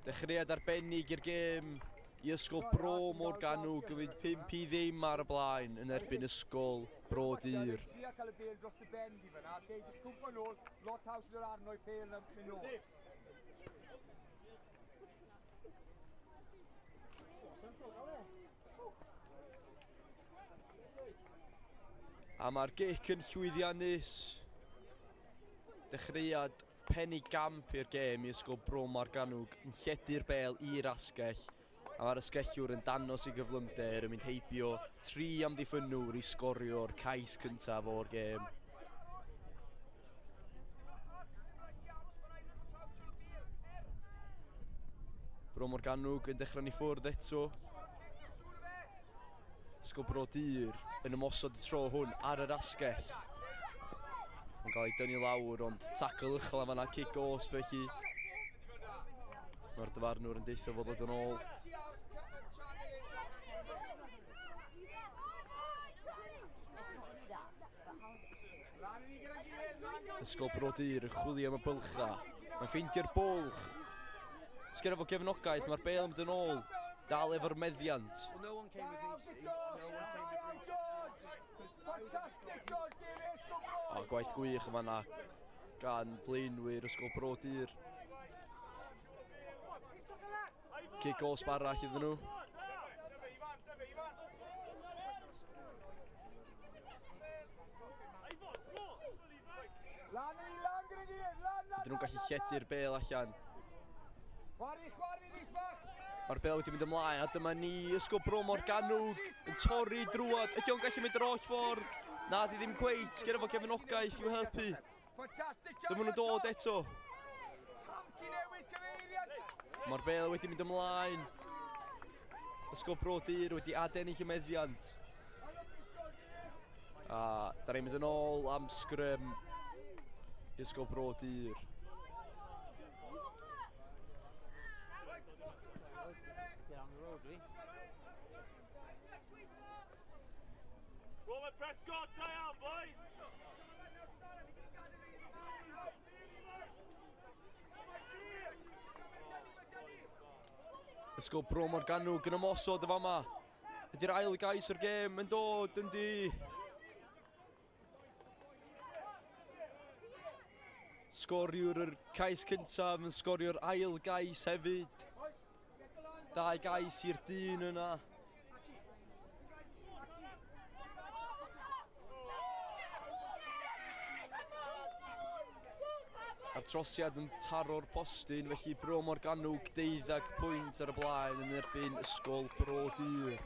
M: Dechreuad arbennig i'r gêm i Ysgol Bro Morgannwg yn mynd 5-0 ar y blaen yn erbyn Ysgol Bro Dur.
E: Tria cael y bêl dros y ben di fyna, okay, just cwmpa nôl, lot haws yn arno i pêl na mynd nôl.
M: A mae'r gic yn llwyddiannus. Dechreuad penigamp i'r gêm i Ysgol Bro Morgannwg yn lledu'r bel i'r asgell. A mae'r asgellwr yn danos i gyflymder yn mynd heibio 3 amddiffynnwr i sgorio'r cais cyntaf o'r gêm. Bro Morgannwg yn dechrau ni ffwrdd eto. Ysgol Bro Dur yn ymosod y tro hwn ar yr asgell. Mae'n cael ei dynnu lawr, ond tackle uchel am fanna, cic gosb felly. Mae'r dyfarnwr yn deithio fod ddod yn ôl. Ysgol Bro Dur yn chwilio am y bylcha. Mae'n ffeindio'r bwlch. Sgynno fo gefnogaeth, mae'r bel yn mynd yn ôl. Dal efo'r meddiant. O, gwaith gwych yma na gan blaenwyr Ysgol Bro Dur. Cic gosb arall iddyn nhw. Ydyn nhw'n gallu lledu'r bel allan. Mae'r bel wedi mynd ymlaen a dyma ni Ysgol Bro Morgannwg yn torri drwad. Ydy o'n gallu mynd yr holl ffordd? Na, di ddim cweit. Gyda fo gefnogaeth i'w helpu. Dyma nhw'n dod eto. Mae'r bel wedi mynd ymlaen. Ysgol Bro Dur wedi adennill y meddiant. A da ni'n mynd yn ôl am sgrym i Ysgol Bro Dur.
D: Roman Prescott, die out, boy!
M: Ysgol Bro Morgannwg yn ymosod y fama. Ydy'r ail gais o'r gêm yn dod, yndi. Sgoriwr yr cais cyntaf yn sgorio'r ail gais hefyd. 2 gais i'r dyn yna. A'r trosiad yn taro'r postyn, felly Bro Morgannwg 12 pwynt ar y blaen yn erbyn Ysgol Bro Dur.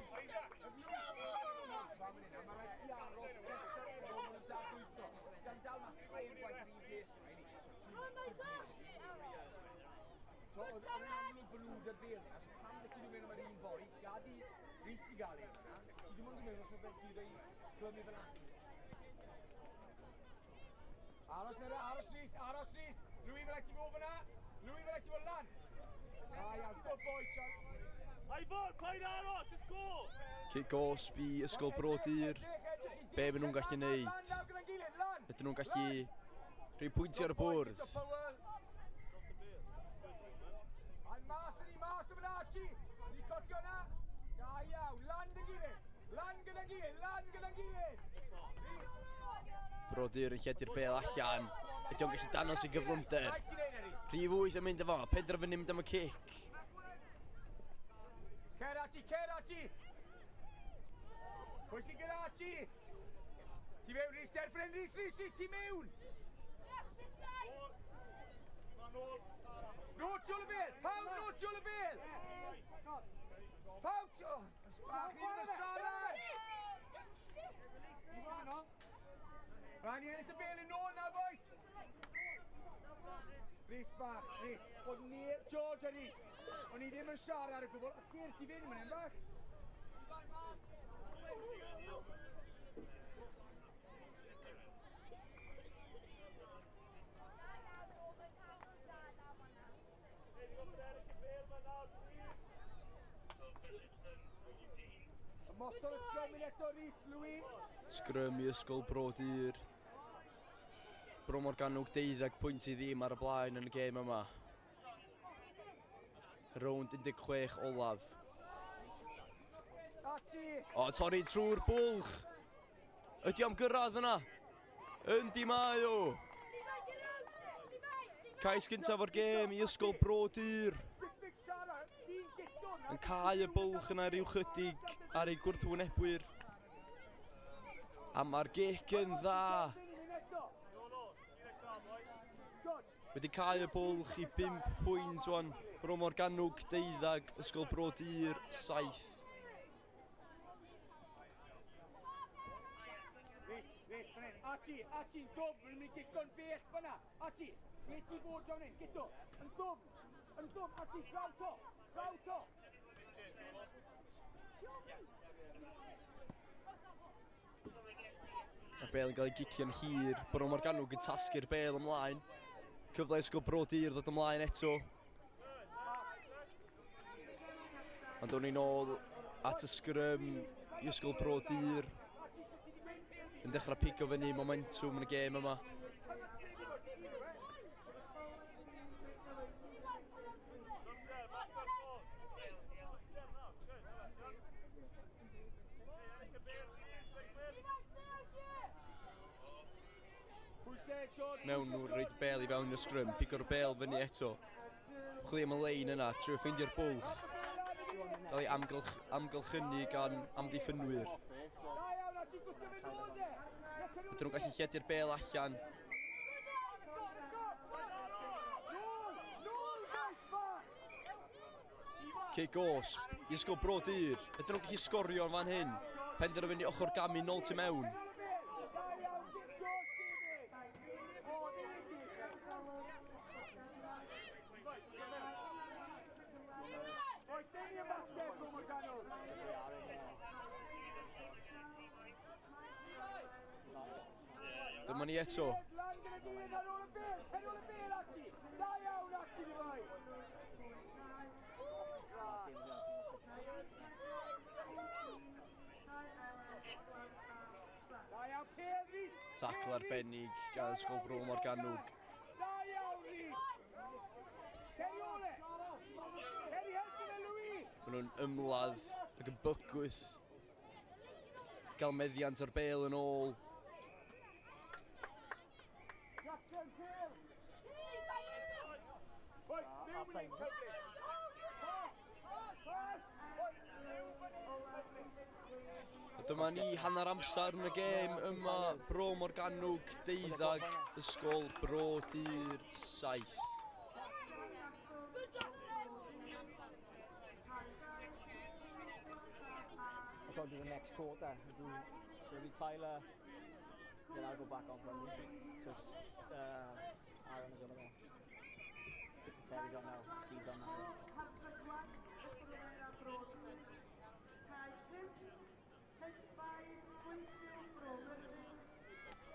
E: Aros nera, aros Rhys, aros Rhys. Louis, mae rhaid ti fod fyna. Louis, mae rhaid ti fod lan. Da iawn, good boy, John.
D: Ivor, paid aros, just go!
M: Cic gosb i Ysgol Bro Dur. Be maen nhw'n gallu neud? Ydyn nhw'n gallu rhoi pwyntiau ar y bwrdd?
E: Mas yn i, mas yn fyna, Archie. Ni colli hwnna. Da iawn, lan gyda'n gilydd. Lan gyda'n gilydd, lan gyda'n gilydd.
M: Bro Dur yn lledu'r bel allan. Ydy o'n gallu danos i gyflymder. Rhif 8 yn mynd efo, penderfynu mynd am y cic.
E: Cer Archie, cer Archie. Pwy sy'n gyda Archie? Ti mewn, Rhys, derfyn, Rhys, Rhys, Rhys, ti mewn. Nôl tu ôl y bel, pawb nôl tu ôl y bel. Pouch! Oh, bach, ni ddim yn siarad! Rhaid ni ennill y bel yn ôl na, boys! Rhys bach, Rhys. Bod ni, George a Rhys. O'n i ddim yn siarad o gwbl. A lle ti fynd fan hyn, bach? Ymosod y sgrym i eto, Rhys, Louis.
M: Sgrym i Ysgol Bro Dur. Bro Morgannwg 12 pwynt i ddim ar y blaen yn y gêm yma. Rownd 16 olaf. O, torri trwy'r bwlch. Ydy am gyrraedd yna? Yndi mae o. Cais gyntaf o'r gêm i Ysgol Bro Dur. Yn cau y bwlch yna rhyw chydig ar ei gwrthwynebwyr. A mae'r gic yn dda. Wedi cau y bwlch i 5 pwynt wan. Bro Morgannwg 12, Ysgol Bro Dur 7.
E: Rhys, Rhys, fan hyn. Ati, ati, dwfn, yn mynd gico'n bell fyna. Ati, ble ti fod fan hyn, gito. Yn dwfn, ati, draw to, draw to.
M: Mae'r bel yn cael ei gicio'n hir. Bro Morgannwg yn tasgu'r bel ymlaen. Cyfle Ysgol Bro Dur ddod ymlaen eto. Ond o'n i'n ôl at y sgrym i Ysgol Bro Dur. Yn dechrau pigo fyny momentum yn y gêm yma. Mewn nhw'n rhaid bel i fewn i'r sgrym, pigo'r bel fyny eto. Chwilio am y lein yna, trio ffeindio'r bwlch. Gael ei amgylchynu gan amddiffynwyr. Ydyn nhw'n gallu lledu'r bel allan. Cic gosb i Ysgol Bro Dur. Ydyn nhw'n gallu sgorio yn fan hyn. Penderfynu ochr gamu nôl tu mewn. Dyma ni eto. Tacl arbennig gan Ysgol Bro Morgannwg. Maen nhw'n ymladd ac yn bygwth gael meddiant o'r bel yn ôl. A dyma ni hanner amser yn y gêm yma, Bro Morgannwg 12, Ysgol Bro Dur 7.
C: I've got to do the next quarter. So it'll be Tyler, then I'll go back on probably. Because Aaron is over there. Terry's on now, Steve's on now.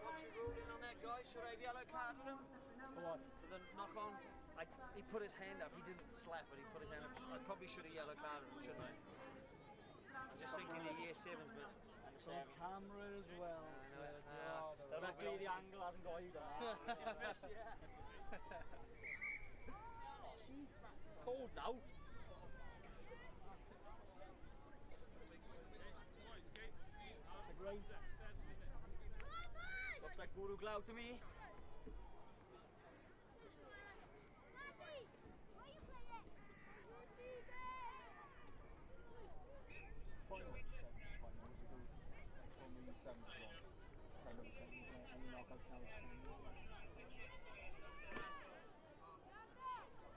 D: What's your ruling on that guy? Should I have yellow carded him?
C: For what?
D: For the knock on? He put his hand up. He didn't slap, but he put his hand up. I probably should have yellow carded him, shouldn't I? I'm just thinking the year sevens, but
C: on camera as well.
D: So,
C: luckily the angle hasn't got you there.
D: Just missed, yeah. Oh, see? Cold now.
C: Looks like rain.
D: Looks like bwrw glaw to me.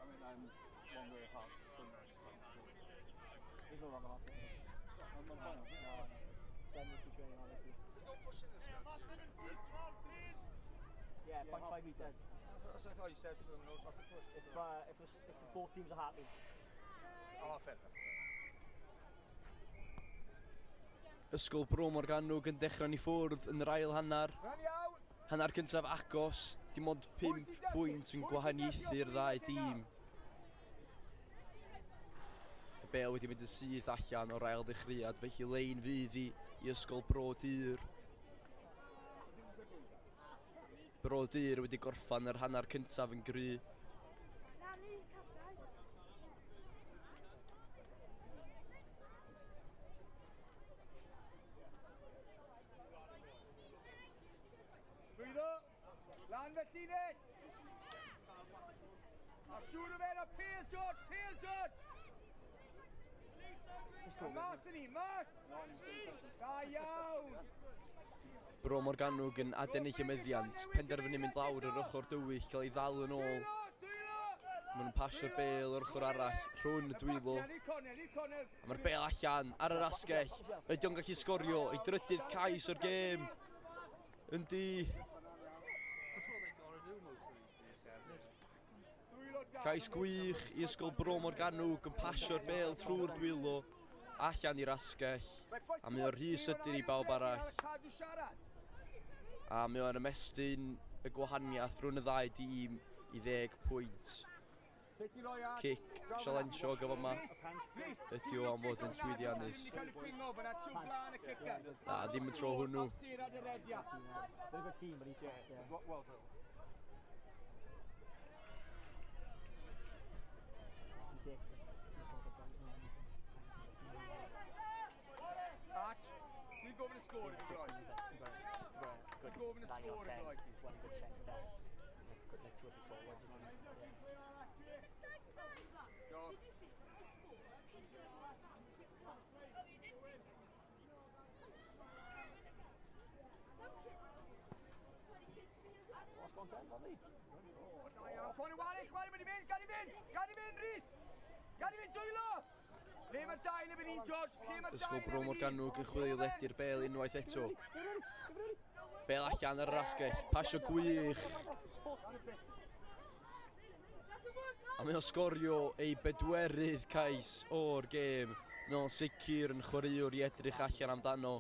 H: I mean, I'm one way half, so much time, so.
C: Is There's no longer half. No. 70 training on it.
G: There's no pushing the scrum.
C: Yeah, 0.5 metres.
G: That's what I thought you said. No, not to push.
C: If both teams are happy.
G: Oh, fair enough.
M: Ysgol Bro Morgannwg yn dechrau ni ffwrdd yn yr ail hanner. Hanner cyntaf agos, dim ond 5 pwynt yn gwahaniaethu'r ddau dîm. Y bêl wedi mynd yn syth allan o'r ail ddechreuad, felly lein fydd i Ysgol Bro Dur. Bro Dur wedi gorffan yr hanner cyntaf yn gry.
E: Lan fe llinell! A siŵr o fe na pêl, George! Pêl, George! A mas yn ni, mas! Da iawn!
M: Bro Morgannwg yn adennill y meddiant, penderfynu mynd lawr yr ochr dywyll, cael ei ddal yn ôl. Maen nhw'n pasio'r bêl o'r ochr arall, rhwng y dwylo. A mae'r bêl allan ar yr asgell. Ydy o'n gallu sgorio ei drydydd cais o'r gêm. Yndi. Cais gwych i Ysgol Bro Morgannwg yn pasio'r bêl trwy'r dwylo allan i'r asgell, a mae o'r rhy sydyn i bawb arall. A mae o'n ymestyn y gwahaniaeth rhwng y ddau dîm i 10 pwynt. Cic sialensio gyfa yma. Ydy o am fod yn llwyddiannus. Na, ddim yn tro hwnnw.
E: Arch, dwi'n gofyn y sgôr i fi gloi. Dwi'n gofyn y sgôr i fi gloi.
C: One good centre, good like 2 or 3 forwards.
E: Conor Warwick, chwarae mynd i fynd, gad i fynd, gad i fynd, Rhys! Gad i fynd, dwylo! Le mae dau yn y fynd un, George? Lle mae dau yn y fynd un?
M: Ysgol Bro Morgannwg yn chwilio ledu'r bêl unwaith eto. Bêl allan ar yr asgell, pasio gwych. A mae o'n sgorio ei bedwerydd cais o'r gêm. Mae o'n sicr yn chwaraewr i edrych allan amdano.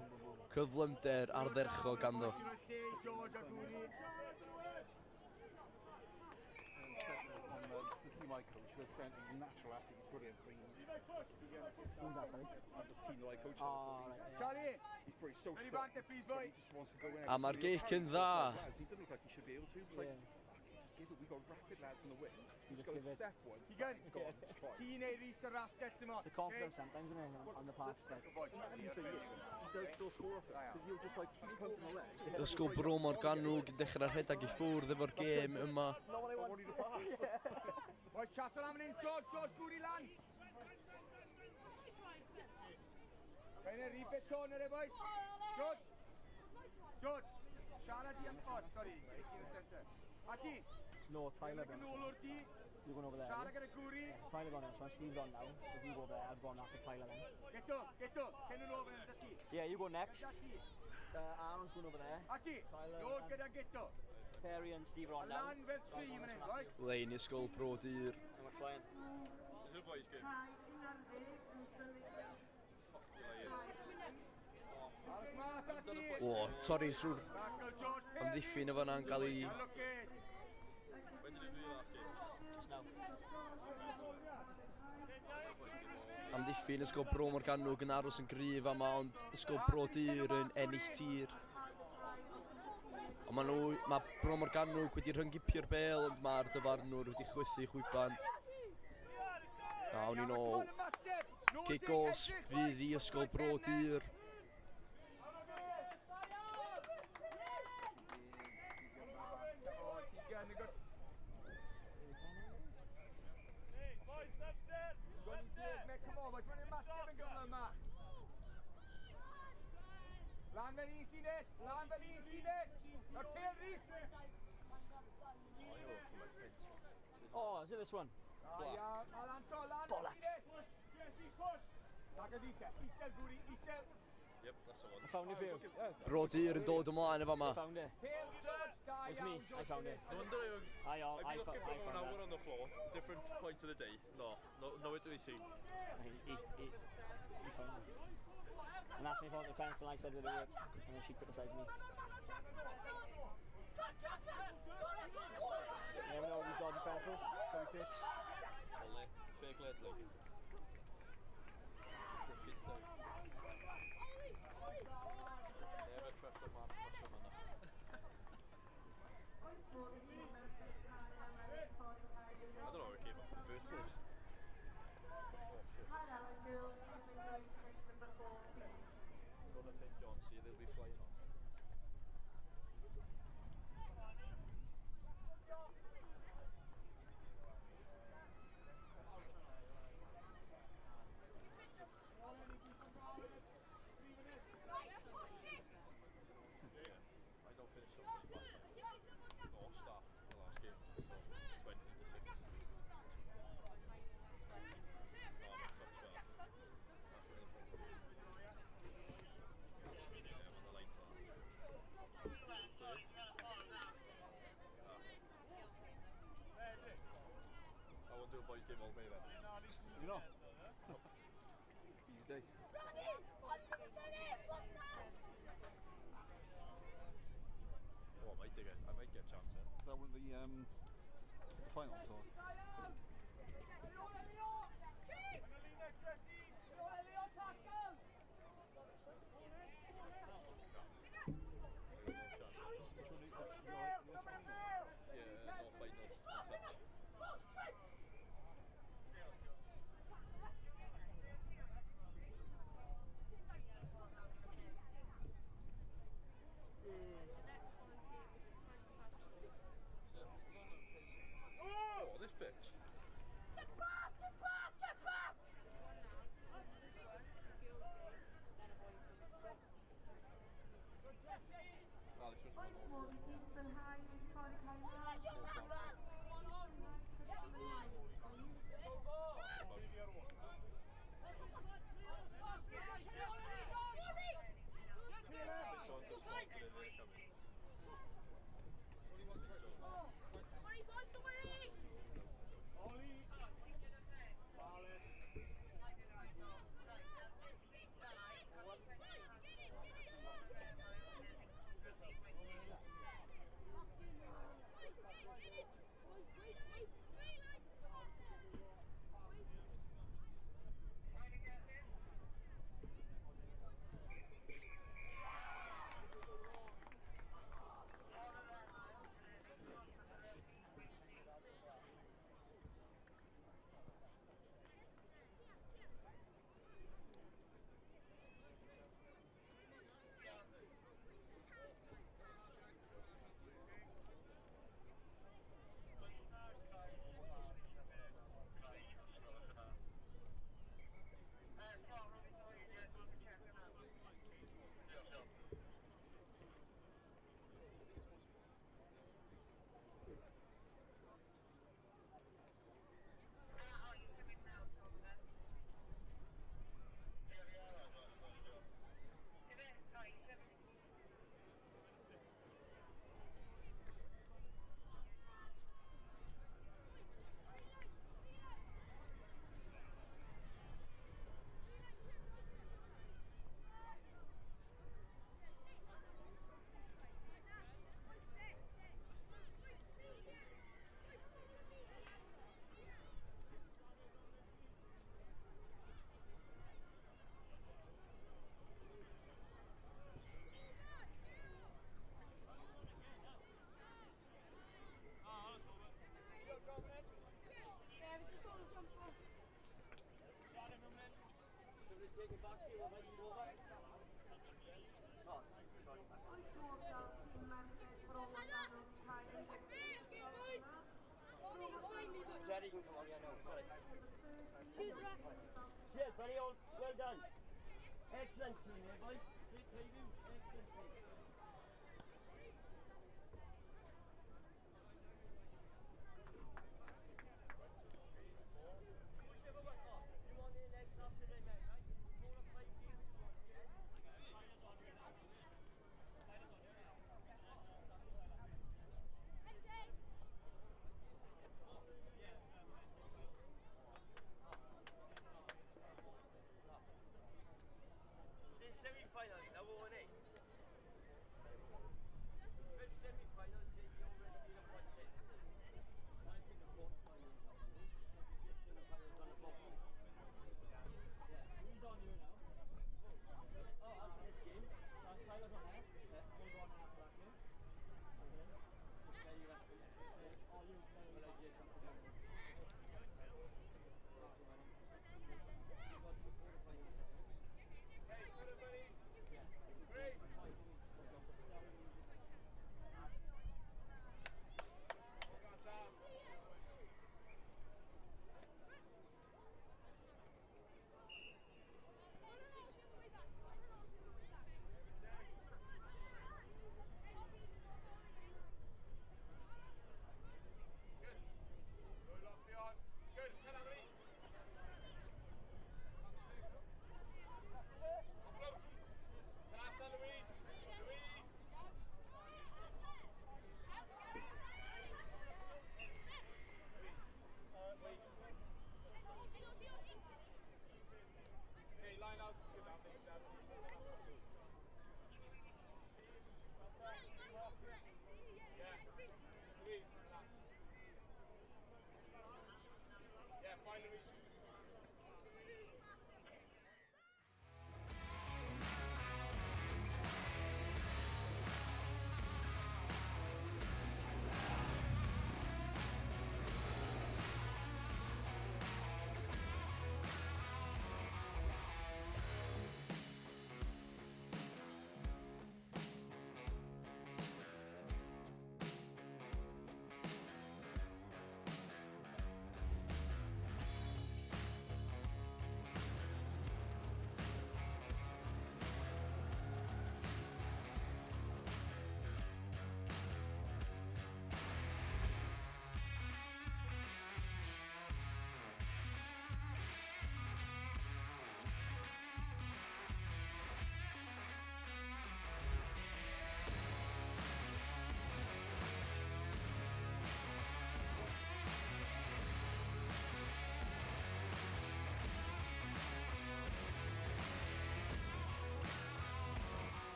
M: Cyflymder ardderchog ganddo.
B: The team I coach, he's a natural athlete, brilliant.
C: Who's that, sorry?
B: The team that I coach.
E: Charlie!
B: He's pretty so strong, but he just wants to go in.
M: A mae'r gic yn dda.
B: He doesn't look like he should be able to. It's like, just give it. We've got rapid lads in the wing. He's got to step one. Go on, let's try.
E: Ti neu Rhys yr asgell sy'n
C: It's a confidence sometimes, isn't it, on the pass.
B: The thing is, he does still score off it, because he'll just like keep pumping the legs.
M: Ysgol Bro Morgannwg yn dechrau rhedeg i ffwrdd efo'r gêm yma.
E: Boys, chasol am yn un, George, George, gŵr i lan. Fe'n e rhywbeth corner e, boys. George, George, siarad i am... Oh, sorry, it's in the centre. A ti?
C: No, Tyler.
E: Nôl o'r ti.
C: You're going over there.
E: Siarad gyda Gwri.
C: Tyler's on this one, Steve's on now. If you go there, I've gone after Tyler then.
E: Geto, Geto, cyn yn ôl fan hyn, ti.
C: Yeah, you go next. Aaron's going over there.
E: A ti, nôl gyda Geto.
C: Perry and Steve are on now.
E: Lan fel tri fan hyn, boys.
M: Lein Ysgol Bro Dur.
C: And we're flying.
I: Is it a boys game?
M: O, torri trwy'r amddiffyn o fanna'n cael ei... Amddiffyn Ysgol Bro Morgannwg yn aros yn gryf yma, ond Ysgol Bro Dur yn ennill tir. Ond maen nhw, mae Bro Morgannwg wedi rhyngipio'r bêl, ond mae'r dyfarnwr wedi chwythu chwiban. Awn ni'n ôl. Cic os fydd i Ysgol Bro Dur.
E: Lan fel un llinell, lan fel un llinell. Nawr Pêl Rhys.
C: Oh, is it this one?
E: Lan to, lan.
C: Bollocks.
E: Jesse, push. Llygad isel, isel Bwri, isel.
M: Yep, that's the one.
C: I found it for you.
M: Rodir yn dod ymlaen efo yma.
C: I found it. It was me, I found it.
M: No wonder
C: I
M: I've been looking for
C: found
M: an hour
C: that.
M: on the floor, different points of the day. No, nowhere to be seen.
C: He found it. And asked me if I wanted a pencil, and I said that it worked. And then she criticised me. You never know these dodgy pencils, can be fixed.
M: Fake lead, like. Just kids down. Never trust a man, trust a man. I don't know how it came up in the first place. Oh shit. Go to St. John's, see, they'll be flying off. I don't finish till 20 past. Or start the last game, so 5:40. No, I'm not touch that. That's where the problem is. Yeah, I'm on the line for that. I won't do a boys' game all day then.
B: You know? Easy day.
M: Oh, I might get a chance then.
B: Is that one of the finals or?
M: Yeah, no final on touch.
N: The next boys' game is at 3:20.
M: Oh, this pitch.
F: Get back! Get back! Get back!
N: There's one now. There's this one, the girls' game, then a boys' game.
M: Ah, this one's one more. St. John's are spotted and they're coming.
F: Worry, boys, don't worry! Yeah, we just want to jump off.
A: Take it back to you, over. Oh, sorry. Jerry can come on, yeah, no, sorry.
F: Cheers, ref.
A: Cheers, buddy, all well done. Excellent team here, boys. Great preview, excellent team. Whichever one, oh, you want the next after they, mate, right?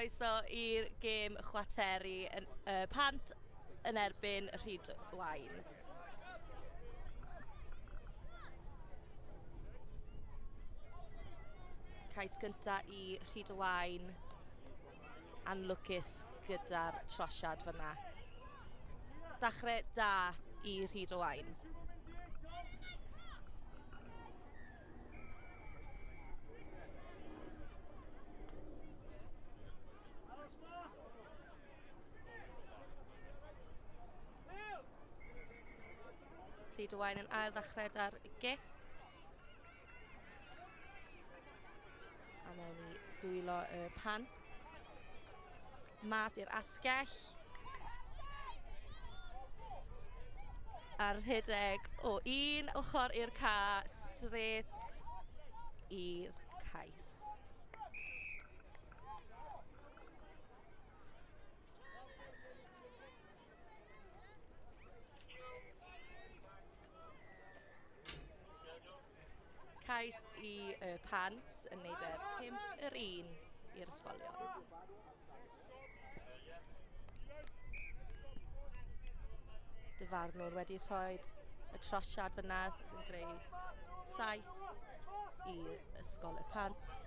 O: croeso i'r gêm chwateri yn, Pant yn erbyn Rhydwain. Cais gynta i Rhydwain, anlwcus gyda'r trosiad fyna. Dachrau da i Rhydwain. Rhydwain yn ail ddechrau ar gic. A mewn i dwylo y Pant. Mas i'r asgell. A'r rhedeg o un ochr i'r ca, straight i'r cais. Cais i y Pant yn neud e 5-1 i'r ysgolion. Dyfarnwr wedi rhoi y trosiad fyna yn greu 7 i Ysgol y Pant a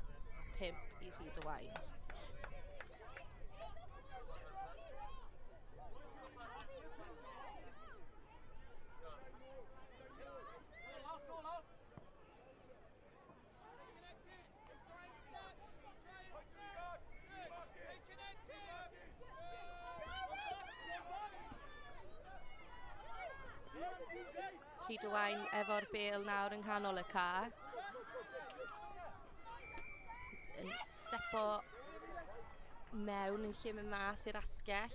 O: 5 i Rhydwain. Rhydwain efo'r bêl nawr yng nghanol y ca. Yn stepo mewn yn lle mynd mas i'r asgell.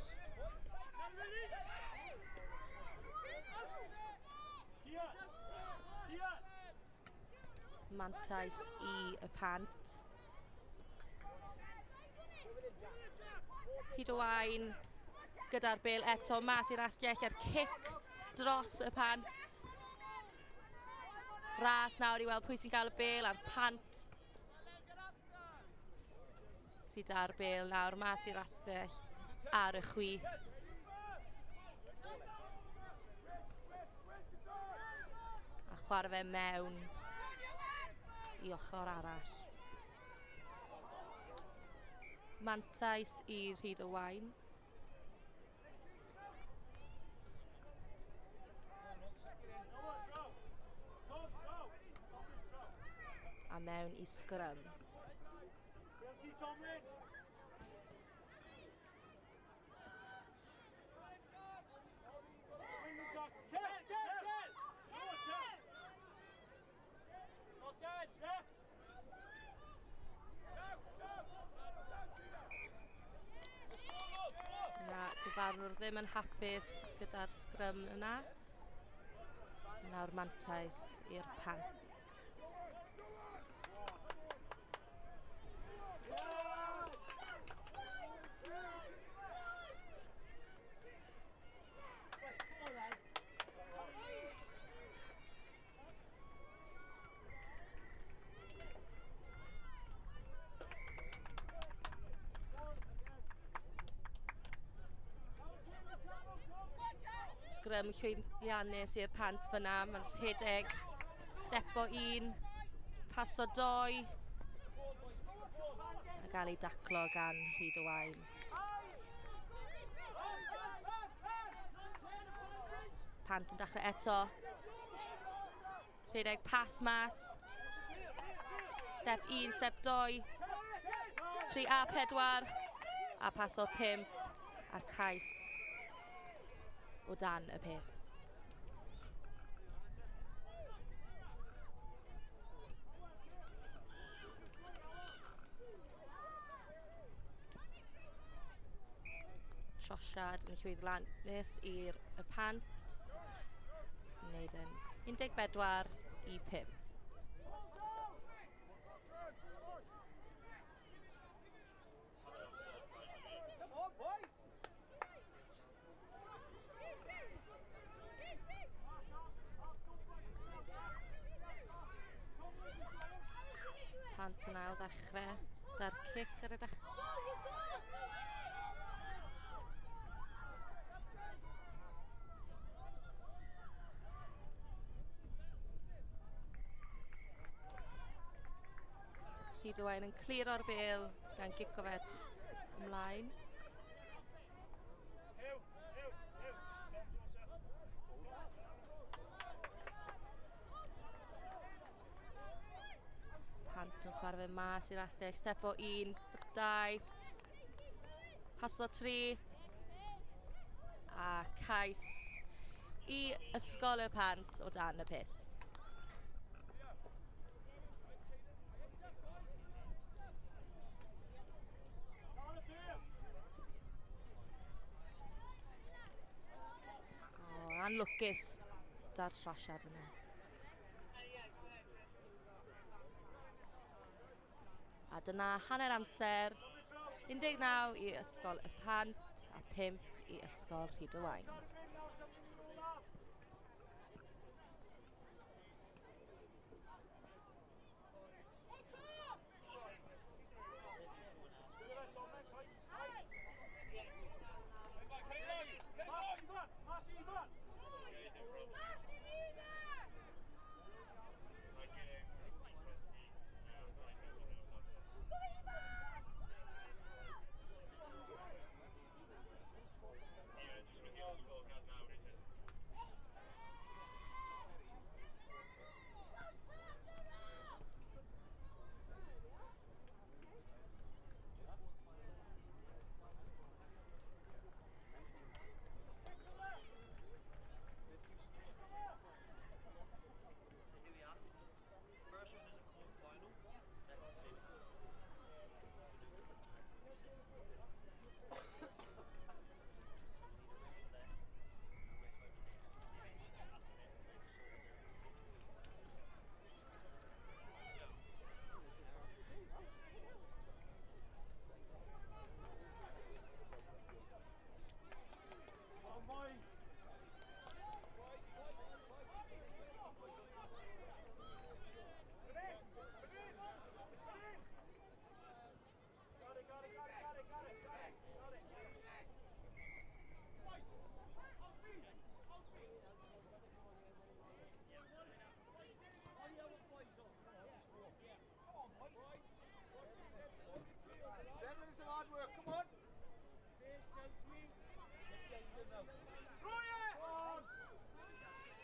O: Mantais i y Pant. Rhydwain gyda'r bêl eto mas i'r asgell a'r cic dros y Pant. Ras nawr i weld pwy sy'n cael y bêl a'r Pant sydd â'r bêl nawr mas i'r asgell ar y chwith. A chwarae fe mewn i ochr arall. Mantais i Rhydwain. A mewn i sgrym. Na, dyfarnwr ddim yn hapus gyda'r sgrym yna. Nawr mantais i'r Pant. Sgrym llwyddiannus i'r Pant fyna. Mae'n rhedeg, stepo 1, paso 2, a gael ei daclo gan Rhydwain. Pant yn dechrau eto. Rhedeg pas mas. Step 1, step 2, 3 a 4, a paso 5, a cais o dan y peth. Trosiad yn llwyddiannus i'r y Pant. Wneud yn 14 i 5. Pant yn ail ddechrau. Da'r cic ar y dechrau. Rhydywain yn cliro'r bêl gan gico fe ymlaen. Pant yn chwarae fe mas i'r astell. Step o 1, step 2, paso 3 a cais i Ysgol y Pant o dan y pyst. O, anlwcus da'r trosiad yna. A dyna hanner amser, 19 i Ysgol y Pant a 5 i Ysgol Rhydywaun.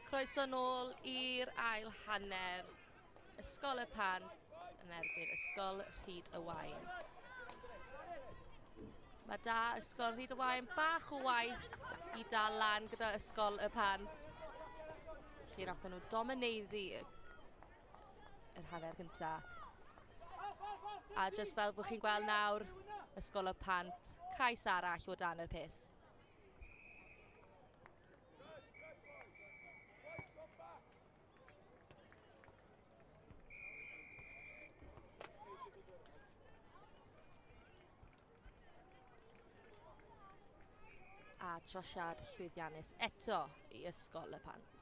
O: Croeso nôl i'r ail hanner. Ysgol y Pant yn erbyn Ysgol Rhydywaun. Mae da Ysgol Rhydywaun bach o waith i dal lan gyda Ysgol y Pant, lle nathon nhw domineiddu yr hanner cynta. A jyst fel bod chi'n gweld nawr, Ysgol y Pant, cais arall o dan y pyst. A trosiad llwyddiannus eto i Ysgol y Pant.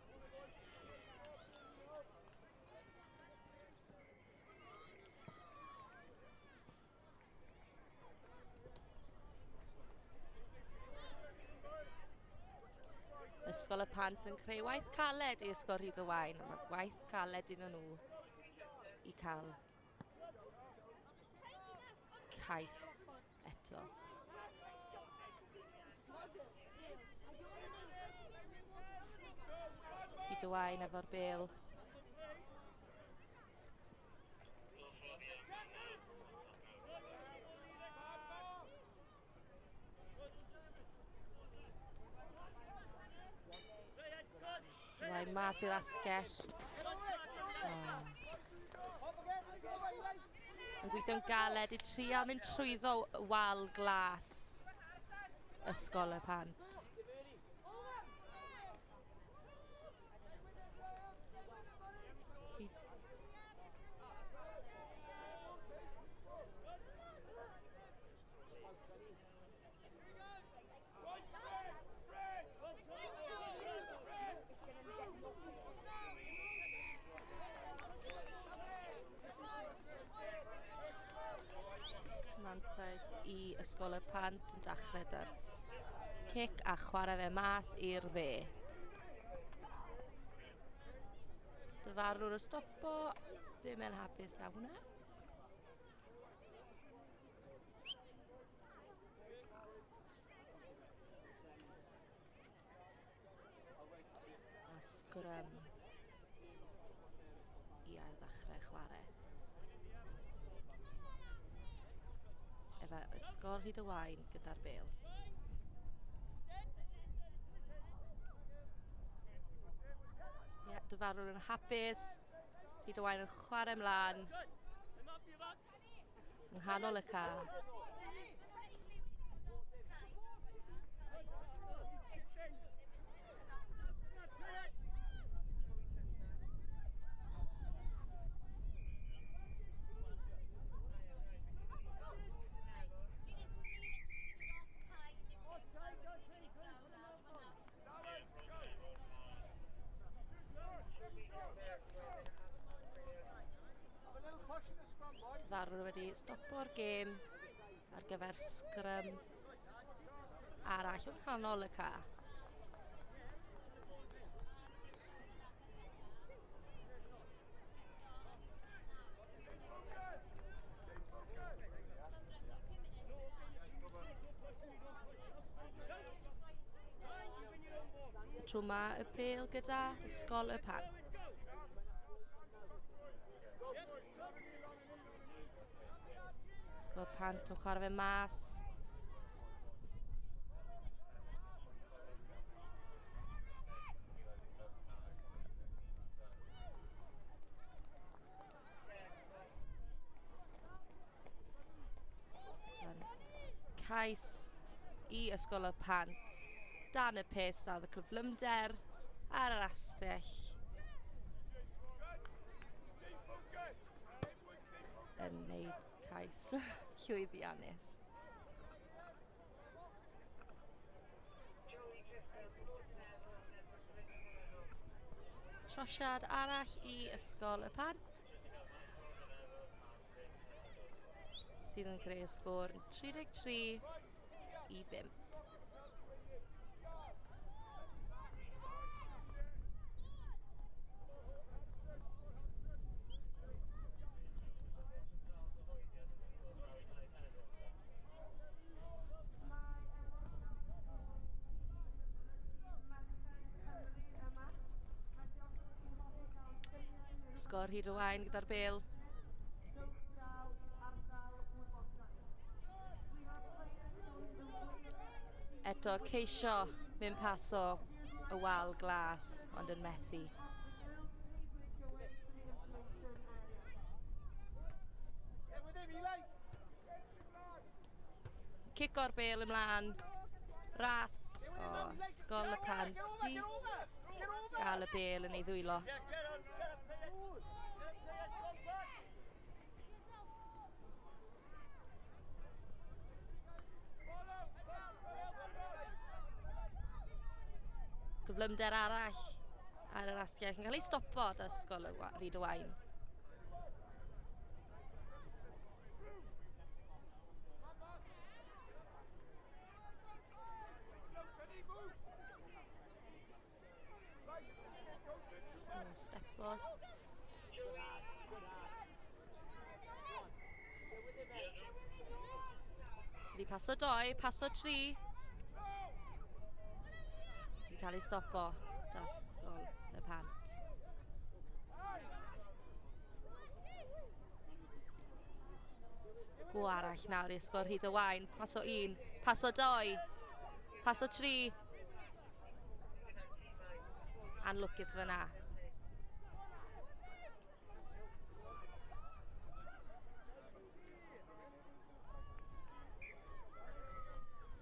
O: Ysgol y Pant yn creu waith caled i Ysgol Rhydywaun. Mae gwaith caled iddyn nhw i cael cais eto. Rhydywaun efo'r bêl. Rhydywaun mas i'r asgell. Oh. Yn gweithio'n galed i trio mynd trwyddo wal glas Ysgol y Pant. Mantais i Ysgol y Pant yn dechrau da'r cic a chwarae fe mas i'r dde. Dyfarnwr y stopo, ddim yn hapus da hwnna. sgrym i ail-ddechrau chwarae. Efo Ysgol Rhyd-y-waun gyda'r bêl. Ie, dyfarnwr yn hapus. Rhyd-y-waun yn chwarae ymlaen. Yng nghanol y ca. Dyfarnwr wedi stopo'r gêm ar gyfer sgrym arall yng nghanol y ca. Y tro 'ma y bêl gyda Ysgol y Pant. Ysgol y Pant yn chwarae fe mas. Cais i Ysgol y Pant dan y pyst a oedd y cyflymder ar yr astell yn wneud cais llwyddiannus. Trosiad arall i Ysgol y Pant sydd yn creu y sgôr 33 i 5. Sgôr Rhyd-y-waun gyda'r bêl. Eto ceisio mynd paso y wal glas, ond yn methu. Cic o'r bêl ymlaen. Ras. O, Ysgol y Pant di gael y bêl yn ei ddwylo. Cyflymder arall ar yr asgell yn cael ei stopo da Ysgol y Rhyd-y-waun. Stepo. Wedi paso 2, paso 3. Wedi cael ei stopo da Ysgol y Pant. Go arall nawr i Ysgol Rhyd-y-waun. Paso 1, paso 2, paso 3. Anlwcus fyna.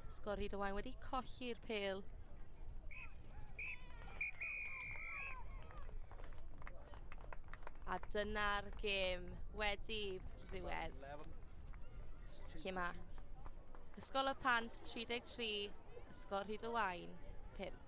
O: Ysgol Rhyd-y-waun wedi colli'r pêl. A dyna'r gêm wedi ddiwedd. Lle mae Ysgol y Pant 33, Ysgol Rhyd-y-waun 5.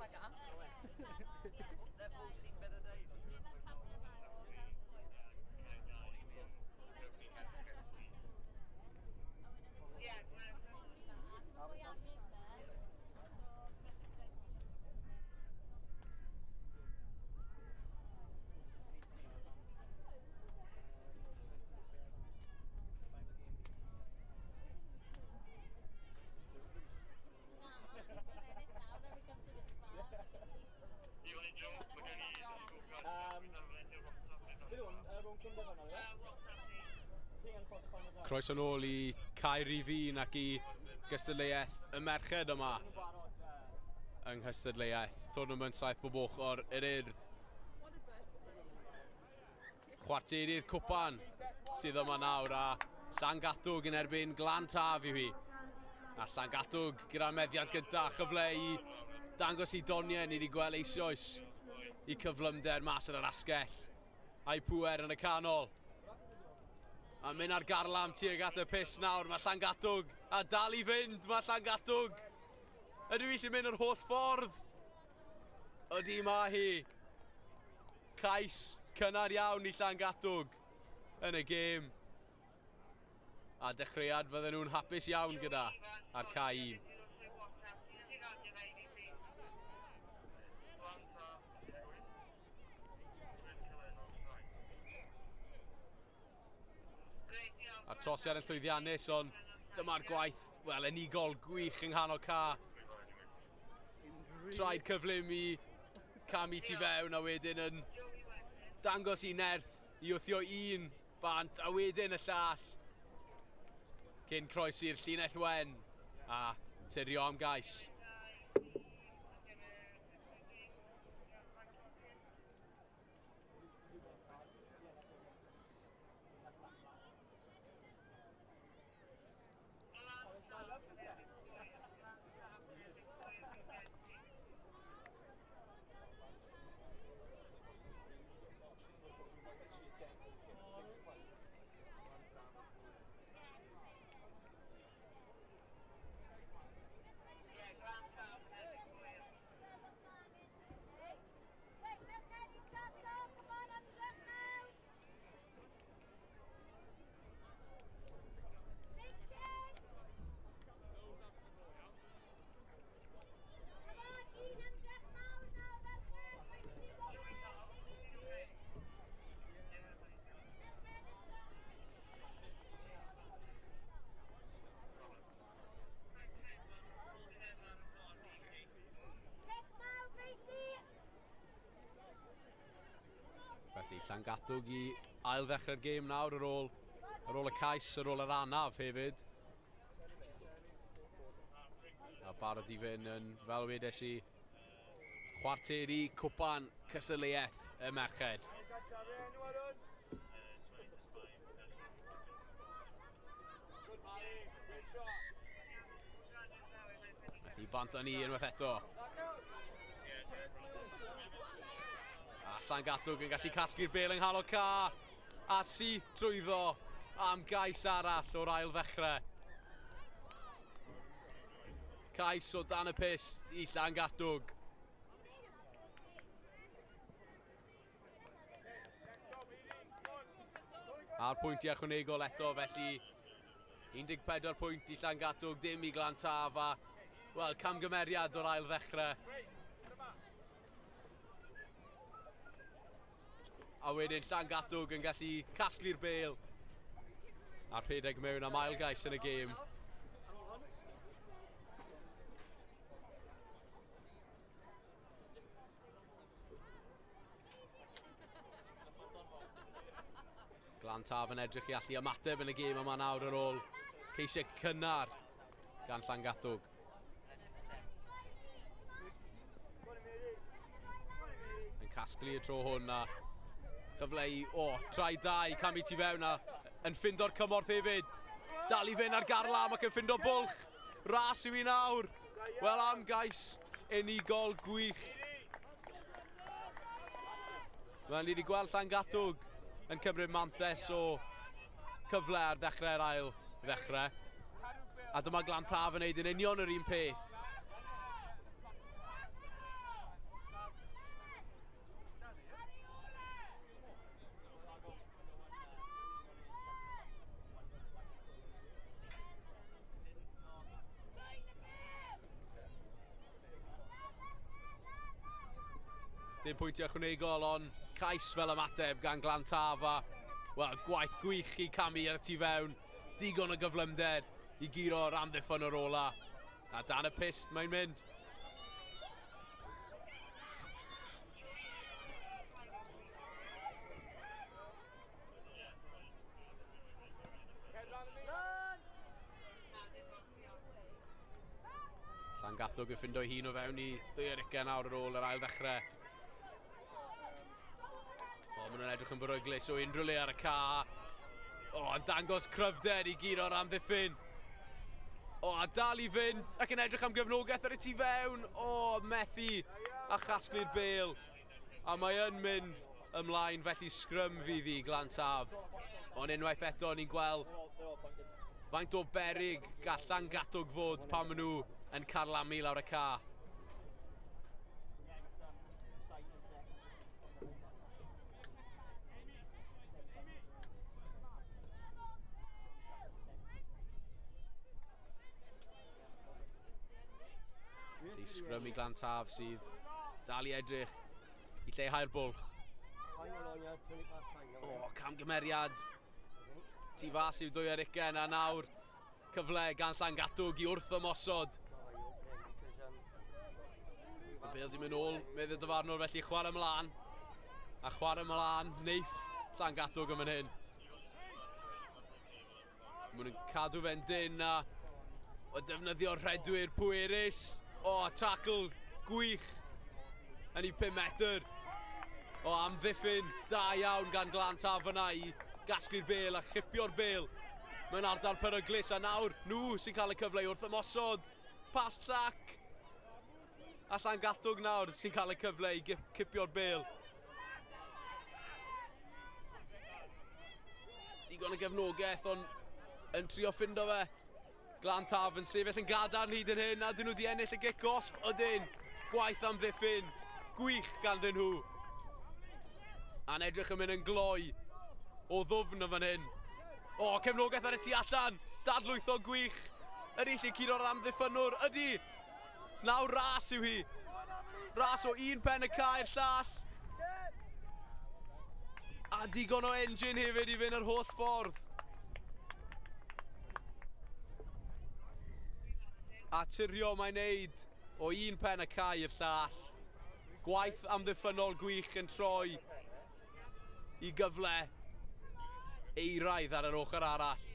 N: Like that.
D: They've all seen better days.
I: Croeso nôl i Caer Rifin ac i gystadleuaeth y merched yma yng nghystadleuaeth Tournament 7 bob ochr yr Urdd. Chwarteri'r cwpan sydd yma nawr a Llangatwg yn erbyn Glantaf yw hi. A Llangatwg gyda'r meddiant gyntaf, chyfle i dangos i doniau ni wedi gweld eisoes i cyflymder mas yn yr asgell a'i pŵer yn y canol. A mynd ar garlam tuag at y pys nawr, mae Llangatwg a dal i fynd, mae Llangatwg. Ydw i allu mynd yr holl ffordd? Ydy mae hi. Cais cynnar iawn i Llangatwg yn y gêm. A dechreuad fydden nhw'n hapus iawn gyda ar cae 1. A'r trosiad yn llwyddiannus, ond dyma'r gwaith, wel, unigol gwych yng nghanol ca. Traed cyflym i camu tu fewn a wedyn yn dangos i nerth i wthio un bant a wedyn y llall cyn croesi'r llinell wen a tirio am gais. Felly Llangatwg i ail ddechrau'r gêm nawr ar ôl y cais, ar ôl yr anaf hefyd. A barod i fynd yn, fel wedes i, chwarteri cwpan cystadleuaeth y merched. Felly bant â ni unwaith eto. A Llangatwg yn gallu casglu'r bêl yng nghanol ca a syth trwyddo am gais arall o'r ail ddechrau. Cais o dan y pyst i Llangatwg. A'r pwyntiau ychwanegol eto, felly 14 pwynt i Llangatwg, ddim i Glantaf a, wel, camgymeriad o'r ail ddechrau. A wedyn Llangatwg yn gallu casglu'r bêl a rhedeg mewn am ail gais yn y gêm. Glantaf yn edrych i allu ymateb yn y gêm yma nawr ar ôl ceisiau cynnar gan Llangatwg. Yn casglu y tro hwn a cyfle i, trai da i camu tu fewn a yn ffindo'r cymorth hefyd. Dal i fynd ar garlam ac yn ffindo bwlch. Ras yw i nawr. Wel, am gais unigol gwych. Wel, ni wedi gweld Llangatwg yn cymryd mantais o cyfle ar ddechrau'r ail ddechrau. A dyma Glantaf yn neud yn union yr un peth. Dim pwyntiau ychwanegol, ond cais fel ymateb gan Glantaf a, wel, gwaith gwych i camu ar y tu fewn. Digon o gyflymder i guro'r amddiffyn o'r ola. A dan y pyst mae'n mynd. Llangatwg yn ffindo hun o fewn i 22 awr ar ôl yr ail ddechrau. O, maen nhw'n edrych yn beryglus o unrhyw le ar y ca. O, yn dangos cryfder i guro'r amddiffyn. O, a dal i fynd ac yn edrych am gefnogaeth ar y tu fewn. O, methu a chasglu'r bêl. A mae yn mynd ymlaen, felly sgrym fydd i Glantaf. Ond unwaith eto, ni'n gweld faint o beryg gall Llangatwg fod pan maen nhw yn carlamu lawr y ca. Felly sgrym i Glantaf sydd dal i edrych i lleihau'r bwlch. O, camgymeriad. Tu fas i'w 22 a nawr cyfle gan Llangatwg i wrth ymosod. Y bêl di mynd ôl, medd y dyfarnwr, felly chwarae ymlaen. A chwarae ymlaen, neiff Llangatwg yn fan hyn. Maen nhw'n cadw fe'n dyn a o defnyddio rhedwyr pwerus. O, tackle gwych yn ei 5 metr. O, amddiffyn da iawn gan Glantaf fyna i gasglu'r bêl a chipio'r bêl mewn ardal peryglus. A nawr nhw sy'n cael y cyfle i wrth ymosod. Pas llac. A Llangatwg nawr sy'n cael y cyfle i cipio'r bêl. Digon o gefnogaeth, ond yn trio ffindo fe. Glantaf yn sefyll yn gadarn hyd yn hyn, a dyn nhw wedi ennill y gic gosb. Ydyn, gwaith amddiffyn, gwych ganddyn nhw. A'n edrych yn mynd yn gloi o ddwfn yn fan hyn. O, cefnogaeth ar y tu allan, dadlwytho gwych. Ydy lle curo'r amddiffynwr, ydy. Nawr ras yw hi. Ras o un pen y cae i'r llall. A digon o engine hefyd i fynd yr holl ffordd. A tirio mae'n neud o un pen y cae i'r llall. Gwaith amddiffynnol gwych yn troi i gyfle eiraidd ar yr ochr arall.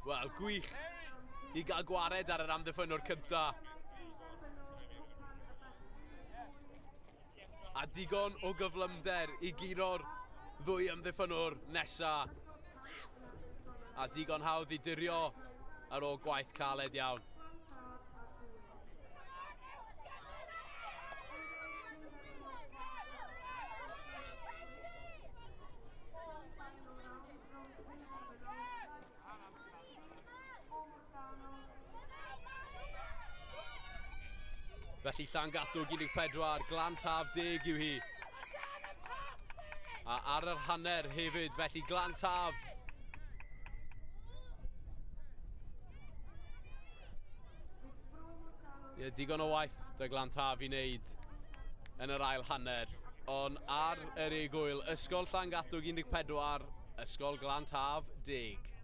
I: Wel, gwych i gael gwared ar yr amddiffynnwr cynta. A digon o gyflymder i guro'r ddwy amddiffynnwr nesa. A digon hawdd i dirio ar ôl gwaith caled iawn. Felly Llangatwg 14, Glantaf 10 yw hi. A ar yr hanner hefyd, felly Glantaf. Ie, digon o waith dy Glantaf i wneud yn yr ail hanner. Ond ar yr egwyl, Ysgol Llangatwg 14, Ysgol Glantaf 10.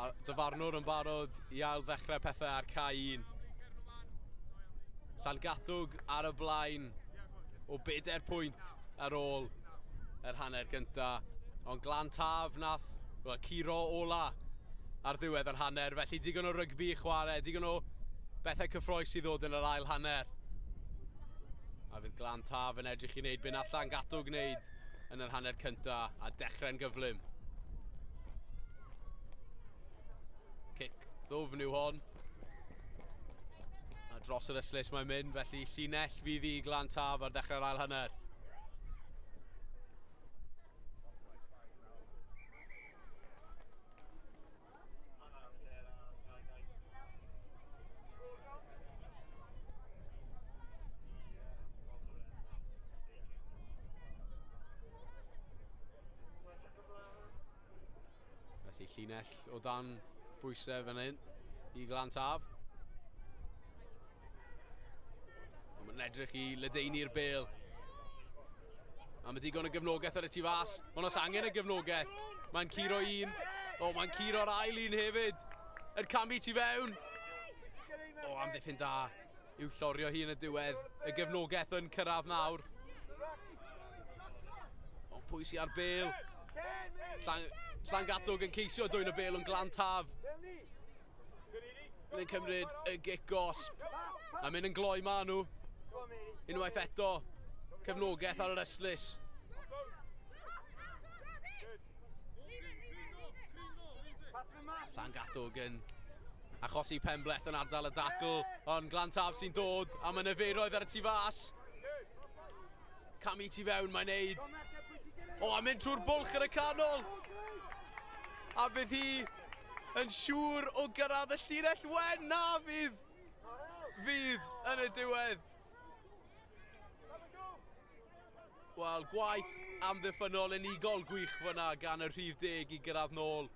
I: A'r dyfarnwr yn barod i ail ddechrau pethau ar cae 1. Llangatwg ar y blaen o 4 pwynt ar ôl yr hanner gynta. Ond Glantaf nath curo ola ar ddiwedd yr hanner, felly digon o rygbi i chwarae, digon o bethau cyffrous i ddod yn yr ail hanner. A fydd Glantaf yn edrych i wneud be nath Llangatwg wneud yn yr hanner cynta a dechrau'n gyflym. Cic ddwfn yw hon. A dros yr ystlys mae'n mynd, felly llinell fydd i Glantaf ar ddechrau'r ail hanner. Felly llinell o dan bwysau fan hyn i Glantaf. Ond mae'n edrych i ledaenu'r bêl. A mae digon o gefnogaeth ar y tu fas. Ond os angen y gefnogaeth, mae'n curo un. O, mae'n curo'r ail un hefyd. Yr camu tu fewn. O, amddiffyn da i'w llorio hi yn y diwedd. Y gefnogaeth yn cyrraedd nawr. Ond pwy sy'n ar bêl? Llangatwg yn ceisio dwyn y bêl yn Glantaf. Yn cymryd y gic gosb. A mynd yn gloi ma nhw. Unwaith eto, cefnogaeth ar yr ystlys. Llangatwg yn achosi penbleth yn ardal y dacl, ond Glantaf sy'n dod, a mae niferoedd ar y tu fas. Camu tu fewn mae'n neud. O, a mynd trwy'r bwlch yn y canol. A fydd hi yn siŵr o gyrraedd y llinell wen. Na fydd. Fydd yn y diwedd. Wel, gwaith amddiffynnol unigol gwych fyna gan y rhif 10 i gyrraedd nôl.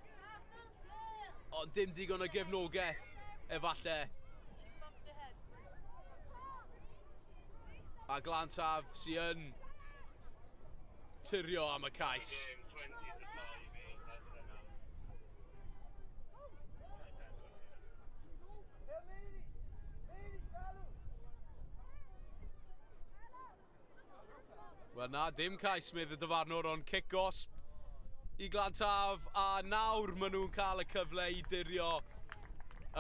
I: Ond dim digon o gefnogaeth, efallai. A Glantaf sy'n yn turio am y cais. Wel na, dim cais medd y dyfarnwr, ond cic gosb i Glantaf, a nawr maen nhw'n cael y cyfle i dirio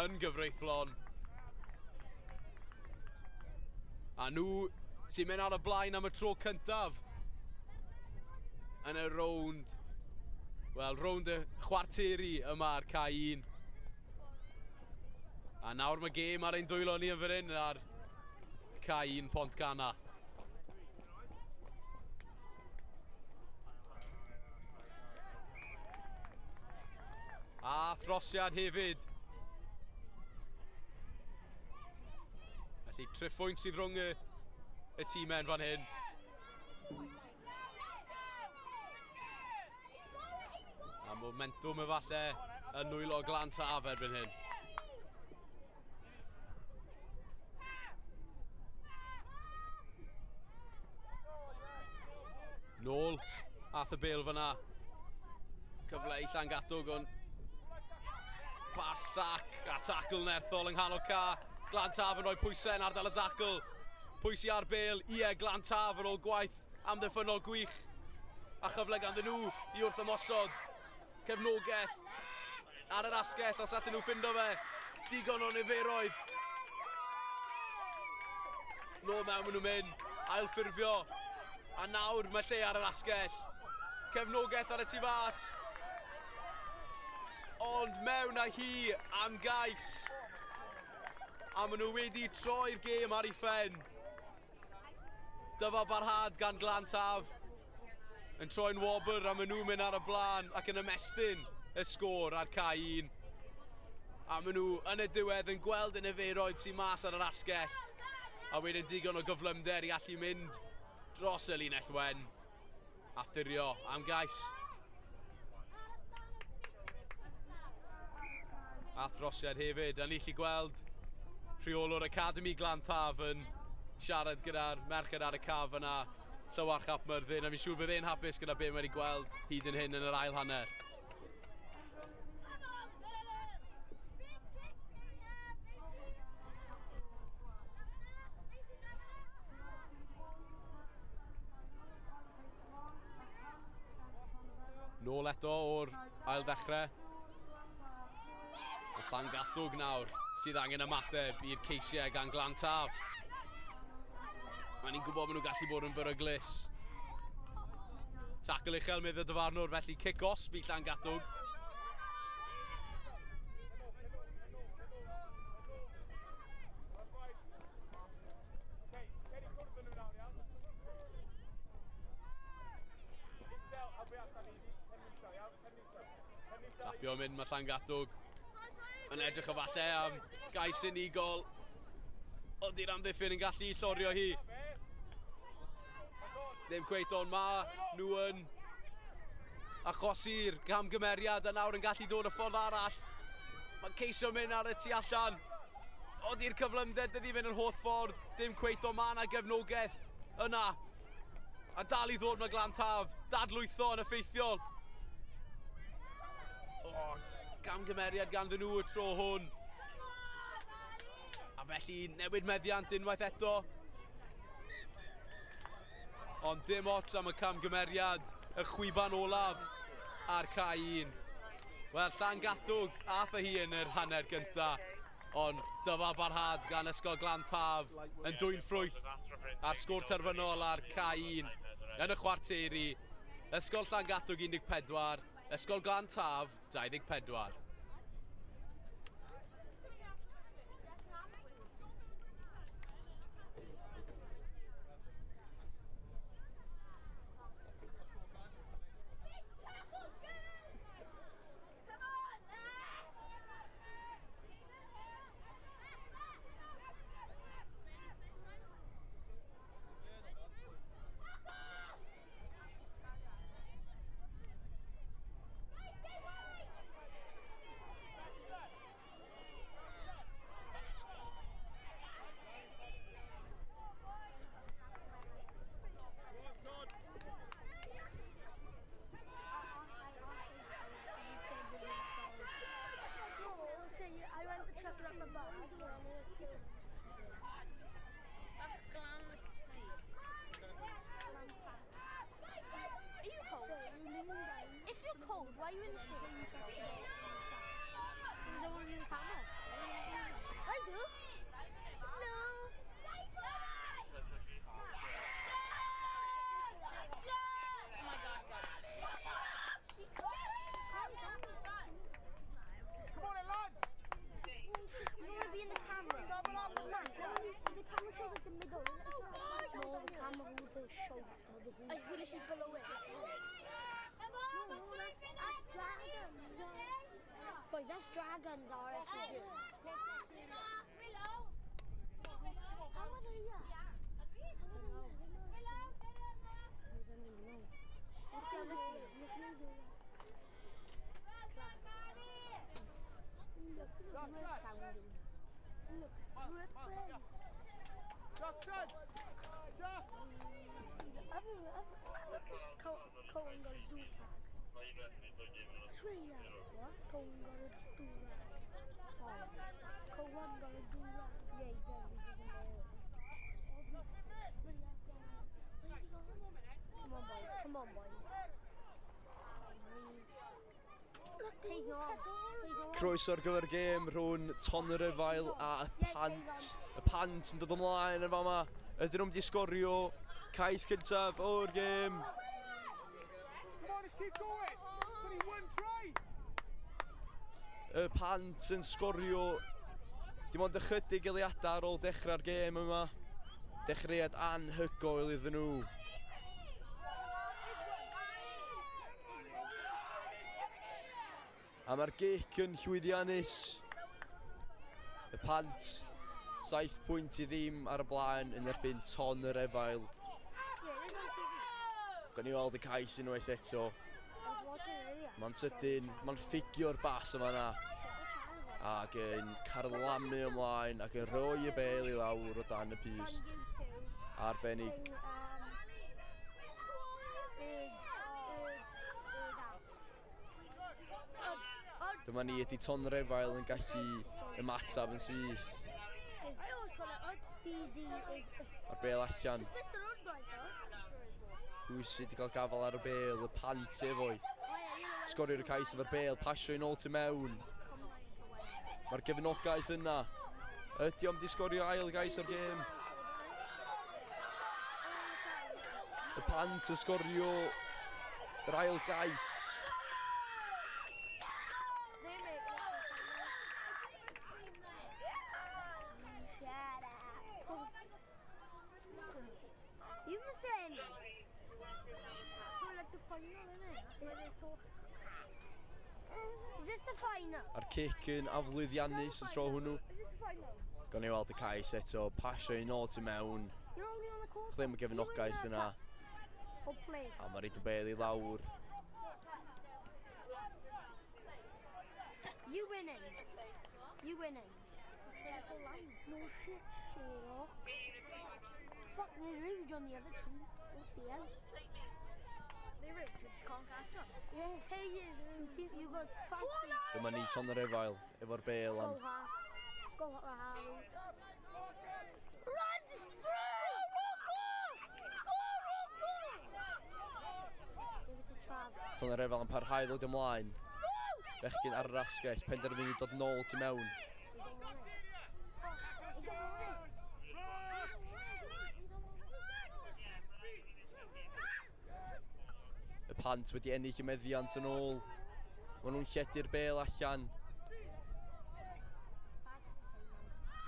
I: yn gyfreithlon. A nhw sy'n mynd ar y blaen am y tro cyntaf yn y rownd, wel, rownd y chwarteri yma ar cae 1. A nawr mae gêm ar ein dwylo ni yn fan hyn ar cae 1 Pontcanna. A throsiad hefyd. Felly triphwynt sydd rhwng y tîmau yn fan hyn. A momentum efallai yn nwylo Glantaf erbyn hyn. Nôl ath y bêl fyna. Cyfle i Llangatwg, ond pas llac a tacl nerthol yng nghanol ca. Glantaf yn rhoi pwysau yn ardal y dacl. Pwysi ar bêl, ie, Glantaf ar ôl gwaith amddiffynnol gwych. A chyfle ganddyn nhw i wrth ymosod. Cefnogaeth ar yr asgell os allan nhw ffindo fe. Digon o niferoedd. Nôl mewn maen nhw'n mynd, ailffurfio. A nawr mae lle ar yr asgell. Cefnogaeth ar y tu fas. Ond mewn â hi am gais. A maen nhw wedi troi'r gêm ar ei phen. Dyfa barhad gan Glantaf. Yn troi'n wobr a maen nhw'n mynd ar y blaen ac yn ymestyn y sgôr ar cae 1. A maen nhw yn y diwedd yn gweld y niferoedd sy'n mas ar yr asgell. A wedyn digon o gyflymder i allu mynd dros y linell wen. A thurio am gais. A throsiad hefyd. A ni allu gweld rheolwr Academy Glantaf yn siarad gyda'r merched ar y caf yna, Llywarch ap Myrddin, a fi'n siŵr bydd e'n hapus gyda be mae wedi gweld hyd yn hyn yn yr ail hanner. Nôl eto o'r ail ddechrau. Y Llangatwg nawr sydd angen ymateb i'r ceisiau gan Glantaf. Mae ni'n gwybod maen nhw'n gallu bod yn beryglus. Tackle uchel medd y dyfarnwr, felly cic osb i Llangatwg. Tapio mynd mae Llangatwg. Yn edrych o falle am gais unigol. Ydy'r amddiffyn yn gallu llorio hi. Ddim cweit, ond ma nhw yn achosi'r camgymeriad a nawr yn gallu dod y ffordd arall. Mae'n ceisio mynd ar y tu allan. Ody'r cyflymder dydy fynd yn holl ffordd. Dim cweit, ond ma' 'na gefnogaeth yna. A dal i ddod mae Glantaf. Dadlwytho yn effeithiol. O, gamgymeriad ganddyn nhw y tro hwn. A felly newid meddiant unwaith eto. Ond dim ots am y camgymeriad, y chwiban olaf ar cae 1. Wel, Llangatwg ath â hi yn yr hanner gynta, ond dyfa barhad gan Ysgol Glantaf yn dwyn ffrwyth a'r sgôr terfynol ar cae 1 yn y chwarteri. Ysgol Llangatwg 14, Ysgol Glantaf 24.
F: If you're cold, why are you in the shirt? Because I don't want to be in the camera. I do. No.
O: Oh my God, guys.
E: Come on then, lads!
F: You don't want to be in the camera. Man, the camera shows like the middle. No, the camera also shows the whole. I wish it's below it. No, that's dragons. Boys, that's dragons RSV. How are they here? I don't even know. What's the other team? Look, look, sounding. Look,
E: Jackson! Jack!
F: Cohen got a do-rag. Swear, what? Cohen got a do-rag. Cohen got a do-rag. Yeah, he does. He doesn't know. Come on, boys. Come on, boys.
M: Croeso ar gyfer gêm rhwng Tonyrefail a y Pant. Y Pant yn dod ymlaen yn fama. Ydyn nhw'n mynd i sgorio cais cyntaf o'r gêm.
E: Come on, let's keep going. It's only one try.
M: Y Pant yn sgorio dim ond ychydig eiliadau ar ôl dechrau'r gêm yma. Dechreuad anhygoel iddyn nhw. A mae'r gic yn llwyddiannus. Y Pant, 7 pwynt i ddim ar y blaen yn erbyn Tonyrefail. Gawn ni weld y cais unwaith eto. Mae'n sydyn, mae'n ffigio'r bas yma na. Ac yn carlamu ymlaen ac yn rhoi y bel i lawr o dan y pyst. Arbennig. Dyma ni ydy Tonyrefail yn gallu ymateb yn syth. A'r bel allan. Pwy sydd wedi cael gafael ar y bel? Y Pant efo'i. Sgorio'r cais efo'r bel, pasio i'n ôl tu mewn. Mae'r gefnogaeth yna. Ydy o'm di sgorio ail gais o'r gêm? Y Pant yn sgorio yr ail gais.
F: You must say this. It's like the final, isn't it? That's why they talk. Is this the final?
M: A'r cic yn aflwyddiannus y tro hwnnw.
F: Is this the final?
M: Gawn ni weld y cais eto, pasio i'n ôl tu mewn.
F: You're only on the court.
M: Lle mae gefnogaeth yna.
F: Or play.
M: A mae reid y bel i lawr.
F: You winning. You winning. No shit, Sherlock. Fuck, they're rude on the other team. What the hell?
N: They're rude, you just can't catch them.
F: Yeah. You, you got fast feet.
M: Dyma ni Tonyrefail efo'r bel am
F: Go hard. Go Harry. Run! Run! Go, go! Go, go, go! Give it to Trav.
M: Tonyrefail yn parhau ddod ymlaen. Bechgyn ar yr asgell, penderfynu dod nôl tu mewn.
F: You don't want it. You don't want it. You don't want it.
M: Y Pant wedi ennill y meddiant yn ôl. Maen nhw'n lledu'r bel allan.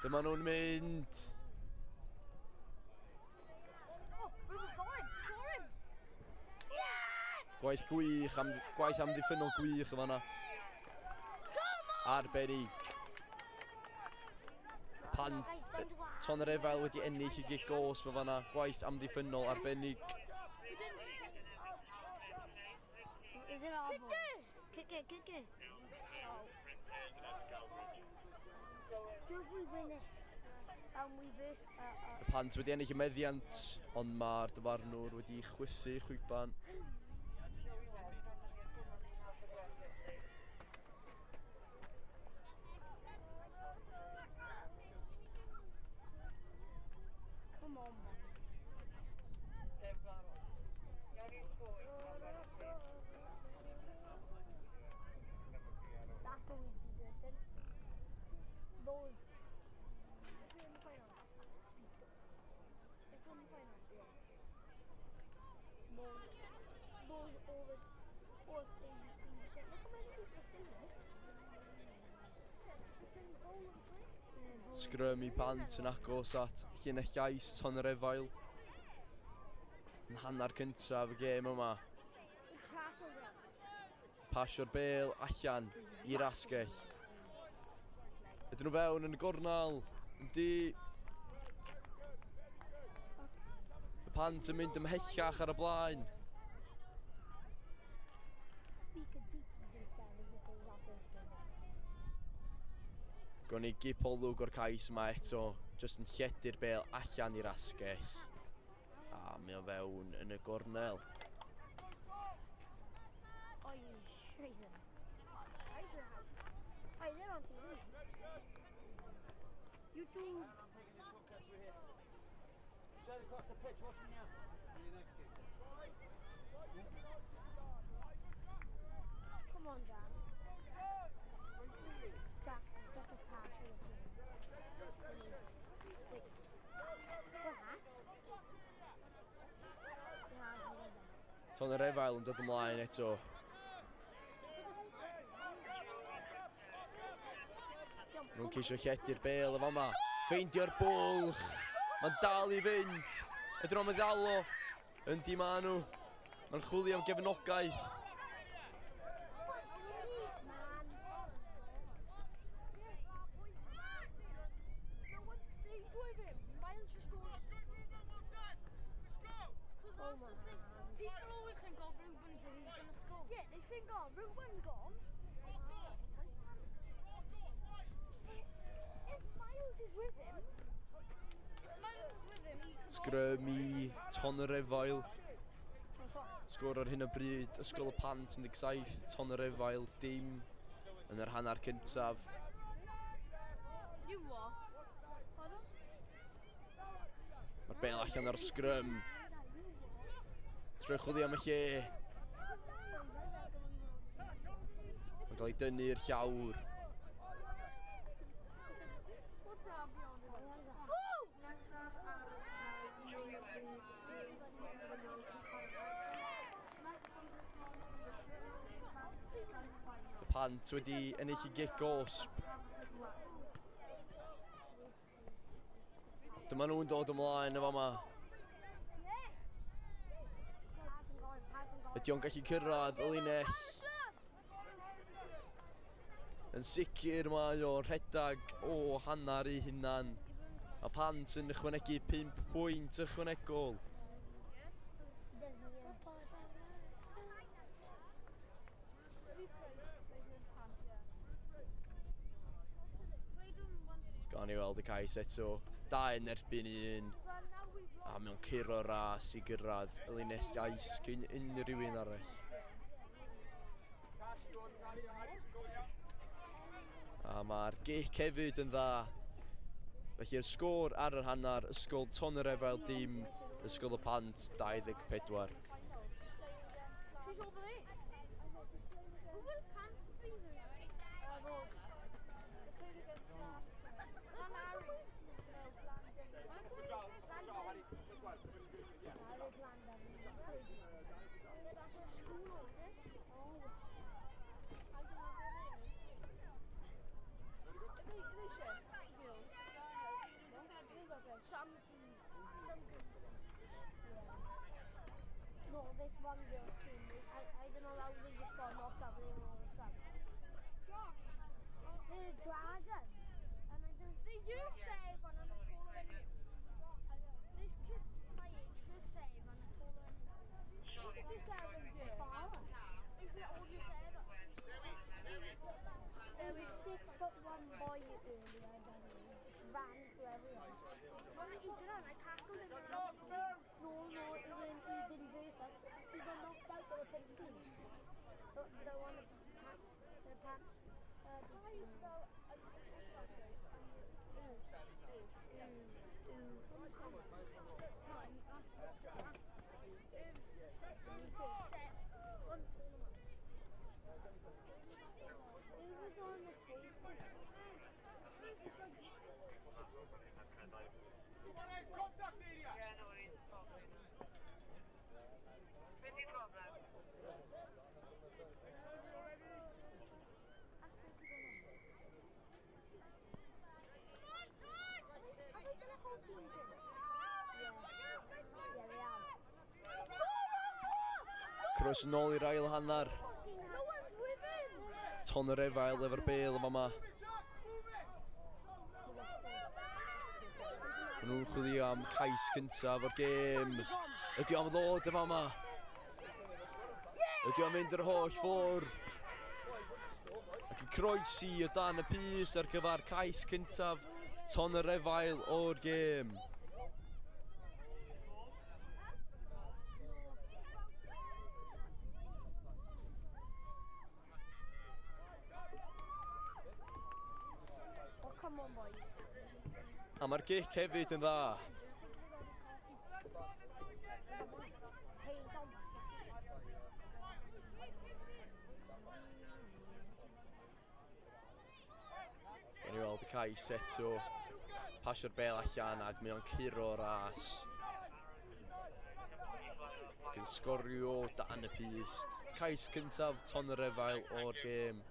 M: Dyma nhw'n mynd.
F: Oh, Ruben's going. Score him.
M: Gwaith gwych, am, gwaith amddiffynnol gwych yn fanna. Arbennig. Pan
F: Guys, down to glass.
M: Tonyrefail wedi ennill y gic gosb yn fanna. Gwaith amddiffynnol arbennig.
F: Is it our ball? Kick it, kick it. Do if we win this and we verse
M: Y Pant wedi ennill y meddiant, ond mae'r dyfarnwr wedi chwythu chwiban.
F: Come on, man. That's what we'd be versing. Those.
N: If we're in the final, beat us. If we're in the final, yeah.
F: More. Those all the. Or if they just be shit. Look how many people are still there.
N: Yeah, because they're playing the ball and play.
F: Yeah, ball.
M: Sgrym i Pant yn agos at llinell gais Tonyrefail. Yn hanner cyntaf y gêm yma.
F: The tackle round.
M: Pasio'r bel allan i'r asgell. Ydyn nhw fewn yn y gornal. Yndi. Y Pant yn mynd ymhellach ar y blaen.
F: We could beat these in sevens if it was our first game.
M: Gawn ni gipolwg o'r cais yma eto. Just yn lledu'r bel allan i'r asgell. A mae o fewn yn y gornel.
F: Oh, you scheiße. Oh, they're on TV. YouTube.
D: Straight across the pitch, watch me now.
F: Come on, Jack. Jackson, such a passion. Wait. What happened?
M: Tonyrefail yn dod ymlaen eto. Nhw'n ceisio lledu'r bel y fama. Ffeindio'r bwlch. Mae'n dal i fynd. Ydyn nhw'n meddalo. Yndi ma nhw. Mae'n chwilio am gefnogaeth.
F: Man.
N: No one stayed with him. Miles just goes.
F: Because
N: that's the thing. People always think, oh, Ruben's here, he's going to score. Yeah, they think, oh, Ruben's gone. If Miles is with him, if Miles is with him, he could
M: Sgrym i Tonyrefail.
F: Oh, sorry.
M: Sgôr ar hyn o bryd, Ysgol y Pant 17, Tonyrefail dim yn yr hanner cyntaf.
N: You what? Pardon?
M: Mae'r bel allan ar sgrym. Troi chwilio am y lle. Mae'n cael ei dynnu i'r llawr. Y Pant wedi ennill i gic gosb. Dyma nhw'n dod ymlaen y fama. Ydy o'n gallu cyrraedd y linell? Yn sicr mae o'n rhedeg o hanner ei hunan. A Pant yn ychwanegu 5 pwynt ychwanegol. Gawn ni weld y cais eto. 2 yn erbyn 1. A mae o'n curo ras i gyrraedd y linell gais cyn unrhyw un arall. A mae'r gic hefyd yn dda. Felly'r sgôr ar yr hanner, Ysgol Tonyrefail dim, Ysgol y Pant 24.
N: No, this one girl's team, I don't know how they just got knocked out, they were all sub. They're dragons. And I don't... They used seven and they're taller than you. This kid my age, you're 7 and they're taller than you. You're 7, yeah. Is it all you're 7? There was 6'1" boy earlier, and he just ran through everyone. No, he didn't. I tackled him. No, he didn't verse us. He got knocked out by the pink team. So the one the pack. How you spell? Who was on the toast?
E: Contact area.
J: Yeah, no worries. Busy problem.
N: Have we done a whole team gym? Yeah. Yeah, they have.
M: Croes nôl i'r ail hanner. Tonyrefail efo'r bêl yn fama. Maen nhw'n chwilio am cais cyntaf o'r gêm. Ydy o'n ddod yn fama? Ydy o'n mynd yr holl ffordd? Ac yn croesi o dan y pys ar gyfer cais cyntaf Tonyrefail o'r gêm.
N: Oh, come on, boys.
M: A mae'r gic hefyd yn dda. Gawn ni weld y cais eto. Pasio'r bêl allan ac mae o'n curo ras. Ac yn sgorio dan y pyst. Cais cyntaf Tonyrefail o'r gêm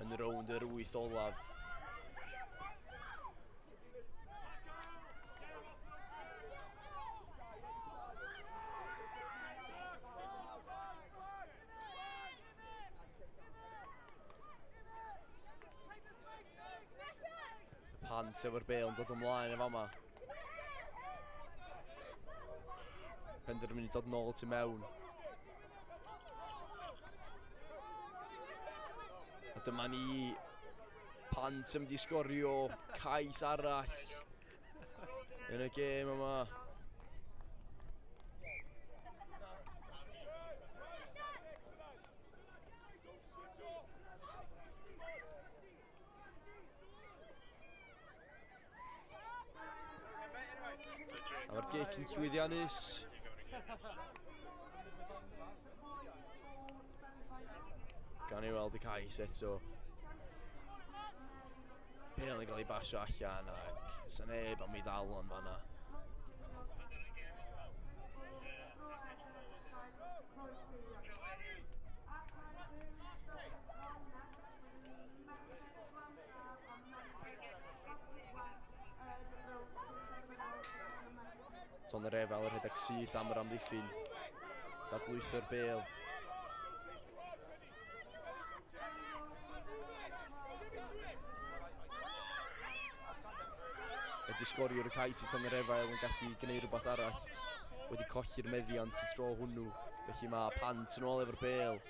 M: yn rownd yr 8 olaf. Pant efo'r bêl yn dod ymlaen efo fama. Penderfynu dod nôl tu mewn. A dyma ni, Pant yn mynd i sgorio cais arall yn y gêm yma. A mae'r gic yn llwyddiannus. Gan i weld y cais eto. Bale yn cael ei basio allan ac sa neb am ei ddal o'n fanna. Tonyrefail yn rhedeg syth am yr amddiffyn. Dadlwytho'r bêl. Ydy sgoriwr y cais i Tonyrefail yn gallu gwneud rhywbeth arall. Wedi colli'r meddiant y tro hwnnw. Felly mae Pant yn ôl efo'r bêl.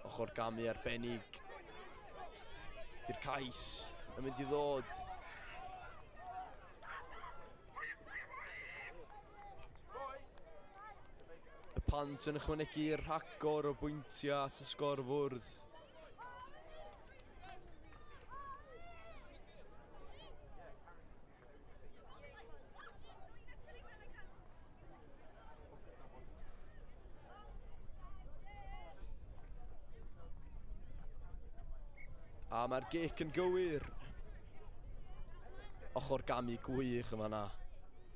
M: Ochr gamu arbennig. Di'r cais yn mynd i ddod. Y Pant yn ychwanegu rhagor o bwyntiau at y sgorfwrdd. A mae'r gic yn gywir. Ochr gamu gwych yma na.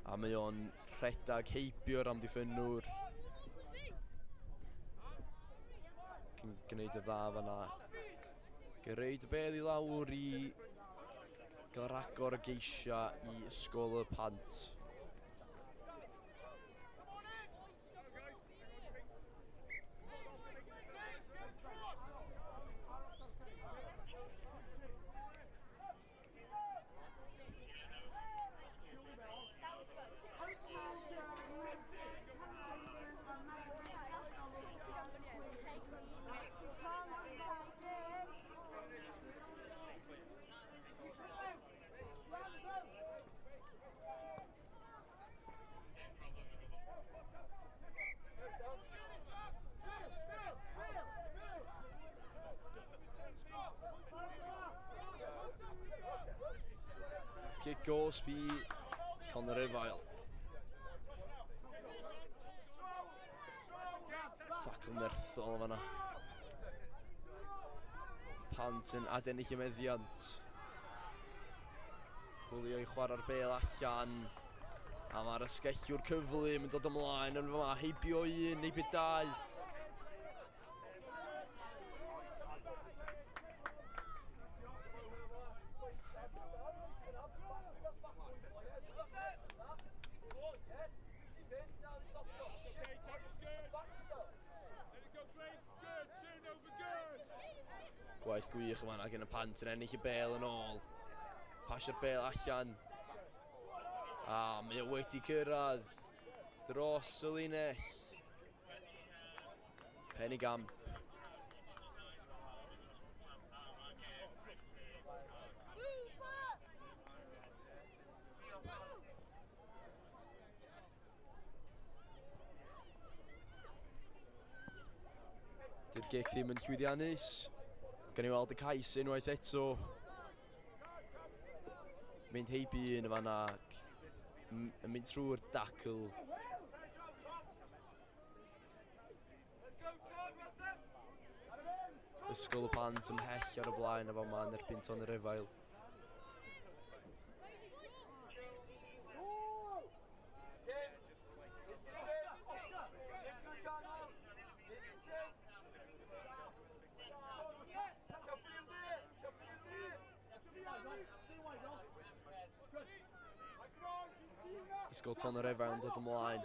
M: A mae o'n rhedeg heibio'r amddiffynnwr. Cyn gwneud y dda fanna. Gyrraedd y bel i lawr i gael rhagor o geisiau i Ysgol y Pant. Cic gosb i Tonyrefail. Tacl nerthol fanna. Pant yn adennill y meddiant. Chwilio i chwarae'r bêl allan. A mae'r ysgellwr cyflym yn dod ymlaen yn fama. Heibio un, heibio dau. Gwaith gwych yma gan y Pant yn ennill y bêl yn ôl. Pasio'r bêl allan. A mae o wedi cyrraedd dros y linell. Penigamp. Di'r gic ddim yn llwyddiannus. Gan i weld y cais unwaith eto. Mynd heibi un yn fanna ac yn mynd trwy'r dacl. Ysgol y Pant ymhell ar y blaen efo yma yn erbyn Tonyrefail. Ysgol Tonyrefail yn dod ymlaen.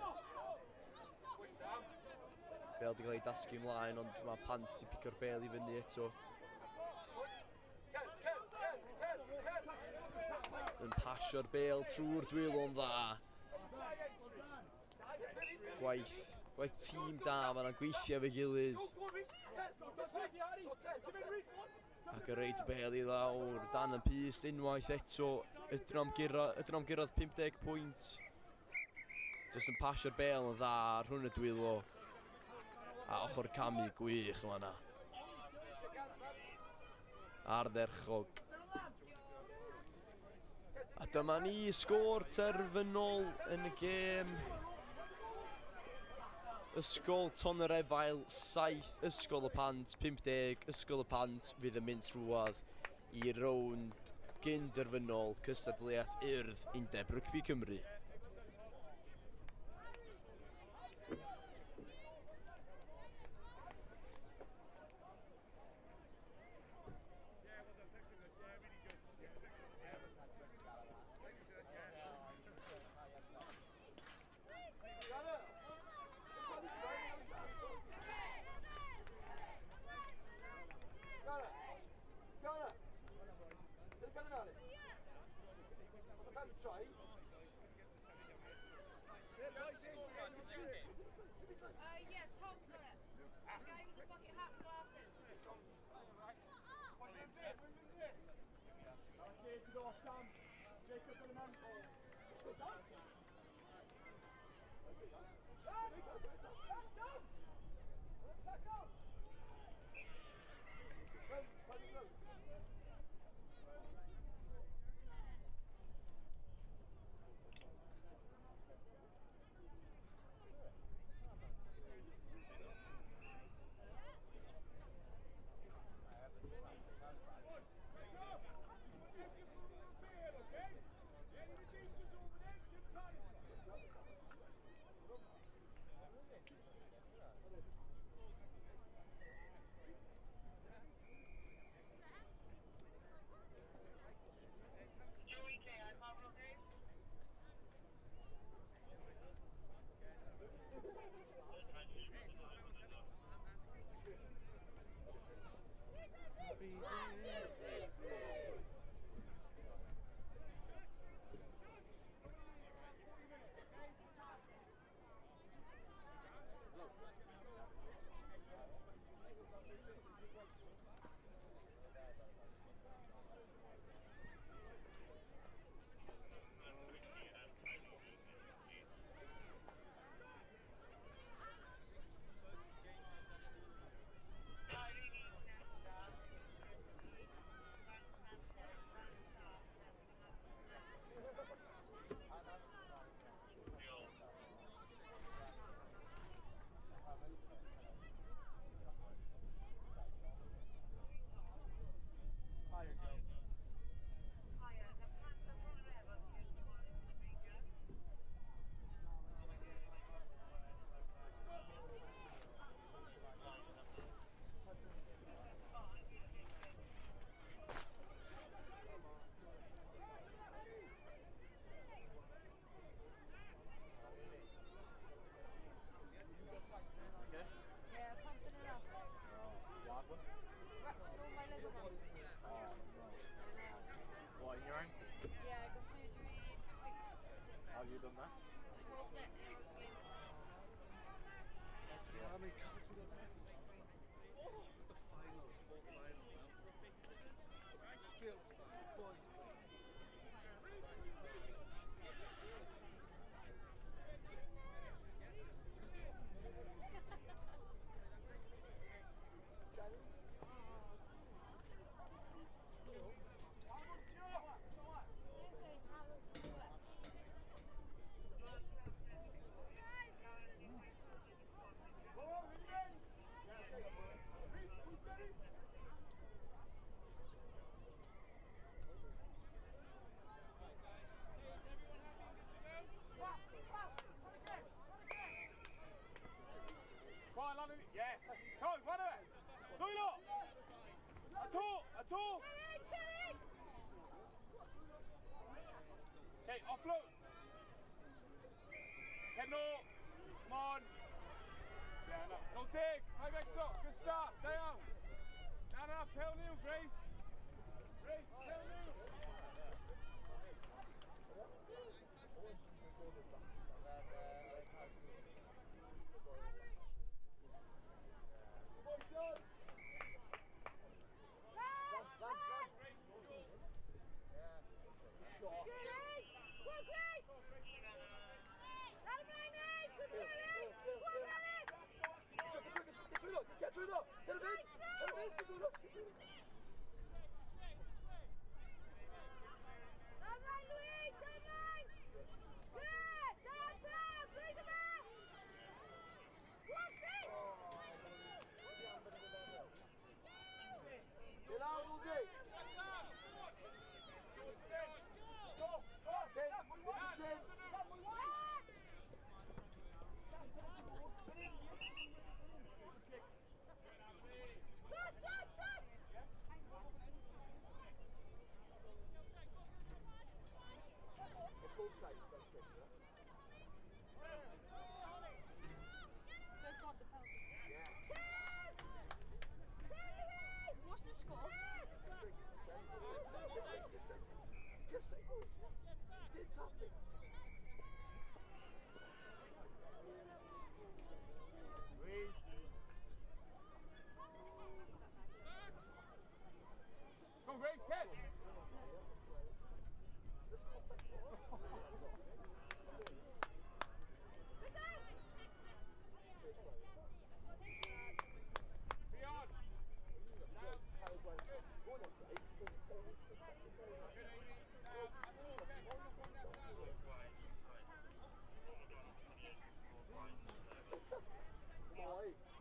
M: Bêl wedi cael ei dasgu ymlaen, ond mae Pant wedi pico'r bêl i fyny eto. Yn pasio'r bêl trwy'r dwylo'n dda. Gwaith tîm da, maen nhw'n gweithio efo'i gilydd. Ac yn reid y bêl i lawr, dan y pyst unwaith eto. Ydyn nhw'n gyrraedd 50 pwynt. Just yn pasio'r bêl yn dda rhwng y dwylo. A ochr camu gwych yma na. Ardderchog. A dyma ni, sgôr terfynol yn y gêm. Ysgol Tonyrefail 7, Ysgol y Pant 50, Ysgol y Pant fydd yn mynd trwadd i rownd gyn-derfynol cystadleuaeth Urdd Undeb Rygbi Cymru.
P: Yeah, Tom got it. The guy with the bucket hat and glasses.
B: Okay, offload. Kenno, come on. Yeah, no, no take. High back so. Good start. Down. Down up. Tell new, Grace. Grace, tell new.
E: Did tap it.
B: Go, Grace, hit!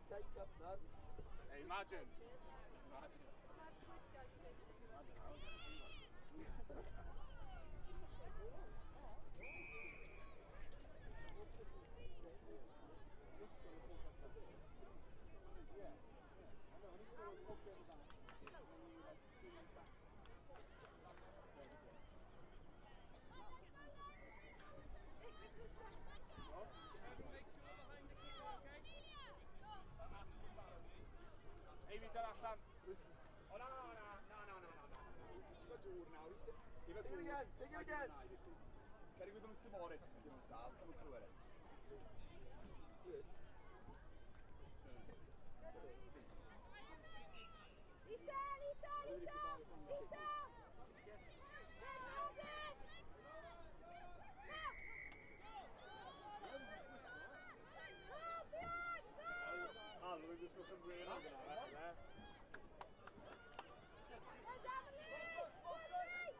E: Take up, man.
B: Hey, imagine. Amy, dyna allan.
G: O, na. Ifa dŵr nawr. Ifa
E: Take it again, take it again.
G: Ceri gwybod Mr Morris, ydyn nhw'n sal, sa'n mwyn clywed e.
N: Lisa, Lisa, Lisa, Lisa! Good, Meredith! Now! Go, Fionn, go!
H: Al, oedd yn gwisgo sombrero gyda fe.
N: Good, Emily! Good, Lee!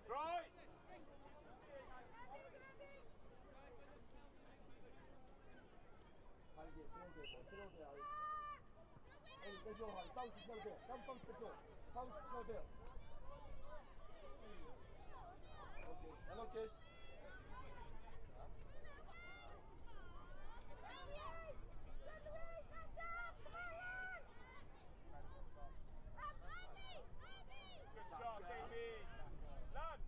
B: Troy!
E: Hey, there's your right. Bounce it, no bill. Come, bounce the door. Bounce it, no bill.
M: Hello, Kiss.
B: Good shot, Amy. Lan!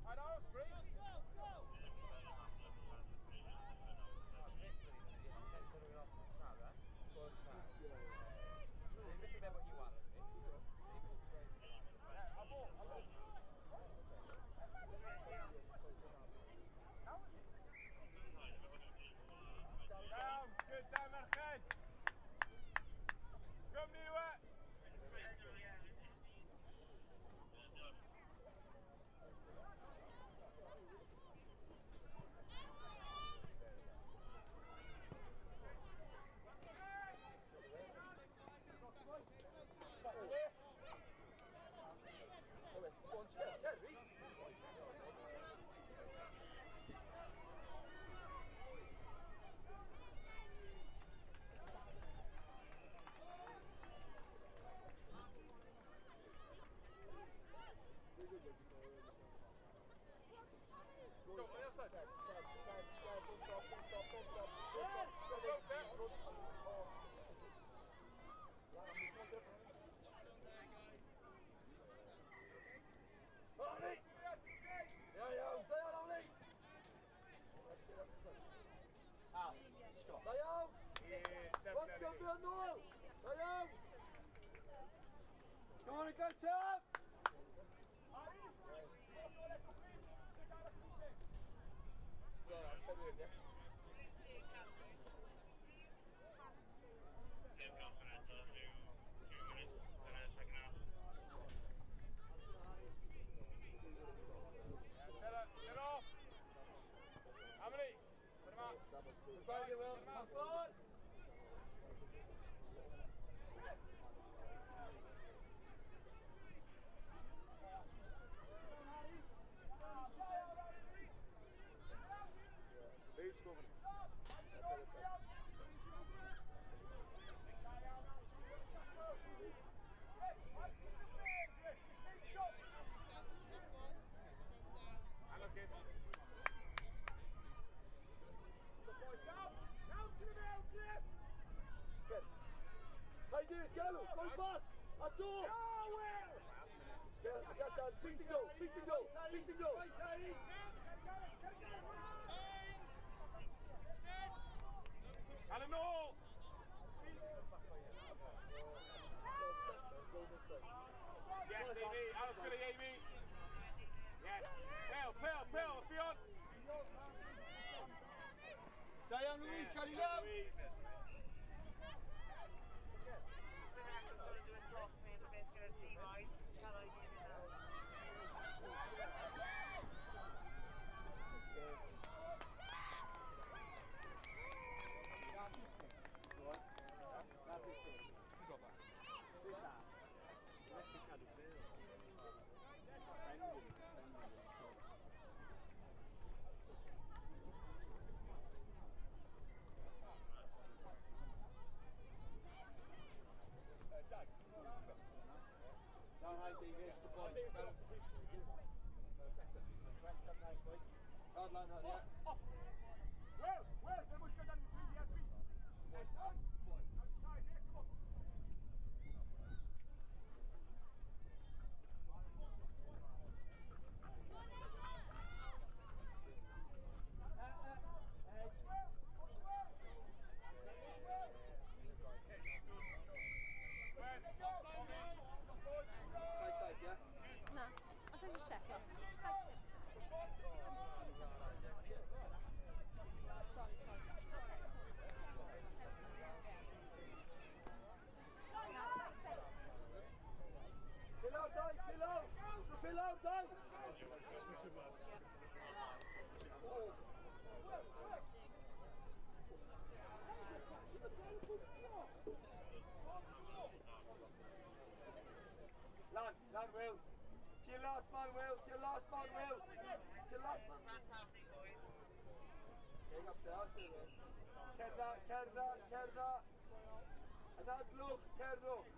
B: I'd ask, Grace. Down, good down, merched. Scrum ni yw e.
E: Yeah, Reece.
B: Go, on the outside.
E: Don't stop, don't stop, don't stop. Don't stop. Ollie! Yeah, da iawn, Ollie! Da iawn! What's going on nôl? Da iawn!
M: Come on, go top!
B: Get off. Emily, put him out.
M: Goodbye, Will. Have fun!
E: Go pass! Ato! Feet to go, feet to go, feet to go.
B: Ar yn ôl! Yes, Amy. Aros gyda Amy. Yes. Pel, pel, pel. Sion.
G: Da iawn, Louise, cael ei lawr. Down high, Davies, good boy. Hard line out, yeah.
E: Off. Well, well, then we should have done the
G: Boys,
E: boy. Outside, yeah, come on.
G: Try side, yeah?
P: Na, os I just check it. Side hip. Sorry, sorry.
G: Fill out, Dave, fill out! Fill out, Dave! Lan, lan, Will. To your last man, Will. To your last man, Will. To your last man.
J: Fantastic, boys.
G: Big up, sir. Cerda, cerda, cerda. Anadlwch, cerddwch.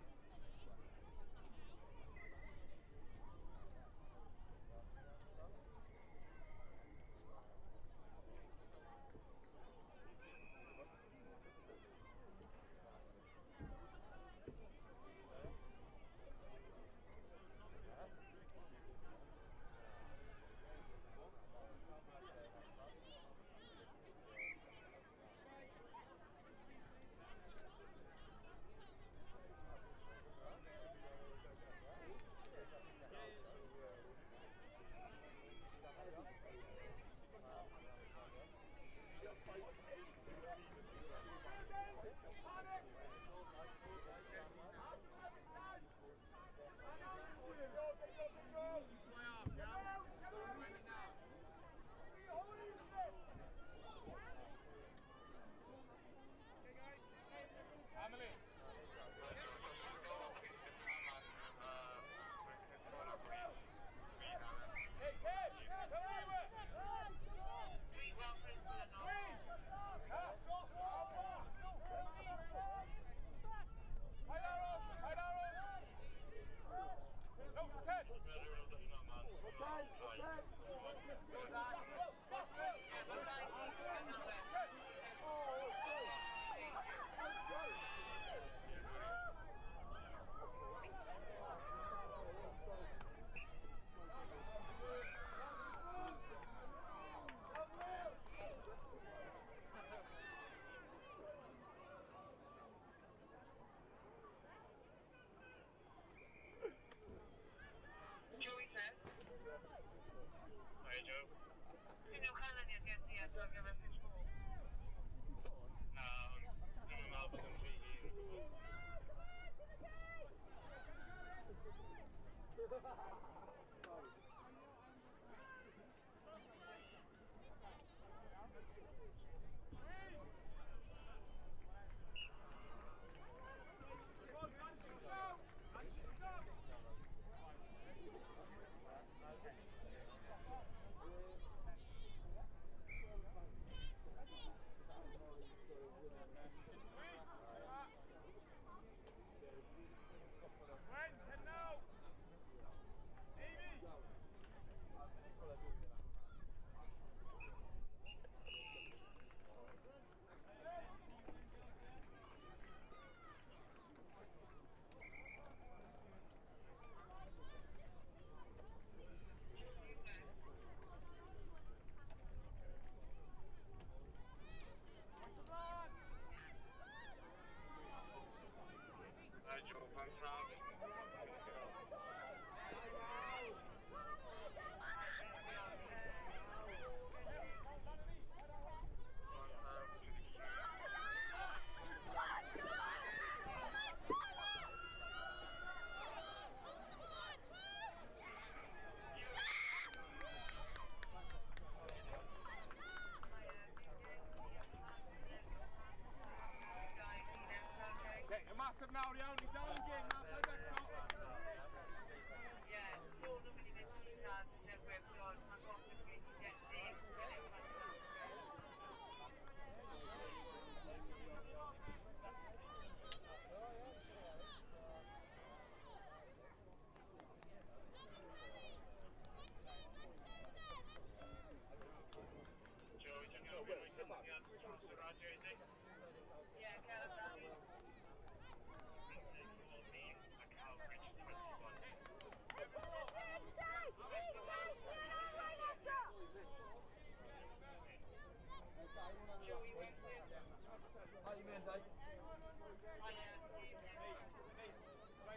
B: Emily. Hey, Ted! Come anywhere! Hide arrows! Hide arrows! No, Ted!
G: Ten, ten.
J: Joey says. Hi, Joe. Ti'n i'w canlyniad gen ti ar gyfer pitch 4? Na, dwi'n meddwl bod yn rhy hir o gwbl.
B: Gwen, head now!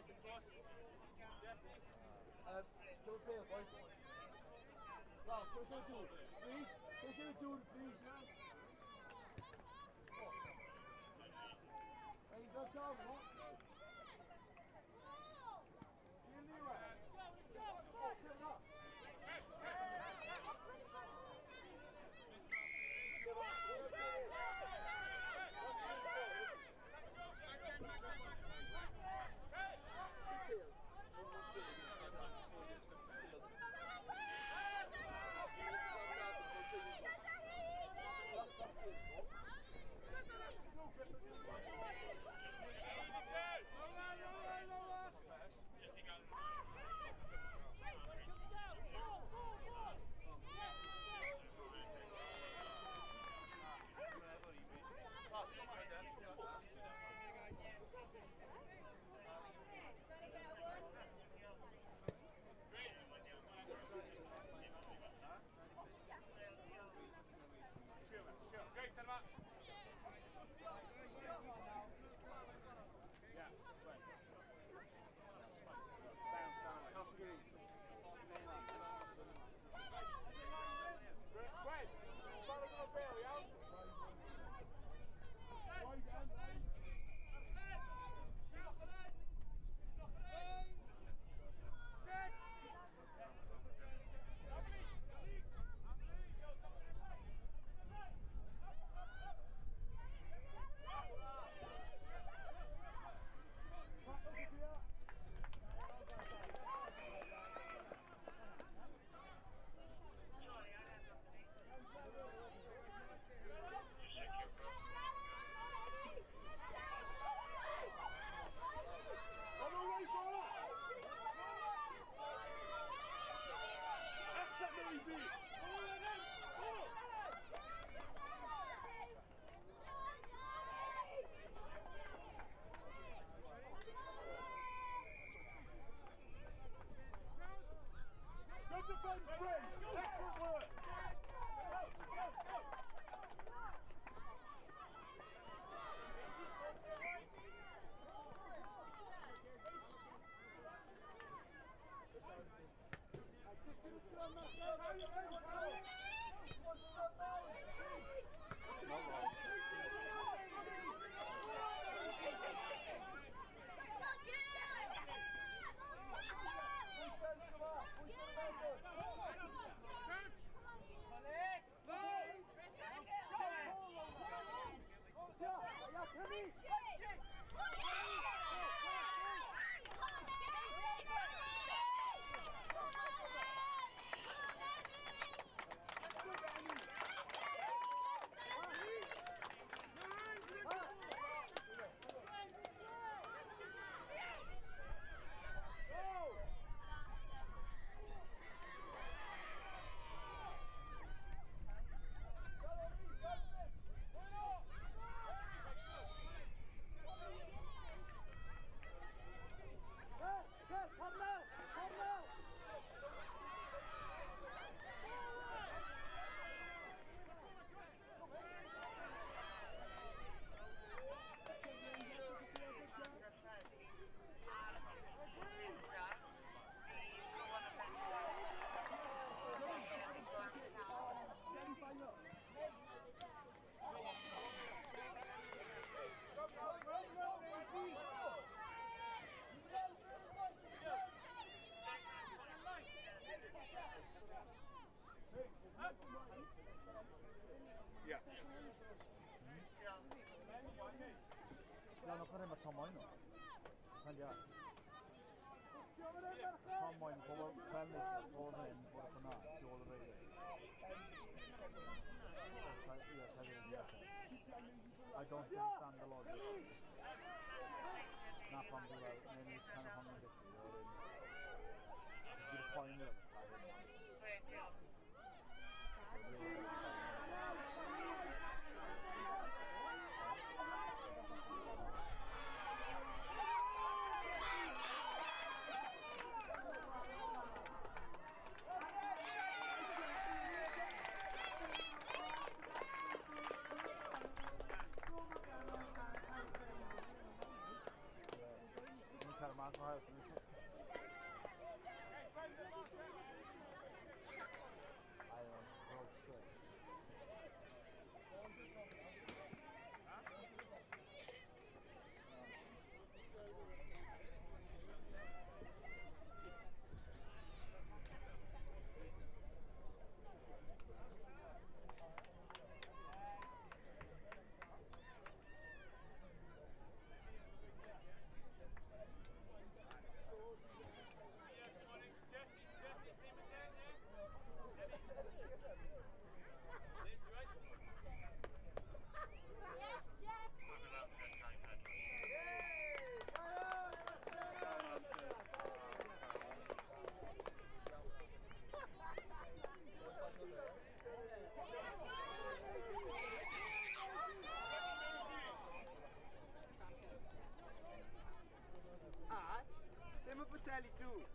C: Go play, boys. Ralph, go to the door, please. Go to the door, please. Hey, you got down, what?
Q: I don't understand the logic. Na pam dwi'n weld, neu ni'n kind of hon yn gallu, wedyn. Dwi'n poeni o'r
E: Ellie, 2.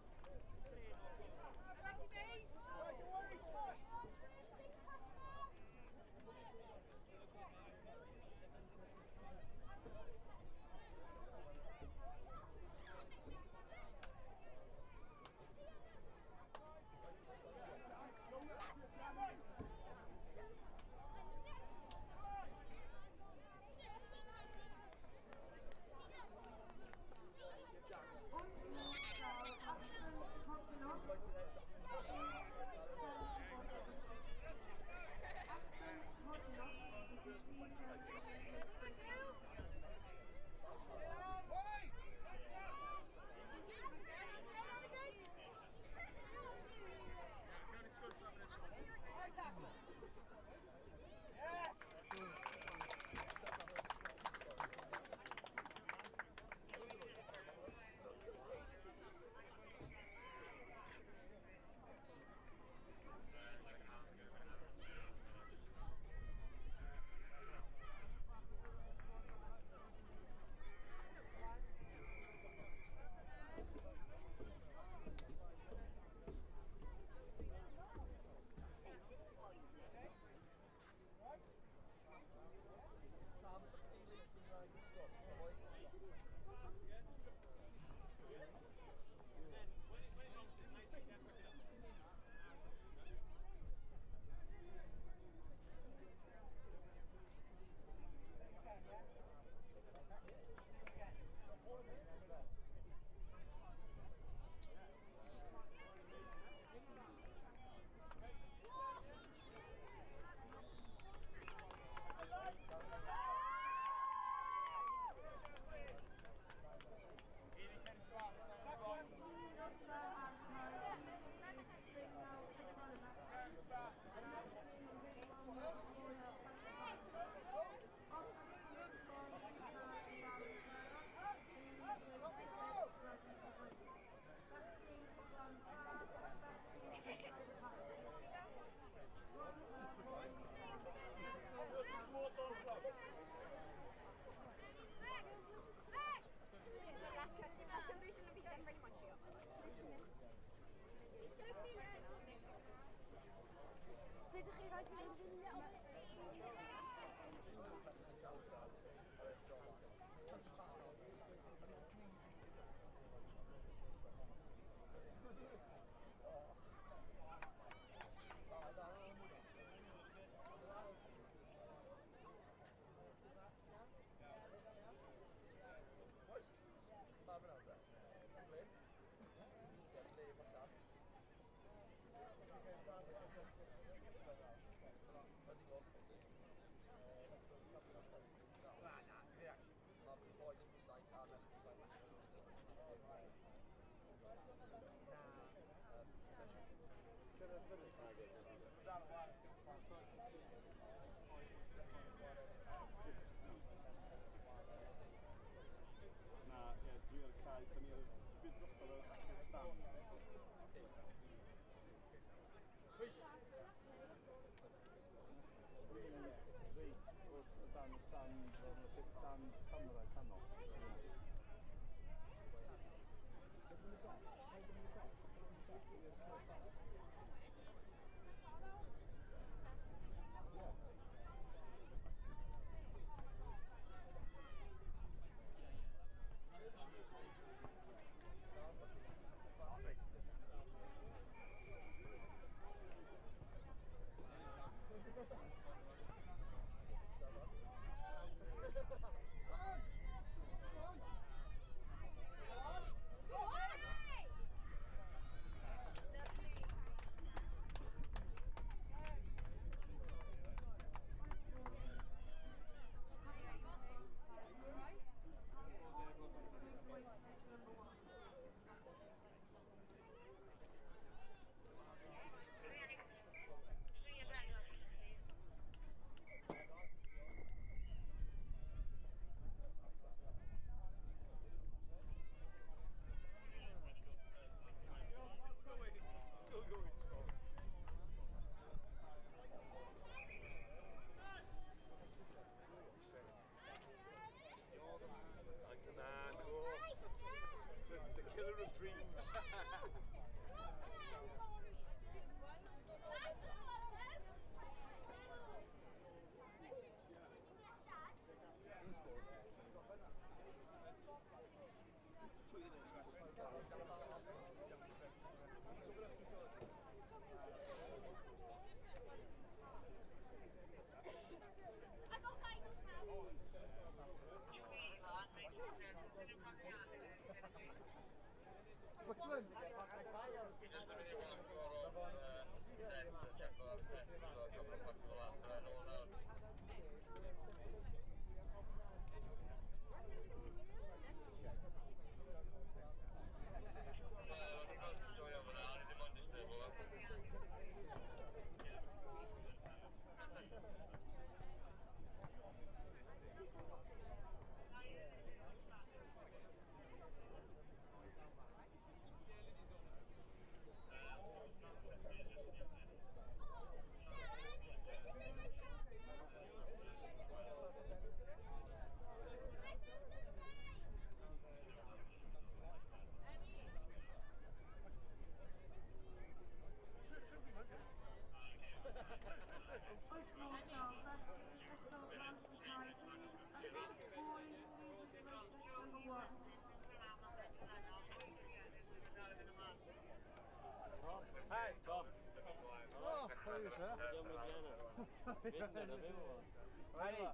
G: Ready?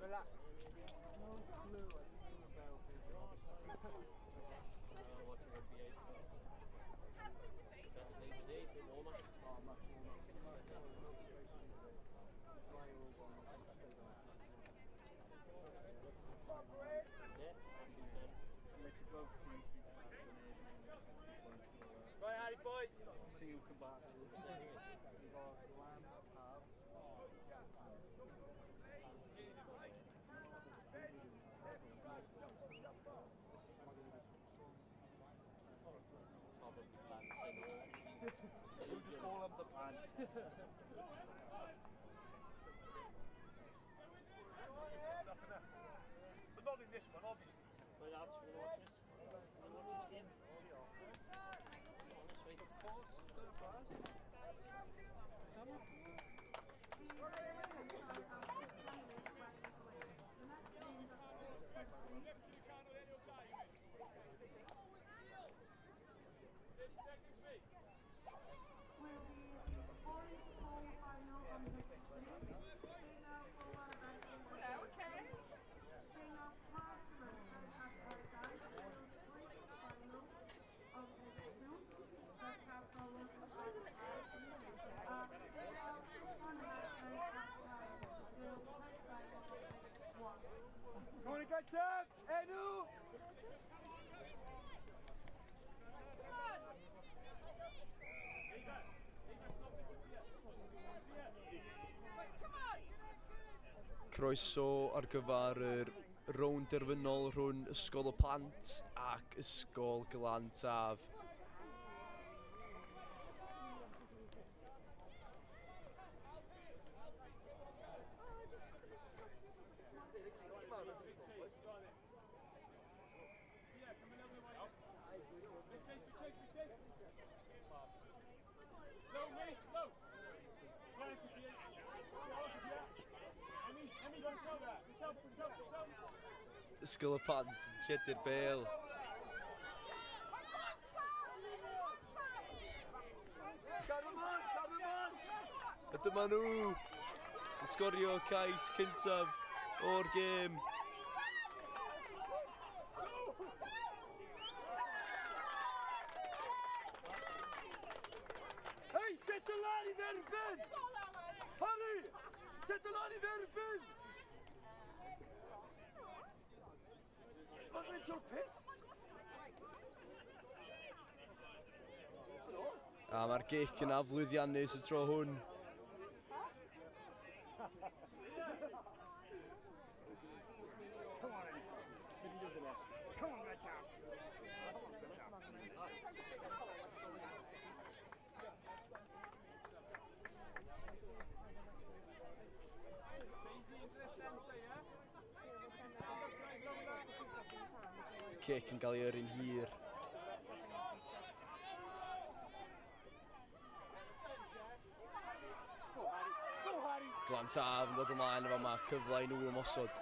G: Relax. Right, Harry boy.
C: See you come back.
G: You just call them the pants. But not in this one, obviously.
A: Well, lads, we're gonna watch this. We're gonna watch this game.
C: Honestly. Of course, don't pass.
G: Gyntaf, enw!
M: Croeso ar gyfer yr rownd derfynol rhwng Ysgol y Plant ac Ysgol Glantaf. Ysgol y Pant yn lledu'r bêl. A dyma nhw yn sgorio cais cyntaf o'r gêm.
G: Hei, set y lan i dderbyn! Harry! Set y lan i dderbyn! Mae'n mynd pissed.
M: A mae'r gic yn aflwyddiannus y tro hwn.
G: Come on, good job.
M: Cic yn cael ei yrru'n hir. Glantaf yn dod ymlaen efo yma, cyfle i nhw ymosod.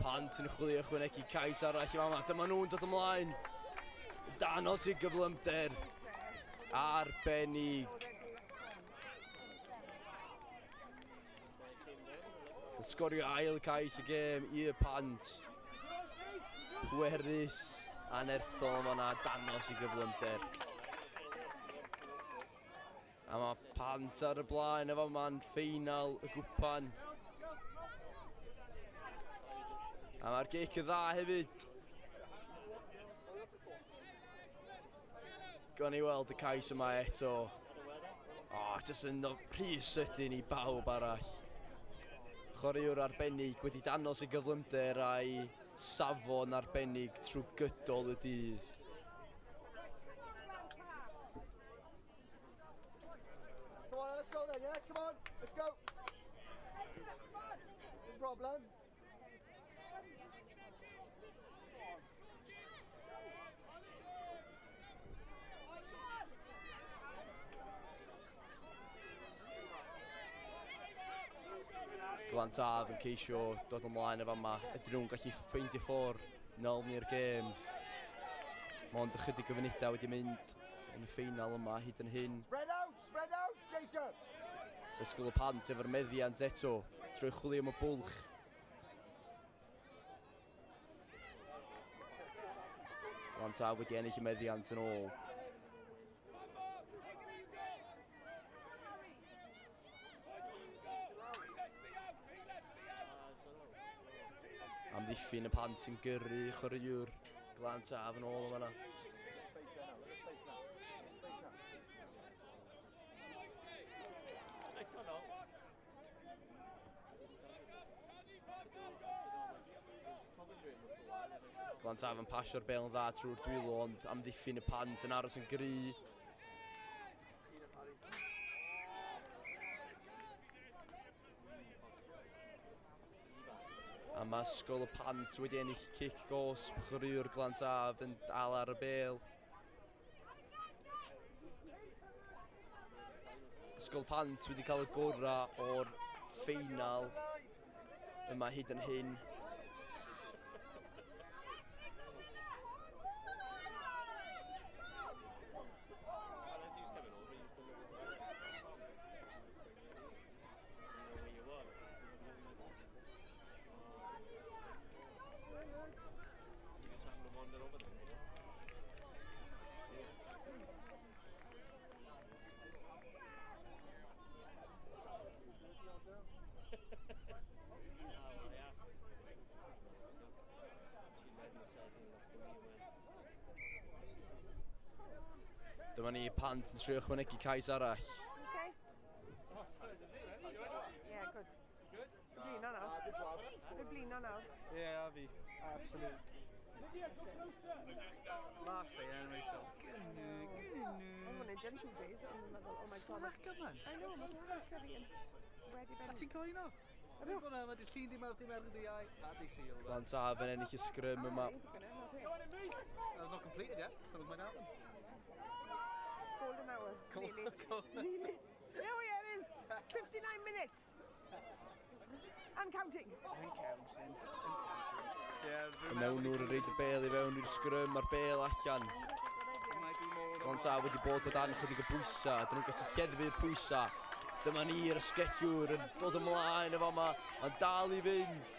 M: Pant yn chwilio ychwanegu cais arall i fama. Dyma nhw'n dod ymlaen. Danos i gyflymder. Arbennig. Yn sgorio ail cais y gêm i'r Pant. Pwerus anerthol yma na danos i gyflymder. A mae Pant ar y blaen efo ma'n ffeinal y gwpan. A mae'r gic yn dda hefyd. Gawn ni weld y cais yma eto. O, jyst yn rhy sydyn i bawb arall. Chwaraewr arbennig wedi danos ei gyflymder a'i safon arbennig trwy gydol y dydd.
H: Come on, let's go then, yeah? Come on, let's go. No problem.
M: Glantaf yn ceisio dod ymlaen efo yma. Ydyn nhw'n gallu ffeindio ffordd nôl ni'r gêm. Mond ychydig o funudau wedi mynd yn y ffeinal yma hyd yn hyn.
H: Spread out, Jacob!
M: Ysgol y Pant efo'r meddiant eto, trwy chwilio am y bwlch. Glantaf wedi ennill y meddiant yn ôl. Amddiffyn y Pant yn gyrru chwaraewr Glantaf yn ôl yma. Glantaf yn pasio'r bel yn dda trwy'r dwylo, ond amddiffyn y Pant yn aros yn gry. A mae Ysgol y Pant wedi ennill cic gosb, chwaraewr Glantaf yn dal ar y bel. Ysgol Pant wedi cael y gorau o'r ffeinal yma hyd yn hyn. Dyma ni Pant yn trio ychwanegu cais arall.
P: Okay. Yeah, good. Blino nawr. Dwi'n blino nawr.
D: Yeah, fi. Absolute. Last day anyway, so.
P: I'm on a gentle days, ond yn meddwl, oh my god.
D: Slacker, man.
P: I know, mae'n slacker fi yn wedi
D: A ti'n coino? Dwi'n gwybod mae di llun di mawr di merch di iau, a di sil.
M: Glantaf yn ennill y sgrym yma.
D: I've not completed yet, so it might happen.
P: Golden hour, nearly. Nearly. Oh yeah, it is. 59 minutes. And counting.
D: And counting.
M: Y mewnwr yn reid y bel i fewn i'r sgrym, mae'r bel allan. Glantaf wedi bod o dan chydig o bwysau, dyn nhw'n gallu lleddfu'r pwysau. Dyma ni'r ysgellwr yn dod ymlaen efo yma, mae'n dal i fynd.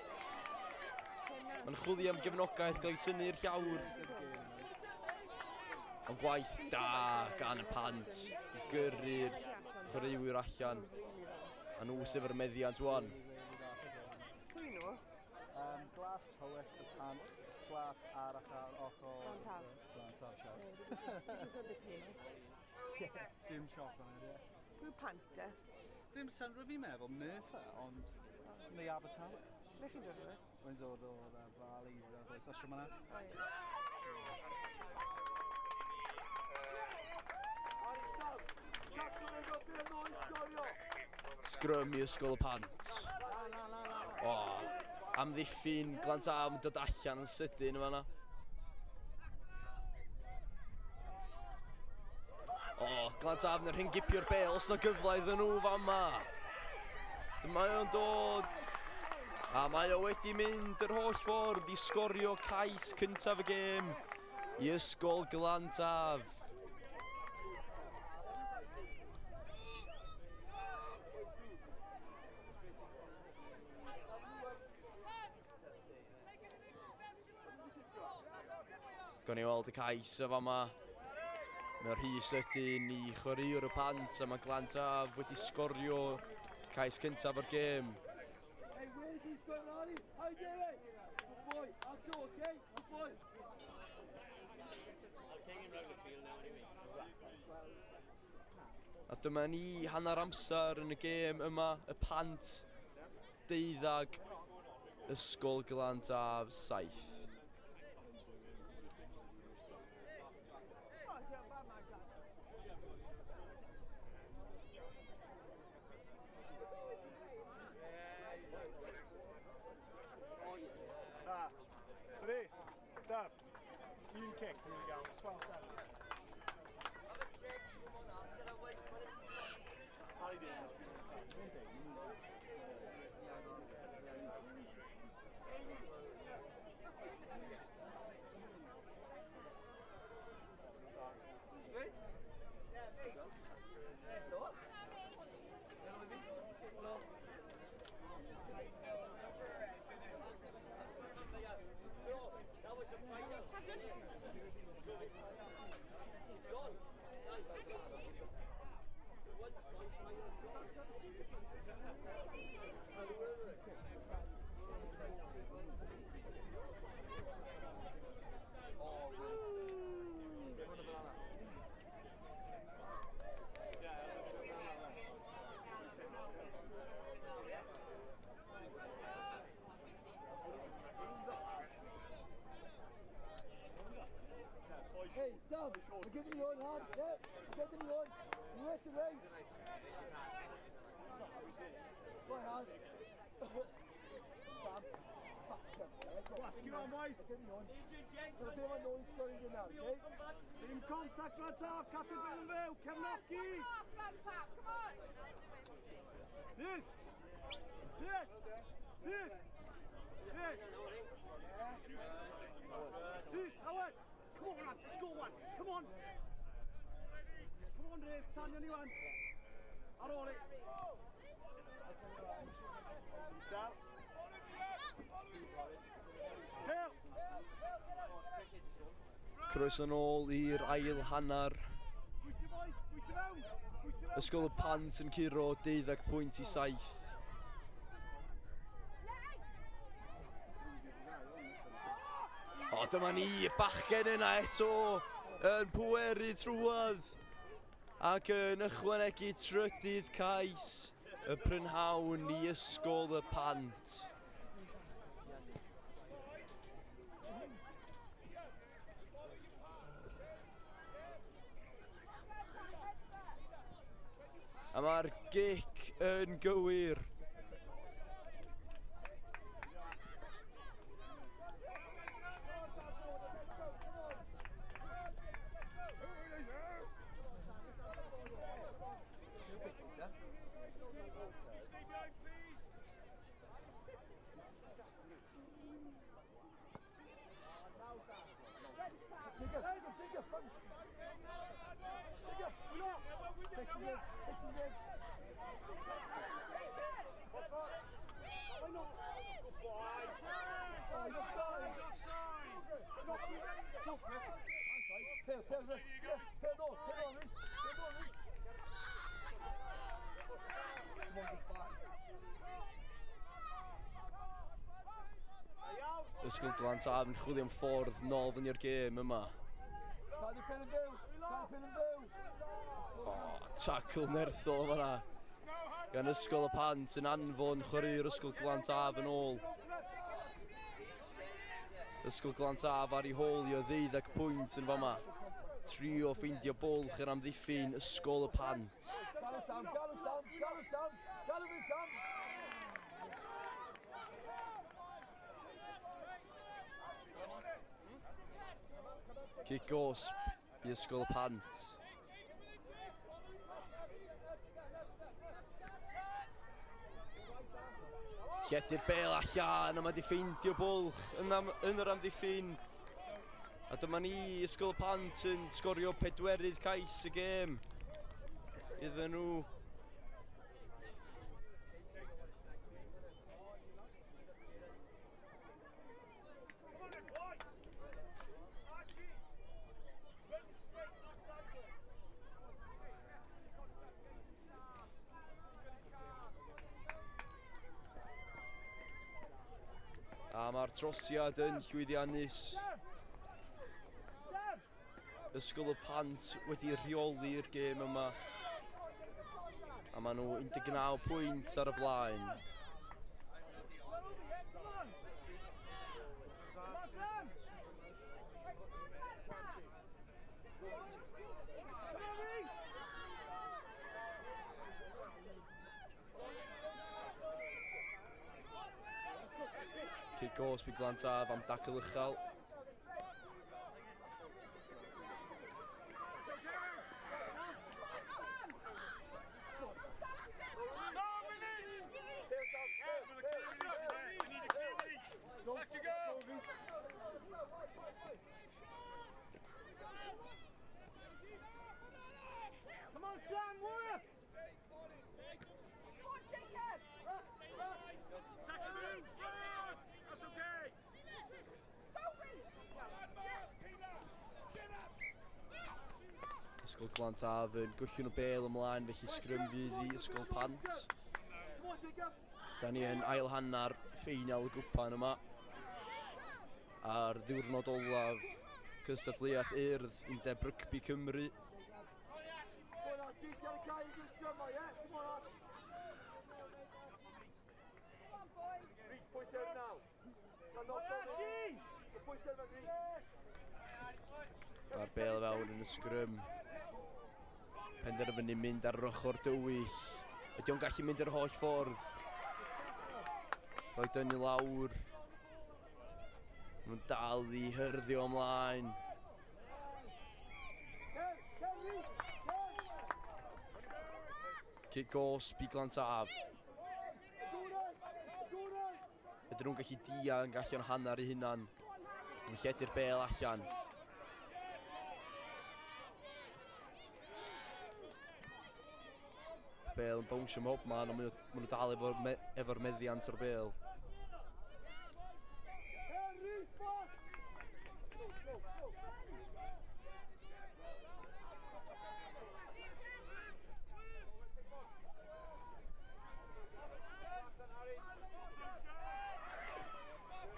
M: Mae'n chwilio am gefnogaeth gael ei tynnu i'r llawr. Ond gwaith da gan y Pant i gyrru'r chwaraewyr allan. A nhw sef yr meddiant wan.
P: Pwy nhw?
D: Glas tywyll y Pant, glas arall ar ochr. Glantaf siop. Dim siop yn ie.
P: Pwy Pant e?
D: Dim synnwyr fi'n meddwl, Merthyr, ond neu Abertawe.
P: Ble chi'n dod o fe?
D: Mae'n dod o'r Valleys a'r place, that's from yna.
M: Sgrym i Ysgol y Pant. O, amddiffyn Glantaf yn dod allan yn sydyn yma. O, Glantaf yn rhyngipio'r bel, os na gyfle iddyn nhw fama. Dyma o'n dod. A mae o wedi mynd yr holl ffordd i sgorio cais cyntaf y gêm i Ysgol Glantaf. Gawn ni weld y cais o fama. Mae'r rhy sydyn i chwaraewr y Pant a mae Glantaf wedi sgorio cais cyntaf o'r gêm.
E: Hey, where is he scoring, Arnie? How you doing? Good boy. I'll do okay. Good boy.
A: I'll take him round the field now anyway.
M: A dyma ni hanner amser yn y gêm yma, y Pant 12, Ysgol Glantaf 7.
H: Three, Daf, un cic, ni'n gael, 12-7. Harry Davies,
E: Hey, Sam, we're giving you on hard. Yeah, we're giving you on. You left the right. Right hand. Sam, fuck
H: Get on, boys.
E: We're giving you on. Got a bit of a noise going in now, okay?
H: In contact, Glantaf, Captain Villeneuve, Cefnogi.
P: Glantaf, come on.
H: Yes. Yes. Yes. Yes. Yes. Owen. Come on, lads, let's go one. Come on. Come on, Dave. Tanya, anyone. Ar ôl i. Isel. Pêl.
M: Croeso nôl i'r ail hanner.
H: Gweithio, boys. Gweithio fewn. Gweithio fewn.
M: Ysgol y Pant yn curo 12 pwynt i 7. O, dyma ni, y bachgen yna eto yn pweru trwodd ac yn ychwanegu trydydd cais y prynhawn i Ysgol y Pant. A mae'r gic yn gywir. Ysgol Glantaf yn chwilio am ffordd nôl fyny o'r gêm yma. O, tackle nerthol yma gan Ysgol y Pant yn anfon chwaraewr Ysgol Glantaf yn ôl. Ysgol Glantaf ar ei hôl i o 12 pwynt yn fama. Trio ffeindio bwlch yn amddiffyn Ysgol y Pant.
E: Galw Sam, galw Sam, galw Sam, galw fi Sam.
M: Cic gosb i Ysgol y Pant. Lledu'r bel allan, a mae di ffeindio bwlch yn yr amddiffyn. A dyma ni, Ysgol y Pant yn sgorio pedwerydd cais y gêm iddyn nhw. Mae'r trosiad yn llwyddiannus. Ysgol y Pant wedi rheoli'r gêm yma. A maen nhw 19 pwynt ar y blaen. Cic gosb i Glantaf am dacl uchel.
H: Come on, Sam, work!
P: Come on, Jacob!
B: Tackle move! That's okay!
P: Go, Reece!
M: Ysgol Glantaf yn gwyllio nhw bel ymlaen, felly sgrym fydd i Ysgol Pant. Da ni yn ail hanner ffeinal y gwpan yma. Ar ddiwrnod olaf cystadleuaeth Urdd Undeb Rygbi Cymru. Mae'r bel fewn yn y sgrym. Penderfynu mynd ar yr ochr dywyll. Ydy o'n gallu mynd yr holl ffordd? Cael ei dynnu lawr. Mae'n dal i hyrddio ymlaen. Cic gosb i Glantaf. Ydyn nhw'n gallu dianc allan hanner eu hunan. Mae'n lledu'r bel allan. Bel yn bownsio ym mhob man, ond maen nhw dal efo'r meddiant o'r bel.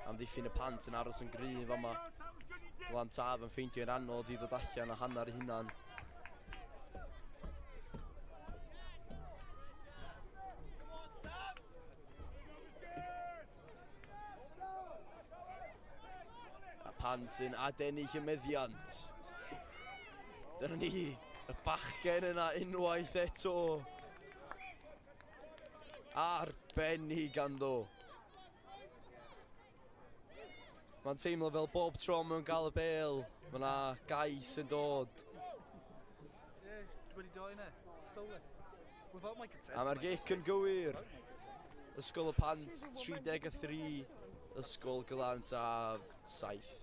M: Amddiffyn y Pant yn aros yn gryf yma. Glantaf yn ffeindio'n anodd i ddod allan a hanner ei hunan. A Pant yn adennill y meddiant. Dyna ni, y bachgen yna unwaith eto. Arbennig ganddo. Mae'n teimlo fel bob tro mewn gael y bel, mae yna gais yn dod. A mae'r gic yn gywir. Ysgol y Pant 33, Ysgol Glantaf 7.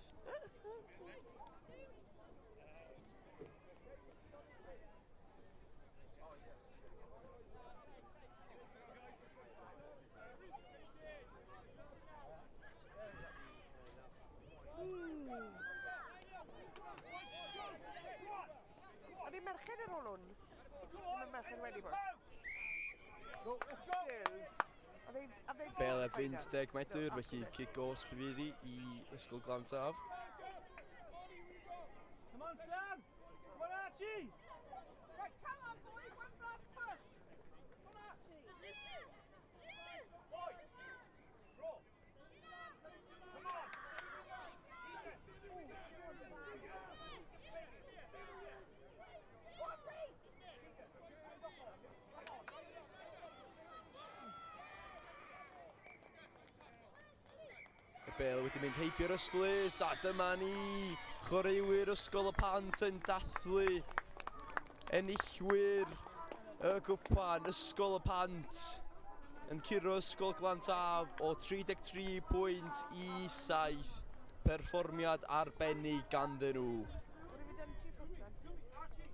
K: Ydy merched ar ôl hwn? Mae merched wedi bod. Girls. Are they
M: Bel ar fynd 10 metr, felly cic gosb fydd hi i Ysgol Glantaf.
H: Come on, Sam! Come on, Archie!
P: Right, come on, boys, one last push. Come on, Archie.
B: Boys! Draw! Come on!
P: Go on, Reece!
M: Y bel wedi mynd heibio'r ystlys, a dyma ni, chwaraewyr Ysgol y Pant yn dathlu enillwyr y gwpan. Ysgol y Pant yn curo Ysgol Glantaf o 33 pwynt i 7. Perfformiad arbennig ganddyn nhw.
K: What have you done to your foot then?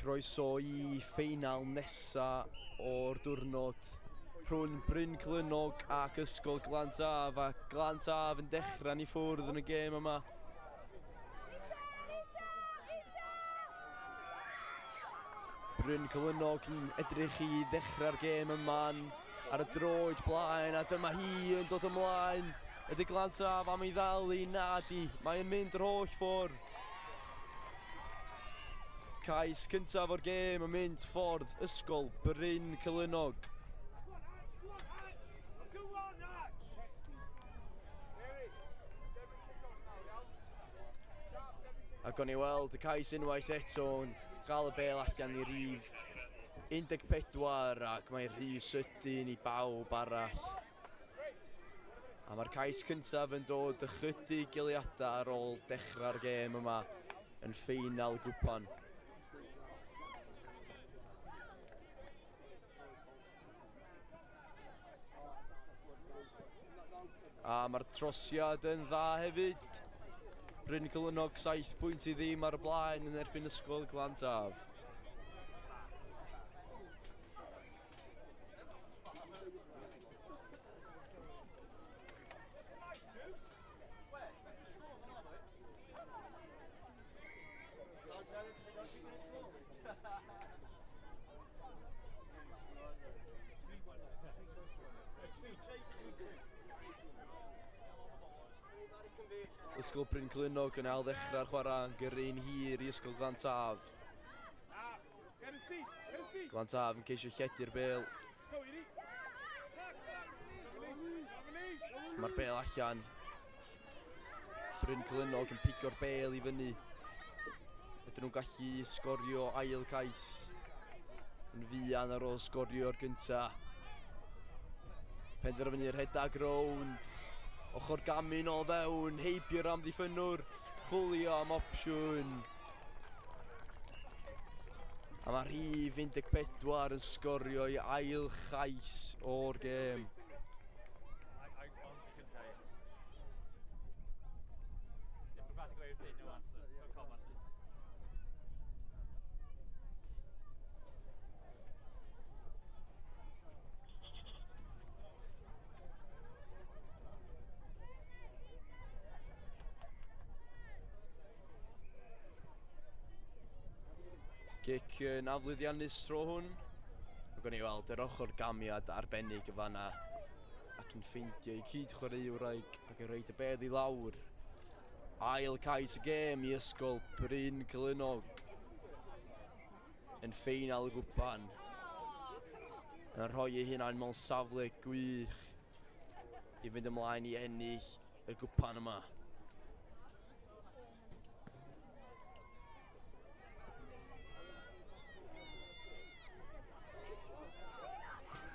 M: Croeso i ffeinal nesa o'r diwrnod rhwng Bryn Clynnog ac Ysgol Glantaf, a Glantaf yn dechrau ni ffwrdd yn y gêm yma. Bryn Clynnog yn edrych i ddechrau'r gêm yma ar y droed blaen, a dyma hi yn dod ymlaen. Ydy Glantaf am ei ddal i? Nadi, mae'n mynd yr holl ffordd. Cais cyntaf o'r gêm yn mynd ffordd Ysgol Bryn Celynnog. Ac o'n i weld y cais unwaith eto yn gael y bel allan i rif 14, ac mae'n rhy sydyn i bawb arall. A mae'r cais cyntaf yn dod ychydig eiliadau ar ôl dechrau'r gêm yma yn ffeinal gwpan. A mae'r trosiad yn dda hefyd. Bryn Celynog 7 pwynt i ddim ar y blaen yn erbyn Ysgol Glantaf. Ysgol Bryn Celynog yn ail ddechrau'r chwarae yn gyrru'n hir i Ysgol Glantaf. Glantaf yn ceisio lledu'r bêl. Mae'r bêl allan. Bryn Celynog yn pigo'r bêl i fyny. Ydyn nhw'n gallu sgorio ail cais yn fuan ar ôl sgorio'r gyntaf. Penderfynu'r rhedeg rownd. Ochr gamu nôl fewn, heibio'r amddiffynnwr, chwilio am opsiwn. A mae rhif 14 yn sgorio i ail chais o'r gêm. Gic yn aflwyddiannus tro hwn. Mae gen i weld yr ochr gamiad arbennig y fanna ac yn ffeindio i cyd chwaraewraig ac yn rhoid y bedd i lawr. Ail cais y gêm i Ysgol Bryn Celynog yn ffeinal y gwpan. Yn rhoi ei hunain mewn safle gwych i fynd ymlaen i ennill y gwpan yma.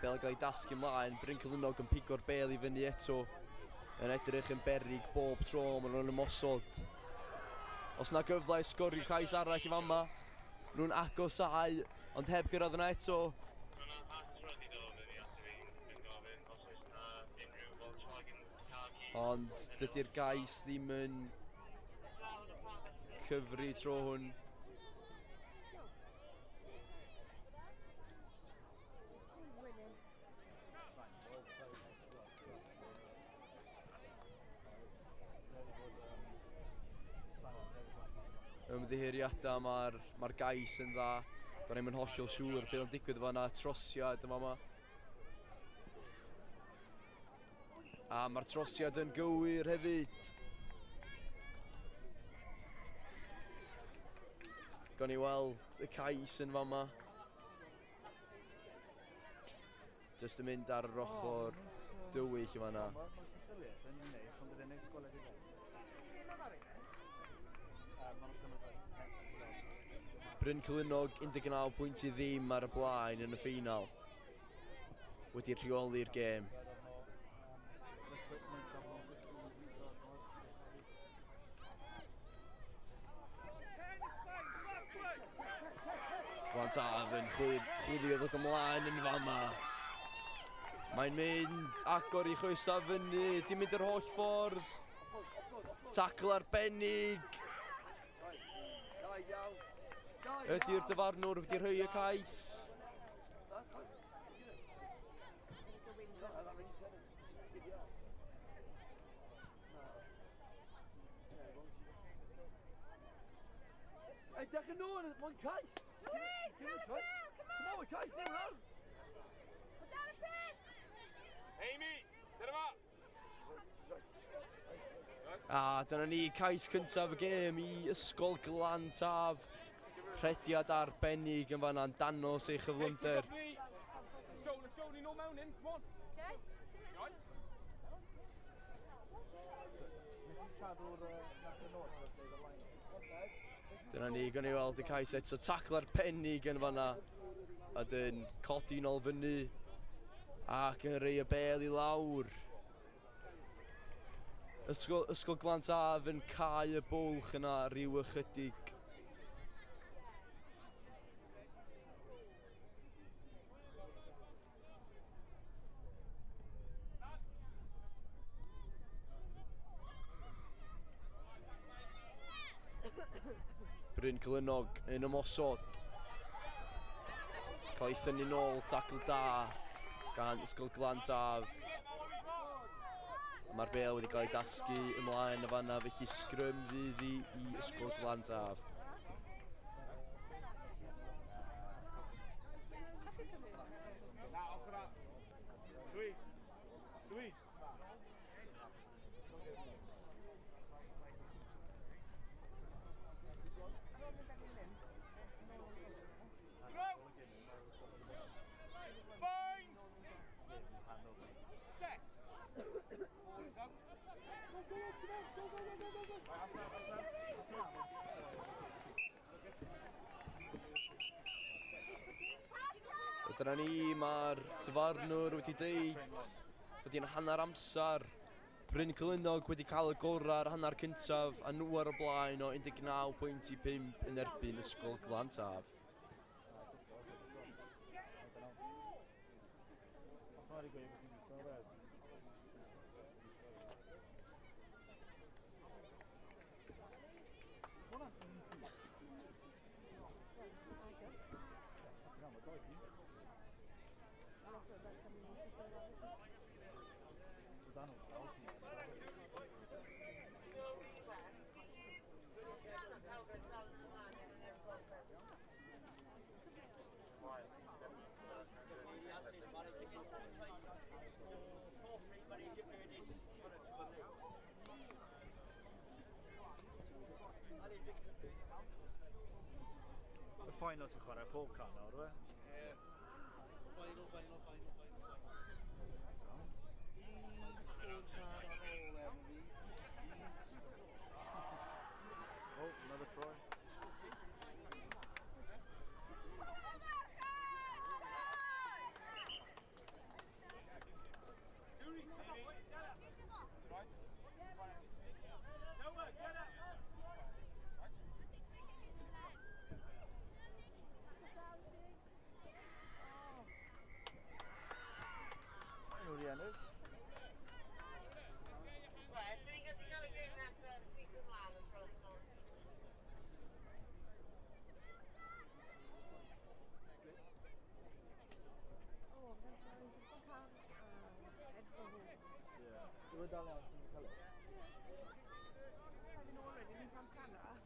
M: Bel yn cael ei dasgu ymlaen, Bryn Celynog yn pigo'r bel i fyny eto. Yn edrych yn berig bob tro maen nhw'n ymosod. Os na gyfle i sgorio cais arall i fama, nhw'n agosáu, ond heb gyrraedd yna eto. Ond dydy'r gais ddim yn cyfri tro hwn. Ymddiheuriadau, mae'r gais yn dda. Do'n i'm yn hollol siŵr beth yn digwydd fan'na, trosiad yma yma. A mae'r trosiad yn gywir hefyd. Gawn ni weld y cais yn fama. Just yn mynd ar yr ochr dywyll yn fan'na. Bryn Celynog 19 pwynt i ddim ar y blaen yn y ffeinal. Wedi rheoli'r gêm. Glantaf yn chwilio ddod ymlaen yn fama. Mae'n mynd agor i chwysa fyny, di mynd yr holl ffordd. Tacl arbennig. Ydy'r dyfarnwr wedi rhoi y cais.
A: Edrych yn ôl, mae'n cais!
P: Louise, come on, come on!
A: Cais ddim rhan!
B: Amy, dyna fo!
M: A dyna ni, cais cyntaf y gêm i Ysgol Glantaf. Rhediad arbennig yn fanna'n danos ei chyflymder.
B: Let's go, let's go, ni nôl mewn in, come on.
M: Dyna ni, gawn ni weld y cais eto. Tacl arbennig yn fanna. A dyn codi nôl fyny ac yn rhoi y bêl i lawr. Ysgol Glantaf yn cau y bwlch yna ryw ychydig. Bryn Celynnog yn ymosod. Cael ei thynnu nôl, tacl da gan Ysgol Glan Taf. Mae'r bel wedi cael ei dasgu ymlaen y fanna, felly sgrym fydd i Ysgol Glan Taf. Dyna ni, mae'r dyfarnwr wedi deud bod hi'n hanner amser. Bryn Celynnog wedi cael y gorau ar hanner cyntaf a nhw ar y blaen o 19.5 yn erbyn Ysgol Glan Taf.
C: Y final sy'n chwarae pob can nawr, we?
D: Ie. Final, final, final, final.
C: Oh, another try.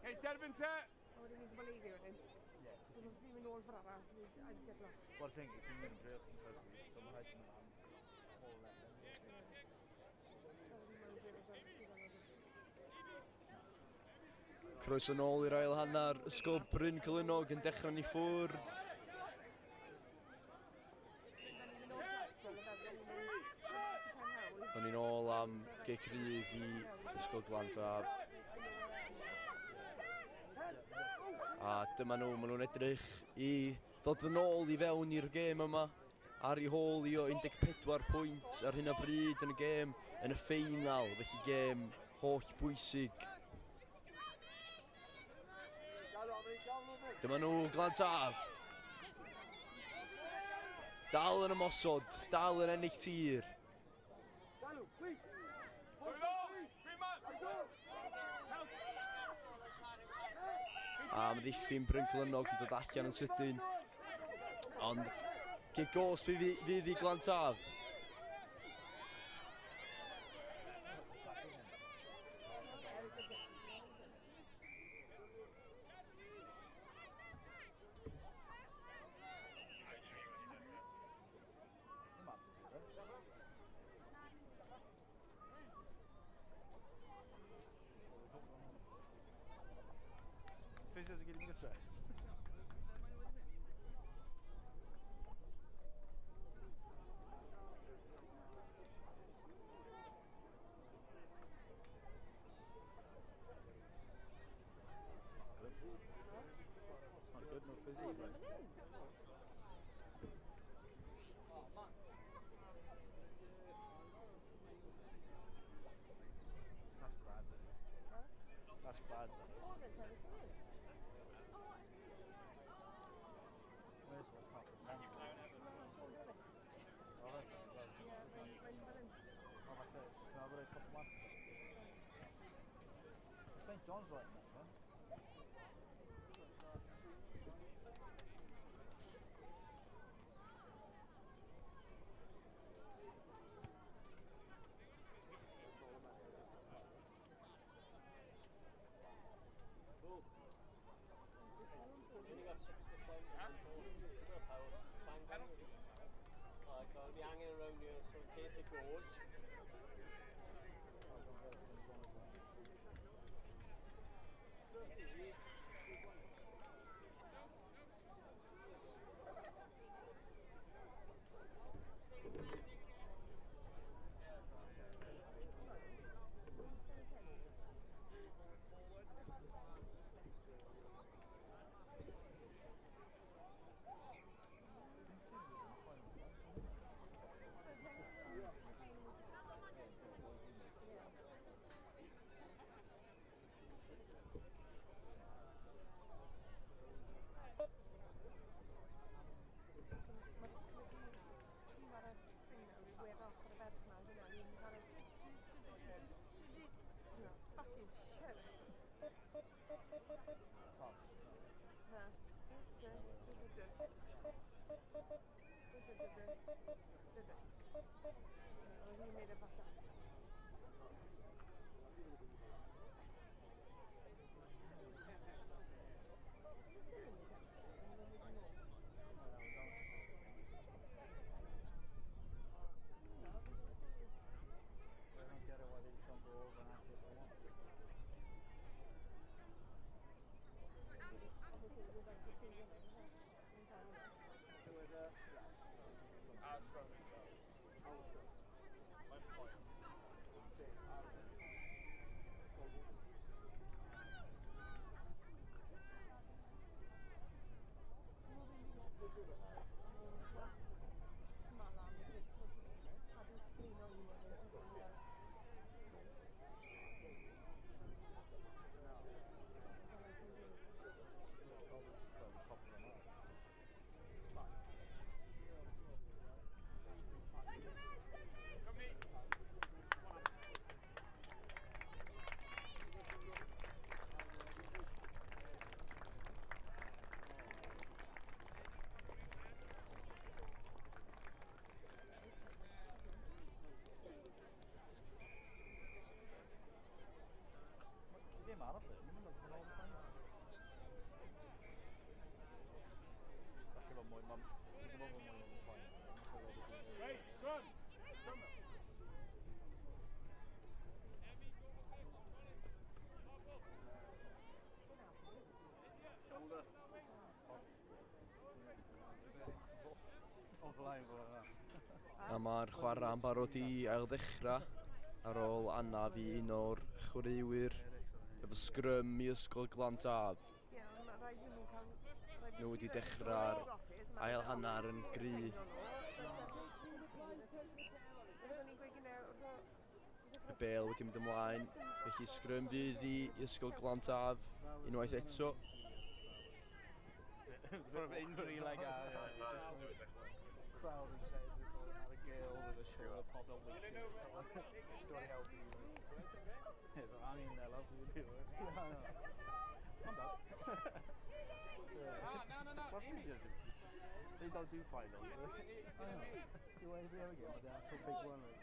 B: Hey, derbyn te!
P: A wedyn ni'n gwybod leifio wedyn. Os os fi'n mynd nôl ffordd arall, I'd get lost.
C: Well, thing, ti'n mynd yn drio sy'n trefnu, so mae'n rhaid yn mynd all left.
M: Croeso nôl i'r ail hanner. Ysgol Bryn Celynnog yn dechrau ni ffwrdd. O'n i'n ôl am gic rydd i Ysgol Glan Taf. A dyma nhw, maen nhw'n edrych i ddod yn ôl i fewn i'r gêm yma. Ar ei hôl i o 14 pwynt ar hyn o bryd yn y gêm, yn y ffeinal, felly gêm holl bwysig. Dyma nhw, Glan Taf. Dal yn ymosod, dal yn ennill tir. A amddiffyn Bryn Celynnog yn dod allan yn sydyn. Ond gic gosb fydd i Glan Taf.
C: Physios i gyd yn gytre. Not good, no physios, right? That's bad, that is. That's bad, that is. Where's the proper pen? Oh, right, oh, that's it. Can I have a couple of St John's right now, huh?
M: A mae'r chwarae yn barod i ailddechrau ar ôl anaf i un o'r chwaraewyr efo sgrym i Ysgol Glan Taf. Nhw wedi dechrau'r ail hanner yn gry. Y bêl wedi mynd ymlaen, felly sgrym fydd i Ysgol Glan Taf unwaith eto.
Q: Crowd and said had a girl with a shoulder problem weekend. So just help you. Yeah, so I'm in there, love you do it. I'm back. Yeah. They don't do finals. Do they? I know. Do anybody ever get the actual big one? Like?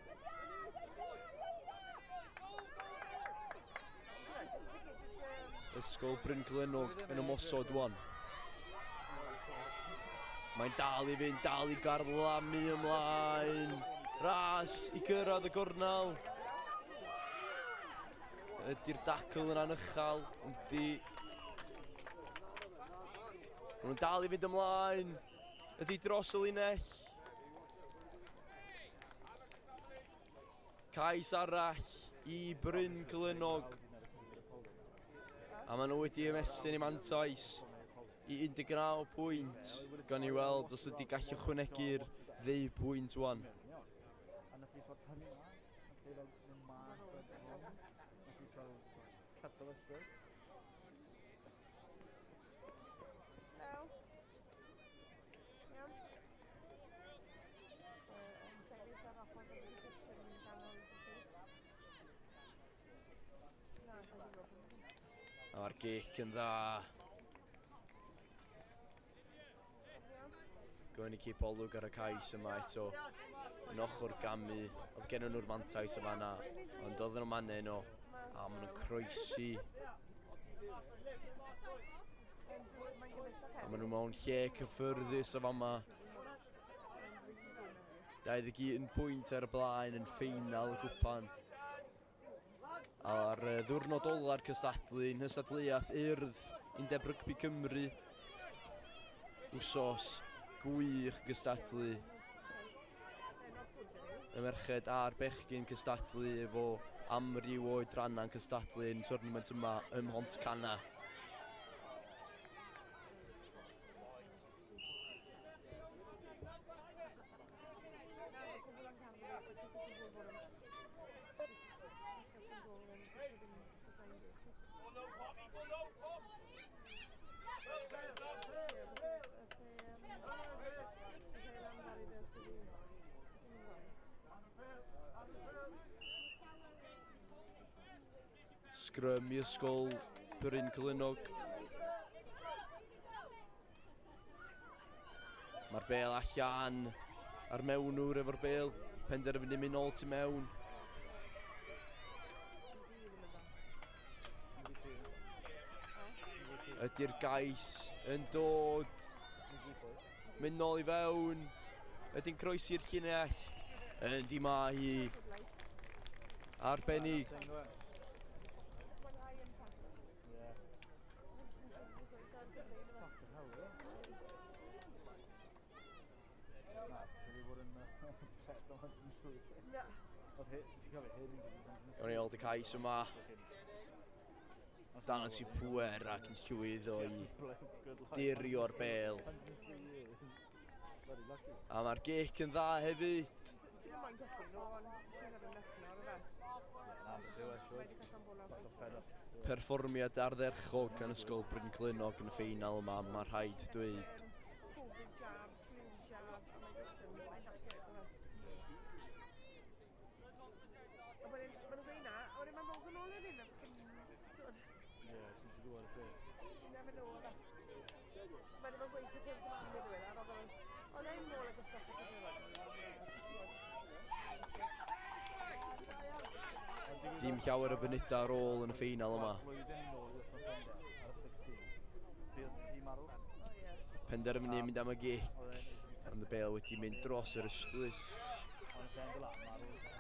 M: Ysgol Bryn Celynog yn ymosod wan. Mae'n dal i fynd, dal i garlamu ymlaen. Ras i gyrraedd y gornel. Ydy'r dacl yn anychal, yndi. Maen nhw'n dal i fynd ymlaen. Ydy dros y linell. Cais arall i Bryn Celynog. A maen nhw wedi ymestyn i mantais i 19 pwynt. Gan i weld os ydy gallu chwanegu'r 2 pwynt wan. A mae'r gic yn dda. Gwyn i cipolwg ar y cais yma eto. Yn ochr gamu, oedd gen nhw'r mantais yma yna, ond oedden nhw'n mannu nhw, a maen nhw'n croesi. A maen nhw mewn lle cyffyrddus o fama. 21 pwynt ar y blaen yn ffeinal y gwpan. Ar ddiwrnod ola'r cystadlu, yn nghystadleuaeth Urdd Undeb Rygbi Cymru. Wsos gwych gystadlu. Y merched a'r bechgyn cystadlu efo amryw oedrannau'n cystadlu yn tournament yma ym Mhontcanna. Sgrym i Ysgol Bryn Celynog. Mae'r bel allan a'r mewnwr efo'r bel. Penderfynu mynd nôl tu mewn. Ydy'r gais yn dod. Mynd nôl i fewn. Ydy'n croesi'r llinell. Yndi mae hi. Arbennig. Gawn ni weld y cais yma. Dangos i pŵer ac yn llwyddo i dirio'r bel. A mae'r gic yn dda hefyd. Perfformiad ardderchog gan Ysgol Bryn Clynog yn y ffeinal yma, mae rhaid dweud. Dim llawer o funudau ar ôl yn y ffeinal yma. Penderfynu mynd am y gic, ond y bel wedi mynd dros yr ystlys.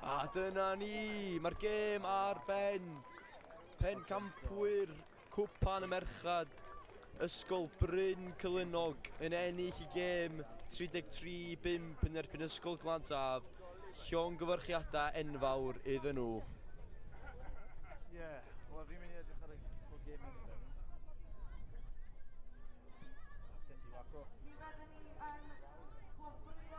M: A dyna ni, mae'r gêm ar ben. Pencampwyr Cwpan y Merchad, Ysgol Bryn Celynog yn ennill y gêm 33-5 yn erbyn Ysgol Glantaf. Llongyfarchiadau enfawr iddyn nhw.
Q: Ie, wel fi'n mynd i edrych ar y gêm yn fewn. Gen ti waco.
K: Mi fyddwn ni yn gwobrwyo